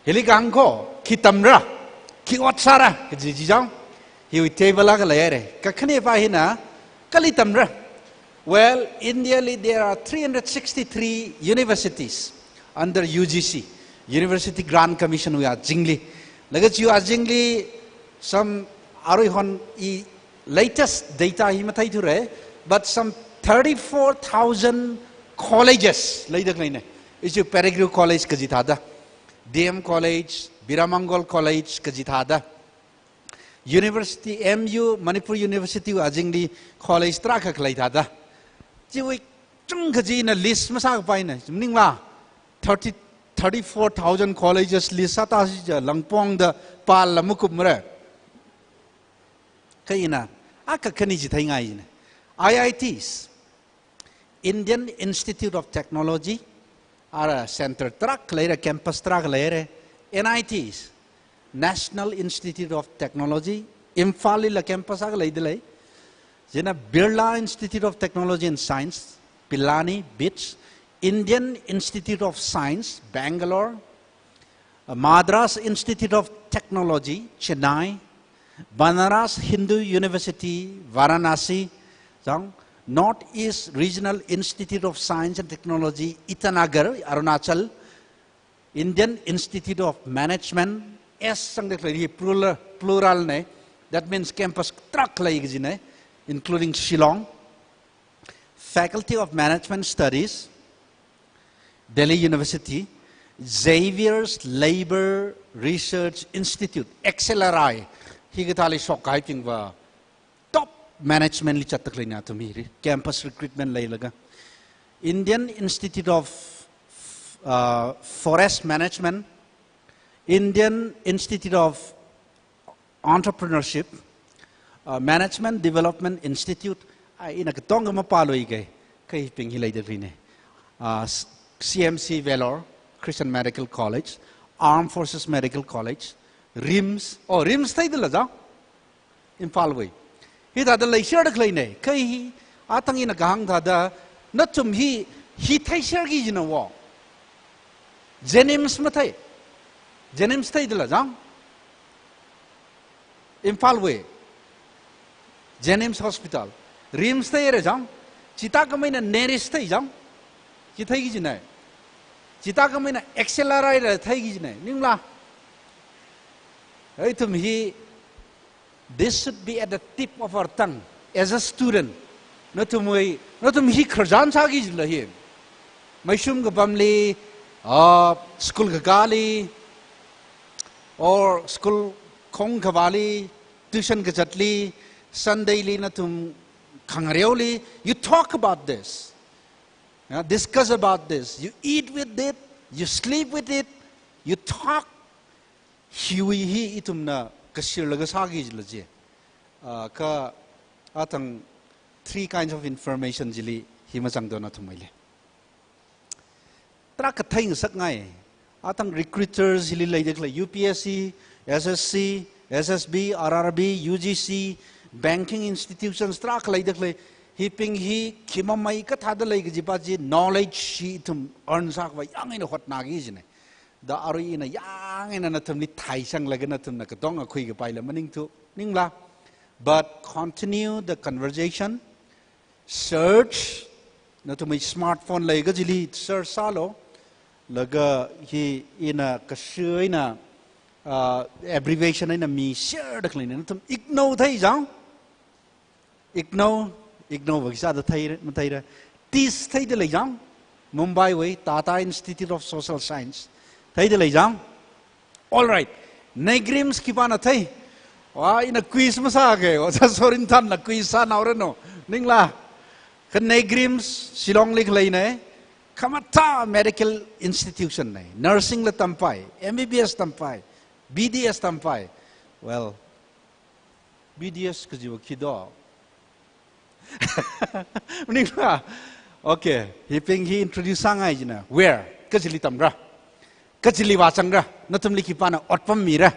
Hili kahāng kho, khi tamra, khi ot sāra, kaji chi chang, hiwui table akha leihaira. Kakhaneva hina, kali tamra. Well, India li there are three hundred sixty-three universities under U G C, University Grant Commission wui azingli. Laga chiwui azingli some aruihon i latest data hi matheithura, but some thirty-four thousand colleges leida khaleina. Ichu Peregrine College kaji thāda, D M College, Biramangal College kaji thāda, University, M U, Manipur University wui azingli college tarākha khalei thāda. Chiwui chungkha chi ina list masākapaina, maningla thirty, thirty-four thousand colleges li sātā si ja langpong da pal la makup mara. Kha ina, akha khani chi theingai jina. I I Ts, Indian Institute of Technology, ara center tarākha leira, campus tarākha leira, N I Ts, National Institute of Technology, Imphal lila campus akha leida lei. Chieina Birla Institute of Technology and Science, Pilani, BITS, Indian Institute of Science, Bangalore, Madras Institute of Technology, Chennai, Banaras Hindu University, Varanasi, zang, North East Regional Institute of Science and Technology, Itanagar, Arunachal, Indian Institute of Management, S zangda khalei hi plural, plural ne, that means campus tarākha lei kajina, including Shillong, Faculty of Management Studies, Delhi University, Xavier's Labor Research Institute, X L R I, hikathāli shokkahaibingva top management li zatda khaleina athum hi, campus recruitment leilaga. Indian Institute of, uh, Forest Management, Indian Institute of Entrepreneurship, uh, Management Development Institute, ah, ina katonga mapāluike, kha hibing hi leida khaleina. Ah, s-, C M C Vellore, Christian Medical College, Armed Forces Medical College, RIMS, oh, RIMS theida lei zang? Imphal wui. Hithāda leishida khaleina, kha hi, atang ina kahāng thāda, nathum hi, hi theishida kajina wo. JNIMS mathei. JNIMS theida lei zang? Imphal wui JNIMS Hospital. RIMS theira zang? Chithākhamei eina NERIS thei zang? Chi thei kajina. Chithākhamei eina X L R I la thei kajina. Ningla? Ithum hi, this should be at the tip of our tongue as a student. Nathumwui, nathum hi khararchan sāki jilala hi. Maishum kapamli, ah, school kakāli, or school khong kavāli, tuition kazatli, Sunday li nathum khangareoli, you talk about this. Yeah, discuss about this. You eat with it, you sleep with it, you talk. Hiwui hi ithumna kashirlaga sāki jilala chi. Ah, kha atang three kinds of information chili hi mazangdo nathumwuili. Tarākha theingasakngai. Atang recruiters hili leida khalei U P S C, S S C, S S B, R R B, U G C, banking institutions tarākha leida khalei. Hibing hi khimamei kathāda lei kajipa chi knowledge hi ithum earn sākhavai yāng eina hotnāki jina. Da arui ina yāng eina nathumli thaisanglaga nathumna katonga khuikapaila maningthu, ningla. But continue the conversation, search, nathumwui smartphone lei kajili search sālu, laga hi ina kashu eina, ah, abbreviation eina mi share da khaleina, nathum IGNOU thei zang? IGNOU, IGNOU va khisāda theira, matheira. TISS theida lei zang? Mumbai wui, Tata Institute of Social Science. Theida lei zang? All right. NEIGRIHMS khipāna thei? Wa, ina quiz masāke, Ojā Sorinthanna quiz sānaoranu. Ningla? Kha NEIGRIHMS Shillong li khaleina, khamathā medical institution na. Nursing la tampai, M B B S tampai, B D S tampai. Well, B D S kajiva khi do? Maningla? Okay, hibing hi introduce sāngai jina. Where? Kachili tamra? Kachili vāzangra? Nathumli khipāna otpam mira?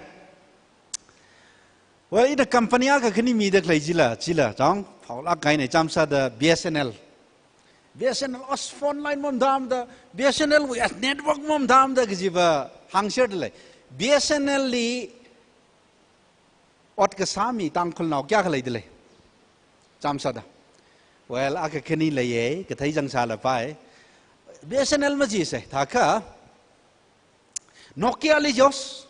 Well, ina company akha khani mida khalei chila, chila, zang, phaolāk kahaina, chāmsāda B S N L. B S N L, as phone line mamdamda, B S N L wui as network mamdamda kajiva hāngshida lei. B S N L li ot kasā mi Tangkhulnao kayākha leida lei? Chāmsāda. Well, akha khani leiya, kathei zangsālapai. B S N L majisa, thākha Nokia li jos.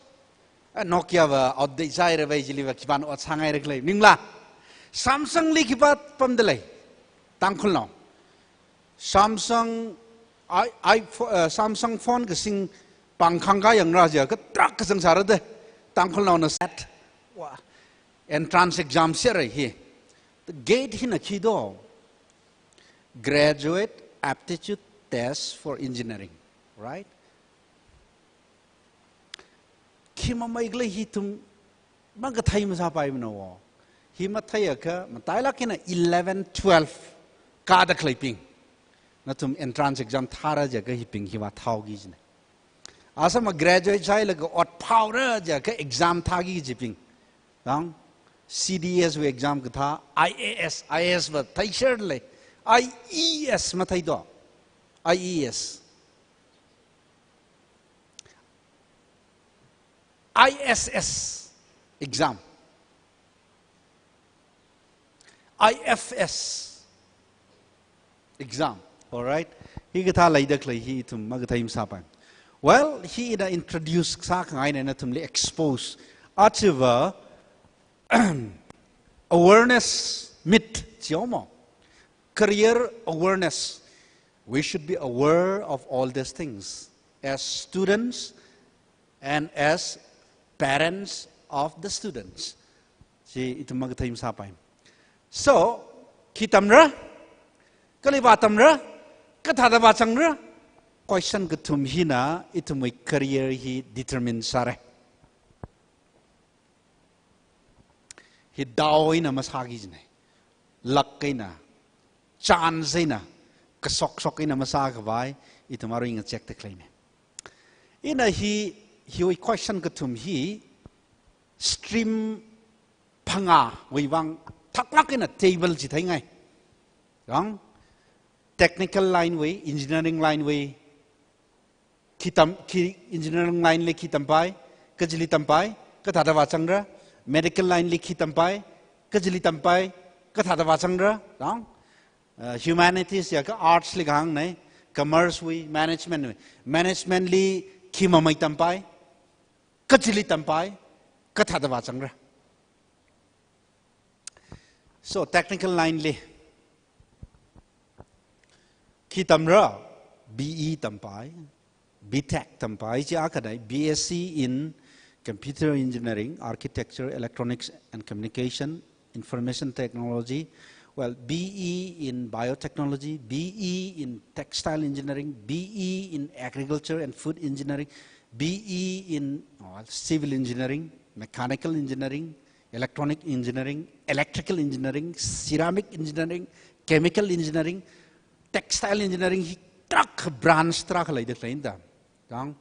Ah, Nokia va outdate sāhaira vai, chiliva khipāna ot sāngaira khalei. Ningla? Samsung li khipā pamda lei? Tangkhulnao. Samsung, i, i, pho-, eh, Samsung phone kasing pāng khangkā yangra jiakha tarākha zangsāra de. Tangkhulnaona set. Wa. Entrance exam sera hi. The GATE hina khi do? Graduate Aptitude Test for Engineering. Right? Khi mamai khala hi ithum makathei masāpaimana wo. Hi matheiakha, matailāk eina eleven, twelve kāda khaleibing, nathum entrance exam thāra jiakha hibing hiva thao kajina. Asama graduate sāhailaga ot phaora jiakha exam thāki kajibing. Dang, C D S wui exam kathā, I A S, I A S va theishar lei. I E S matheido. I E S. I S S exam. I F S exam. Alright? Hikathā leida khalei hi ithum makathei masāpai. Well, hi ina introduce sākhangaina, nathumli expose. Achiva awareness meet, chi haomo. Career awareness. We should be aware of all these things as students and as parents of the students. Chi ithum makathei masāpai. So, khi tamra, kali vātamra, kathāda vāchangra, question kathum hina ithumwui career hi determine sāra. Hi dao eina masāki kajina. Luck eina, chance eina, kashokshok eina masākhavai, ithum arui ngachekda khaleina. Ina hi, hiwui question kathum hi stream phangāwui vang thaklāk eina table chi theingai. Yang, technical line wui, engineering line wui, khi tam, khi engineering line li khi tampai, kachili tampai, kathāda vāchangra, medical line li khi tampai, kachili tampai, kathāda vāchangra, dang. Uh, humanities ya ka arts li kahāngna, commerce wui, management wui. Management li khi mamai tampai, kachili tampai, kathāda vāchangra. So, technical line li khi tamra, B E tampai, B Tech tampai, chi akha dai, B S c in Computer Engineering, Architecture, Electronics and Communication, Information Technology, well, B E in Biotechnology, B E in Textile Engineering, B E in Agriculture and Food Engineering, B E in, oh, Civil Engineering, Mechanical Engineering, Electronic Engineering, Electrical Engineering, Ceramic Engineering, Chemical Engineering, Textile Engineering, hi tarākha branch tarākha leida khaleina da. Dang.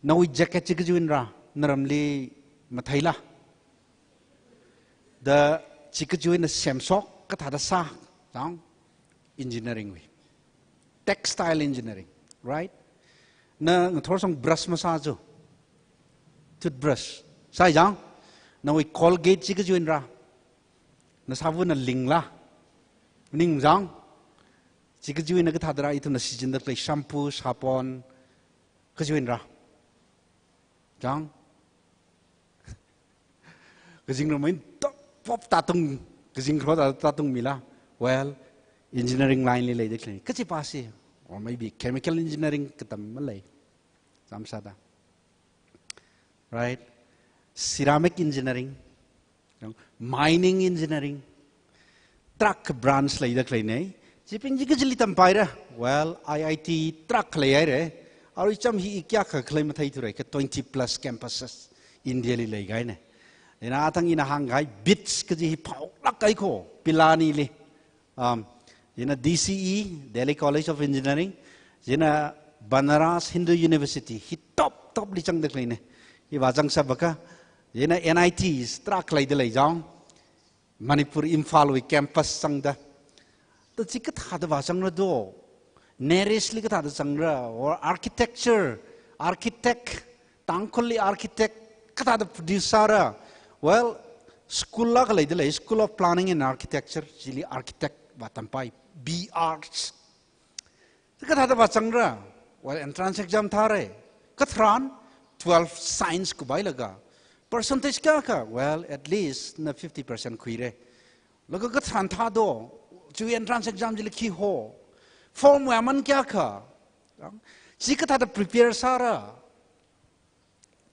Nawui jacket chi kachiwuina ra, naramli matheila. Da chi kachiwuina semshok, kathāda sā, dang. Engineering wui. Textile engineering, right? Na ngathor song brush masā jo. Toothbrush. Sāi jang. Nawui Colgate chi kachiwuina ra. Na sabun na lingla. Ning jang. Chi kachiwuina kathāda ra, ithumna sijinda khalei shampoo, sabon, kachiwuina ra. Jang. Kazing ramai top pop tātung, kazing kro tā, tātung mila. Well, engineering line li leida khalei. Kachi pasi, or maybe chemical engineering katam malei. Samsada. Right? Ceramic engineering, mining engineering, tarākha branch leida khaleina. Chibing chi kachili tampaira. Well, I I T tarākha leihaira. Arui cham hi i kayākha khalei matheithura, ka twenty plus campuses India li leikahaina. Ina athang ina hāngkahai BITS kaji hi phaolāk kahai ko, Pilani li. Um, ina D C E, Delhi College of Engineering, ina Banaras Hindu University, hi top, top li zangda khaleina. Hi vāzang sabaka, ina N I Ts tarākha leida lei jang, Manipur Imphal wui campus zangda. Da chi kathāda vāzangra do? Northeast li kathāda zangra? Or architecture, architect, Tangkhulli architect kathāda produce sāra? Well, school la khalei da lei, School of Planning and Architecture, chili architect vātampai, B Arch. Kathāda vāzangra? Well, entrance exam thāra. Katharan, twelve science kuphailaga. Percentage kayākha? Well, at least na fifty percent khuira. Laga katharan thādo, chi entrance exam chili khi ho? Form wui aman kayākha? Chi kathāda prepare sāra?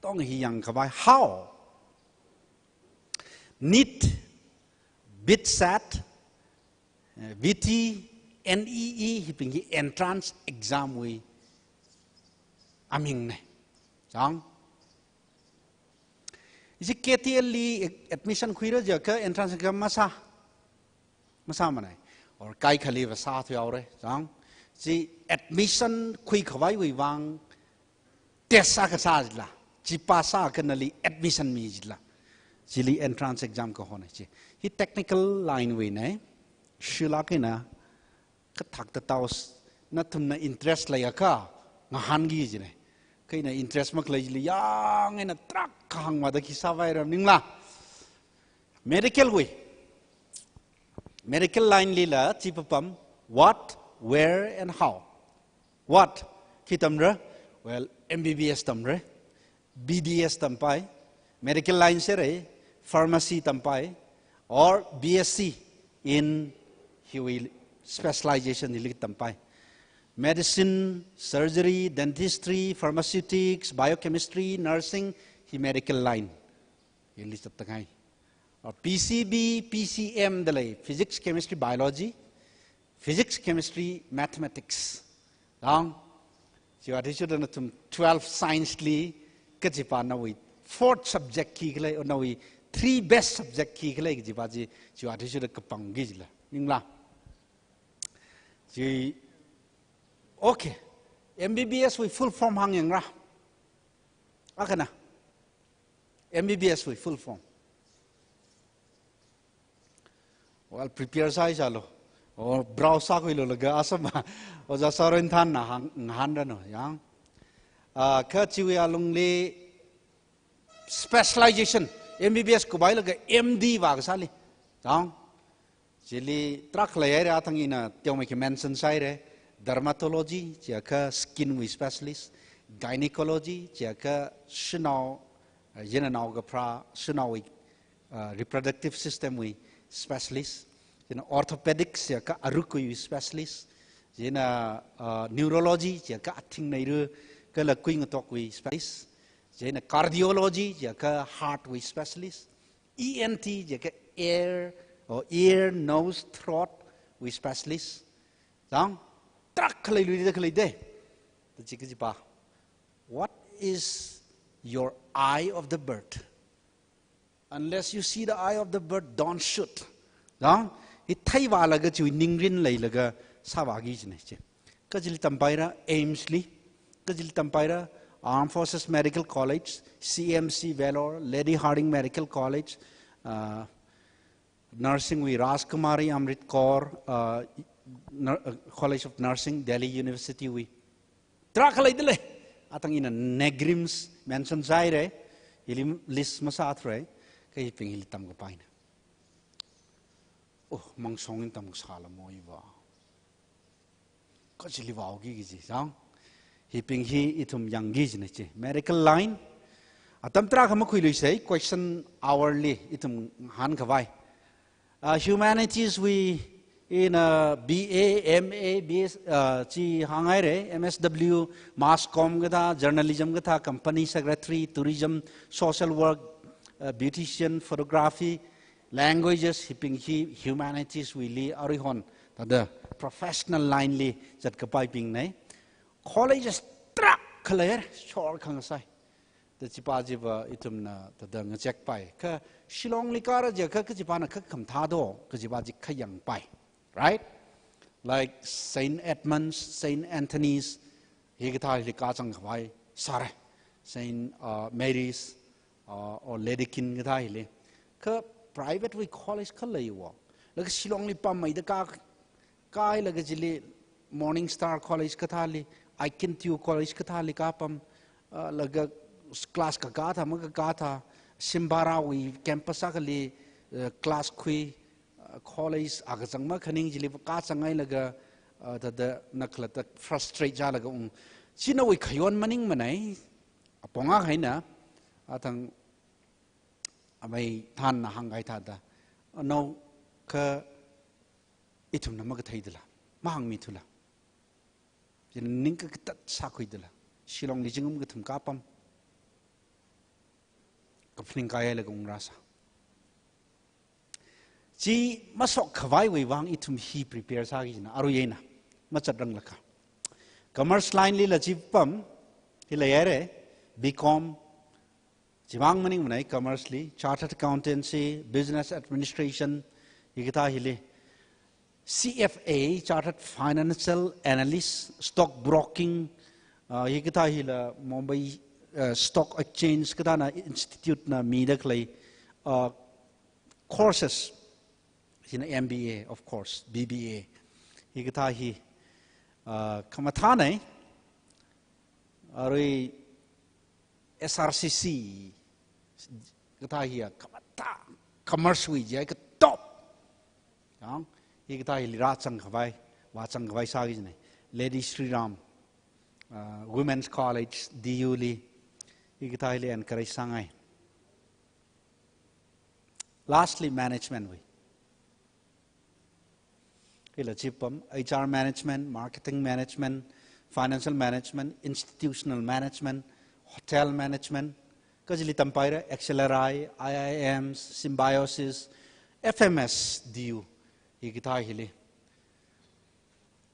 Tong hi yangkhavai, how? NEET, BITSAT, eh, VT, NEE, hibing hi entrance exam wui amingna. Chang? Ishi K T L li admission khuira jiakha entrance exam masā, masāmanei. Or kaikhali va sāthuihaora, chang. Chi admission khuikhavaiwui vang test akha sā jila, chi pass sākha nali admission mi jila. Chili entrance exam kahona chi. Hi technical line wuinei. Shilak eina kathak tatao s-, nathumna interest leiakha ngahānki jinei. Kha ina interest makhalei chili yangngaina trak kahāng vāda khi sāvai ram ningla. Medical wui. Medical line lila chi papam, what, where and how. What? Khi tamra? Well, M B B S tamra. B D S tampai. Medical line sāra, pharmacy tampai. Or B S C in hiwui specialization hili tampai. Medicine, surgery, dentistry, pharmaceutics, biochemistry, nursing, hi medical line. Hili zattangai. Or P C B, P C M dalei, physics, chemistry, biology, physics, chemistry, mathematics. Dang, chiwui athishurda nathum twelve science li kajipa nawui fourth subject khikhala, or nawui three best subject khikhala kajipa chi, chiwui athishurda kapangki jila. Ningla. Chi, okay. M B B S wui full form hāngyangra. Akhana. M B B S wui full form. Well, prepare sāi sālu. O, browse sākhuilu laga asama. Ojā Saron thanna hāng, ngahānranu, yang. Ah, kha chiwui alungli specialization, M B B S kubai laga M D vākasāli. Yang. Chili trak leihaira, athang ina teomeikha mention sāhaira, dermatology, chiakha skin wui specialist, gynecology, chiakha shanao, eh, yinanao kaphara, shanaowui, eh, reproductive system wui specialist, chieina orthopedics, chiakha aruk wui specialist, chieina, eh, neurology, chiakha athing neiru kala kui ngatokwui specialist, chieina cardiology, chiakha heart wui specialist, E N T, chiakha ear, or ear, nose, throat wui specialist. Dang, trak khalei luida khalei de. Ta chi kajipa. What is your eye of the bird? Unless you see the eye of the bird, don't shoot. Dang, hi theiva laga chiwui ningrin leilaga sāvāki jinei chi. Kachili tampaira AIIMS li, kachili tampaira Armed Forces Medical College, C M C Vellore, Lady Hardinge Medical College, ah, nursing wui Rajkumari Amrit Kaur, ah, Nur-, ah, College of Nursing, Delhi University wui. Trak khalei dalei. Athang ina NEIGRIHMS mention sāhaira, hili list masāthura, kha hibing hili tamkapaina. Oh, mangshong eina tamkasāla moiva. Kachili vāuki kaji, chang. Hibing hi ithum yangki jinei chi. Medical line. Atam trak kha makhuiluisei, question hour li ithum hāngkhavai. Ah, humanities wui ina B A, M A, B S, ah, chi hānghaira, M S W, mass comm kathā, journalism kathā, company secretary, tourism, social work, ah, beautician, photography, languages, hibing hi humanities wuili aruihon, thāda professional line li zatkapaibingnei. Colleges trak khalei, shor khangasai. Ta chipa chiva ithumna thāda ngazekpai. Kha Shillong li kāra jiakha, kha chipana kha khamathā do, kajipa chi khayangpai. Right? Like Saint Edmund's, Saint Anthony's, hikathā hili kāzangkhavai sāra. Saint, uh, Mary's, uh, or Lady Keane kathā hili. Kha private wui college khaleiva. Laga Shillong li pammeida kā, kāhailaga chili Morning Star College kathāli, Aikin Tiew College kathāli kāpam, ah, laga class kakā thā makakā thā, Shimbarā wui campus akhali, eh, class khui, ah, college akha zangma khaning chili kāzanghailaga, ah, thāda nakhalatta frustrate chālaga ung. Chi nawui khayon maningmanei, apong akha eina, athang amei thanna hāngkahai thāda. Nao kha ithumna makathei dala, mahāngmi thula. Chieina ning kakatat sākhui dala. Shillong li zingkum kathum kāpam. Kaphaning kahailaga ungrāsa. Chi mashokkhavaiwui vang ithum hi prepare sāki jina, arui eina. Mazatranglakha. Commerce line lila chi pam, hi leihaira, B Com, Chimang maningmanei, commerce li, chartered accountancy, business administration, hikathā hili, C F A, chartered financial analyst, stock broking, uh, hikathā hila Mumbai, uh, Stock Exchange kathāna institute na mida khalei, uh, courses, hina M B A, of course, B B A. Hikathā hi, uh, khamathānei, arui S R C C, kathā hi a khamathā, commerce wui jia ka top. Yang, hikathā hili rāzang khavai, vāzang khavai sāki jinei. Lady Shri Ram, uh, Women's College, D U li, hikathā hili encourage sāngai. Lastly, management wui. Hila chipam, H R management, marketing management, financial management, institutional management, hotel management, kachili tampaira, X L R I, I I Ms, Symbiosis, F M S, D U, hikathā hili.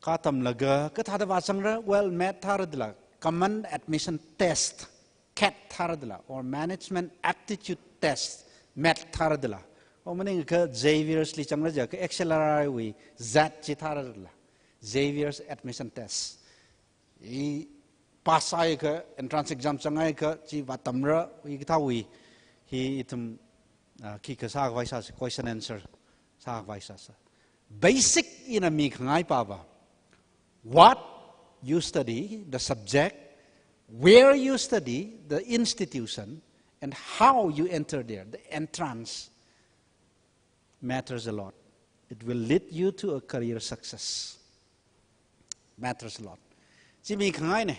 Katamlaga, kathāda vāzangra, well, MAT thāra dila, Common Admission Test, CAT thāra dila, or Management Aptitude Test, MAT thāra dila. O maningakha Xavier's li zangra jiakha X L R I wui, ZAT chi thāra dila. Xavier's Admission Test. I pass sāakha, entrance exam zangakha, chi vātamra, hikathāwui, hi ithum, ah, khikha sākhavai sāsa, question answer sākhavai sāsa. Basic ina mikhangai pava. What you study, the subject, where you study, the institution, and how you enter there, the entrance matters a lot. It will lead you to a career success. Matters a lot. Chi mikhangainei.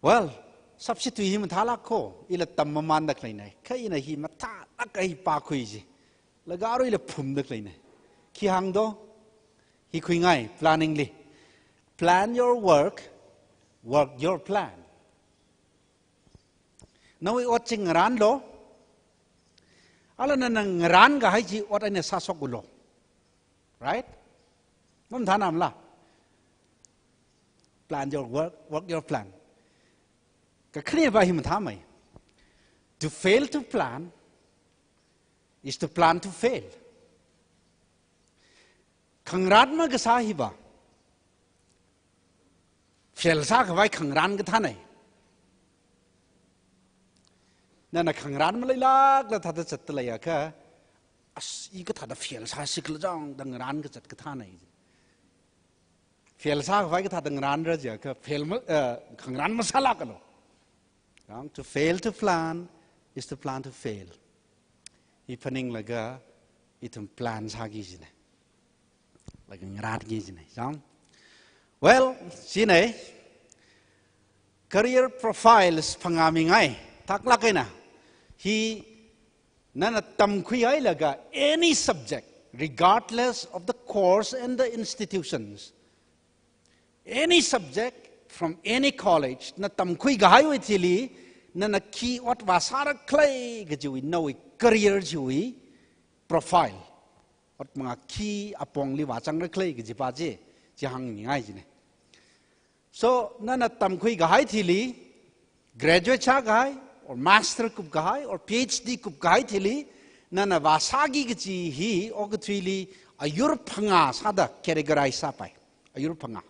Well, substitute hi mathālāk ko, ila tam mamānda khaleinei. Kha ina hi mathālāk hi pākhui ji. Laga arui ila phumda khaleinei. Khi hāng do? Hi khuingai, planning li. Plan your work, work your plan. Nawui ot chi ngarānlo. Ala nana ngarānkahai chi ot eina sāshokulu. Right? Mamathānamla? Plan your work, work your plan. Kakhaneva hi mathāmei. To fail to plan is to plan to fail. Khangarān makasā hiva, fail sākhavai khangarān kathānei. Nana khangarān maleilākla thāda zatda leiakha, as, i kathāda fail sāsi khala jang da ngarān kazat kathānei. Fail sākhavai kathāda ngarānra jiakha, fail ma, eh, khangarān masālākalu. Yang, to fail to plan is to plan to fail. Hi phaninglaga ithum plan sāki jinei. Laga ngarānki jinei. Yang? Well, chinei, career profiles phangā mingai. Thaklāk eina. Hi nana tamkhuihailaga any subject, regardless of the course and the institutions. Any subject from any college, na tamkhuikahaiwui thili, nana khi ot vāsāra khalei kajiwui, nawui career chiwui profile. Ot manga khi apongli vāzangra khalei kajipa chi, chi hāngmingai jinei. So, nana tamkhuikahai thili, graduate sākahai, or master kupkahai, or P H D kupkahai thili, nana vāsāki kaji hi, okathuili ayur phangā sāda categorize sāpai. Ayur phangā.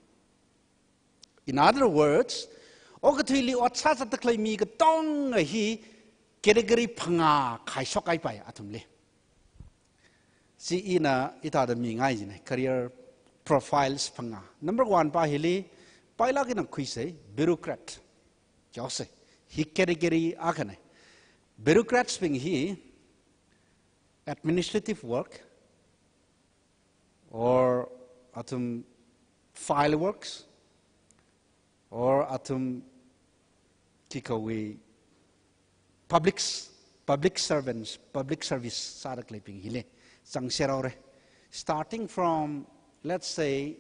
In other words, okathuili ot sāsāda khalei mi katonga hi category phangā khaishokhaipai athumli. Chi ina hithāda mingai jinei, career profiles phangā. Number one pa hili, pailāk eina khuisei, bureaucrat. Chaosei, hi category akhanei. Bureaucrats bing hi administrative work, or athum file works, or athum khikha wui public s-, public servants, public service sāda khaleibing hili zangserhaora. Starting from, let's say,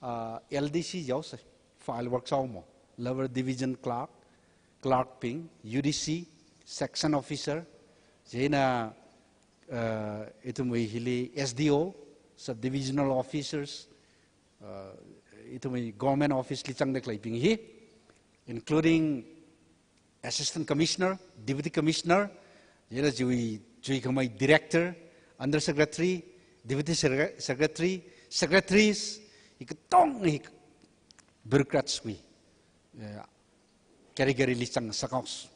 uh, L D C jihaosei, file work sāhaomo, Lower Division Clerk, Clerk bing, U D C, Section Officer, chieina, uh, ithumwui hili S D O, Subdivisional Officers, uh, ithumwui government office li zangda khaleibing hi, including Assistant Commissioner, Deputy Commissioner, chieina chiwui, chiwui khamei Director, Under Secretary, Deputy Secre-, Secretary, Secretaries, hi katong hi bureaucrats wui, eh, category li zangsak haosa.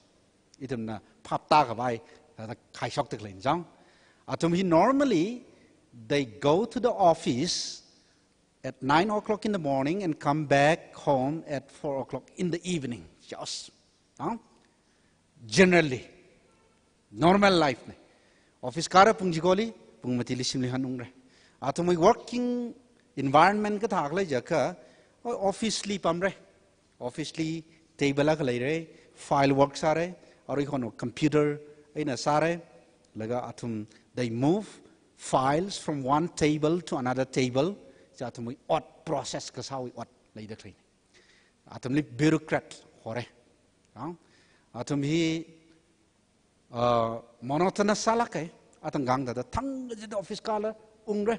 Ithumna phaptākhavai, thāda khaishokda khalei chang. Athum hi normally, they go to the office at nine o'clock in the morning and come back home at four o'clock in the evening. Just, huh? Generally, normal life ne. Office kāra pung chikoli, pung matili shimli hanungra. Athumwui working environment kathā khalei jiakha, o-, office li pamra. Office li table akha leira, file work sāra, aruihon computer eina sāra, laga athum, they move files from one table to another table, chi athumwui ot process kasāwui ot leida khalei. Athumli bureaucrat hora. Ang, athum hi, uh, monotonous sālāka, athang gang thāda thang kachida office kāla ungra.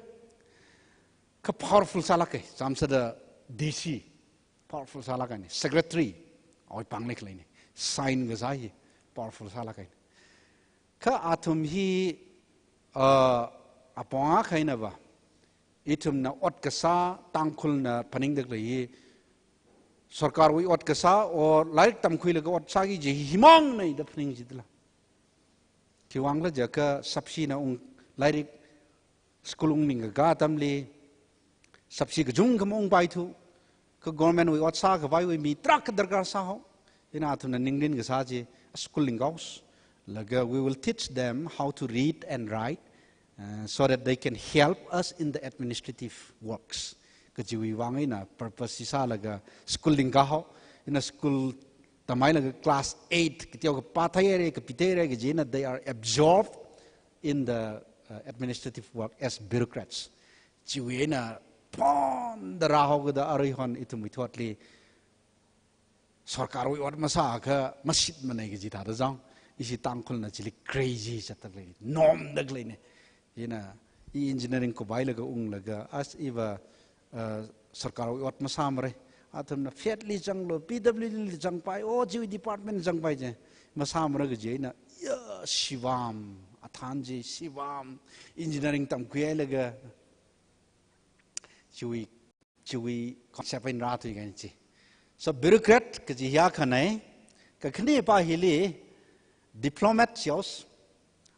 Kha powerful sālāka, samsada D C, powerful sālāka ne, secretary, awui pāngli khalei ne, sign kasā hi, powerful sālāka ne. Kha athum hi, uh, apong akha eina va, ithumna ot kasā, Tangkhulna phaningda khalei hi, sarkarwui ot kasā, o lairik tamkhuilaga ot sāki kaji himang nei da phaning jidala. Khiwuivang khala jiakha subsidy na ung lairik school ungning kakā atamli, subsidy kachungkha maungpaithu, kha government wui ot sākhavaiwui mi tarākha darkar sāhao. Chieina athumna ningrin kasā chi, school lingkahaosa. Laga we will teach them how to read and write, uh, so that they can help us in the administrative works. Kajiwui vang eina purpose chi sālaga school lingkahao. Chieina school tamhailaga class eight, kateo kapā theihaira, kapi theihaira, kaji eina they are absorbed in the, uh, administrative work as bureaucrats. Chiwui eina phonda rāhaokida aruihon ithumwui thotli sarkarwui ot masākha mashitmana kaji thāda chang. Ishi Tangkhulna chili crazy zatda khalei, nomda khalei ne. Chieina, i engineering kuphailaga unglaga, as iva, uh, sarkarwui ot masāmara. Athumna F E D li zanglu, P W D li zangpai, o chiwui department zangpai chi. Masāmara kaji eina, ya, shivam, athang chi shivam, engineering tamkhuihailaga, chiwui, chiwui concept eina rāthui kaji chi. So bureaucrat kaji hi akhana, kakhanepā hili diplomat chi haosa.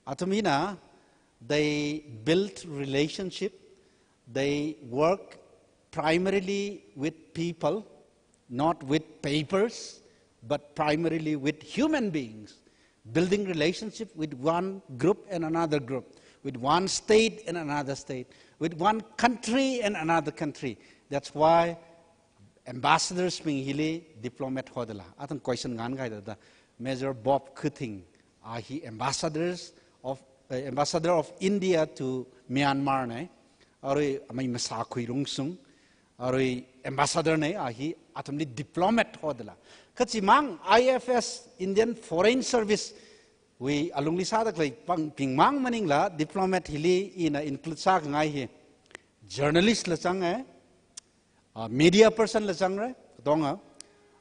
Athum hina, they build relationship, they work primarily with people, not with papers, but primarily with human beings, building relationship with one group and another group, with one state and another state, with one country and another country. That's why ambassadors bing hili diplomat hodala. Athang question ngahānkahai thāda, Major Bob Khuthing, a hi ambassadors of, uh, ambassador of India to Myanmar ne, arui amei Masakhui Rungsung, arui ambassador ne, a hi athumli diplomat hodala. Kachimang I F S, Indian Foreign Service wui alungli sāda khalei pāng bingmang maningla, diplomat hili ina include sākhangai hi journalist la zanga, uh, media person la zangra, katonga,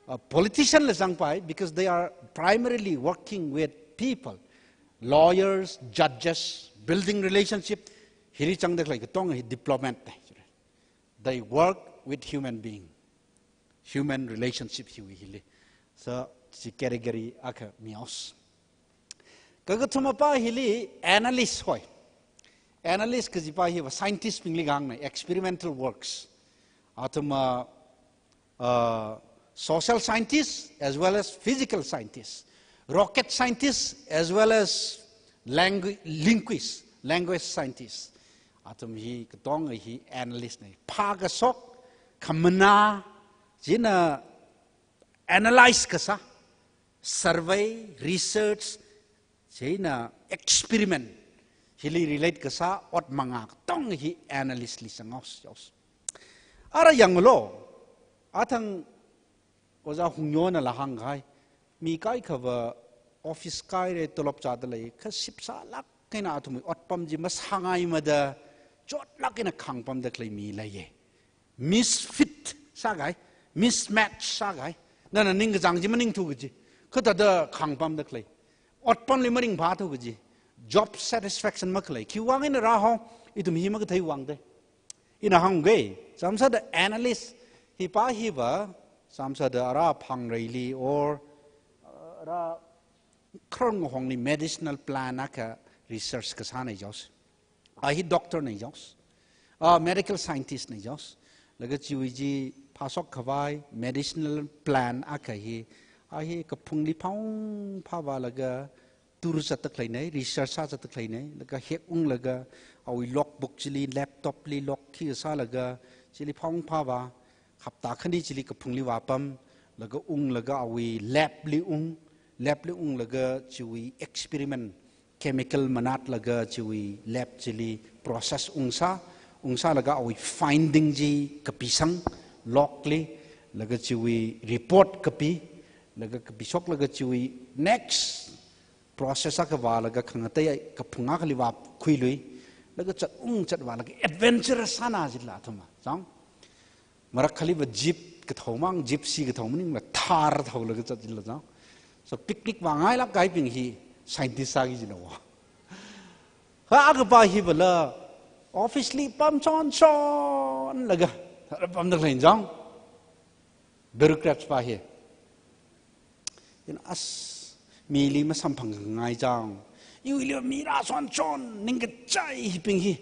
uh, politician la zangpai, because they are primarily working with people, lawyers, judges, building relationship, hili zangda khalei katonga hi diplomat ne. They work with human being, human relationship hiwui hili. So, chi category akha mi haosa. Kakathumapā hili analyst hoi. Analyst kajipā hiva scientist bingli kahāngna, experimental works. Athum, uh, uh, social scientists as well as physical scientists. Rocket scientists as well as langu-, linguists, language scientists. Athum hi katonga hi analyst ne. Phākashok, khamana, chieina analyze kasā, survey, research, chieina experiment, hili relate kasā ot mangā katonga hi analyst li zanghaosa, haosa. Ara yanglu, athang Ojā Hungyona la hāngkahai, mi kaikhava office kāhaira, tolop zāda lei, kha shipsālāk eina athumwui otpam chi masāngaimada, chotlāk eina khāngpamda khalei mi leiya. Misfit sākahai, mismatch sākahai. Nana ningkachāng chi maningthu kaji. Kathāda khangpamda khalei. Otpamli maringphāthu kaji. Job satisfaction makhalei. Khiwuivang eina rāhao, ithum hi makathei vang de. Ina hāngge, samsāda analyst, hipa hiva, samsāda ara phangreili or, uh, ara khararnga hongli medicinal plant akha research kasāna jaosa. A hi doctor na jaosa. A medical scientist na jaosa. Laga chiwui chi phāshok khavai medicinal plant akha hi, a hi kaphungli phāung phāvālaga tour zatda khaleina, research sāzatda khaleina, laga hekunglaga awui logbook chili, laptop li log khi sālaga, chili phāung phāvā, hapta khani chili kaphungli vāpam, laga unglaga awui lab li ung, lab li unglaga chiwui experiment, chemical manatlaga chiwui lab chili process ungsā, ungsālaga awui finding chi kapisang, log li, laga chiwui report kapi, laga kapishoklaga chiwui next process akha vālaga khangatei kaphung akhali vākhuilui, laga zatung zatvālaga adventurous sāna jila athumva. Chang? Marak khaliva jeep kathao mang, gypsy kathao maningla, thar thaolaga zat jila chang. So picnic vāngailāk kahaibing hi scientist sāki jila wa. Ha akhapa hivala office li pamchonchonlaga, pamda khalei chang. Bureaucrats pa hi. Ina as, mili masamphang ngai chang. Iwuili mi rāshonshon, ningkachai hibing hi.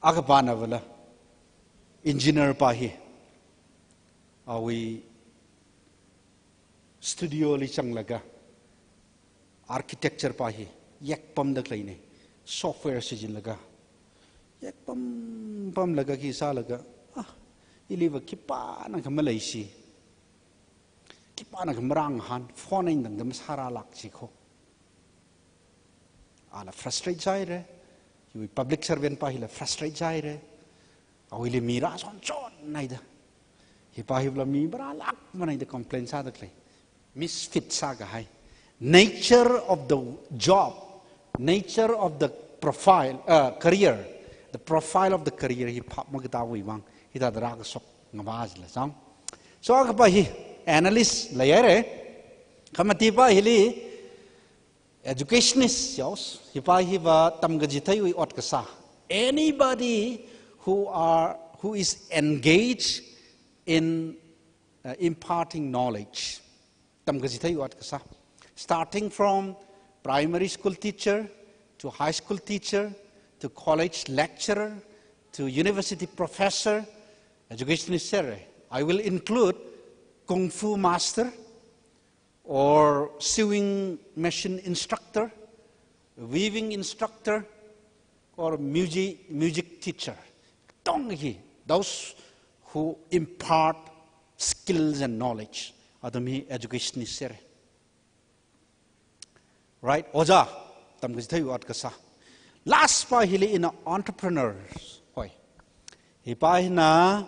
Akhapanavala engineer pa hi. Awui studio li zanglaga architecture pa hi yekpamda khaleina, software sijinlaga, yekpam pamlaga khi sālaga, ah, iliva khipānakha maleisi, khipānakha marānghan, phone eina tangda masārālāk chi kho. Ala frustrate sāhaira, hiwui public servant pa hila frustrate sāhaira, awuili mi rāshonshon haida. Hipa hivala mi marālākmana da complain sāda khalei. Misfit sākahai. Nature of the job, nature of the profile, uh, career, the profile of the career hi phap makatāwui vang, hithāda rākashok ngavā jila chang. So akhapa hi analyst leihaira, khamatipa hili educationist jaosa, hipa hiva tamkachitheiwui ot kasā. Anybody who are, who is engaged in, uh, imparting knowledge. Tamkachitheiwui ot kasā. Starting from primary school teacher, to high school teacher, to college lecturer, to university professor, educationist sera. I will include kung fu master, or sewing machine instructor, weaving instructor, or music, music teacher. Tong hi, those who impart skills and knowledge. Athum hi educationist sera. Right? Ojā, tamkachitheiwui ot kasā. Last pa hili ina entrepreneurs. Hoi. Hipa hina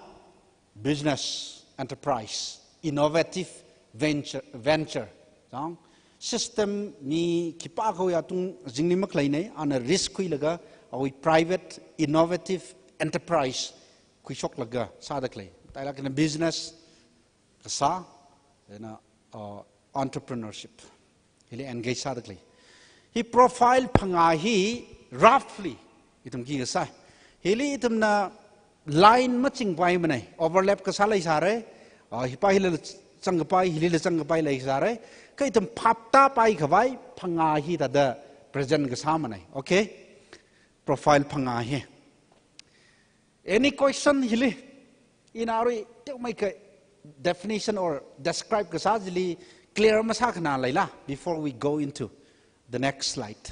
business, enterprise, innovative venture, venture. Chang, system mi khipākhawui atung zingli makhaleina, ana risk khuilaga, awui private innovative enterprise khuishoklaga sāda khalei. Tailāk eina business kasā, eina, uh, entrepreneurship. Hili engage sāda khalei. Hi profile phangā hi roughly ithum khi kasā. Hili ithumna line machingpaimana, overlap kasā leisāra, ah, hipa hila zangkapai, hilila zangkapai leisāra. Kha ithum phaptāpai khavai phangā hithāda present kasāmana. Okay? Profile phangā hi. Any question hili? Ina arui teomeikha definition or describe kasā chili clear masākhana leila before we go into the next slide.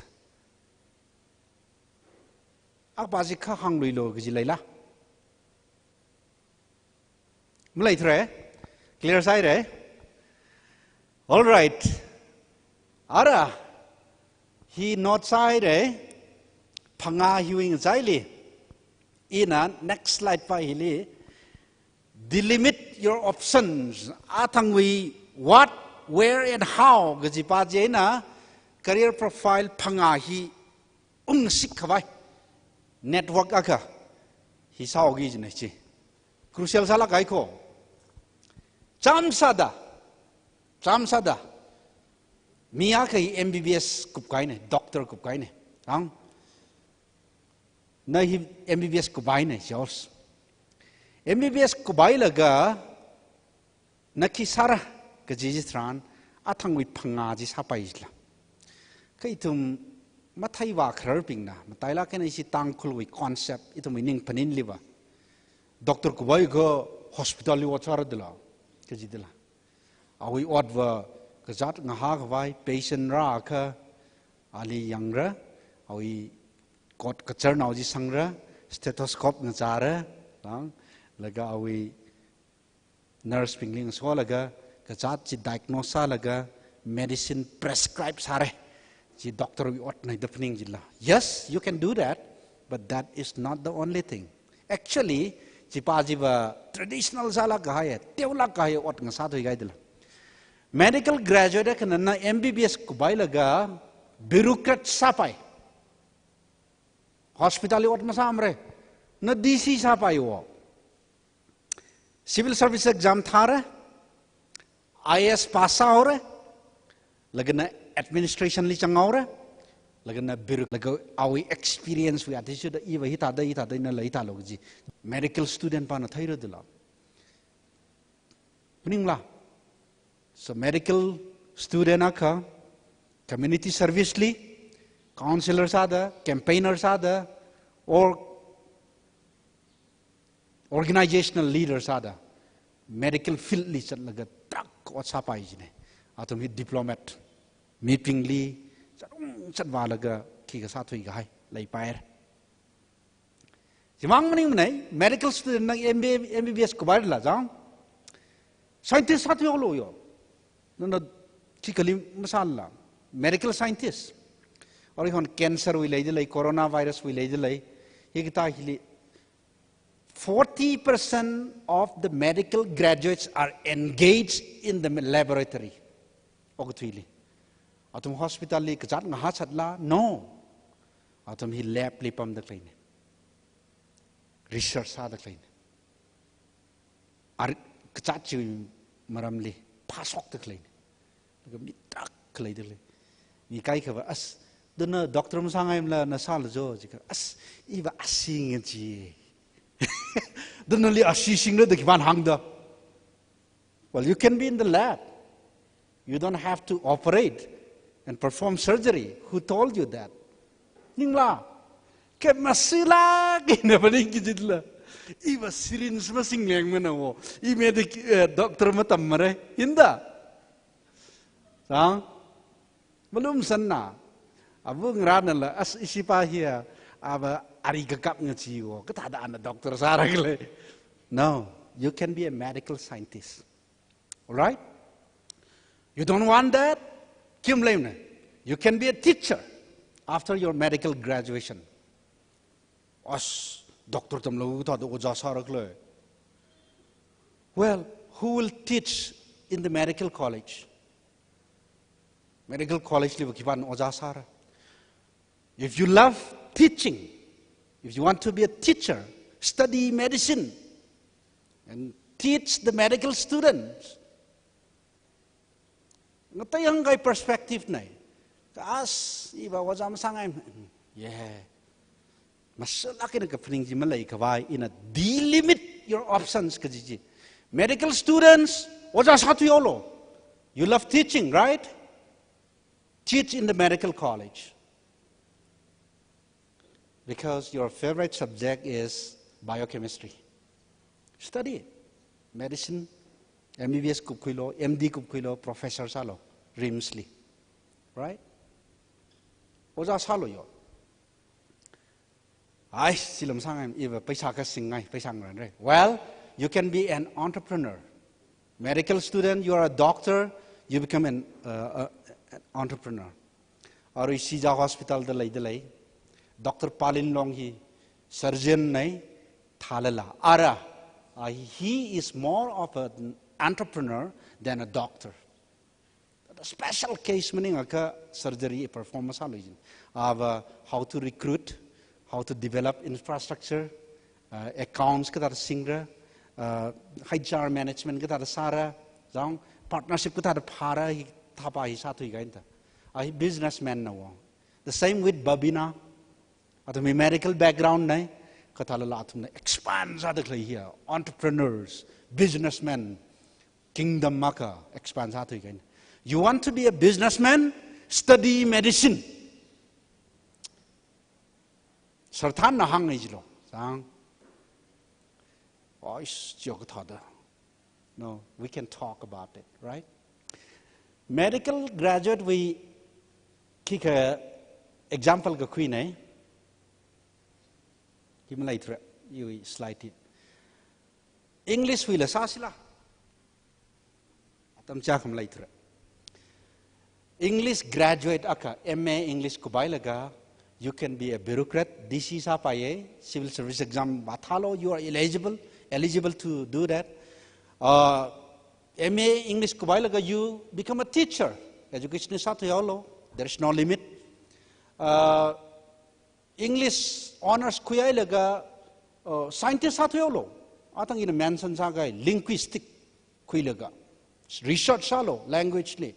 Akpa chi kha hāngluilo kaji leila? Maleithura? Clear sāhaira? All right. Ara, hi note sāhaira, phangā hiwui ngachaili. Ina next slide pa hili, delimit your options. Athangwui what, where and how kajipa china career profile phangā hi ungshik khavai network akha hi sāhaoki jina chi. Crucial sālāk kahai kho. Chānsāda, Cham sāda, mi akha hi M B B S kupkahaina, doctor kupkahaina. Ang, na hi M B B S kupkahaina, Charles. M B B S kuphailaga, na khi sāra, kaji chitharan, athangwui phangā chi sāpai jila. Kha ithum matheiva khararbingna, matailāk eina ishi Tangkhulwui concept, ithumwui ning phaninliva. Doctor kuphai akha hospital li ot sāra dala, kaji dala. Awui otva kazāt ngahā khavai, patient rākha, ali yangra, awui kot kacharnao chi sangra, stethoscope ngachāra, ang, laga awui nurse bingli ngasolaga, kazāt chi diagnose sālaga, medicine prescribe sāra. Chi doctor wui otna da phaning jila. Yes, you can do that, but that is not the only thing. Actually, chipa chiva traditional sālāk kahai, teolāk kahai ot ngasāthuikahai dala. Medical graduate akhana na M B B S kuphailaga bureaucrat sāpai. Hospital li ot masāmara. Na D C sāpai wo. Civil service exam thāra, I A S pass sāhaora, laga na administration li zanghaora, laga na bureau, laga awui experience wui attitude iva hithāda, hithāda nala hithālo kaji. Medical student pana theira dala. Maningla. So medical student akha, community service li, counselor sāda, campaigner sāda, or organizational leader sāda, medical field li zatlaga tak ot sāpai jina. Athum hi diplomat, mibingli, zatrung zatvālaga, khikha sāthuikahai, leipaira. Chimang maningmanei, medical student na M B, M B B S kuphaila chang. Scientist sāthuihaolo yo. Nana chikhali masāla. Medical scientist. Or ihon cancer wui leidalei, coronavirus wui leidalei. Hikathā hili forty percent of the medical graduates are engaged in the laboratory. Okathuili. Athum hospital li kazāt ngahā sātla? No. Athum hi lab li pamda khaleina. Research sāda khaleina. Ar, kazāt chiwui maramli phāshokda khaleina. Laga mi tak khaleida khalei. Mi kaikhava, as, dana doctor masāngaimala na sālu jo, jiakha, as, iva ashi ngaji. Danali ashi shingra da khipāna hāngda. Well, you can be in the lab. You don't have to operate and perform surgery. Who told you that? Ningla. Kha mashilāk eina phaning kajila. Iva syringe masinglengmana wo. I medic, eh, doctor matammara. Hithāda. Sang? Malumsanna. Abu ngaranala, as ishipa hiya, ava ari kakap ngaji wo. Kathāda ana doctor sāra khala. No, you can be a medical scientist. All right? You don't want that? Khi maleimana. You can be a teacher after your medical graduation. As doctor tamlu thāda ojā sāra khala. Well, who will teach in the medical college? Medical college liva khipāna ojā sāra? If you love teaching, if you want to be a teacher, study medicine and teach the medical students. Ngatei hāngkahai perspective nei. As iva ojā masāngai. Yeah. Mashilāk eina kaphaning chi maleikhavai ina delimit your options kaji chi. Medical students, ojā sāthuihaolo. You love teaching, right? Teach in the medical college. Because your favorite subject is biochemistry. Study it. Medicine, M B B S kupkhuilo, M D kupkhuilo, professor sālo, RIMS li. Right? Ojā sālo yo. Ai, chila masāngai, iva paisa kasing ngai, paisa ngaran, right? Well, you can be an entrepreneur. Medical student, you are a doctor, you become an, uh, uh, an entrepreneur. Arui Shija Hospital da leidalei. Doctor Palin Long hi surgeon nei, thalala. Ara, uh, he is more of an entrepreneur than a doctor. Special case maningakha surgery perform masālui jin. Ava how to recruit, how to develop infrastructure, uh, accounts kathāda singra, uh, H R management kathāda sāra, zang, partnership kathāda phāra hi thapa hi sāthuikahaina. A hi businessman na wo. The same with Babina. Athum hi medical background nei, kathālala athumna expand sāda khalei hiya, entrepreneurs, businessmen, kingdom akha expand sāthuikahaina. You want to be a businessman? Study medicine. Sarthanna hāngngai jilo. Sang. Oish, chi kathāda. No, we can talk about it, right? Medical graduate wui khikha example kakhui nei. Hi maleithura, iwui slide hi. English wuila sāsila. Atam chākha maleithura. English graduate akha, M A English kuphailaga, you can be a bureaucrat, D C sāpaiya, civil service exam vāthālo, you are eligible, eligible to do that. Uh, M A English kuphailaga, you become a teacher, education sāthuihaolo, there is no limit. Uh, English honours khuihailaga, uh, scientist sāthuihaolo. Athang ina mention sākahai linguistic khuilaga. Research sālo, language li.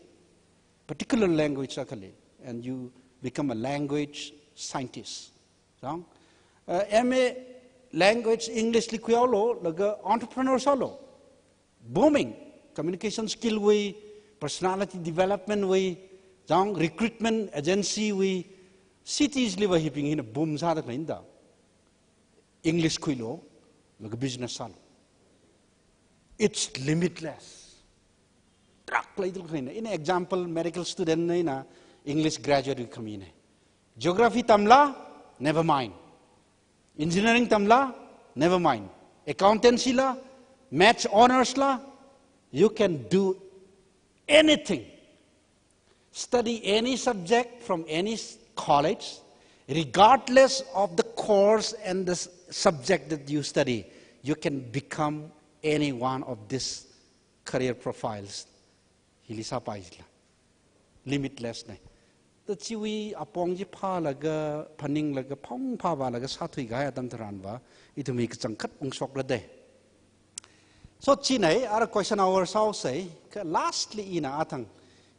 Particular language akhali. And you become a language scientist. Sang? Uh, M A language English li khuihaolo, laga entrepreneur sālo. Booming, communication skill wui, personality development wui, zang recruitment agency wui, cities liva hibing hina boom sāda khaleina da. English khuilo, laga business sālo. It's limitless. Tarākha leida khaleina. Ina example, medical student na ina English graduate wui khami nei. Geography tamla, never mind. Engineering tamla, never mind. Accountancy la, maths honours la, you can do anything. Study any subject from any s-, college, regardless of the course and the s-, subject that you study, you can become any one of these career profiles. Hili sāpaisila. Limitless nei. Da chiwui apong chi phālaga, phaninglaga, phongphā vālaga sāthuikahai atam tharanva, ithum hi kachangkhat ungshokra da. So chi nei, ara question hour sāhaosa, kha lastly ina athang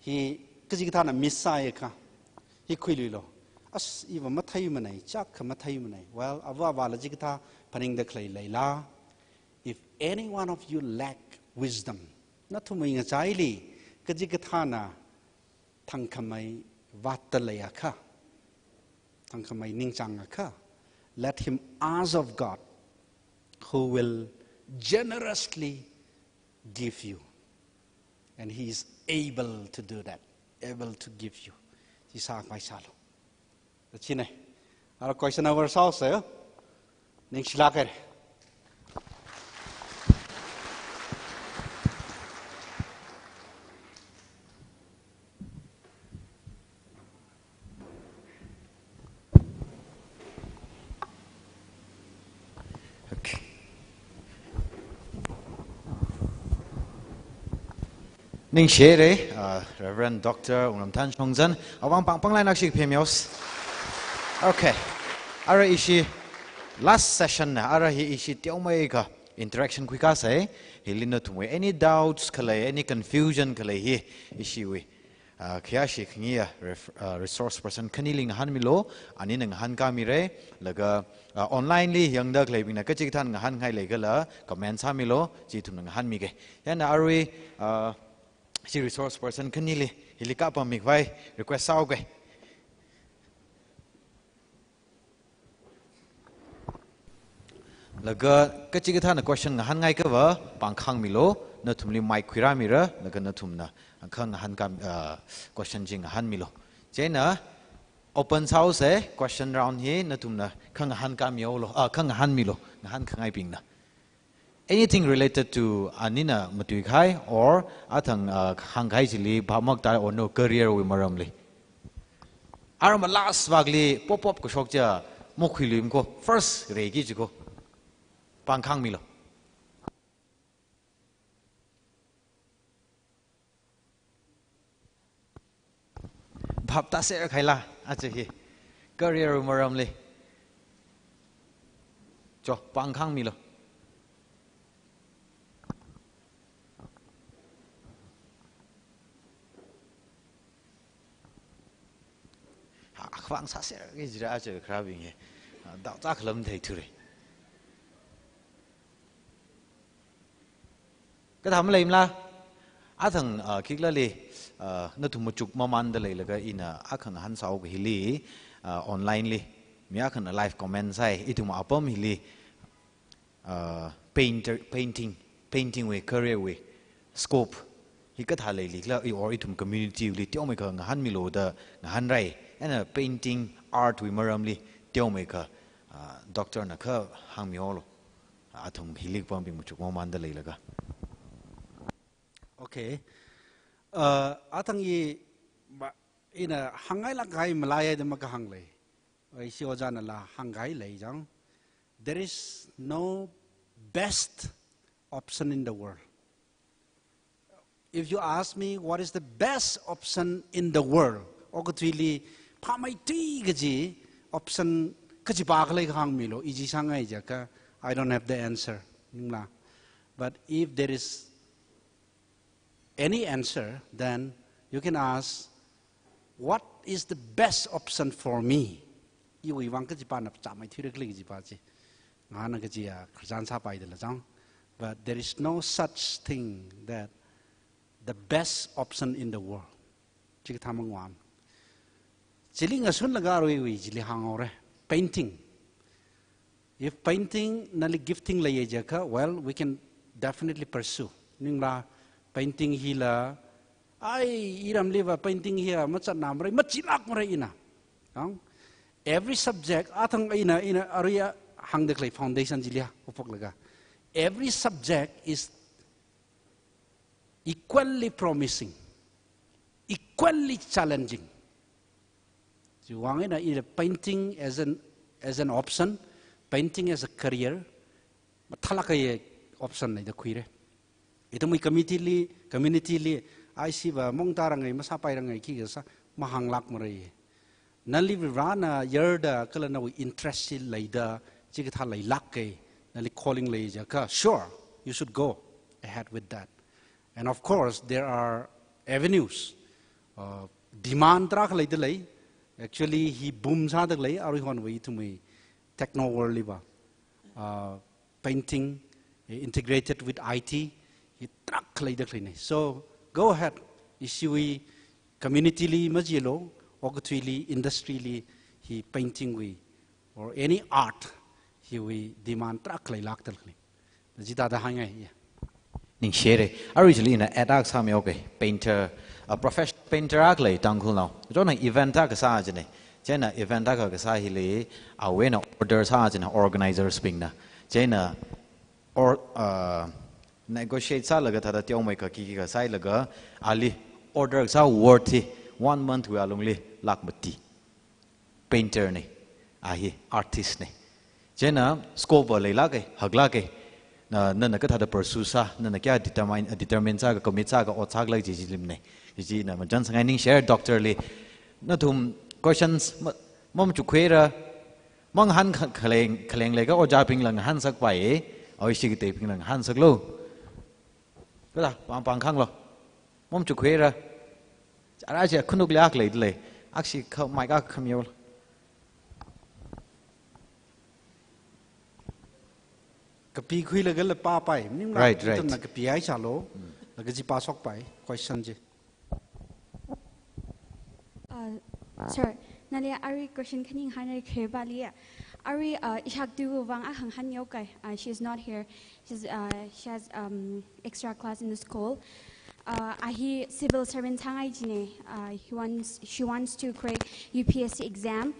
hi kachikathāna miss sāya kha, hi khuiluilo. As, iva matheimanei, chākha matheimanei. Well, ava avāla chikathā phaningda khalei leila. If any one of you lack wisdom, nathumwui ngachaili kachikathāna thangkhamei vātda leiakha, thangkhamei ningchāngakha, let him ask of God, who will generously give you. And he is able to do that, able to give you. Chi sākhavai sālo. Chi nei. Ara question hour sāhaosa. Ningshilāk haira. Okay. Ningshi haira, uh, Reverend Doctor Wungramthan Shongzan, awang pangpang lainakshi phemios. Okay. Ara ishi last session na, ara hi ishi teomeikha interaction khuikasai, hili nathumwui any doubts khalei, any confusion khalei hi ishiwui, ah, khayāshi khangayi, ah, ref-, ah, resource person khanili ngahānmilo, anina ngahānkāmira, laga, ah, online li yangda khaleibingna kachikathāna ngahānkahai leikhala, comment sāmilo, chi ithumna ngahānmige. Chieina arui, ah, chi resource person khanili, hili kapam mikhavai, request sāuge. Laga kachikathāna question ngahānngai kava, pāngkhāngmilo, nathumli mic khuirāmira, laga nathumna, khangahānkā, ah, question chi ngahānmilo. Chieina, open sāhaosa, question round hi, nathumna, khangahānkāmihaolo, ah, khangahānmilo, ngahānkhangaibingna. Anything related to anina matuikahai, or athang, ah, hāngkahai chili, bhap makatā or no career wui maramli. Arama last vakli pop pop kashok chiya mokhuiluimko, first reiki jiko. Pāngkhāngmilo. Bhap tāser khaila, aja hi. Career maramli. Cho, pāngkhāngmilo. pāng sāser kajira aja kharābing hi. Ah, dao zā khalam theithura. Kathā maleimala? Athang, ah, khiklali, ah, nathum machuk mamānda leilaga ina akhangahān sāhaoki hili, ah, online li. Mi akhana live comment sāi, ithum apam hili, ah, painter, painting, painting wui career wui scope hi kathā leilikhala, i or ithum community li teomeikha ngahānmilu da ngahānrai. Eina painting, art wui maramli teomeikha, ah, doctor na kha hāngmihaolu. Athang hili pambing machuk mamānda leilaga. Okay. Uh, athang i ma, ina hāngngailāk kahai maleiya da makahāng lei. Ishi ojānala hāngkahai lei chang. There is no best option in the world. If you ask me what is the best option in the world, okathuili phāmeithui kaji option kajipa khalei hāngmilu, iji sāngai jiakha, I don't have the answer. Maningla. But if there is any answer, then you can ask, "What is the best option for me?" Iwui vang kajipana phāmeithuira khalei kajipa chi. Ngana kajiya khararchan sāpaidala chang. But there is no such thing that the best option in the world. Chikathā mangwam. Chili ngasunlaga aruiwui chili hānghaora. Painting. If painting nali gifting leiya jiakha, well, we can definitely pursue. Maningla painting hila, ai, iramliva painting hiya machatna marai, machilāk marai ina. Ang, every subject, athang ina, ina, aruiya hāngda khalei foundation chiliya, upoklaga. Every subject is equally promising, equally challenging. Chiwui vang eina, ina painting as an, as an option, painting as a career, mathālāk kahai option na da khuira. Ithumwui committee li, community li, aishiva mongta rangai, masāpai rangai, khi kasā, mahānglāk marai. Nali Varena yarda kala nawui interest chi leida, chikathā leilāka, nali calling lei jiakha, sure, you should go ahead with that. And of course, there are avenues. Uh, demand tarākha leida lei. Actually, hi boom sāda lei, aruihonwui ithumwui techno world liva. Uh, painting, eh, integrated with I T, hi tarākha leida leina. So, go ahead, ishiwui community li majilu, okathuili, industry li, hi painting wui, or any art, hiwui demand tarākha leilākda lei. Chithāda hāngngai, yeah. Ningshire, arui chili ina add akha sāmihaoke, painter, a professional painter akha lei Tangkhulnao. Chieina event akha sā jina. Chieina event akha kasā hili, awui eina order sā jina, organizers bingna. Chieina or, uh, negotiate sālaga thāda teomeikha khikha sāhailaga, ali order sā worth hi one month wui alungli lakh mati. Painter na, a hi artist na. Chieina scope va leilāka, haklāka. Na, nana kathāda pursue sā, nana kayā determine, determine sāka, commit sāka, ot sākhala kaji chi limna. Chi chi ina machān sāngai. Ningshire doctor li. Nathum questions ma, mamachukhuira. Mangahān kha-, khaleng, khaleng leiakha ojābingla ngahānsakpai. Oi, ishi kateibingla ngahānsaklu. Kathā, pāng, pāng khanglu. Mamachukhuira. Ara chi khanukli akha leida lei. Akhashi kha mic akha khamihaolu. Kapikhuilaga la pāpai. Maningla, right, right, ithumna kapihai sālu. Mm. Laga chi pāshokpai. Question chi. Uh, sir, nali arui question khani ngahānrai khe bali. Arui, uh, ishaktuwui vang akha ngahānmihaoke. Uh, she's not here. She's, uh, she has, um, extra class in the school. Uh, a hi civil servant sāngai jina. Uh, he wants, she wants to crack U P S C exam.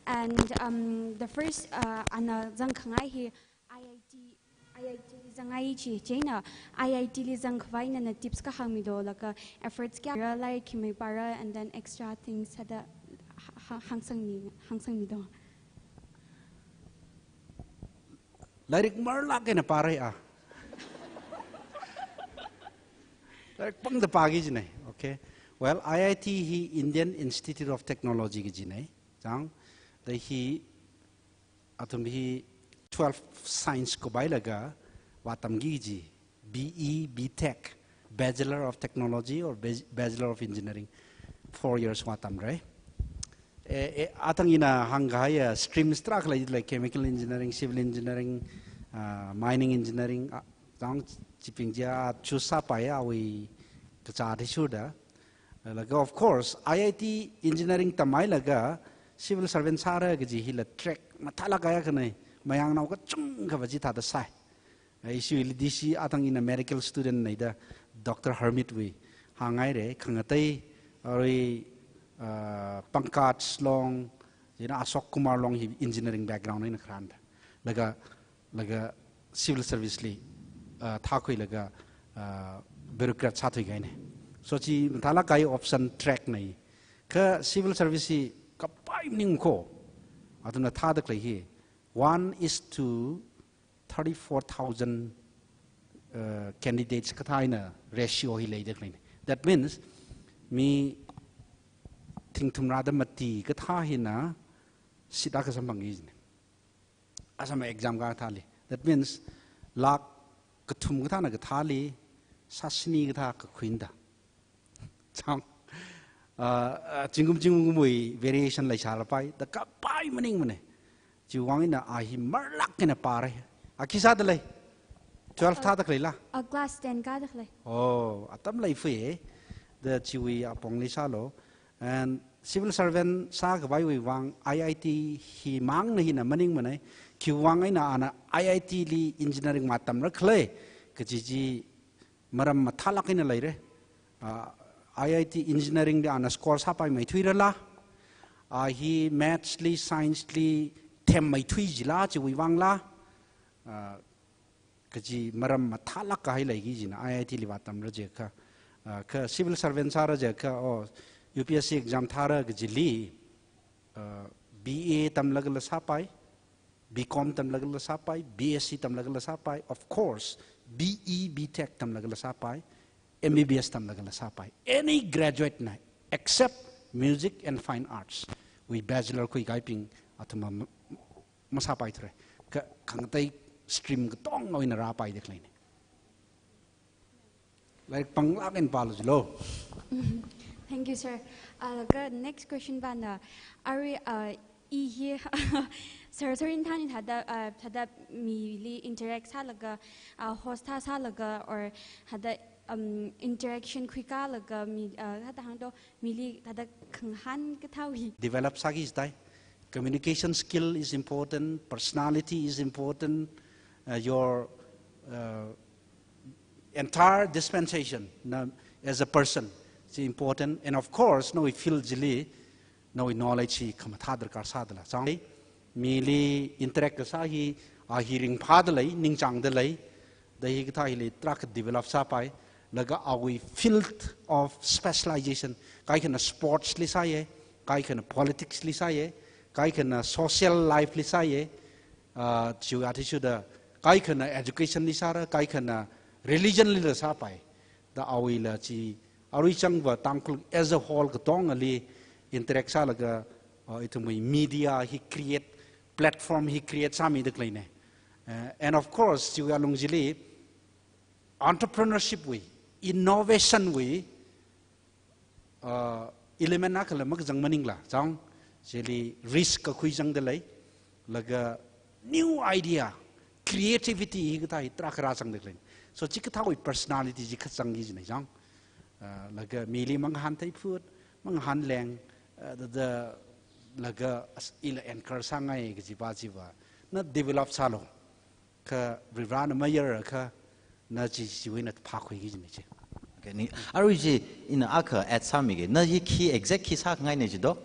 And, um, the first, uh, ana zangkhangai hi I I T, I I T li zangngai ji, chieina I I T li zangkhavai nana tips akha hāngmilu, laga efforts kayāra, lairik khi mei pāra, and then extra things thāda ha-, ha-, hāngsangmi, hāngsangmilu. Lairik marlāk eina pāra a. Lairik pāngda pāki jina, okay. Well, I I T hi Indian Institute of Technology kajina. Chang, da hi athum hi twelve science kupailaga vātamki ji, B E, B Tech, Bachelor of Technology or Bas-, Bachelor of Engineering, four years vātamra. Eh, eh, athang ina hāngkahai, ah, streams tarākha lei, like chemical engineering, civil engineering, ah, mining engineering, ah, tang chibing chi, ah, choose sāpai awui kachā athishurda. Laga, of course, I I T engineering tamhailaga civil servant sāra kaji hila track mathālāk kahai akhana, mayangnao kachungkhava chithāda sāi. Ishi ili D C athang ina medical student na da Doctor Hermit wui hānghaira, khangatei arui, ah, Pankaj Long, chieina Ashok Kumar Long hi engineering background eina kharāna da. Laga, laga civil service li, ah, thākhuilaga, ah, bureaucrat sāthui kahaina. So chi mathālāk kahai option track na. Kha civil service hi kapai maning ko. Athumna thāda khalei hi one is to thirty-four thousand, uh, candidates kathā eina ratio hi leida khaleina. That means, mi thingthum rāda mati kathā hina seat akha samphangki jina. Assam exam kathāli. That means, lakh kathum kathāna kathāli, sāshini kathā kakhuina da. Chang. Ah, ah, zingkum zingkumwui variation leisālapai, da kapai maningmana. Chiwui vang eina a hi marlāk eina pāre. A khi sāda lei? Twelve thāda khaleila? A class ten kāda khalei. Oh, atam leifui e. Da chiwui apongli sālu. And civil servant sākhavaiwui vang I I T himangna hina maningmana. Khiwui vang eina ana I I T li engineering matamra khala kaji chi maram mathālāk eina leira. Ah, I I T engineering li ana score sāpaimeithuirala? A hi maths li, science li themmeithui jila chiwui vangla? Ah, kaji maram mathālāk kahai leiki jina, I I T li vātamra jiakha. Ah, kha civil servant sāra jiakha, oh, U P S C exam thāra kajili, ah, B A tamlagala sāpai, B Com tamlagala sāpai, B S C tamlagala sāpai, of course, B E, B Tech tamlagala sāpai, M B B S tamlagala sāpai. Any graduate na, except music and fine arts wui bachelor khuikahaibing athum ma-, masāpaithura. Kha, khangatei stream katonga eina rāpaida khaleina. Lairik panglāk eina pālu jilo. Thank you, sir. Ah, laga next question pana, arui, ah, i hi, sir, sir, in thani thāda, ah, thāda mili interact sālaga, ah, host thā sālaga, or thāda, um, interaction khuikalaga mi, ah, thāda hāngdo, mili thāda khangahān kathāwui. Develop sāki stai. Communication skill is important, personality is important, uh, your, uh, entire dispensation, na, as a person is important, and of course, nawui field chili, nawui knowledge hi khamathā darkar sādala. Chang, mili interact kasā hi, a hi ringphāda lei, ningchāngda lei, da hikathā hili tarākha develop sāpai, laga awui field of specialization, kaikhana sports li sāya, kaikhana politics li sāya, kaikhana social life li sāya, ah, chiwui athishurda, kaikhana education li sāra, kaikhana religion lila sāpai. Da awuila chi, arui changva Tangkhul as a whole katongali interact sālaga, ah, ithumwui media hi create, platform hi create sāmida khaleina. Eh, and of course, chiwui alung chili entrepreneurship wui, innovation wui, uh, element akhala makazang maningla, chang, chili risk kakhui zangda lei, laga new idea, creativity hikathā hi tarākha rāzangda lei. So, chikathāwui personality chi kazangki jina chang. Uh, laga mili mangahān theiphut, mangahān leng, uh, da, da, laga as-, ila anchor sāngai kajipa chiva, na develop sālu. Kha Varivarana mayarkha, na chi, chiwui eina phākhuiki jina chi. Okay, ni, arui chi ina akha add sāmige. Na hi khi exact khi sākhangaina jido?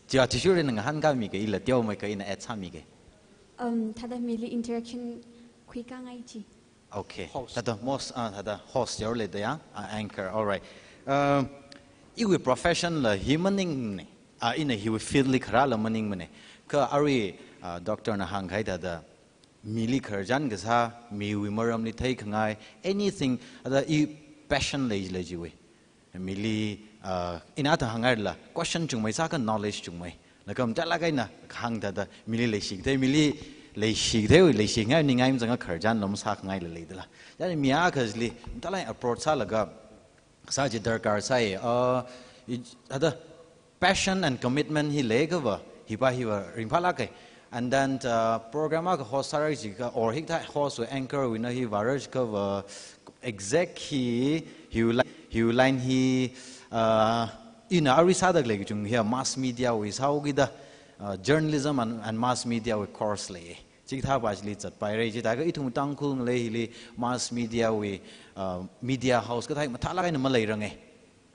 Chi athishurda ina ngahānkāmige, ila teomeikha ina add sāmige. Um, thāda mili interaction khuikāngai chi. Okay. Host. Thāda most, ah, thāda host yorle da ya, ah, anchor. All right. Um, iwui profession la hi maningmana. Ah, ina hiwui field li kharāla maningmana. Kha arui, ah, doctor na hāngkahai thāda mili khararchan kasā, miwui maramli theikhangai, anything, thāda i passion lei, lei chiwui. Mili, ah, ina thāda hānghairala, question chungmei sākha knowledge chungmei. Laga mathālāk eina hāng thāda, mili leishikathei, mili leishikathei, leishingai ningai mazanga khararchan lom sākhangaila leidala. Chieina mi akhali, mathālāk eina approach sālaga, sā chi darkar sāi, ah, i, thāda, passion and commitment hi leiakhava, hiva hiva ringphālāka. And then, uh, program akha host sāra jiakha, or hikathā host wui anchor wuina hi vāra jiakhava, exact hi, hiwui li-, hiwui line hi, uh, ina arui sāda khalei kachung hi mass media wui sāhaokida, uh, journalism and, and mass media wui course lei. Chikathā pa chili zatpaira, chithākha ithum Tangkhul ngalei hili mass media wui, uh, media house kathā mathālāk eina maleiranga.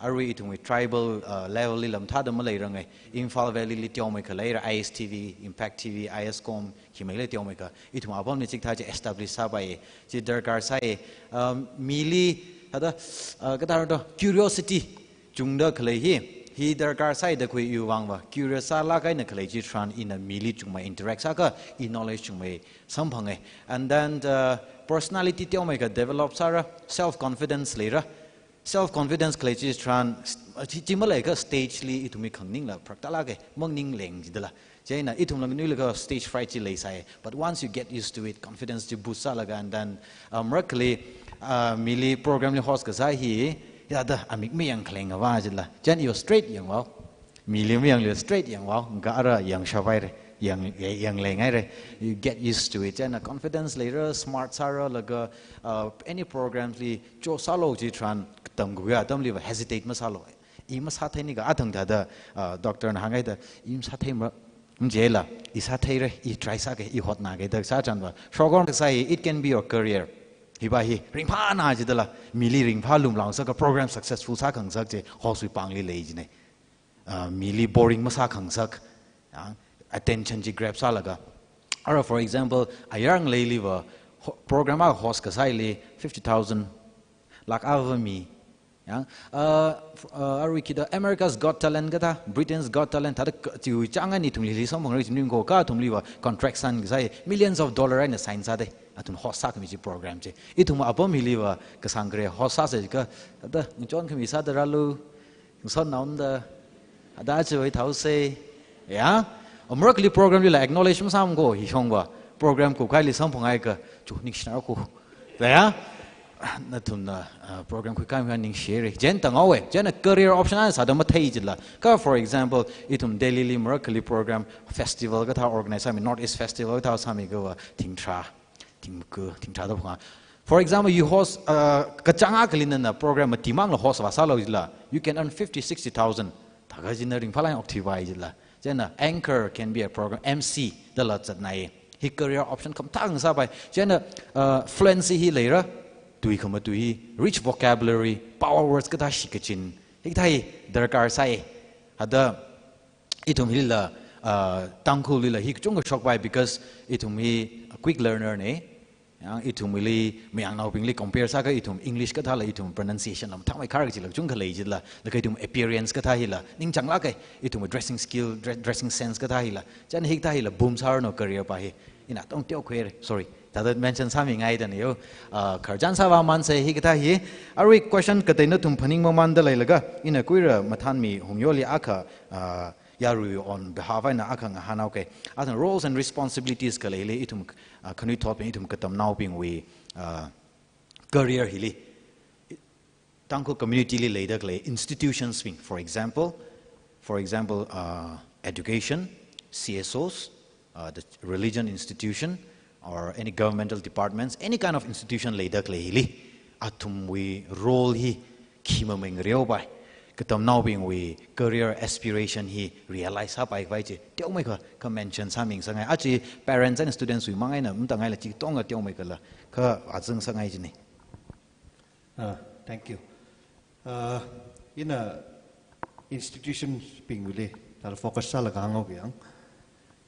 Arui ithumwui tribal, uh, level li lam thāda maleiranga. Imphal Valley li teomeikha leira, I S T V, Impact T V, I S com, himeili teomeikha. Ithum apamli chikathā chi establish sāpai. Chi darkar sāi. Um, mili, thāda, uh, kathāda curiosity chungda khalei hi, hi darkar sāi da khuiwui vangva. Curious sālāk eina khalei chitharan ina mili chungmei interact sāakha, i knowledge chungmei samphanga. And then, uh, personality teomeikha develop sāra, self confidence leira. Self confidence khalei chitharan, chi, chi maleiakha stage li ithum hi khanganingla pharak tālāka, manganingleng jidala. Chieina ithumla nganuilakha stage fright chi leisai. But once you get used to it, confidence chi boost sālaga, and then, um, marakhali, uh, mili program li host kasā hi, ya da, amik mayang khaleng ava jila. Chieina yo straight yangvao. Mili mayangli straight yangvao, ngaka ara yangshaphaira, yang, yanglenghaira. You get used to it. Chieina confidence leira, smart sāra, laga, uh, any programs li cho sālu chitharan, katam khuiya atamliva hesitate masālu. I masāthei nika athang thāda, uh, doctor na hānghaida, i masātheimara, mjela, i sātheira, i try sāka, i hotnaka da sāchanva. Shokor kasā hi, it can be your career. Hiva hi, ringphāna jidala, mili ringphā lumlangsaka program successful sākhangasak chi, host wui pāngli lei jina. Uh, mili boring masākhangasak, ya, attention chi grab sālaga. Ara, for example, ayar ngaleiliva, ho-, program akha host kasāli fifty thousand, lakh ava mi, ya, uh, f-, uh, arui kida America's Got Talent kathā, Britain's Got Talent, thāda k-, chiwui chang eina ithumli li samphangrai chi ningko ka athumliva contract sān kasā millions of dollar eina sign sāda, athum host sākhami chi program chi. Ithum apam hiliva kasāngkharei host sāsa jiakha, thāda ngachonkhami sāda rālu, ngasotnaoda, ada chiwui thaosa, ya. Marakhali program lila acknowledge masāmangko, hishongva program khuikahaili samphanghaiakha, chu ningshinarako. Da ya? Nathumna, uh, program khuikahai ningshira. Chieina tanghaowa. Chieina career option ana sāda mathei jila. Ka, for example, ithum Delhi li marakhali program festival kathā organize sāmi, North East Festival kathā sāmi kava thingtharā, thingmaga, thingtharāda phunga. For example, you host, uh, kachāng akhali nana program mati mangla host vāsālu jila, you can earn fifty, sixty thousand. Thākha china ringphālāk eina okthuivai jila. Chieina anchor can be a program, M C dala zatnai. Hi career option khamathā ngasāpai. Chieina, uh, fluency hi leira, tui khamatui hi, rich vocabulary, power words kathā shitkachin. Hikathā hi darkar sāi. Thāda ithum hila, uh, Tangkhul lila hi kachungkha shokpai because ithum hi quick learner na. Ya, ithumli, mayangnaobingli compare sāakha ithum English kathāla ithum pronunciation lam thangmei khar kachila kachungkha lei jila, laga ithum appearance kathā hila, ningchanglāka, ithum dressing skill, dre-, dressing sense kathā hila, chieina hikathā hila boom sāranu career pa hi. Ina tong teokhuira, sorry. Thāda mention sāmingaida na yo, uh, khararchan sāvāmansa hikathā hi. Arui question katei nathum phaning mamanda leilaga, ina khuira mathānmi Hungyoli akha, uh, yarui on behalf eina akha ngahānhaoka. Athang roles and responsibilities khaleili ithum, uh, khanuithotbing ithum katamnaobingwui, uh, career hili. Tangkhul community li leida khalei institutions bing, for example, for example, uh, education, C S Os, uh, the religion institution, or any governmental departments, any kind of institution leida khalei hili, athumwui role hi khi mameng reopai. Katamnaobingwui career aspiration hi realize sāpaikhavai chi teomeikha, kha mention sāmingasakngai. Achi parents and students wui mang eina matāngaila chi tongla teomeikhala, kha azang sāngai jina. Ah, thank you. Ah, ina institutions bingwuili, thāda focus sālaga hānghaoki yang.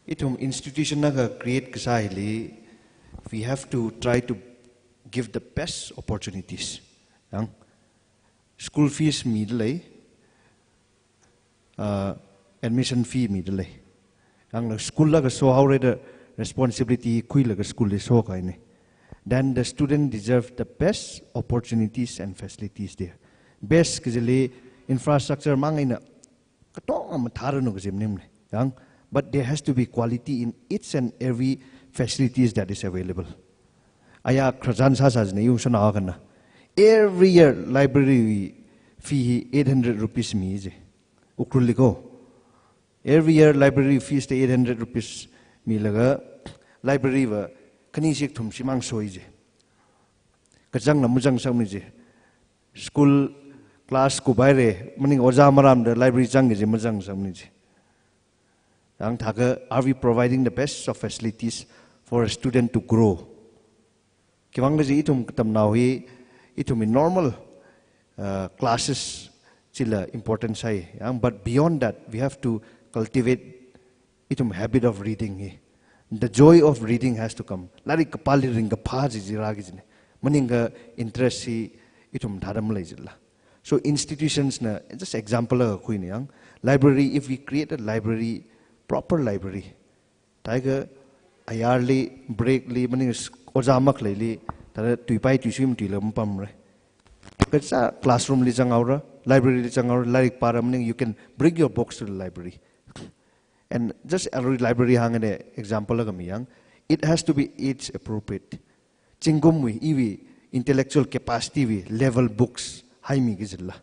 Ithum institution akha create kasā hili, we have to try to give the best opportunities. Yang, school fees mida lei, uh, admission fee mida lei. Yang school la kaso haorada responsibility khuilaga school li sokahaina. Then the student deserve the best opportunities and facilities there. Best kajili infrastructure mang eina katonga mathāranu kaji maningmana. Yang, but there has to be quality in each and every facilities that is available. Aya khararchan sāsā jina yung shana kana. Every year library fee hi eight hundred rupees mi ji. Ukhrulli ko. Every year library fees te eight hundred rupees milaga library va khani shik thum shimang soi ji. Kachangna machang sangmi ji. School class kup haira, maning ojā maramda library chang ji machang sangmi ji. Yang thākha, are we providing the best of facilities for a student to grow? Khiwuivang kaji ithum katamnao hi, ithum hi normal, uh, classes chila important sai. Yang, but beyond that, we have to cultivate ithum habit of reading hi. The joy of reading has to come. Lairik kapāli ringkaphā ji ji rāki jina. Maningkha interest hi ithum thāda malei jila. So institutions na, just example la khuina yang, library, if we create a library, proper library, thākha ayarli, break li, maning s-, ojā makhaleili, thāda tuipai tuisui matuila mapamra. Kaja classroom li chang haora, library li chang haora, lairik pāra maning, you can bring your books to the library. And just a re-, library hāngna example la kami yang, it has to be age appropriate. Zingkumwui, iwui intellectual capacity wui level books haimi kajila.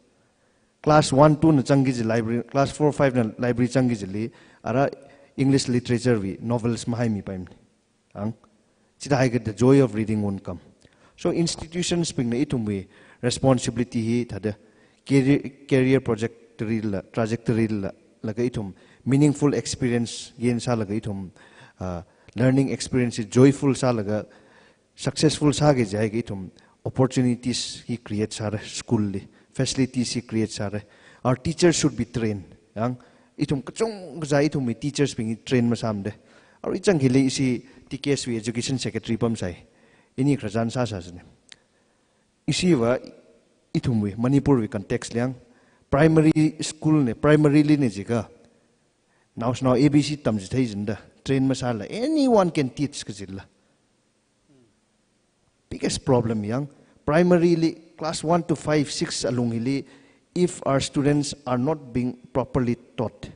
Class one, two na changki ji library, class four, five na library changki jili, ara English literature wui novels mahaimipaimana. Ang, chithākha the joy of reading won't come. So institutions bingna ithumwui responsibility hi thāda career, career project trajectory la, trajectory la, laga ithum meaningful experience gain sālaga ithum, uh, learning experience joyful sālaga successful sāki jihaiakha ithum opportunities hi create sāra school li, facilities hi create sāra. Our teachers should be trained. Yang ithum kachungkha ithumwui teachers bing hi train masāmada. Arui chang hili ishi T K S wui education secretary pamsai. Ini khararchan sāsā jina. Ishiva ithumwui Manipur wui context li yang primary school na, primary li na jiakha naoshinao A B C tamchithei jida, train masāla, anyone can teach kajila. Biggest problem yang primary li class one to five, six alung hili, if our students are not being properly taught,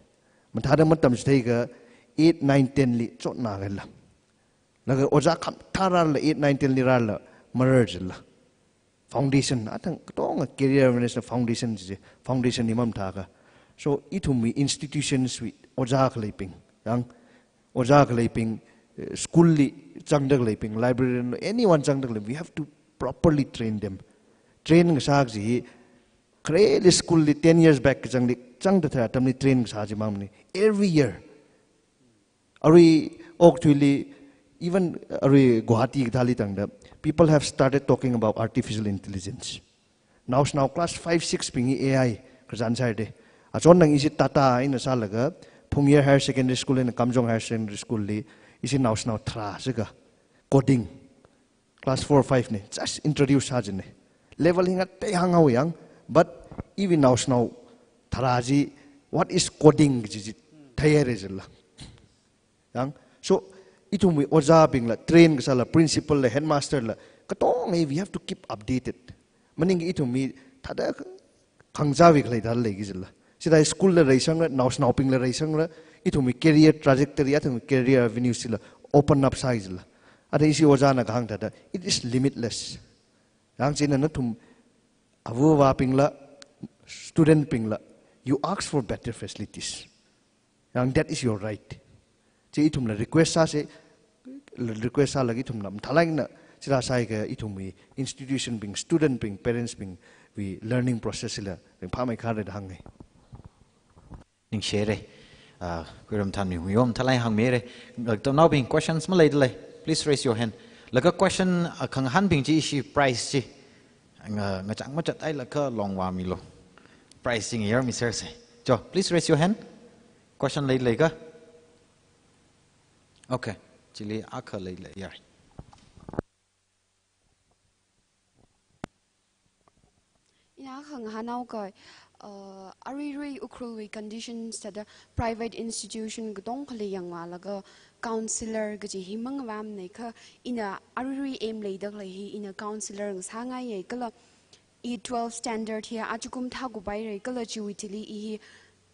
mathāda matamchitheikha eight, nine, ten li chotna kala. Laga ojā khamathā rāla, eight, nine, ten li rāla, marar jila. Foundation, athang katonga career awareness na foundation ji, foundation ni mamathākha. So, ithumwui institutions wui ojā khaleibing, yang ojā khaleibing, eh, school li changda khaleibing, librarian, anyone changda khalei, we have to properly train them. Train kasā kaji hi, khareli school li ten years back kachangli, changda tharan atamli train kasā chi mangmana. Every year. Arui okathuili, even arui Guwahati kathāli tangda, people have started talking about artificial intelligence. Naoshinao class five, six bing hi A I khararchan sāhaira. Achon nang ishi Tata eina sālaga, Phungyar Higher Secondary School eina Kamjong Higher Secondary School li, ishi naoshinao tharā sākha coding. Class four, five na, just introduce sā jina. Level hi ngatei hānghao yang, but iwui naoshinao tharā chi, what is coding chi chi theihaira jila. Yang, so, ithumwui ojābingla, train kasāla, principal la, headmaster la, katonga hi we have to keep updated. Maningkha ithum hi thāda khangachāwui khalei thāda leiki jila. Chithāda school la reisangra, naoshinaobingla reisangra, ithumwui career trajectory, athumwui career avenues chila open up sāki jila. Athā ishi ojāna kahāng thāda, it is limitless. Yang chieina nathum avāva̱bingla, student bingla, you ask for better facilities. Yang that is your right. Chi ithumla request sāsa, request sālaga ithumla mathālāk eina, chila sāhaiakha ithumwui institution bing, student bing, parents bingwui learning process la ringphāmeikharda hāngngai. Ningshihaira. Ah, Khuiram Thanwui Hungyom thalai hāngmihaira. Katamnaobing questions maleida lei, please raise your hand. Laga question, ah, khangahānbing chi ishi prize chi. Nga, ngachang machathailaga longvāmilu. Prize chi ngayarmisersa. Jo, please raise your hand. Question leilei kha? Okay. Chili akha leilei, yar. Ina khangahānhaoakha, uh, aruirui Ukhrulwui conditions thāda private institution katongkhali yangvālaga counsellor kaji hi mangavāmana kha, ina aruirui aim leida khalei hi ina counsellor ngasāngaiya kala, i twelve standard hi achukum thākuphaira kala chiwui thili i hi,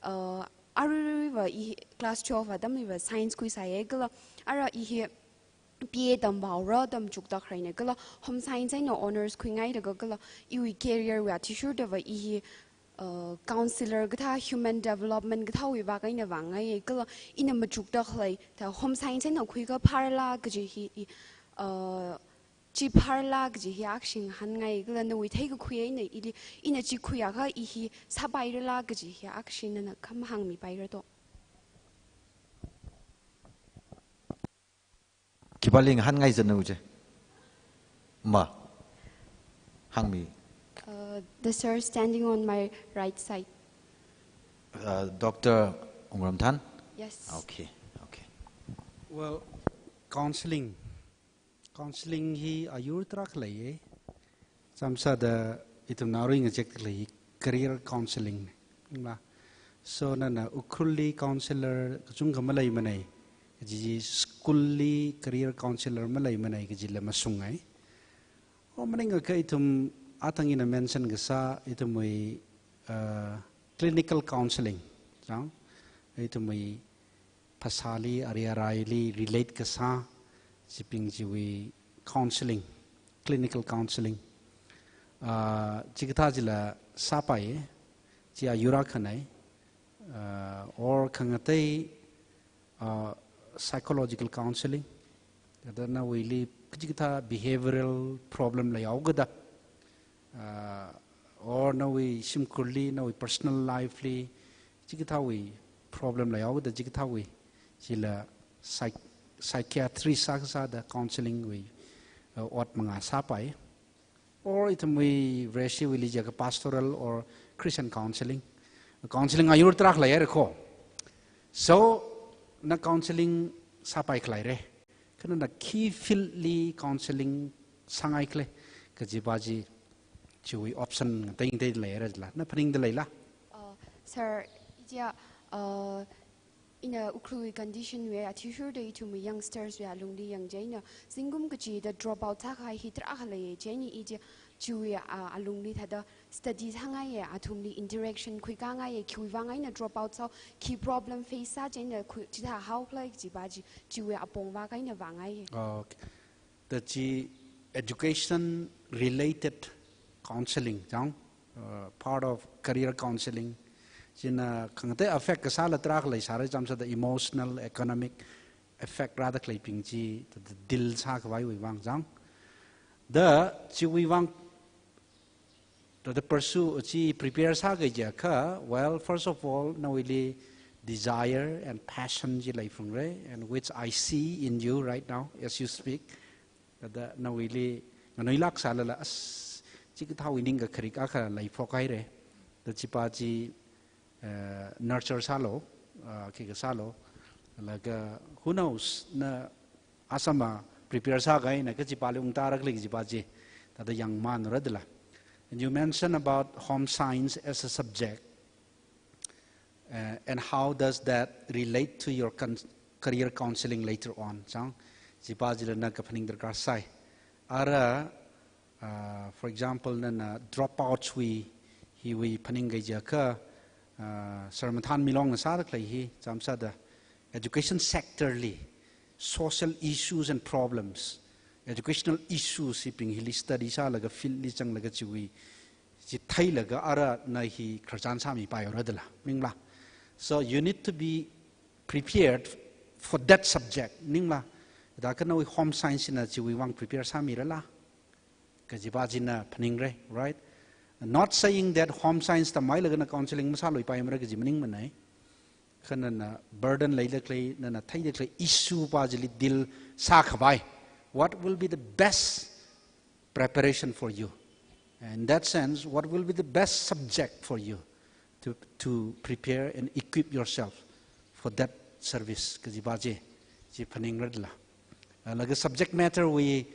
uh, aruiruiva i hi class twelve atamliva science khuisāya kala, ara i hi B A tamvāhaora, tamchukda khaleina kala, home science eina honours khuingailaga kala, iwui career wui athishurdava i hi, uh, counselor kathā, human development kathāwui vākha ina vāngai, kala ina machukda khalei, thā home science eina khuikha phālala kaji hi, i, uh, chi phālala kaji hi akhashing hāngngai, kala nawui theikakhui eina ili, ina chi khuiakha i hi sāpailala kaji hi akhashing nana kham hāngmipaira to. Khipāli ngahānngai zanu je. Ma. Hāngmi. Uh, the sir standing on my right side. Uh, Doctor Wungramthan? Yes. Okay, okay. Well, counseling. Counseling hi ayur tarākha leiya. Chāmsāda ithum naoring ajek lei career counseling. Ningla. So nana Ukhrulli counselor kachungkha maleimanei. Kaji school li career counselor maleimanei kajila masungai. O maningakha ithum athang ina mention kasā ithumwui, uh, clinical counseling. Chang? Ithumwui phasāli, ari araili relate kasā, chibing chiwui counseling, clinical counseling. Ah, chikathā chila sāpai, chi ayur akhanei, ah, or khangatei, ah, psychological counseling. Thāda nawuili kachikathā behavioral problem leihaokida, ah, or nawui shimkhurli, nawui personal life li, chikathāwui problem leihaokida chikathāwui, chila psych-, psychiatry sā kasāda counseling wui, uh, ot mangā sāpai. Or ithumwui Vareshiwuili jiakha pastoral or Christian counseling. Counseling ayur tarākha leiya rekho. So, na counseling sāpai khaleire. Kha nana khi field li counseling sāngai khala, kajipa chi, chiwui option ngatei ngatei leira jila. Na phaningda leila? Uh, sir, ija, uh, ina Ukhrulwui condition wui athishurda ithumwui youngsters wui alungli yangchieina, zingkum kachida drop out sākahai hi tarākha leiya, chieina ija chiwui, uh, alungli thāda study sāngaiya, athumli interaction khuikāngaiya, khiwui vāng eina drop out sāhao, khi problem face sā chieina khui, chithā haokhala kajipa chi, chiwui apong vākha ina vāngaiya. Okay. Thāda chi education related counseling, chang, uh, part of career counseling. China khangatei affect kasāla tarākha leisāra chāmsāda emotional, economic effect rāda khaleibing chi, thāda deal sākhavaiwui vāng chang. Thāda chiwui vāng thāda pursue chi prepare sāki jiakha, well, first of all, nawuili desire and passion chi leiphalungra, and which I see in you right now as you speak. Thāda nawuili nganuilāk sālala, as, chikathāwui ningkakharik akha leiphok haira. Thāda chipa chi, uh, nurture sālu, uh, khikha sālu. Laga, who knows, na asama prepare sākahaina kachipali ungtāra khala kajipa chi, thāda yangmānra dala. And you mentioned about home science as a subject, uh, and how does that relate to your con-, career counseling later on, chang? Chipa chila na kaphaning darkar sai. Ara, uh, for example, nana dropouts wui, hiwui phaningki jiakha, uh, Sir Mathānmilongna sāda khalei hi, chāmsāda education sector li, social issues and problems, educational issues hibing hili study sālaga field li zanglaga chiwui, chi theilaga ara na hi khararchan sāmipaira dala, maningla. So you need to be prepared for that subject, maningla. Thāda kha nawui home science na chiwui vāng prepare sāmirala kajipa china phaningra, right? Not saying that home science tamhailaga na counseling masāluipaimara kaji maningmanei. Kha nana burden leida khalei, nana theida khalei issue pa chili deal sākhavai, what will be the best preparation for you? And in that sense, what will be the best subject for you to, to prepare and equip yourself for that service? Kajipa chi, chi phaningra dala. Uh, laga subject matter wui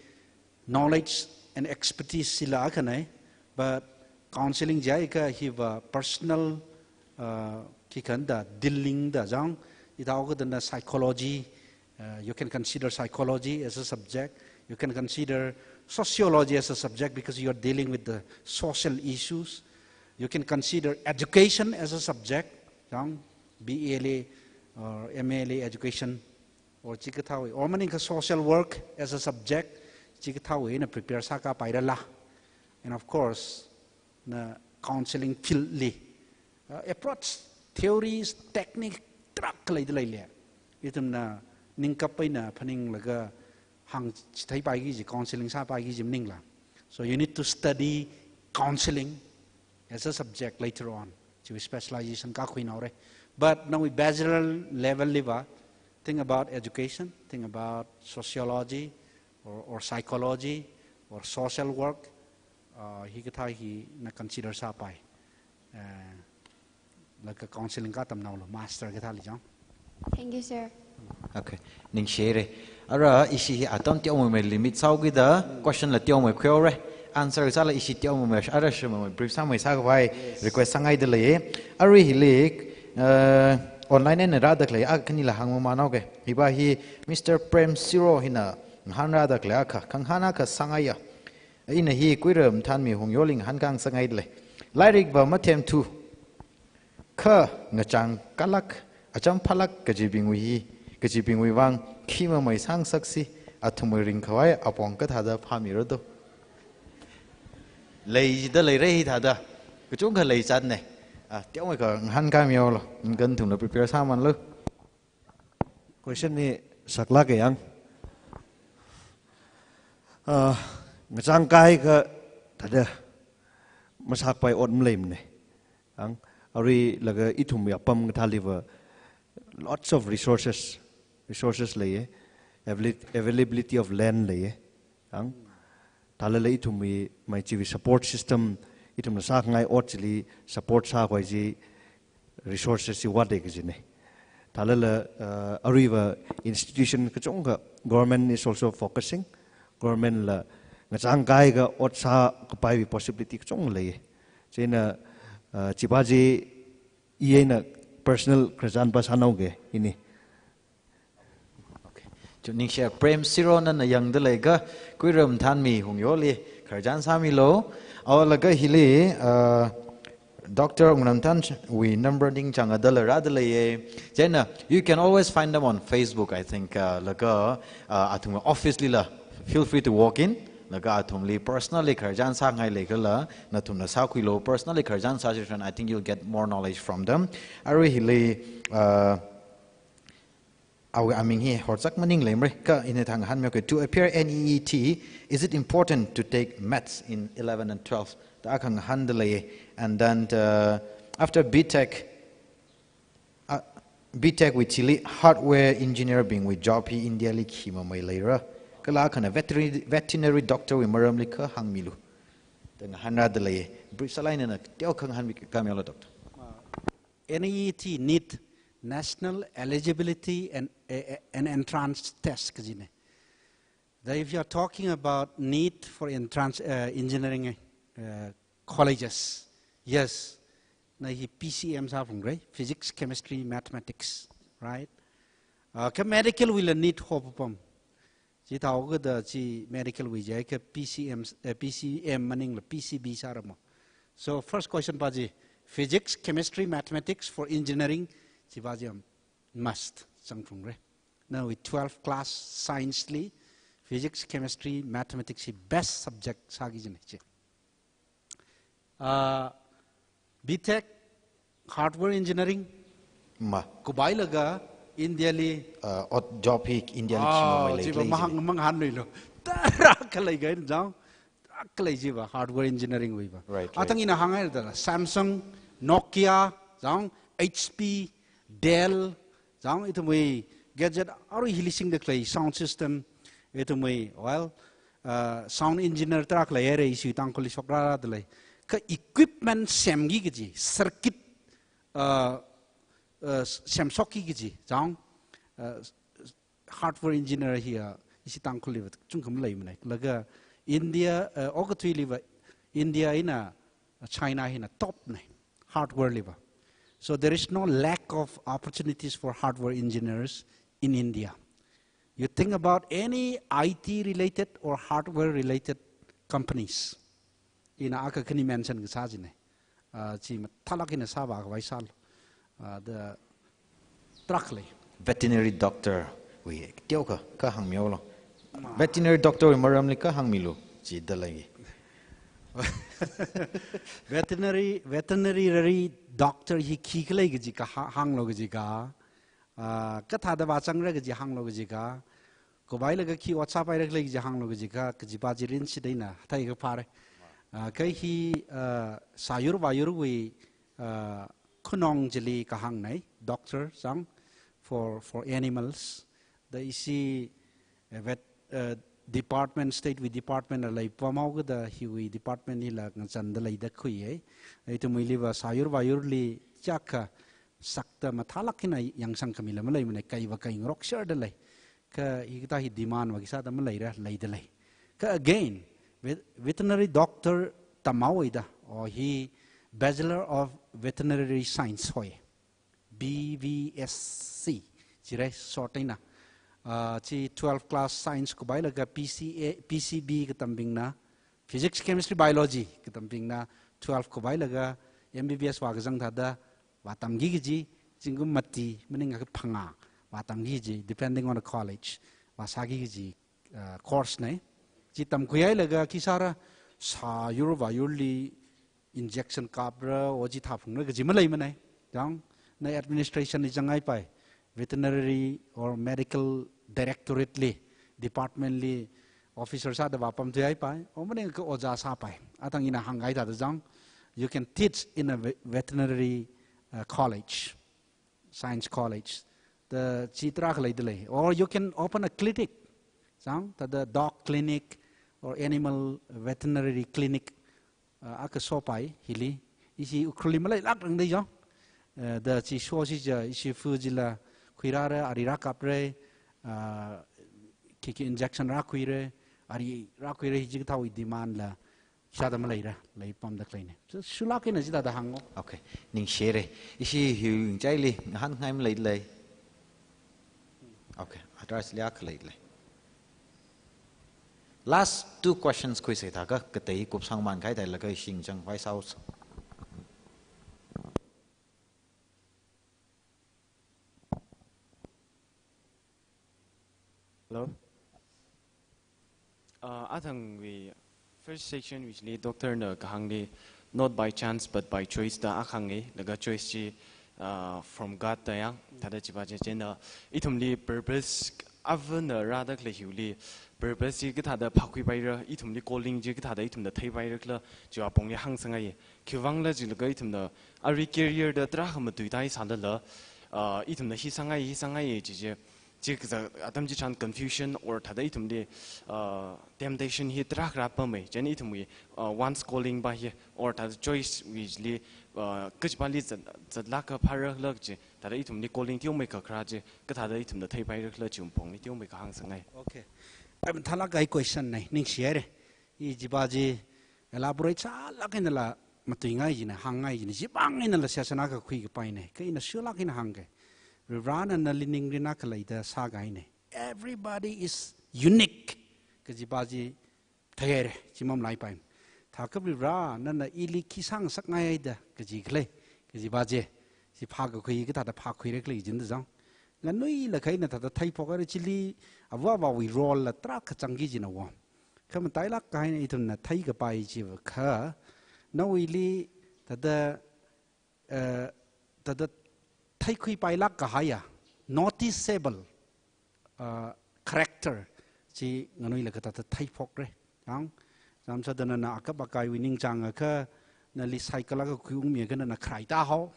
knowledge and expertise chila akhanei, but counseling jiakha hiva personal, uh, khikha da dealing da chang, ithāhaokha thāda psychology, uh, you can consider psychology as a subject, you can consider sociology as a subject because you are dealing with the social issues, you can consider education as a subject, chang, B A li or M A li education, or chikathāwui, or maningakha social work as a subject, chikathāwui na prepare sākapairala. And of course, na counseling field li, Uh, approach, theories, technique, tarākha leida leili. Ithumna ningkap eina phaninglaga hāngchitheipai kaji, counseling sāpai kaji maningla. So you need to study counseling as a subject later on. Chiwui specialization kakhui naore. But nawui bachelor level liva, think about education, think about sociology or, or psychology or social work, uh, hikathā hina consider sāpai. Uh, laga counseling katamnaolu, master kathāli chang. Thank you, sir. Okay, ningshire. Ara ishi hi atam teomeimei limit sāhaokida, question la teomeikhui haore. Answer sāla ishi teomeimei, ara shimei brief sāmei sākhavai request sāngaida leiye. Arui hili, uh, online eina rāda khalei akha khanila hāngmamān haoke. Hiva hi Mister Prem Siro hina ngahānrāda khalei akha, khangahān akha sāngaiya. Ina hi Kuiram Thanmi Hungyorli ngahānkahāng sāngaida lei. Lairikva mathemthu, kha ngachang kalak, acham phalak kajibingwui hi, kajibingwui vang khi mamei sāngasaksi, athumwui ringkhavai apong kathāda phāmira do? Leida leira hithāda, kachungkha leichatne. Ah, teomeikha ngahānkahāng mihaolu, ngahānkathumna prepare sāmānlu. Question hi saklāka yang. Ah, ngachang kahai kathāda masāpai ot maleimane. Ang, aruilaga ithumwui apam kathāliva lots of resources, resources leiye, avail-, availability of land leiye. Ang, thālala ithumwui mai chiwui support system, ithumna sākhangai ot chili support sākhavai chi resources chi vātda kajine. Thālala, uh, aruiva institution kachungkha, government is also focusing. Government la ngachang kahai ka ot sākapaiwui possibility kachungkha leiye. Chieina, uh, chiva chi ina personal khararchan pa sānao ke ini. Okay. Chu ningshi Prem Siro nana yangda leiakha, Kuiram Thanmi Hungyorli khararchan sāmilu. Awalaga hili, uh, Doctor Ungramthanwui number ningchāngda lei rāda leiye. Chieina, you can always find them on Facebook, I think, uh, laga, uh, athumwui office lila, feel free to walk in. Laga athumli personally khararchan sāngai leikhala, nathumna sākhuilu, personally khararchan sāsi, and I think you'll get more knowledge from them. Arui hili, uh, awui aming hi horzak maningla mre, kha ina thang han myo ke, to appear N E E T, is it important to take maths in eleven and twelve? Da akha ngahānda lei, and then, uh, after B Tech, uh, B Tech wui chili hardware engineer bingwui job hi India li khi mamei leira. Kala akhana veterinary, veterinary doctor wui maramli kha hāngmilu. Da ngahānrāda lei, brief sālāk eina teokha ngahānmi kha mihaolu doctor. N E E T, NEET, National Eligibility and, eh, eh, and Entrance Test kajine. That if you are talking about NEET for entrance, uh, engineering, uh, colleges, yes, na hi P C M sāphungra, physics, chemistry, mathematics, right? Uh, kha medical wuila NEET hopapam. Chithāhaokida chi medical wui jiakha P C M, eh, P C M maningla P C B sāramo. So first question pa chi, physics, chemistry, mathematics for engineering, chiva chi must zangphungra. Nawui twelve class science li, physics, chemistry, mathematics hi best subject sāki kajine chi. Ah, B Tech, hardware engineering. Ma. Khuipailakha India li. Ah, ot job hi India li khi mamei lei, chiva lei mahāng, jine. Mahāngluilu. Tarākha lei kahaina chang. Tarākha lei chiva hardware engineering wuiva. Right, right. Athang ina hānghaida, Samsung, Nokia, chang, H P, Dell, chang, ithumwui gadget arui hili singda khalei sound system, ithumwui, well, uh, sound engineer tarākha leihaira ishi Tangkhulli shokrārāda lei. Kha equipment semki kaji, circuit, uh, uh, semshokki kaji, chang, uh, hardware engineer hi, uh, ishi Tangkhulliva chungkha maleimane. Laga India, uh, okathuiliva India eina China hina top ne, hardware liva. So there is no lack of opportunities for hardware engineers in India. You think about any I T related or hardware related companies. Ina akha khani mention kasā chine. Ah, chi mathālāk eina sāvākhavai sālu. Ah, the tarākha lei. Veterinary doctor wui teokha, kha hāngmihaolu. Ma. Veterinary doctor wui maramli kha hāngmilu, chida lei. Veterinary, veterinary doctor hi khikhala kaji ka ha-, hānglu kaji ka, ah, kathāda vāzangra kaji hānglu kaji ka, khuivailaga khi ot sāpaira khala kaji hānglu kaji ka, kajipa chi rinshida ina theikaphāra. Ah, kha hi, ah, sāyur vāyurwui, ah, khanong chili kahāngna, doctor zang for, for animals. Da ishi, eh, vet, eh, department, state wui department la leipamhaoda hiwui department hila ngachanda leida khuiya. Ithumwuiliva sāyur vāyurli chiyākha sakta mathālāk eina yangsang khamila maleimana, kaiva kaingarok sharda lei. Kha hikathā hi demand va khisāda maleira, leida lei. Kha again, vet-, veterinary doctor tamhaoda, o hi Bachelor of Veterinary Science hoi. B V S C, chira short eina. Ah, chi twelve class science khuivailaga P C A, P C B katambingna, physics, chemistry, biology katambingna, twelve khuivailaga M B B S vākazang thāda vātamki kaji, zingkum mati, maningakha phangā vātamki kaji, depending on the college, vāsāki kaji, ah, course na. Chi tamkhuihailaga khisāra sāyur vāyurli injection kapra, o chi thāphungra kaji maleimana. Zang, na administration li zanghaipai, veterinary or medical directorate li, department li officer sāda vāpamthuihaipai, o maningakha ojā sāpai. Athang ina hāngkahai thāda zang, you can teach in a ve-, veterinary, uh, college, science college. Da chi tarākha leida lei. Or you can open a clinic. Zang, thāda dog clinic or animal veterinary clinic, ah, akha shopai hili. Ishi Ukhrulli maleilākrangda zang. Eh, da chi shosi ja, ishi fu jila khuirāra, ari rākapra, ah, khikhi injection rākhuira, ari rākhuira hi chikathāwui demand la sāda maleira, leipamda khaleina. So, shulāk eina chithāda hāngo. Okay, ningshire. Ishi hi ngachaili ngahānngai maleilei. Okay, address li akha leilei. Last two questions khuisa thākha, katei kupsang mankahai thālaga ishi ngachang Vice House. Hello. Uh, athangwui first section which li doctor na kahāngli not by chance but by choice da akha hānga, laga choice chi, uh, from God da yang, thāda chipa chi chieina ithumli purpose avana rāda khalei hiwuili purpose chi kathāda phākhuipaira, ithumli calling chi kathāda ithumna theipaira khala chiwui apongli hāngsangngai. Khiwuivangkhala jilaga ithumna arui career da tarākha matuitāhai sālala, ah, ithumna hi sāngai, hi sāngai chi chi, chi kaza atam chitharan confusion or thāda ithumli, ah, temptation hi tarākha rāpamma. Chieina ithumwui, ah, once calling pa hi or thāda choice wui li, ah, kachipali zat, zatlāka phāra khala chi, thāda ithumli calling teomeikha kharā chi, kathāda ithumna theipaira khala chiwui apongli teomeikha hāngsangngai. Okay. Ai mathālāk kahai question na, ningshihaira. I chipa chi elaborate sālāk einala matuingai jina, hāngngai jina, chivang einala session akha khuikapaina. Kha ina shulāk eina hāngke. Varivarana nali ningrin akha leida sākahaina. Everybody is unique kajipa chi theihaira, chi mamalaipai. Thākha Varivara nana ili khi sāngasakngai da kaji khalei, kajipa chi, chi phākakhui kathāda phākhuira khalei jin da zang. Nganuilakha eina thāda theiphokhaira, chili avā avāwui role la tarākha zangki jina va. Kha matailāk kahaina ithumna theikapai chiva kha, nawuili thāda, eh, thāda theikhuipailāk kahaiya, noticeable, uh, character chi nganuilakha thāda theiphokra. Yang, zam sāda nana akap akaiwui ningchāngakha, nali cycle akha khuiungmiakha nana kharaitā hao.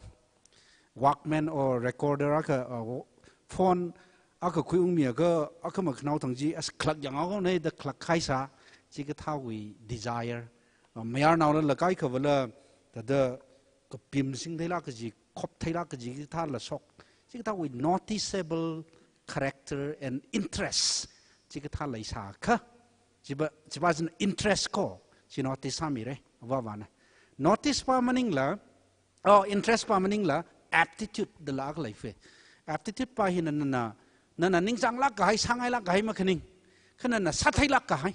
Walkman or recorder akha, uh, phone akha khuiungmiakha, akha makhanao thang chi as khalak yang haona da khalak khaisa, chikathāwui desire. Uh, mayarnaola kaikhavala thāda kapim singtheilāk kaji, khoptheilāk kaji kathāla shok. Chikathāwui noticeable character and interest chikathā leisākha, chipa, chipa china interest ko, chi notice sāmira, avā avāna. Notice pa maningla, oh, interest pa maningla, aptitude dala akha leifa. Aptitude pa hina nana, nana ningchānglāk kahai, sāngailāk kahai makhaning. Kha nana sātheilāk kahai.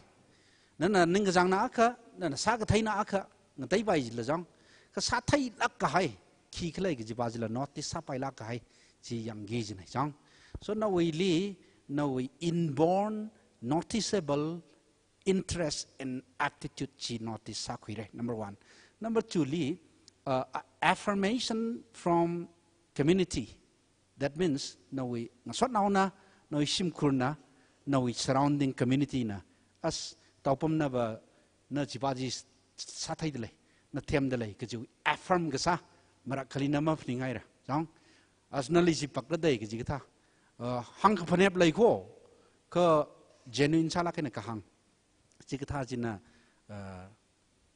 Nana ningkachāngna akha, nana sākatheina akha, ngateipai jila zang. Kha sātheilāk kahai, khikhala kajipa chila notice sāpailāk kahai, chi yangki jina zang. So nawuili, nawui inborn, noticeable interest and aptitude chi notice sākhuira, number one. Number two li, uh, a-, affirmation from community. That means, nawui ngasotnaona, nawui shimkhurna, nawui surrounding community na, as taopamna va, na chipa chi sātheida lei, na themda lei, kaji affirm kasā, marak kali na maphaningngaira. Chang, as nali chi pakra dei kaji kathā. Uh, hāngkaphanep lei kho, kha genuine sālāk eina kahāng. Chikathā china, uh,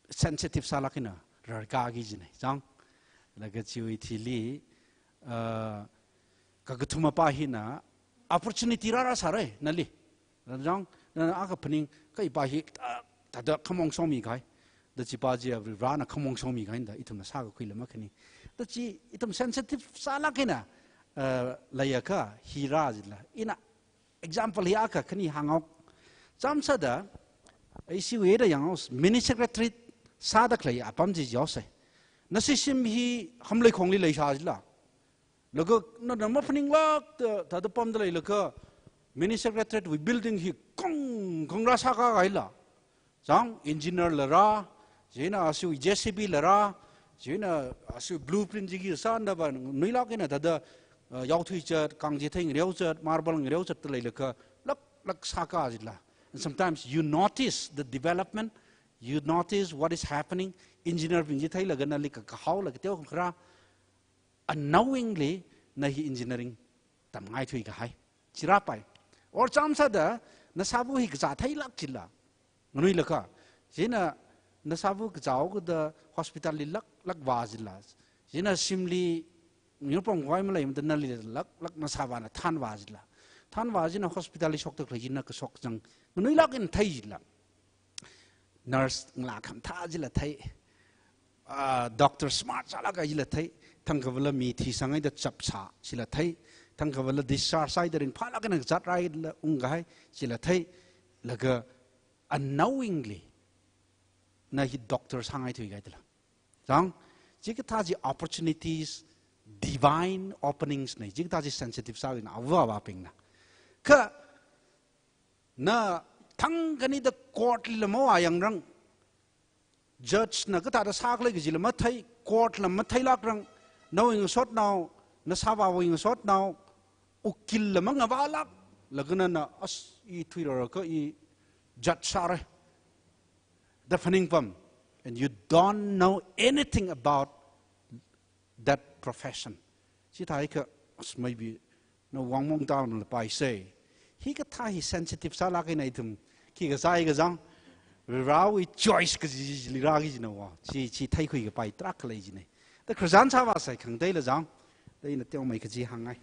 sensitive sālāk eina rarkāki kajina. Chang, laga chiwui thili, uh, kakathuma pa hina opportunity rāra sāra nali. Chang, nana akha phaning, kha ipa hi, ta, tada khamong shongmi kahai. Da chipa chi Varivarana khamong shongmi kahai da, ithumna sākakhui lam akhani. Da chi ithum sensitive sālāk eina, uh, leiakha hi rā jila. Ina example hi akha khani hānghao. Chāmsāda, ishiwui da yanghaosa, mini secretariat sāda khalei apam chi jihaosa. Nashi shim hi hamlei khongli leisā jila. Laga nana maphaninglākda, thāda pamda leilaga, mini secretariat wui building hi kong, kong rāsākā kahaila. Chang, engineer la rā, chieina ashiwui J C B la rā, chieina ashiwui blueprint chi khi sānda va, nganuilāk eina thāda, uh, yaothui chat, kangchithei ngareo chat, marble ngareo chat da leilaga, lāk, lāk sākā jila. And sometimes you notice the development, you notice what is happening, engineer bing chi theilaga nali ka, kahaolaga teo kharā, unknowingly, na hi engineering tamngaithui kahai. Chi rāpai. Or chāmsāda, nasāva hi kazā theilāk jila. Nganuilakha. Chieina nasāva kazāhaokida hospital li lāk, lāk vā jila. Chieina shimli, ningpong khavai maleimada nali lāk, lāk nasāvana thānvā jila. Thānvā chieina hospital li shokda khalei china kashok chang. Nganuilāk eina thei jila. Nurse ngalā khamathā chila thei. Ah, doctor smart sālāka chila thei. Thangkhavala mi thisanghaida chapsā chila thei. Thangkhavala discharge sāhaida ringphālāk eina kazāt rāhaila ungkahai chila thei. Laga unknowingly, na hi doctor sāngaithui kahaidala. Chang, chikathā chi opportunities, divine openings nei, chikathā chi sensitive sāhaina, avā avābingna. Kha, na thangkhanida court lila mavāyangrang, judge na kathāda sākhala kajila mathei, court la matheilākrang, nawui ngasotnao, nasāvāwui ngasotnao, ukil la mangavālāk, laga nana as i thuirarkha i judge sāra da phaningpam, and you don't know anything about that profession. Chithākha, as maybe, na wangmong down la paisa. Hikathā hi sensitive sālāk eina ithum, khi kasā hi kachang, Varewui choice kaji chili rāki kajina va. Chi, chi theikhui kapai tarākha lei kajina. Da khrazan sāvāsai khangateila chang, da ina teomei kaji hāngngai.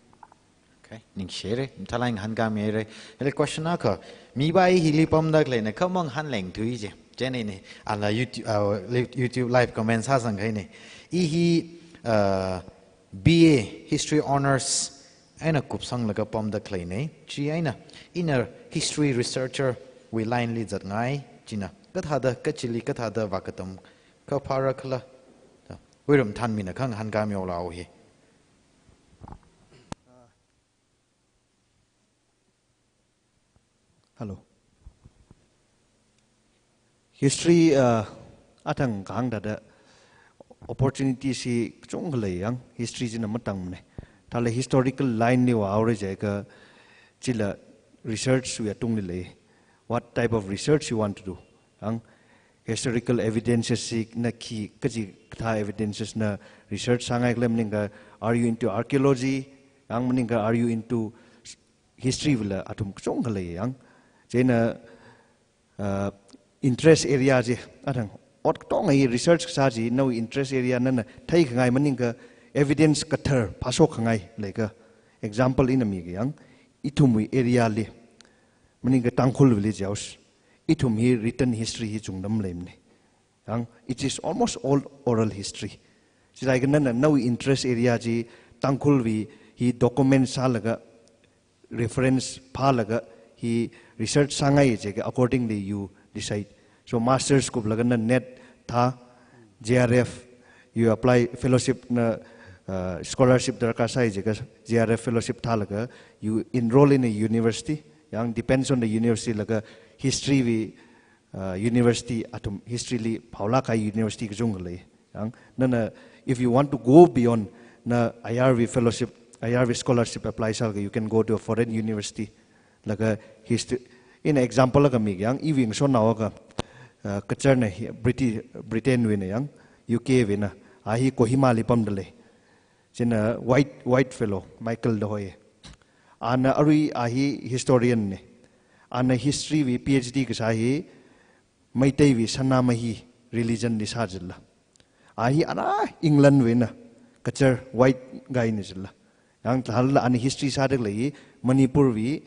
Okay, ningshire, mathālāk eina ngahānkāmire. Hili question akha, mipa hili pamda khaleina khamong hanleng thui je. Chieina ina, ala YouTube, uh, li-, YouTube live comment sāsang kahaina. I hi, uh, B A History Honours eina kupsanglaga pamda khaleina. Chieina, ina history researcher wui line li zatngai, china. Kathāda, kachili kathāda vākatam kaphāra khala. Wuirum Thanmina khangahānkāmihaolao hi. Hello. History, uh, athang kahāng thāda opportunity chi kachungkha lei yang, history china matangmana. Thāla historical line li vāhaora jiakha chila research wui atungli lei. What type of research you want to do? Yang historical evidences chi na khi, kaji kathā evidences na research sāngai khala maningakha, are you into archaeology? Yang maningakha, are you into history wala athum kachungkha lei yang. Chieina, uh, interest area chi, athang, ot katonga hi research kasā chi, nawui interest area nana theikhangai maningakha evidence kathar phāshok khangai leiakha. Example ina mikayang, ithumwui area li, maningakha Tangkhulwuili jihaosa. Ithum hi written history hi chungda maleimana. Yang, it is almost all oral history. Chithākha nana, nawui interest area chi Tangkhulwui hi document sālaga, reference phālaga hi research sāngai jiakha accordingly you decide. So masters kuplaga na NET thā, J R F, you apply fellowship na, uh, scholarship darkar sai jiakha J R F fellowship thālaga you enroll in a university. Yang depends on the university laga history wui uh, university athum history li phaolāk kahai university kachungkha lei. Yang, nana, if you want to go beyond, na I R V fellowship, I R V scholarship apply sālaga, you can go to a foreign university. Laga history, in example laga mi yang, iwui ngasotnao akha, uh, kacharna hi, British, Britain wui na yang, U K wui na, a hi Kohima li pamda lei. China white, white fellow, Michael da hoi. Ana arui a hi historian ne. Ana history wui P H D kasā hi Meitei wui Sanamahi religion li sā jilala. A hi ana England wui na kachar white guy ne jilala. Yang thālala ana history sāda lei Manipur wui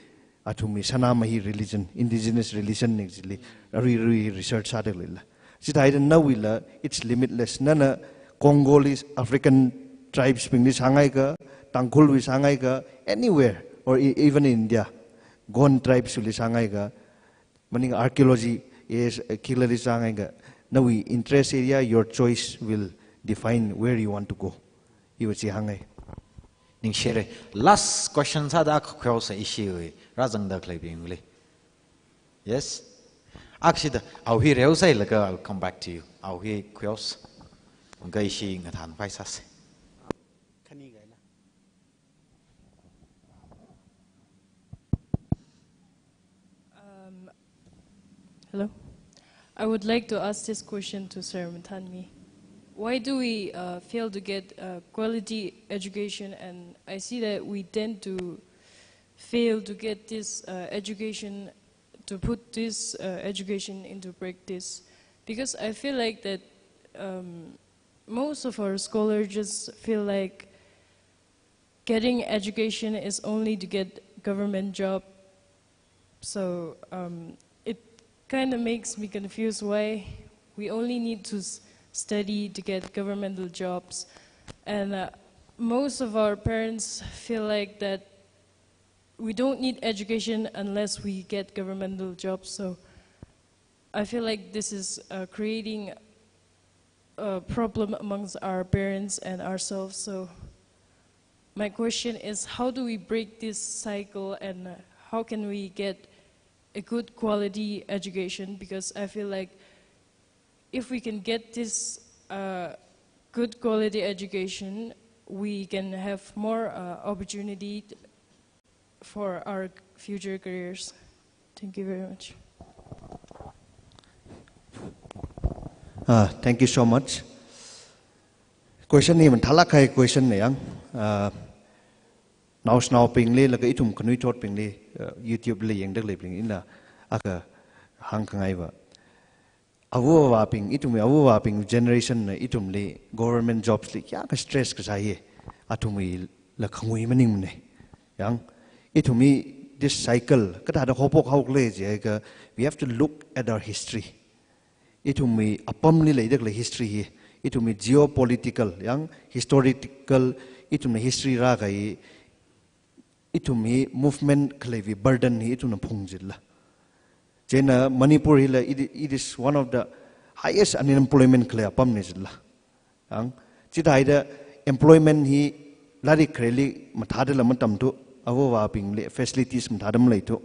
athumwui Sanamahi religion, indigenous religion ne jili. Arui arui research sāda leila. Chithāda nawuila, it's limitless. Nana Congolese, African tribes bingli sāngai ka, Tangkhul wui sāngai ka, anywhere, or e-, even in India, Gond tribes wui sāngai ka, maning archaeology is, uh, khilali sāngai ka, nawui interest area, your choice will define where you want to go. Iva chi hāngai. Ningshire. Last question sāda khuihaosa ishiwui, rāzangda khaleibingli. Yes? Akshida, au hi reosai laga, I'll come back to you. Au hi khuihaosa. Nga ishi ngathan phaisāsa. Khani gaila. Um, hello. I would like to ask this question to Sir Mathanmi. Why do we, uh, fail to get, uh, quality education? And I see that we tend to fail to get this, uh, education, to put this, uh, education into practice. Because I feel like that, um, most of our scholars just feel like getting education is only to get government job. So, um, it kind of makes me confused why we only need to s-, study to get governmental jobs. And, uh, most of our parents feel like that we don't need education unless we get governmental jobs. So I feel like this is, uh, creating a problem amongst our parents and ourselves. So my question is, how do we break this cycle, and, uh, how can we get a good quality education? Because I feel like if we can get this, uh, good quality education, we can have more, uh, opportunity for our future careers. Thank you very much. Ah, thank you so much. Question hi mathālāk kahai question ne yang. Ah, naoshinaobingli, laga ithum khanuithotbingli, ah, YouTube li yangda khaleibingli ina akha hāngkhangai va. Ava avābing, ithumwui ava avābing generation na ithumli government jobs li kayākha stress kasā hi, athumwuila khangui maningmana. Yang, ithumwui this cycle, kathāda haophok haokhala jiakha, we have to look at our history. Ithumwui apamli leida khalei history hi, ithumwui geopolitical, yang, historical, ithumna history rākahai, ithumwui movement khaleiwui burden hi ithumna phung jilala. Chieina Manipur hila it, it is one of the highest unemployment khalei apam ne jilala. Ang, chithāda employment hi lairik khareli mathāda la matamthu, ava avābingli facilities mathāda maleithu.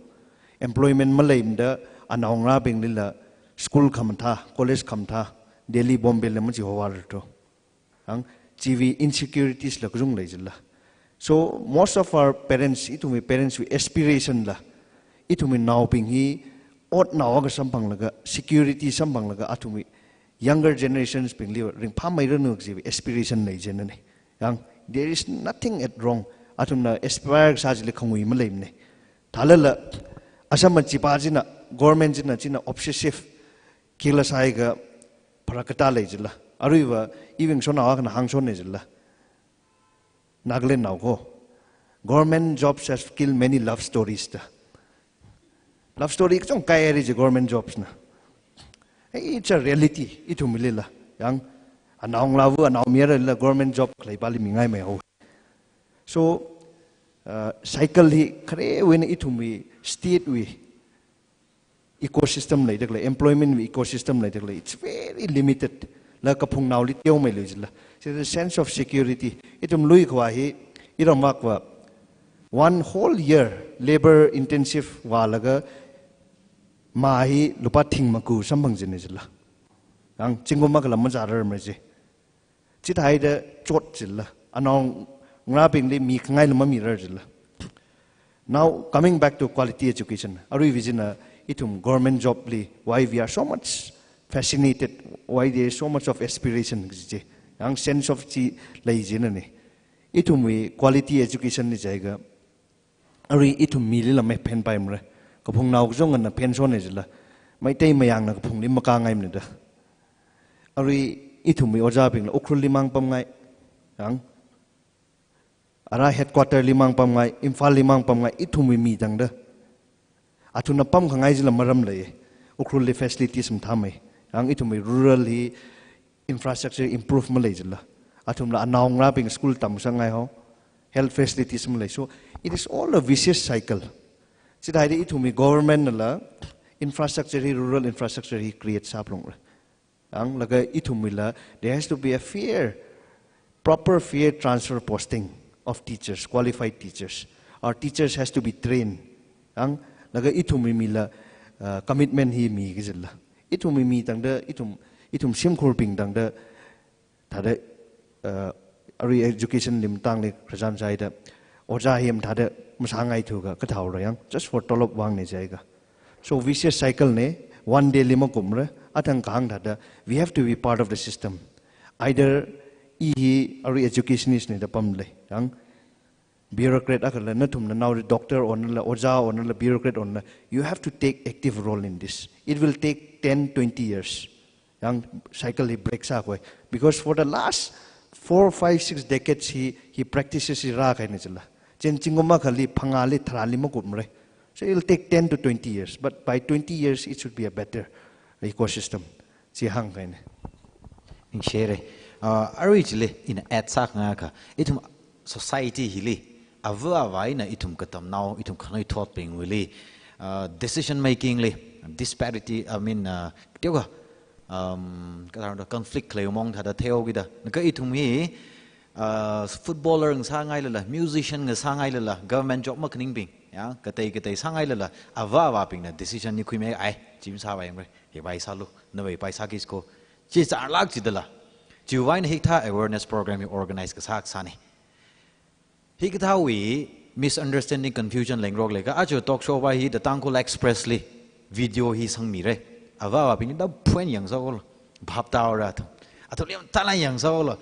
Employment maleimada anaongarābinglila school khamathā, college khamathā, Delhi, Bombay la machihovārthu. Ang, chiwui insecurities la kachung lei jilala. So, most of our parents, ithumwui parents wui aspiration la, ithumwui naobing hi, ot nao akha samphanglaga, security samphanglaga, athumwui younger generations bingli ringphāmeiranu kajiwui aspiration lei jinane. Yang, there is nothing at wrong. Athumna aspire kasā chili khangui maleimane. Thālala, asam machipa china, government china, china obsessive, khila sāhaiakha pharākatā lei jilala. Aruiva, iwui ngasotnao akhana hāngshon ne jilala. Nagaland nao ko. Government jobs have killed many love stories da. Love story kachungkha kairi ji government jobs na. Hey, it's a reality. Ithumlila. Yang, anaongalāva, anaomayarala government job khalei pali mingai mai ho. So, uh, cycle hi kharewui eina ithumwui state wui ecosystem leida khalei, employment wui ecosystem leida khalei, it's very limited. La kaphungnaoli teomeilui jilala. So the sense of security, ithum lui khavā hi, iram vak va, one whole year labor intensive vālaga, Mā hi lupā thing maku samphang jina jila. Yang zingkum akhala mazārarmara ji. Chithāda chot jila. Anaongarābingli mikhangaila mamirar jila. Now, coming back to quality education. Arui vijina ithum government job li, why we are so much fascinated, why there is so much of aspiration, ji. Yang sense of chi lei jina ni. Ithumwui quality education li jiakha, arui ithum milila maphenpaimara. Kaphungnao kachungana phensona jila. Meitei mayangna kaphungli makāngaimana da. Arui ithumwui ojābingla Ukhrulli mang pamngai. Yang ara headquarter li mang pamngai, Imphal li mang pamngai, ithumwui mi tangda. Athumna pamkhangai jila maram lei. Ukhrulli facilities mathāmei. Yang ithumwui rural hi infrastructure improve malei jila. Athumla anaongarābing school tamsangngai hao. Health facilities malei. So, it is all a vicious cycle. Chithāda ithumwui government nala infrastructure hi, rural infrastructure hi create sāphalungra. Yang laga ithumwuila, there has to be a fair, proper fair transfer posting of teachers, qualified teachers. Our teachers has to be trained. Yang laga ithumwui mila, uh, commitment hi miki jila. Ithumwui mi tangda, ithum, ithum shimkhurbing tangda, thāda, uh, arui education li matangli khararchan sāhaida, ojā hi mathāda masāngaithuakha kathāhaora yang, just for tolop vangna jiakha. So vicious cycle na, one day li makumra, athang kahāng thāda, we have to be part of the system. Either i hi arui educationist na da pamlei, yang bureaucrat akhala, nathum nanaoli doctor onla, ojā onla, bureaucrat onla, you have to take active role in this. It will take ten, twenty years. Yang cycle hi break sākhui. Because for the last four, five, six decades hi, hi practices hi rākahaina jila. Chieina zingkum akhali, phangāli, tharāli makumra. So it will take ten to twenty years. But by twenty years, it should be a better ecosystem. Chi hāngkahaina. Ningshire. Uh, arui chili, ina add sākhangai akha, ithum society hili, ava avā eina ithum katamnao, ithum khanuithotbingwuili, uh, decision making li disparity, I mean, uh, teokha, um, kathāda conflict khalei mong thāda theihaokida. Laga ithum hi, uh, footballer ngasāngailala, musician ngasāngailala, government job makhaningbing, ya, katei katei sāngailala, ava avābingna decision hi khuimeiya, chi masāvai yangre, hi pai sālu, nawui pai sāki sāko. Chi zārlāk jidala. Chiwui vang eina hikathā awareness program hi organize kasā kasāna. Hikathāwui misunderstanding, confusion leingarok leiakha, aja talk show va hi The Tangkhul Express li video hi sangmira. Ava avābingli da point yangsāhaolu. Bhap tāhaora athum. Athumli mathālāk yangsāhaolu.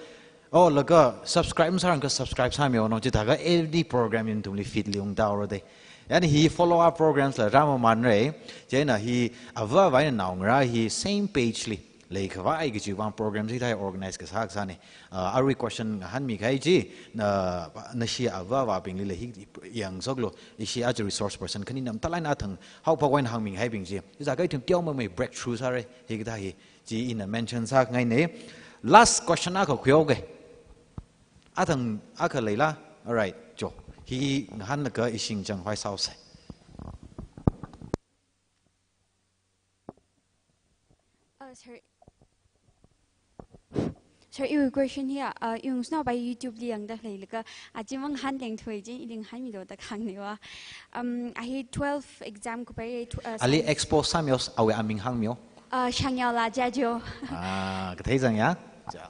Oh, laga subscribe masārangakha subscribe sāmihaono, chithākha every program ithumli feed li ungtāhaora da. Yang hi follow up programs la rāmamanra. Chieina hi ava avā eina naongarā hi same page li leikhavai kajiwui vang program hithāda organize kasā kasāna. Uh, arui question ngahānmikahai chi, na, nashi ava avābingli la hi yangsāhaolu, ishi aja resource person khanina mathālāk eina athang haophok eina hāngmingahaibing chi. Hithākha ithum teomeimei breakthrough sāra, hikathā hi, chi ina mention sākhangaina. Last question akha khuihaoke. Athang akha leila? Alright, jo. Hi ngahānlaga ishi chang hoi saose. Uh, sorry. Sorry, iwui question hi, uh, iwui ngasotnao pai YouTube li yangda leilaga, aja mang hānleng thuwa chi, ili ngahānmilu da kahāngna va. Um, a hi twelve exam kupai, tw-, uh, Ali science. Expose sāmihaosa, awui aming hāngmihaosa. Uh, Shangyao la jajo. Ah, kathei zang ya? Ja.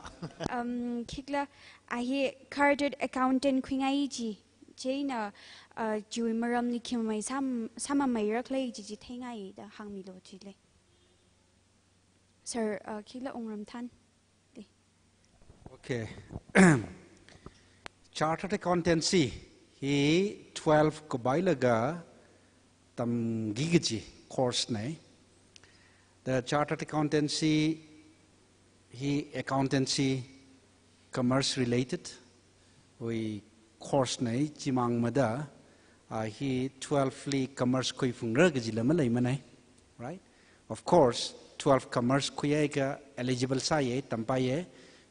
Um, khikhala, a hi chartered accountant khuingai chi. Chieina, uh, chiwui maramli khi mamei sām-, sāmameirakhala chi chi theingai da hāngmilu chili. Sir, uh, khikhala Wungram than. Di. Okay. Chartered accountancy hi twelve kabailaga tamki kaji course na. The chartered accountancy hi accountancy, commerce related wui course na, chimang mada, ah, hi twelve li commerce khuiphungra kajila maleimana, right? Of course, twelve commerce khuiakha eligible sāya, tampaiya,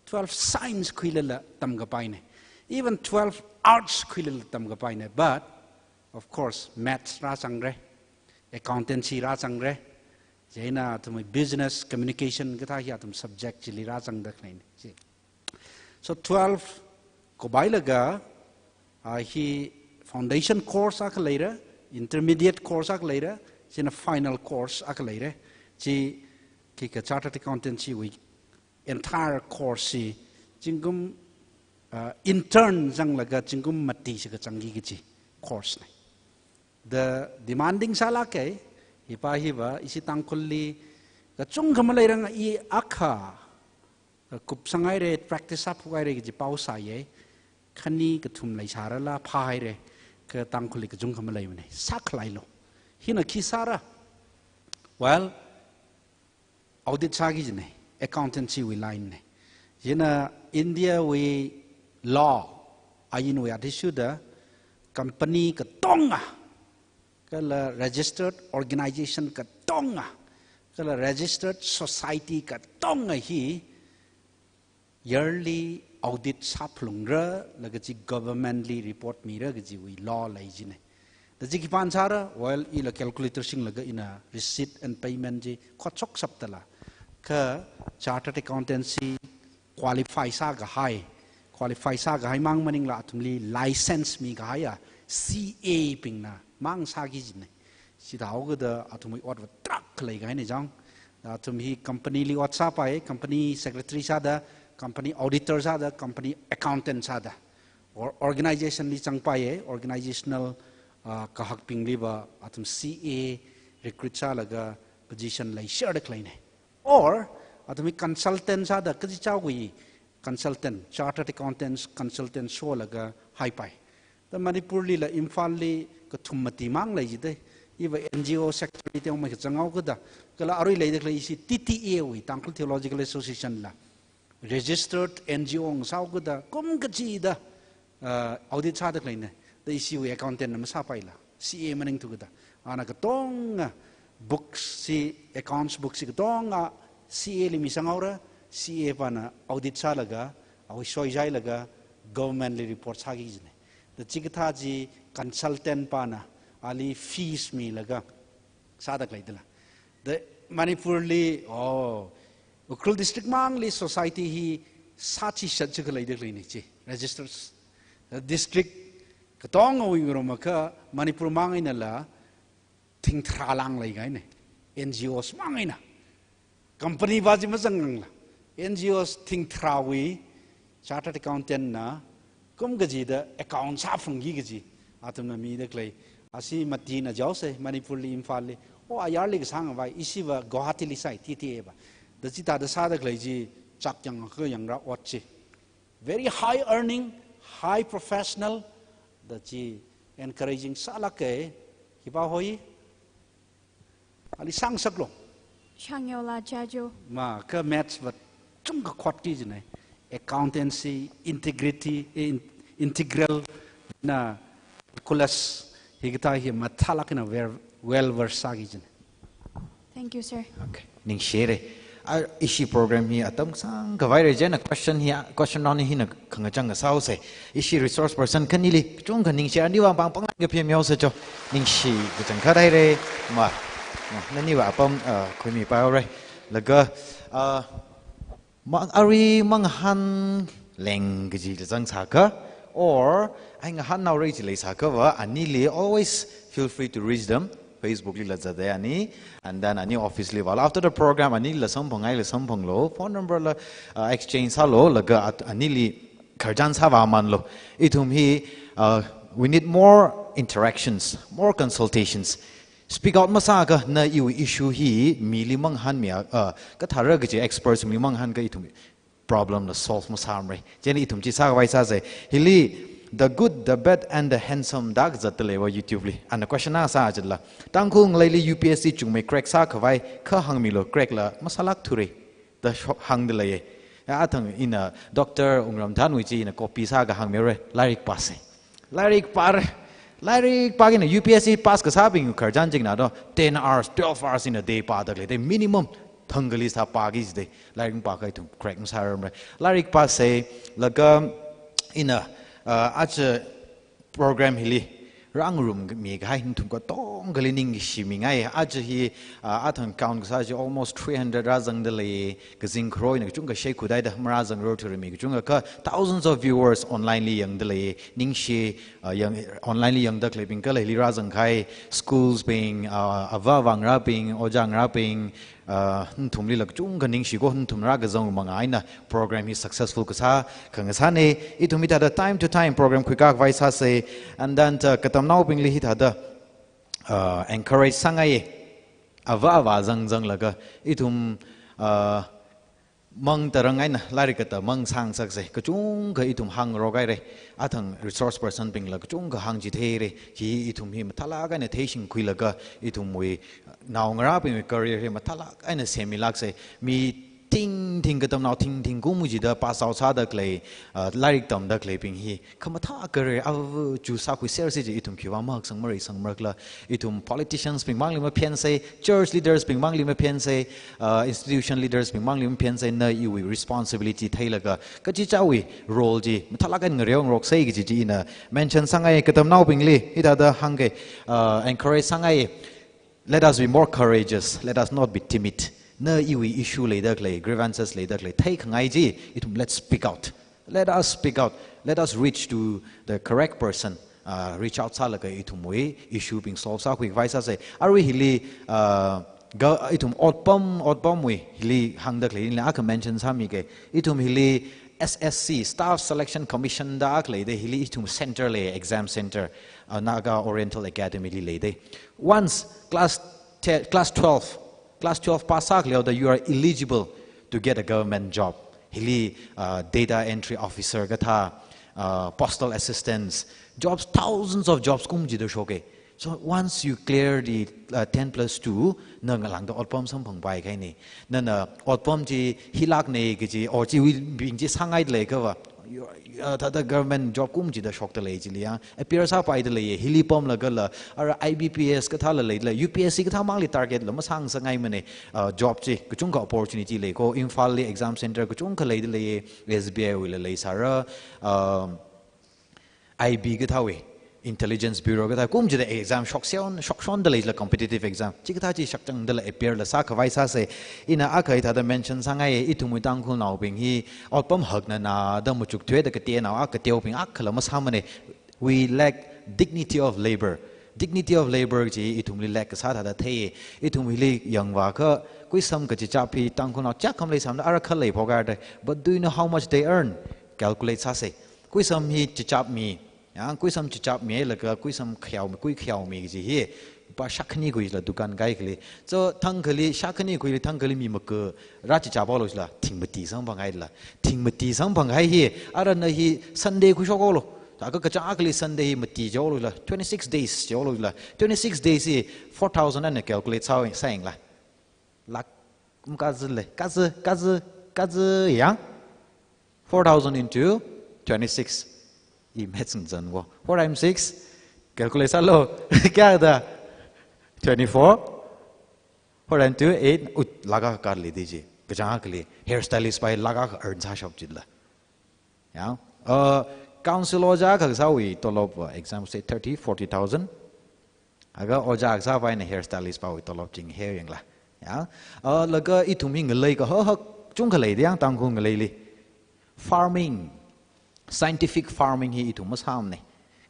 twelve science khuilala tamkapaina. Even twelve arts khuilala tamkapaina. But, of course, maths rāzangra, accountancy rāzangra, chieina athum business, communication kathā hi athum subject chili rāzangda khaleina. Chi. So twelve kabailaga, ah, hi foundation course akha leira, intermediate course akha leira, China final course akha leira. Chi khikha chartered accountancy wui entire course chi zingkum, uh, intern zanglaga zingkum mati shikha zangki kaji course na. Da demanding sālāka, hipa hiva ishi Tangkhulli kachungkha maleiranga, i akha kupsanghaira, practice sāphokhaira kaji pao sāya. Khani kathum leisārala phāhaira, kha Tangkhulli kachungkha maleimana. Sākhalailu. Hina khi sāra? Well, audit sāki kajina, accountancy wui line na. China India wui law, ain wui athishurda, company katonga, kala registered organization katonga, kala registered society katonga hi yearly audit sāphalungra, laga chi government li report mira kajiwui law lei kajina. Da chi khipāna sāra? Well, ila calculator singlaga ina receipt and payment chi khotshok shapdala, kha chartered accountancy qualify sākahai, qualify sākahai mang maningla athumli license mikahaiya C A bingna mang sāki kajina. Chithāhaokida athumwui otva tarākha leikahaina chang. Athum hi company li ot sāpai, company secretary sāda, company auditor sāda, company accountant sāda. Or organization li zangpaiya, organizational, ah, kahakbingliva athum C A recruit sālaga position leishida khaleina. Or athum hi consultant sāda, kachichāwui consultant, chartered accountants consultant sholaga haipai. Da Manipur lila Imphal li kathum mati mang lei jida. Iva N G O sector li teomei kazanghaokida, kala arui leida khalei ishi T T A wui, Tangkhul Theological Association la registered N G O ngasāhaokida, kum kachida, uh, audit sāda khaleina. Da ishiwui accountant na masāpaila, C A maningthukida. Ana katonga books chi, accounts books chi katonga C A li misanghaora, C A pana audit sālaga, awui soichailaga, government li report sāki kajina. Da chikathā chi consultant pana ali fees milaga sāda khaleidala. Da Manipur li, oh, Ukhrul district mangli society hi sāchishat chikha leida khaleina chi, registered. Da district katongawui ngarumakha Manipur mang einala thingtharā lang leikahaina, N G Os mang eina. Company va chi mazanglangla, N G Os thingtharāwui chartered accountant na kum kachida account sāphungki kaji athumna mida khalei. Ashi matina jaose, Manipur li, Imphal li, o ayarli kasāngva, ishiva Guwahati li sāi, T T A va. Da chithāda sāda khalei chi chak yangakha yangra ot chi. Very high earning, high professional, da chi encouraging sālāka, khipā hoi, ali sāngasaklu. Changyola Jajo. Ma, kha maths va chungkha khotki kajina. Accountancy, integrity, in-, integral na calculus, hikathā hi mathālāk eina well, well versed sāki kajina. Thank you, sir. Okay. Ningshire. A, ishi program hi atam sangkhavai re, chieina question hi, question round hina khangachang kasāhaose. Ishi resource person khanili kachungkha ningshi, aniwui vang pāng pāngla kaphi mihaose cho. Ningshi kachangkhat haire. Ma, ma, naniwui apam, uh, khuimipaire. Laga, uh, mang, arui mangahān leng kaji la zangsākha, or ai ngahānnaora chi leisākhava, anili always feel free to reach them. Facebook lila zatda ani, and then ani office li vālu. After the program, anila samphang, aila samphanglu. Phone number la, uh, exchange sālu, laga at-, anili khararchan sāvāmanlu. Ithum hi, uh, we need more interactions, more consultations. Speak out masākha, na iwui issue hi mili mangahānmiakha, uh, kathara kaji experts mili mangahānkha ithum problem la solve masāmarei. Chieina ithum chi sākhavai sāsa. Hili The Good, the Bad and the Handsome da kazatda leiva YouTube li. Ana question akha sā chila, Tangkhul ngaleili U P S C chungmei crack sākhavai kha hāngmilu, crack la masālākthure da sho-, hāngda leiye. Ya, athang ina Doctor Wungramthanwui chi ina copy sākha hāngmihaore, lairik pāsa. Lairik pāra. Lairik pāki eina U P S C pass kasābing khararchan china do, ten hours, twelve hours in a day pāda khalei, the minimum thangkha li sā pāki jide, lairik pākha ithum crack masārarmara. Lairik pāsa, laga ina, uh, aja program hili rāngarummi kahai nathum katongali ningshimingai. Aja hi, ah, athang count kasā chi almost three hundred rāzangda lei, kazing kharoi eina kachungkha sheikhut haida marāzangrarthu rami kachungkha, thousands of viewers online li yangda lei, ningshi, ah, yang, online li yangda khaleibing kala hili rāzang kahai schools bing, ah, avā avā ngarābing, ojā ngarābing, ah, nathumlila kachungkha ningshi ko, nathum rākazang manga eina program hi successful kasā khangasāne. Ithum hithāda time to time program khuikā khavai sāse. And then, ah, katamnaobingli hithāda, ah, encourage sāngai. Avā avā zangzanglaga ithum, ah, mang tarang eina lairik katam mang sāngasakse. Kachungkha ithum hāngrok haire. Athang resource person bingla kachungkha hāngchitheire. Hi ithum hi mathālāk eina theishingkhuilaga ithumwui naongarābingwui career hi mathālāk eina semmilākse. Mi thingthing katamnao thingthing kum chida pass out sāda khalei, ah, lairik tamda khaleibing hi khamathā career avu chu sākhuisersi chi ithum khiwui vang mahaksang mareisang marakla, ithum politicians bing mangli maphense, church leaders bing mangli maphense, ah, institution leaders bing mangli maphense, na iwui responsibility theilaga kachichāwui role chi mathālāk eina ngareongarokse kaji chi ina mention sāngai. Katamnaobingli hithāda hāngke, ah, encourage sāngai. Let us be more courageous. Let us not be timid. Na iwui issue leida khalei, grievances leida khalei theikhangai chi, ithum let's speak out. Let us speak out. Let us reach to the correct person. Ah, reach out sālaga ithumwui issue bing solve sākhui khavai sāse. Arui hili, ah, ga, ithum otpam, otpamwui hili hāngda khalei hili akha mention sāmike. Ithum hili S S C, Staff Selection Commission da akha leide, hili ithum center lei, exam center, ah, Naga Oriental Academy li leide. Once class ten, class twelve, class twelve pass sākhaleoda, you are eligible to get a government job. Hili, ah, data entry officer kathā, ah, postal assistants, jobs, thousands of jobs kum chida shoke. So once you clear the, uh, ten plus two, na ngalāngda otpam samphangpai kahaine. Nana otpam chi hilākne kaji, or chiwui bing chi sāngaida lei kava, you, you, uh, thāda government job kum chida shokda lei chili ya, appear sāpaida lei, hili pamlagala, ara I B P S kathāla leila, U P S C kathā mangli target la masāngasakngaimane, uh, job chi, kachungkha opportunity lei ko, Imphal li exam center kachungkha leida lei, S B I wuila leisāra, um, I B kathāwui, Intelligence Bureau kathā, kum chida exam shokshon, shokshonda leila competitive exam. Chikathā chi shakchangdala appear la sākhavai sāse. Ina akha hithāda mention sāngai, ithumwui Tangkhulnaobing hi, otpam hakna nada machukthuida kateonao, ah, kateobing akhala masāmane. We lack dignity of labor. Dignity of labor chi ithumli lack kasā thāda thei. Ithum hili yangvākha, kuisam kachichap hi Tangkhulnao chak kham leisāmada, ara khalei phokhaida. But do you know how much they earn? Calculate sāse. Kuisam hi chichap mi, ya, kuisam chichap milaga, kuisam khayao mi, kui khayao mi kaji hi, lupā shākhani khuila dukan kaikhali. So, thangkhali, shākhani khuili, thangkhali mi maka, rā chichap haolu chila, thing mati samphanghaila. Thing mati samphangkahai hi, ara na hi Sunday khuishok haolu. Thākha kachāng akhali Sunday hi mati jihaolu chila, twenty-six days jihaolu chila. Twenty-six days hi, four thousand eina calculate sā, sāyangla. Lak, um, kazi le, kazi, kazi, kazi yang. Four thousand into twenty-six. I maths ngazan wo. Four times six, calculate sālu. Kayākha da? Twenty-four. Four times two, eight. Ut, lakh akha kali di chi. Kachāng akhali hairstylist pai lakh akha earn sāshap chila. Ya. Uh, council ojā kasāwui tolop, uh, example say thirty, forty thousand. Aga ojā kasā paina hairstylist pawui tolop ching hair yangla. Ya. Uh, laga ithum hi ngalei kahak chungkha leida yang Tangkhul ngaleili. Farming, scientific farming hi ithum masāmane.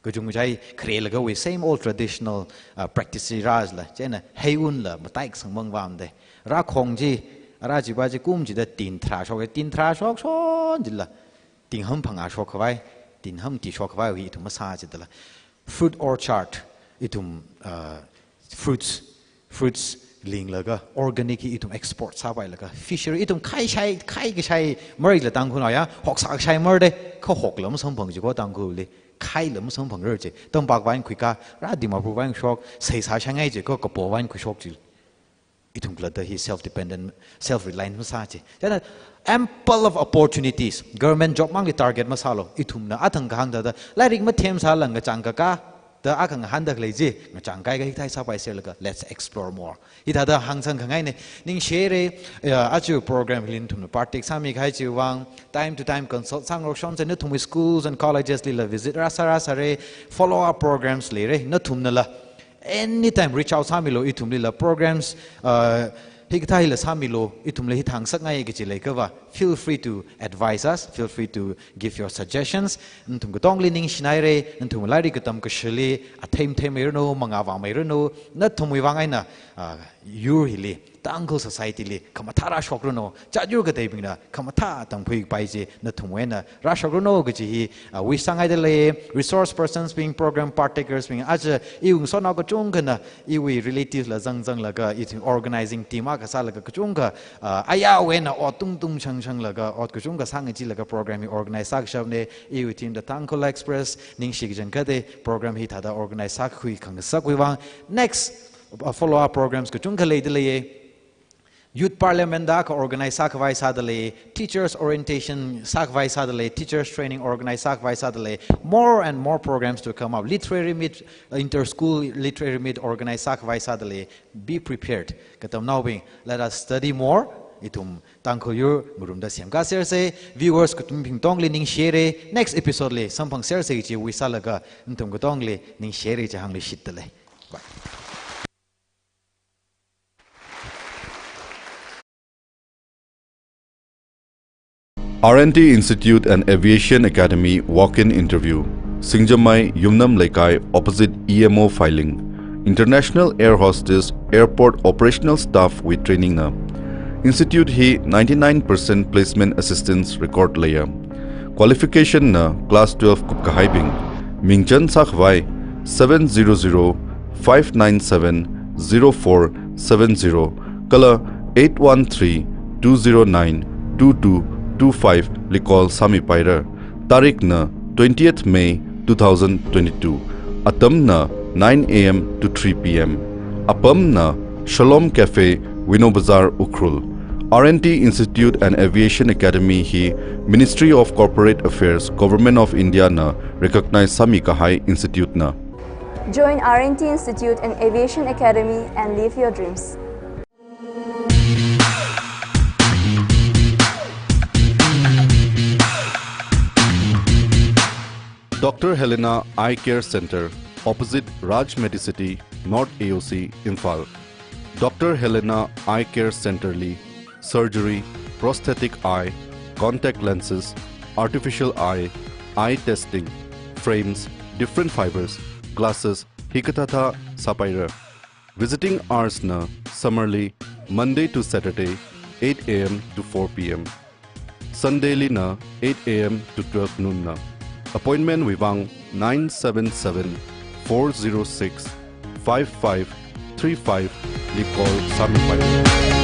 Kachungchai kharelagawui same old traditional, uh, practice rāsāla. Chieina heiunla mataisang mang vāmade. Rākhong chi, rā chipa chi kum chida tin tharā shok, tin tharā shokshon chila. Tingham phangā shokkhavai, tingham ti shokkhavai hi ithum masā chidala. Fruit orchard, ithum, uh, fruits, fruits linglaga organic hi ithum export sāpailaga. Fishery ithum khai shai, khai kashai mareila Tangkhulnao ya, hoksā kashai marade, kha hokla masamphang chi ko Tangkhulli, khaila masamphangra chi. Tampak vāng khuika, rā Dimapur vāng shok, seisā shangai chi ko kapo vāng khuishok chi. Ithum khalatta hi self-dependent, self-reliant masā chi. Chieina ample of opportunities. Government job mangli target masālu. Ithumna athang kahāng thāda, lairik mathem sālala ngachang kaka, da akha ngahānda khalei chi, ngachang kaikha hikathā sāpai serlaga, let's explore more. Hithāda hāngsang khangaina, ningshire, ya, aja program hili nathumna part take sāmi kahai chiwui vang, time to time consult sāngarok shonsa nathumwui schools and colleges lila visit rāsā rāsāra, follow up programs leira, nathumnala anytime reach out sāmilu ithumlila programs, uh, hikathā hila sāmilu, ithumla hithā hāngsakngai kachi leiakhava, feel free to advise us, feel free to give your suggestions. Nathum katongli ningshinaira, nathum lairik katam kashili, athei matheimeiranu, mangā vāmeiranu, nathumwui vang eina, ah, yur hili, Tangkhul society li, khamathā rāshokranu, chāyur kateibingna, khamathā tamkhuipai chi, nathumwui eina rāshokranu kachi hi, ah, wish sāngaida lei, resource persons bing, program partakers bing, aja iwui ngasotnao kachungkhana, iwui relative la zangzanglaga, ithum organizing team akha sālaga kachungkha, ah, ayāwui eina ot tungtung shangshanglaga, ot kachungkha sāngacheelaga program hi organize sākashapna, iwui team the Tangkhul Express, ningshi kachangkhatta program hithāda organize sākhui khangasakwui vang. Next, uh, follow up programs kachungkha leida leiya. Youth Parliament da akha organize sākhavai sāda lei, Teachers Orientation sākhavai sāda lei, Teachers Training organize sākhavai sāda lei, more and more programs to come up. Literary Meet, uh, inter-school literary meet organize sākhavai sāda lei. Be prepared. Katamnaobing, let us study more. Ithum Tangkhul yur ngarumda semkā sersa. Viewers katongabing tongli ningshire. Next episode li samphang sersa kachi wish sālaga, nathum katongli ningshire chi hāngluishitta lei. Bye. R and T Institute and Aviation Academy walk-in interview. Singjamai Yumnam Leikai opposite E M O Filing. International air hostess, airport operational staff wui training na. Institute hi ninety-nine percent placement assistance record leiya. Qualification na class twelve kupkahaibing. Mingchan sākhavai seven zero zero five nine seven zero four seven zero kala eight one three two zero nine two two two five li call sāmipaira. Tarik na twentieth May two thousand twenty-two. Atam na nine A M to three P M. Apam na Shalom Cafe, Wino Bazar, Ukhrul. R and T Institute and Aviation Academy hi Ministry of Corporate Affairs, Government of India na recognize sāmikahai institute na. Join R and T Institute and Aviation Academy and live your dreams. Doctor Helena Eye Care Center, opposite Raj Medicity, North A O C, Imphal. Doctor Helena Eye Care Center li surgery, prosthetic eye, contact lenses, artificial eye, eye testing, frames, different fibers, glasses, hikathāthā sāpaira. Visiting hours na summer li Monday to Saturday, eight A M to four P M. Sunday li na eight A M to twelve noon na. Appointment wui vang nine seven seven four zero six five five three five li call sāmipai.